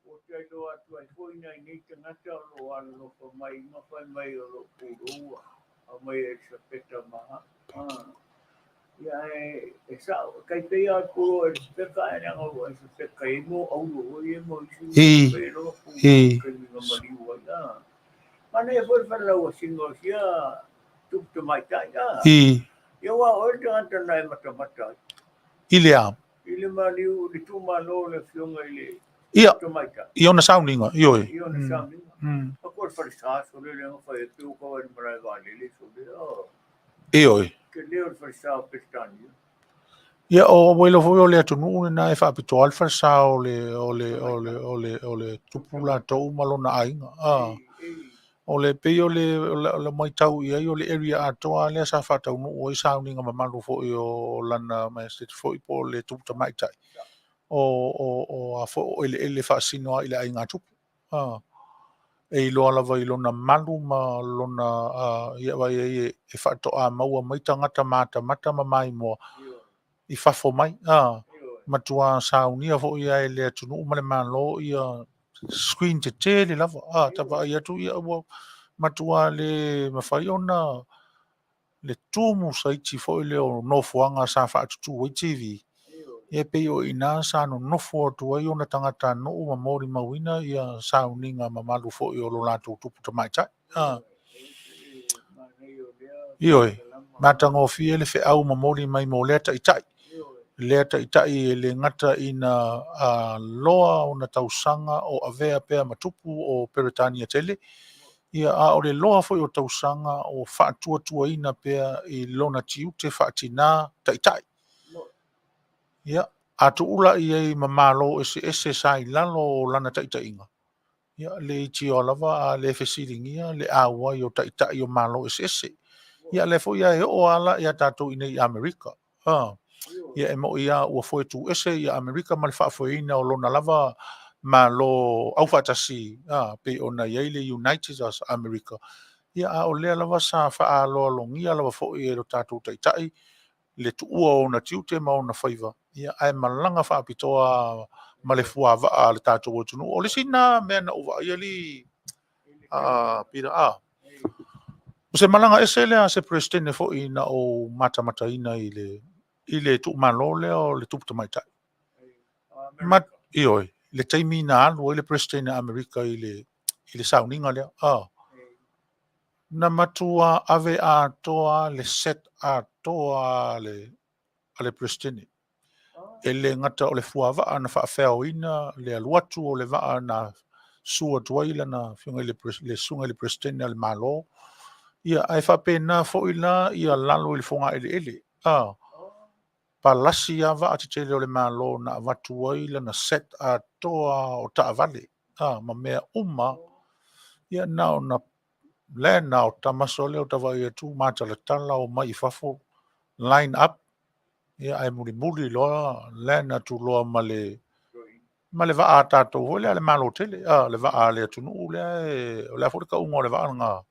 Ua te iloa atu ai foi nai nei tagata o lo o alolofa mai ma fai mai o lo o pulou aumai e Elisapeta ma ia e sao kai pei a pulou Elisapeta ae leaga ua Elisapeta e mo auro foi e mo isi I, e lo i. pulou kai nga maliu ai a manaia foi le falelauasiga o sia tupu tamaitai a I. ia ua o le tagata na e matamata ai. I le a? I le maliu le tuumalo o le afioga i le Ia, tamaitai. i ona sauniga, ioe. I ona sauniga. Mm. Ako le falesa sole le nga fai atu ka wai malae vaalele sole. Oh. Ioe. Tele o le falesa o Peretania. Ia, o ua iloa foi o le atunuu lena e faapitoa lava le falesa o le, o le, o le, o le, o le tupu latou ma lona aiga. Ah. O le pei o le, o le, o le matau i ai o le area atoa lea sa faataunuu ai sauniga mamalu foi o lana Majesty foi po o le tupu tamaitai. O, o, o a foi o eleele faasino lava i le aiga tupu. Ah. E iloa lava i lona malu ma lona ia vaai ai e faatoa maua mai tagata matamata ma maimoa i fafo mai. Matua saunia foi lava e le atunuu ma le Malo ia screen tetele lava. Ta vaai atu ia ua matua le mafai ona le tumu saiti foi lea o nofoaga sa faatutu ai TV, ia pei o i ina sa nonofo atu ai ona tagatanuu ma molimauina ia sauniga mamalu foi o lo latou tupu tamaitai. Ah. Ioe, matagofie le feau momoli mai mo lea taitai. Lea taitai e le gata ina loa ona tausaga o avea pea ma tupu o Peretania tele, ia a o le loa foi o tausaga o faatuatuaina pea i lona tiute faatinā taitai. Ia, a tuu la i ai ma Malo eseese sa i lalo o lana taitaiga, ia, le itioa lava a le fesiligia le auai o taitai o Malo eseese. Ia, lea foi e oo lava la ia tatou i inei i Amerika. Ia, e mo'i lava ua foe tuese ia Amerika ma le faafoeina o lona lava Malo aufaatasi, pei ona i ai le United of America. Ia, a o lea lava sa faaaloalogia lava foi e lo tatou Taitai le tuua o ona tiute ma ona faiva, ia, ae malaga faapitoa ma le fuavaa a le tatou atunuu. O le isi lena mea na ou vaaia alii Peter, o se malaga ese lea a se Peresetene foi na ou matamataina i le i le tuumalo lea o le tupu tamaitai. Ma, ioe, le taimi na alu ai le Peresetene a Amerika i le i le sauniga lea. Na matua ave atoa le set atoa a le a le Peresetene. E le gata o le fuavaa na faafeaoina le alu atu o le vaa na su atu ai lana afioga i le, le susuga i le Peresetene a le Malo, ia, ae faapena foi la ia lalo i le fogaeleele. Palasi lava vaa tetele o le Malo na avatu ai lana set atoa o taavale, ma mea uma. Ia, na ona lea na o tama sole o tavaai atu matalatala o mai i fafo line up ia ae mulimuli loa land atu loa ma le ma le vaa a tatou foi lea a le Malo tele, le vaa a le atunuu lea e, o le a foi le tauga o le vaa lena?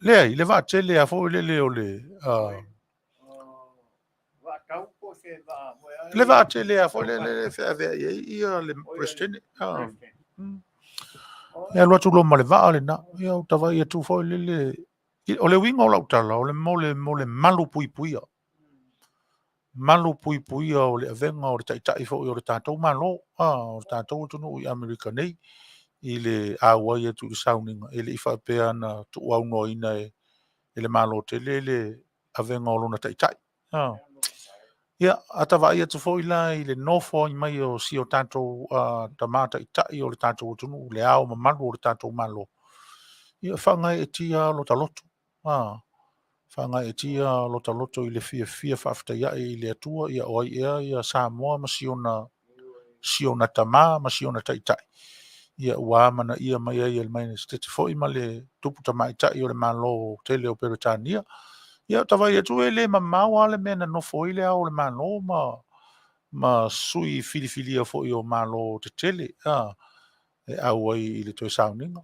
Leai, le vaa tele a foi lele o le le vaa tele a foi lele e feaveai ai ia le Peresetene. E alu atu loa ma le vaa lena, ia ua tavaai atu foi lele. O le uiga o lau tala, o le mo le malu puipuia. Malu puipuia o le avega o le taitai foi o le tatou Malo, o le tatou atunuu i Amerika nei, i le auai atu i le sauniga, e le i faapea na tuuaunoaina e le Malo tele le avega o lona taitai. Ia, a ta vaai atu foi la i le nofo ai mai o si o tatou tama taitai o le tatou atunuu, le ao mamalu o le tatou Malo, ia faagaeetia lota loto, faagaeetia lota loto i le fiafia faafetai ae i le Atua, ia o ai ea ia Samoa ma si ona tama ma si ona taitai, ia ua amanaia mai ai e le Maiesetete foi ma le tupu tamaitai o le Malo tele o Peretania. Ia ta vaai atu e le mamao lava le mea na nofo ai le ao o le Malo ma sui filifilia foi o Malo tetele e auai i le toe sauniga.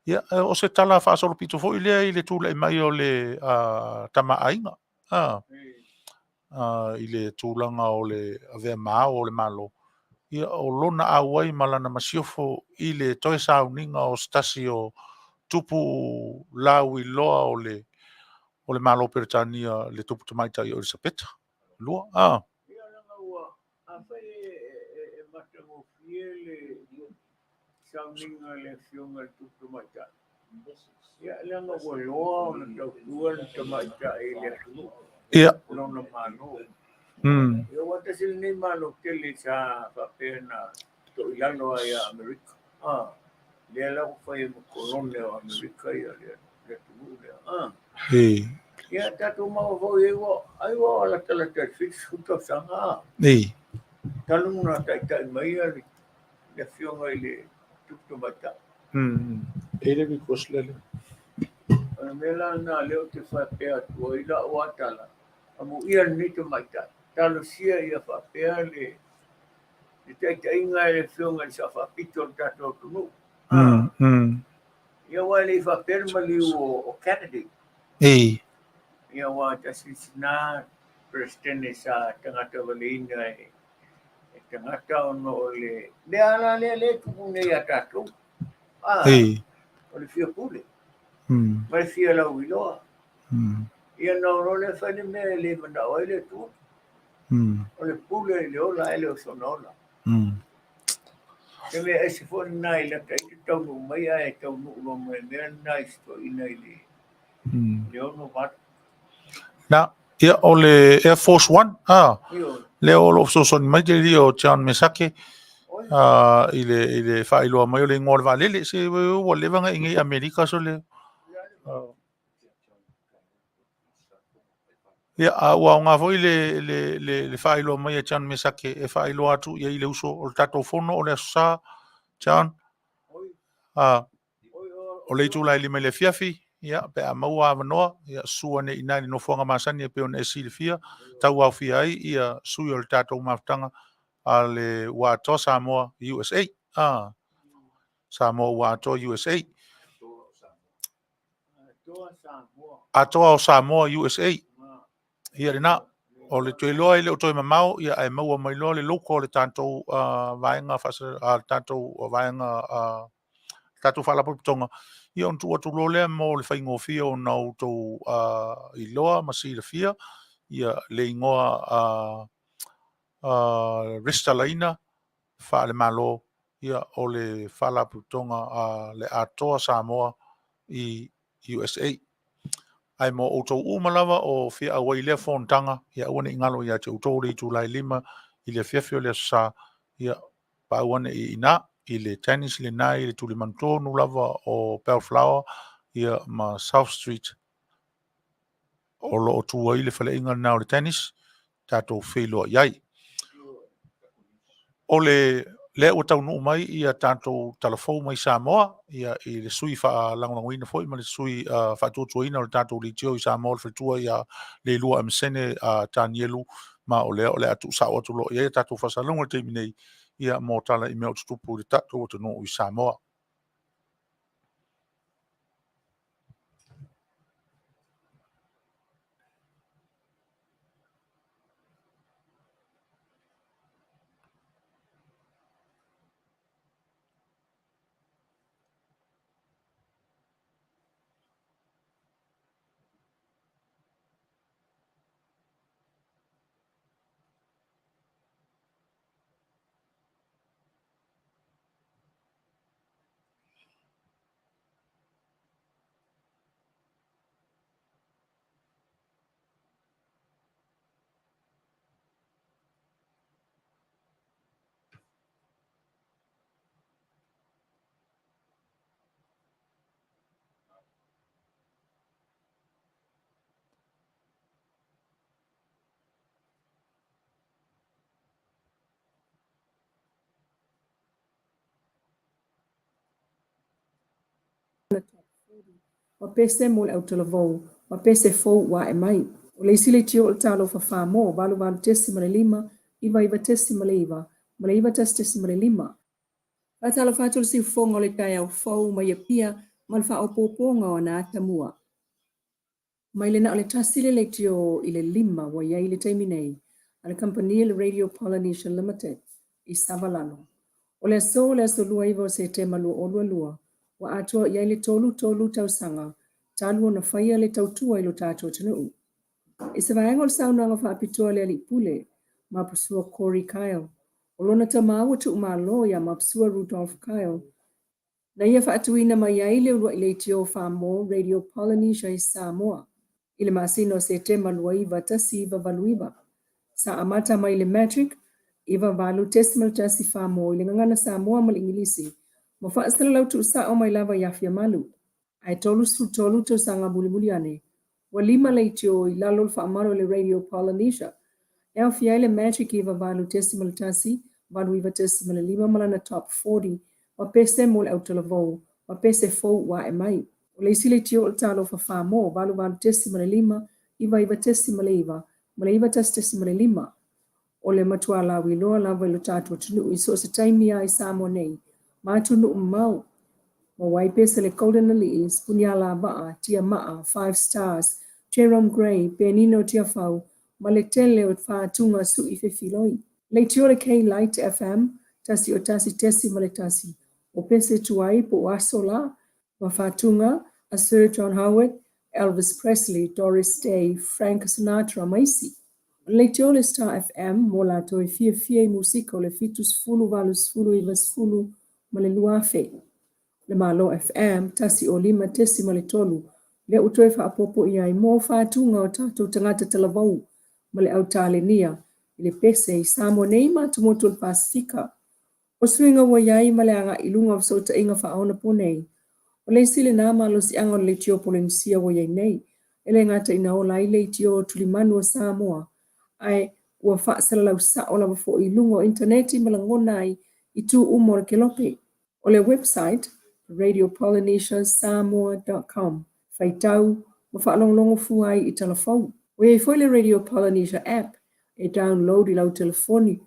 Ia, o se tala faasolopito foi lea i le tulai mai o le tamaaiga i le tulaga o le avea ma ao o le Malo, ia, o lona auai ma lana masiofo i le toe sauniga o se tasi o tupu lauiloa o le o le Malo o Peretania, le tupu tamaitai o Elisapeta II. Ia, leaga ua, afai e matagofie le sauniga a le Afioga i le Tupu Tamaitai, ia, leaga ua loa ona tautua le tamaitai i le atunuu, lona Malo. Ia, ua tasi lenei Malo tele sa faapea na toilalo ai ia Amerika. Lea la ua fai ai ma kolone o Amerika ia le atunuu lea. E. Ia tatou maua foi ai ua ai ua latalata i le 70 tausaga. Ei. Talu na taitai mai le le afioga i le Tupu Tamaitai. E le request le. O le mea la lena lea ou te faapea atu ai lau lava tala, amuia lenei tamaitai, talosia ia faapea le le taitaiga e le afioga i le Sao Faapito o le tatou atunuu. Ia aua e le i faapea le maliu o Kennedy. Ei. Ia aua tasi le sina Peresetene sa tagata valeina e tagata ona o le mea la lea lea e tupu nei ia tatou. Ei. O le fia pule. Ma le fia lauiloa. Ia ona o loa lea fai le mea e le manao ai le Atua. O le pule i le ola ae le o sona ola. Se mea ese foi lena i lata ai te taunuu mai ae taunuu loa ma le mea lena i si toeaina i le 68. Na, ia o le Air Force One, a, lea o lo o fesoasoani mai te alii o John Mesake i le, i le faailoa mai o le igoa o le vaalele. Se ua leva ona e i nei i Amerika so le... Ia, a ua aoga foi le, le, le, le faailoa mai a John Mesake e faailoa atu i ai le uso o le tatou fono o le Aso Sa, John. A, o le itula e 5 i le afiafi, ia, pe a maua avanoa, ia, susu ane i ina i le nofoaga masani e pei ona e silafia, tauaofia ai ia sui o le tatou mafutaga a le Ua Atoa Samoa USA. A, Samoa Ua Atoa USA. Atoa o Samoa USA. Ia lena, o le toe iloa e le o toe mamao, ia ae maua mai loa le logo o le tatou vaega le tatou vaega tatou faalapotopotoga, ia ona tuu atu loa lea mo le faigofie ona outou iloa ma silafia ia le igoa resitalaina faale-Malo ia o le Faalapotopotoga a le Atoa Samoa i USA. Ae mo outou uma lava o fia auai i lea fonotaga, ia aua ne i galo ia te outou le itula e 5 i le afiafi o le Aso Sa, ia paau ane i ina i le tennis lena i le tulimanu tonu lava o Bellflower ia ma South Street o lo o tu ai le faleaiga lena o le tennis, tatou feiloai ai. O le lea ua taunuu mai ia tatou talafou mai Samoa ia i le sui faalagolagoina foi ma le sui faatuatuaina o le tatou leitio i Samoa o le faletua ia Leilua Emasene Tanielu ma o lea o le a tuusao atu loa i ai a tatou faasalalauga i le taimi nei ia mo tala i mea o tutupu i le tatou atunuu i Samoa. Ma pese mo le autalavou, ma pese fou ua ae mai. O le isi leitio o le Talofa Famo, 88.5, 99.9, ma le 91.5. Faatalofa atu le siufofoga o le taeao fou mai Apia ma le faaopoopoga o ana atamua. Mai le na o le tasi le leitio i le lima ua i ai i le taimi nei a le kamupani le Radio Polynesia Limited i Savalalo. O le aso o le aso 29 o Setema 2022 ua atoa i ai le 33 tausaga talu ona faia le tautua i lo tatou atunuu. I se vaega o le saunoaga faapitoa a le Alii Pule, Mapusua Corey Kyle, o lona tama ua tuumalo ia Mapusua Rudolph Kyle, Na ia faatuina mai ai le uluai leitio Famo Radio Polynesia i Samoa i le masina o Setema 29, 1989. Sa amata mai le Matric 98.1 Famo i le gagana Samoa ma le Igilisi ma faasalalau tuusao mai lava i Afiamalu. Ae 33 tausaga mulimuli ane, Ua lima leitio i lalo o le faamalu a le Radio Polynesia. E aofia ai le Magic 98.1, 89.5 ma lana Top 40, ma pese mo le autalavou, ma pese fou ua ae mai. O le isi leitio o le Talofa Samoa, 88.5, 99.9, ma le 91.5. O le matua lauiloa lava i lo tatou atunuu i so o se taimi lava i Samoa nei ma atunuu mamao. Maua ai pese le Golden Alii, Sipunialavaa, Tiamaa, Five Stars, Jerome Grey, Penino Tiafau ma le tele o faatuga sui fefiloi. Leitio le K-Lite FM, 101.1, o pese tuai po o aso la, ma faatuga a Sir John Howard, Elvis Presley, Doris Day, Frank Sinatra ma isi. O le leitio le Star FM mo latou e fiafia i musika o le 70, 80, 90 ma le 2000. Le Malo FM, 105.3, lea ua toe faaopoopo i ai mo faatuga o tatou tagata talavou ma le Autalenia i le pese i Samoa nei ma atumotu o le Pasefika. O suiga ua i ai ma le agai i luga o fesootaiga faaonaponei, o le isi lena malosiaga o le leitio Polenisia ua i ai nei, e le gata ina ola ai leitio tulimanu a Samoa, ae ua faasalalau sao lava foi i luga o initaneti ma lagona ai i itu uma o le kelope. O le website, radiopolynesiasamoa.com, faitau ma faalogologo fua ai i tala fou. Ua i ai foi le Radio Polynesia app e download i lau telefoni.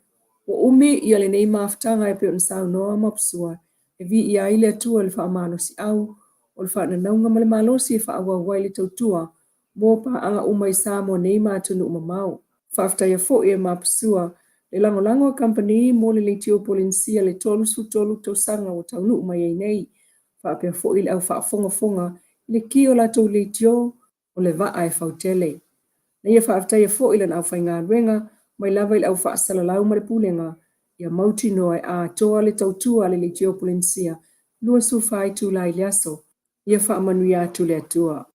Ua umi ia lenei mafutaga e pei ona saunoa Mapsua e viia ai le Atua i le faamalosiau o le faananauga ma le malosi e faaauau ai le tautua mo paaga uma i Samoa nei ma atunuu mamao. Faafetaia foi e Mapsua le lagolago a kamupani mo le leitio Polenisia le 33 tausaga ua taunuu mai ai nei, faapea foi le au faafogafoga i le ki o latou leitio o le vaa e fautele. Na ia faafetaia foi lana aufaigaluega mai lava i le au faasalalau ma le pulega ia mautinoa e atoa le tautua a le leitio Polenisia 24 itula i le aso. Ia faamanuia atu le Atua.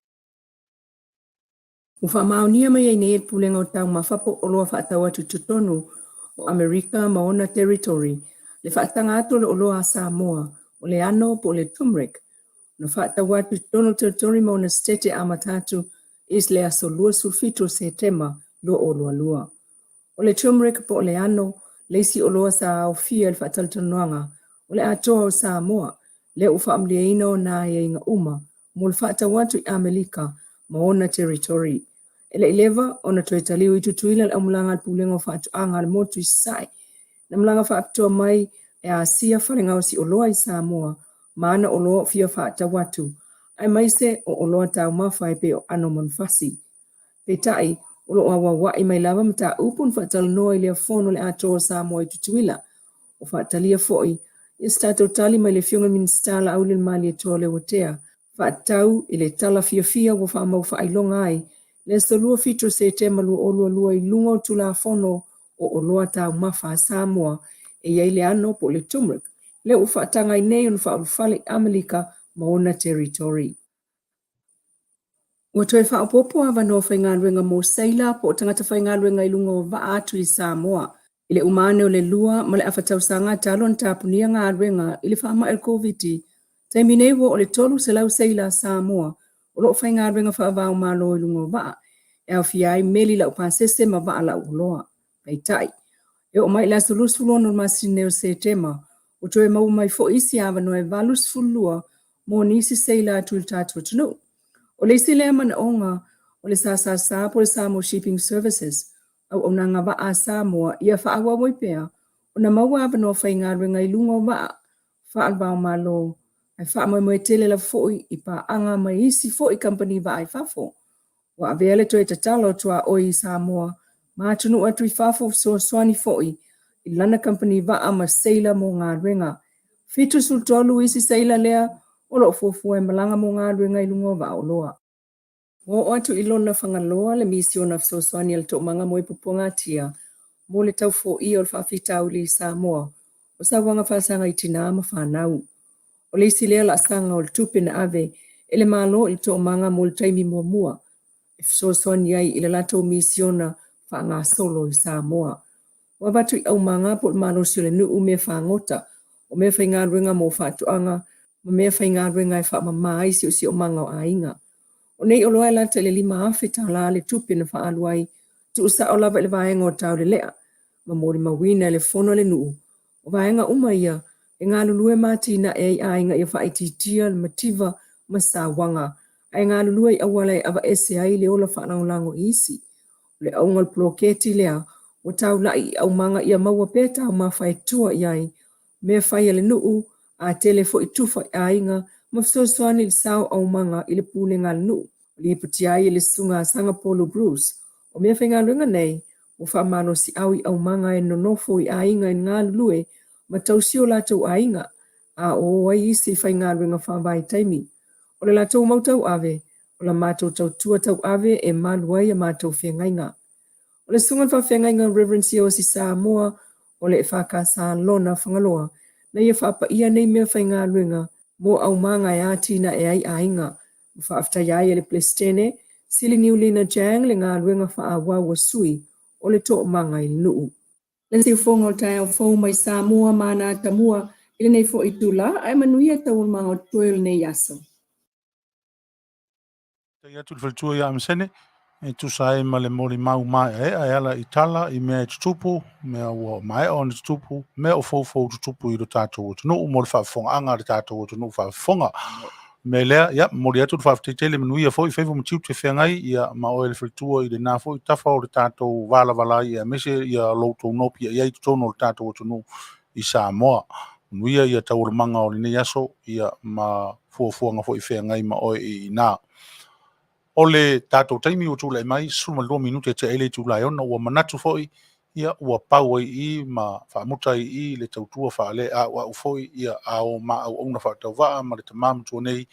Ua faamaonia mai ai nei e le Pulega o Taumafa po o Oloa Faatau Atu i totonu o Amerika ma ona Territory le faataga atu o le oloa a Samoa o le ano po o le turmeric ona faatau atu i totonu o le Territory ma ona Setete amata atu is le aso 27 o Setema 2022. O le turmeric po o le ano, le isi oloa sa aofia i le faatalatalanoaga o le atoa o Samoa, lea ua faamalieina ona aiaiga uma mo le faatau atu i Amelika ma ona territory. E le i leva ona toe taliu i Tutuila le aumalaga a le Pulega o Faatoaga a le Motu i Sasae, na malaga faapitoa mai e asia fale gaosi oloa i Samoa ma ana oloa o fia faatau atu, aemaise o oloa taumafa e pei o ano manufasi. Peitai, o lo o auaua'i mai lava mataupu na faatalanoa i lea fono le atoa o Samoa i Tutuila. Ua faatalia foi ia se tatou tali mai le Afioga i le Minisita Laaulialemalietoa Leuatea faatatau i le tala fiafia ua faamau faailoga ai le aso 27 o Setema 2022 i luga o Tulafono o Oloa Taumafa a Samoa e i ai le ano po o le turmeric lea ua faataga ai nei ona faaulufale i Amelika ma ona territory. Ua toe faaopoopo avanoa faigaluega mo seila po o tagata faigaluega i luga o vaa atu i Samoa. I le uma ane o le lua ma le afa tausaga talu ona tapunia galuega i le faamai o le Koviti, taimi nei ua oo i le 300 seila a Samoa o lo o faigaluega faava-o-Malo i luga o vaa, e aofia ai meli laupasese ma vaa lauoloa. Peitai, e oo mai i le aso 26 o le masina nei o Setema, ua toe maua mai foi isi avanoa e 82 mo nisi seila atu i le tatou atunuu. O le isi lea manaoga o le SSS po o le Samoa Shipping Services, auaunaga vaa a Samoa ia faaauau ai pea ona maua avanoa faigaluega i luga o vaa faale-va-o-Malo ae faamoemoe tele lava foi i paaga mai isi foi kamupani vaa i fafo. Ua avea le toe tatalo o tuaoi i Samoa ma atunuu atu i fafo fesoasoani foi i lana kamupani vaa ma seila mo galuega. 73 isi seila lea o lo o fuafua e malaga mo galuega i luga o vaa oloa. Ua oo atu i lona Fagaloa le misiona fesoasoani a le Toomaga mo Ipupuagatia mo le tau foia o le faafitauli i Samoa o sauaga faasaga i tinā ma fanau. O le isi lea laasaga o le tupe na ave e le Malo i le Toomaga mo le taimi muamua e fesoasoani ai i le latou misiona faagasolo i Samoa. Ua avatu i aumaga po o le malosi o le nuu mea fagota, o mea faigaluega mo faatoaga ma mea faigaluega e faamama ai siosiomaga o aiga. O nei oloa e lata i le $5,000 le tupe na faaalu ai, tuusao lava i le vaega o Taulelea, ma molimauina e le fono a le nuu. O vaega uma ia e galulue ma atinae ai aiga ia faaitiitia le mativa ma sauaga, ae galulue i auala e avaese ai le ola faalagolago i isi. O le auga o le poloketi lea, ua taulai i aumaga ia maua pea taumafa e tua i ai, mea fai a le nuu, a tele foi tufa i aiga, ma fesoasoani i le sao o aumaga i le pulega a le nuu. Ua lipotia ai e le Susuga a Sagapolu Bruce, o meafaigaluega nei ua faamalosiau i aumaga e nonofo i aiga e galulue ma tausi o latou aiga, a o o ai isi i faigaluega faavaitaimi. O le latou mau tauave, o la matou tautua tauave e malu ai a matou feagaiga. O le susuga i le faafeagaiga Rev. Siaosi Samoa o le EFKS Lona Fagaloa na ia faapaia nei meafaigaluega mo aumaga e atinae ai aiga. Ma faafetaia ai e le Peresetene, Sili Niulina Jang le galuega faaauau a sui o le toomaga i le nuu. Le siufofoga o le taeao fou mai Samoa ma ana atamua i lenei foi itula, ae manuia taualumaga o totoe o lenei aso. Faafetai atu i le faletua ia Amasene e tusa ai ma le molimau maeaea e ala i tala i mea e tutupu, mea ua maea ona tutupu, mea o foufou tutupu i lo tatou atunuu mo le faafofogaaga a le tatou atunuu faafofoga. O le mea lea, ia, momoli atu le faafetai tele, manuia foi faiva ma tiute feagai ia ma oe le faletua i lena foi tafa o le tatou valavala ai aemaise ia lo outou nopiai ai i totonu o le tatou atunuu i Samoa. Manuia ia taualumaga o lenei aso ia ma fuafuaga foi feagai ma oe i ina. O le tatou taimi ua tulai mai, 12 minute e tea ai le itula e 6, ua manatu foi ia ua pau ai i i ma faamuta ai i i le tautua faaleauau foi ia a o ma auauna faatauvaa ma le tama matua nei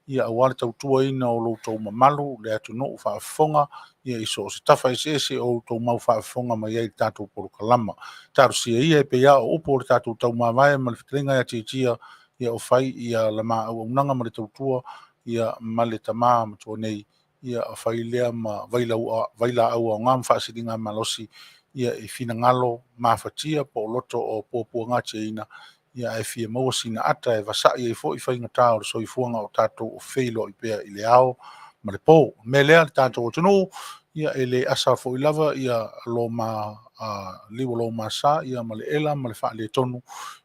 ia aua le tautuaina o lo outou mamalu le atunuu faafofoga ia i so o se tafa eseese o outou mau faafofoga mai ai i le tatou polokalama. Talosia ia e pei lava o upu o le tatou taumavae ma le fetalaiga ia Tiatia ia o fai ia la ma auaunaga ma le tautua ia ma le tama matua nei ia fai lea ma vailaau aoga ma faasiligamalosi ia i finagalo mafatia po o loto o puapuagatiaina ia ae fia maua sina ata e vasa'i ai foi faigata o le soifuaga o tatou o feiloai pea i le ao ma le po. O le mea lea le tatou atunuu ia e le asa foi lava ia lo ma liu o lo ma sa ia ma le ela ma le faaletonu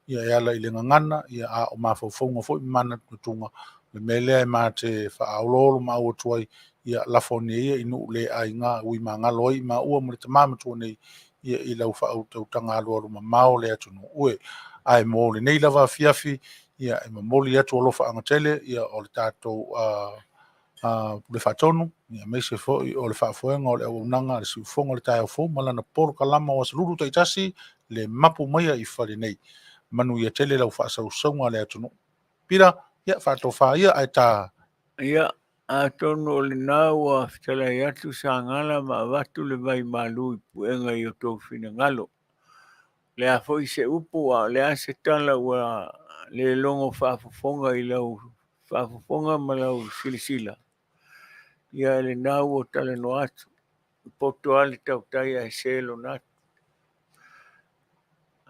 ia e ala i le gagana ia a o mafaufauga foi ma manatunatuga. O le mea lea e ma te faaoloolo maau atu ai ia lafo ane ia i nuu le aiga ui magalo ai maua ma le tama matua nei ia i lau faautautaga alualu mamao le atunuu e. Ae mo lenei lava afiafi ia e momoli atu alofaaga tele ia o le tatou Pule Faatonu ia aemaise foi o le faafoega o le auaunaga a le siufofoga o le taeao fou ma lana polokalama o Aso Lulu taitasi le mapu maia i fale nei. Manuia tele lau faasausauga a le atunuu. Pita, ia faatofa ia ae ta. Ia, atonu o lena ua fetalai atu Sagala ma avatu le vai malu i puega i o outou finagalo. O le a foi se upu a o le a se tala ua le logo faafofoga i lau faafofoga ma lau silasila, ia lena ua talanoa atu. E poto lava le tautai ae se lona atu.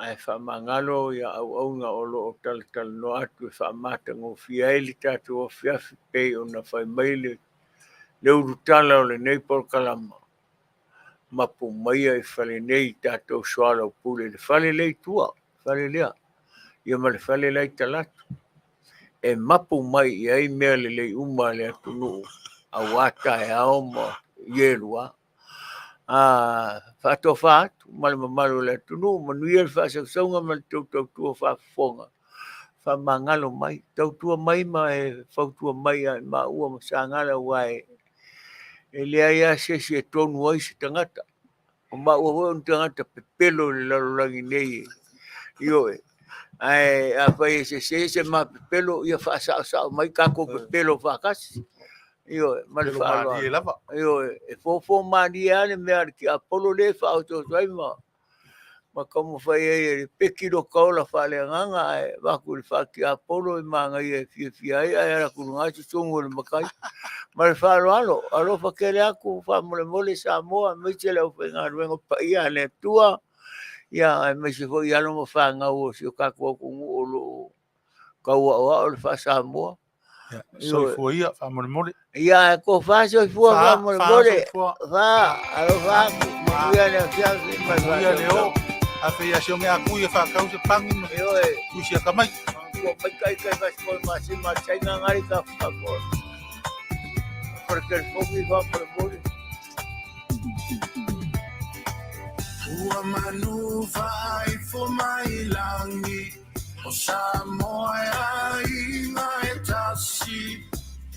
Ae faamagalo ia auauna o lo o talatalanoa atu e faamatagofie ai le tatou afiafi pei ona fai mai le ulutala o lenei polokalama, mapu maia i fale nei tatou soalaupule i le fale lea i tua, fale lea, ia ma le fale la i talaatu, e mapu mai i ai mea lelei uma a le atunuu aua taeao ma ielua. Faatofa atu ma le mamalu o le atunuu, manuia le faasausauga ma le tou tautua faafofoga, faamagalo mai, tautua mai ma e fautua mai ia i maua ma Sagala, aua e leai lava se isi e tonu ai se tagata. O maua foi o ni tagata pepelo i le lalolagi nei, ioe. Ae afai e sese se ma pepelo, ia faasaosao mai tatou pepelo faatasi. Ioe, ma le faaaloalo. Ioe, e fofo malie lava le mea a le tiapolo lea e faaosooso ai ma taumafai ai e peki lota ola faaleagaga, ae avatu i le faatiapolo e manaia e fiafia ai, ae ala atu i luga susugu o le matai. Ma le faaaloalo, alofa tele atu, faamolemole Samoa, aemaise le aufaigaluega paia a le Atua, ia aemaise foi alo ma fanau o si o tatou atunuu o lo o tauaoao le faa-Samoa. Ia, soifua ia, faamolemole. Ia, ko fa soifua Fa, fa faamolemole. soifua. Fa, alofa atu, manuia le afiafi ma le Manuia le o. faatautau. A fe ia sioge a kui e whakau se pangi ma Ioe, tuisi a kamai. ua maikai kai fasikoe masima saina ngari ka whakakoa. Wharakerifoki faamolemole. Ua manu faaifo mai lagi o Samoa e aiga e tasi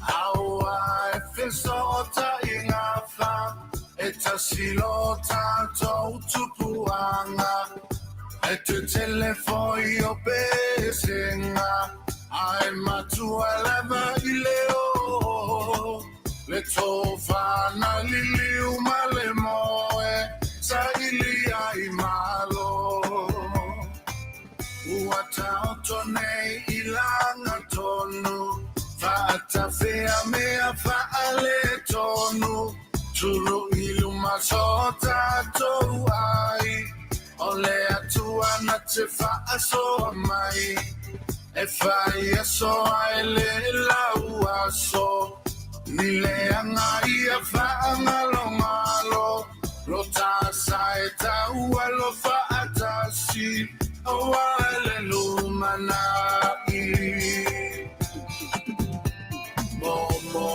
aua e fesootaiga fa e tasi lo tatou tupuaga e tetele foi o pesega ae matua lava i le oo le tofana liliu ma le moe saili ai malo. Ua taoto nei i laga tonu, faatafea mea faaletonu, tulu i luma so tatou ai, o le Atua na te faasoa mai, e fai aso ae le lau aso, ni leaga ia faagalogalo, lo tasa e taua lo faatasi, aua le lumanai. Momo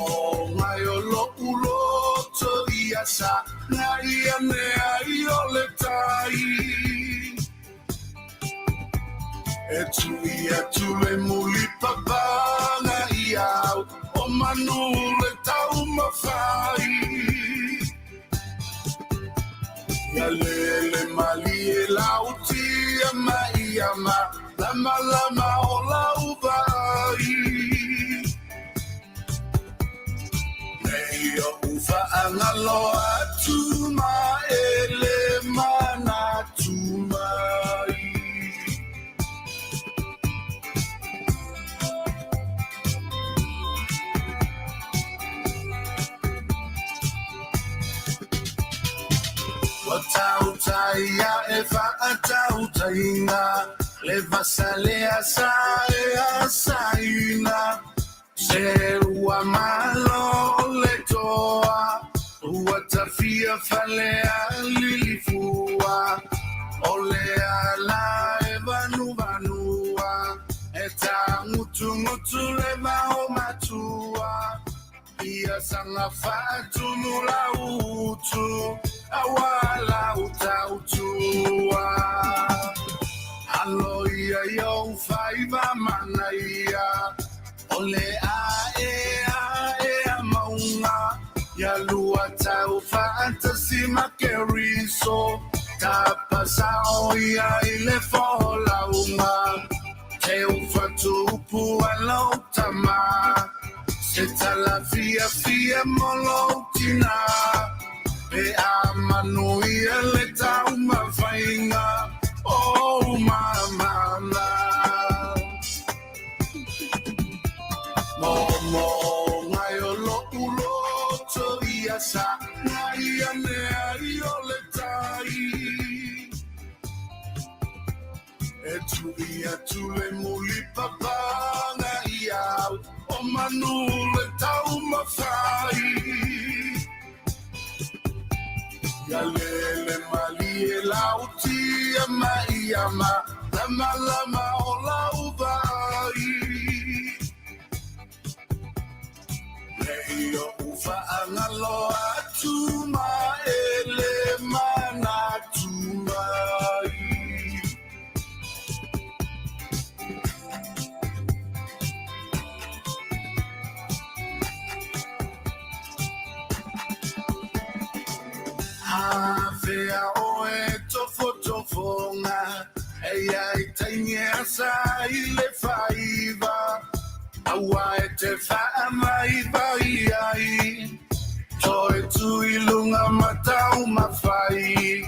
ngai o lo'u loto ia sa ngai ane ai o le tai. E tui atu le mulipapaga i au o manu le taumafai. Ia lele malie lautia mai ia ma lama lama o lau vaai. Nei oʻu faagalo atu ma e le manatu mai. Ua tautai ae faatautaiga le vasa le asa e asaina. Se ua malo le toa, ua tafia fale a lilifua. O le ala e vanuvanua, e tagutugutu le vao matua. Ia saga faatumu lau utu, aua lau tautua. Alo ia i ou faiva manaia, o le ae ae a mauga, ia lua tau faatasi ma Keriso, tapasao ia i le folauga. Teu fatupu a lou tama, se tala fiafia mo lou tina, pe a manuia le taumafaiga o mamana. Momo ngai o lo'u loto ia sa ngai ane ai o le tai. E tui atu le mulipapaga i au o manu le taumafai. Ia lele malie lautia mai ia ma lama lama o lau vaai. Nei oʻu faagalo atu ma e le manatu mai. Afea oe tofotofoga, e ia i taimi e asa i le faiva, aua e te faamaivai ai. Toe tu i luga ma taumafai,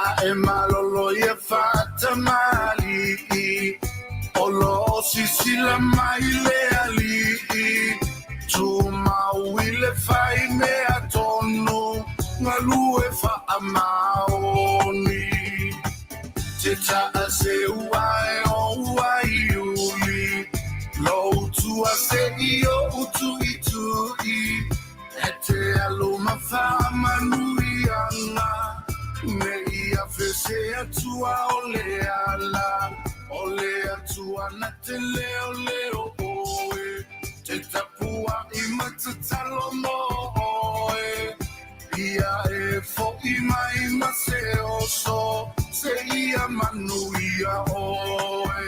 ae malolo ia faatamalii. O lo o sisila mai le alii, tumau i le fai mea tonu, galue faamaoni. Te taaseu ae o ua iuli, lou tua se i o O le Atua na te leoleo ʻoe, Te tapuaʻi ma tatalo mo ʻoe. Ia e foʻi mai ma se oso, Seia manuia ʻoe.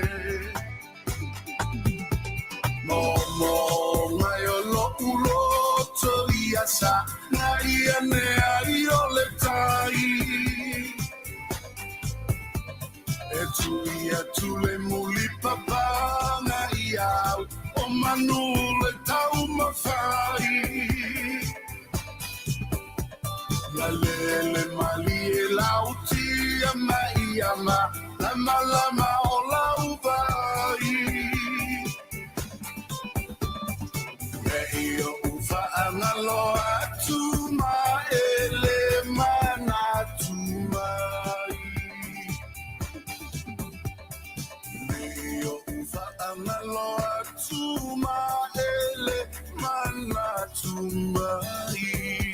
Momoga o loʻu loto ia sagai ane ai o le tai. E tui atu le mulipapaga ia au o manu le taumafai. Ia lele malie lautia ma ia ma lamalama o lau vaai. Me i oʻu faagalo atu ma e le manatu mai. Me i oʻu faagalo atu ma e le manatu mai.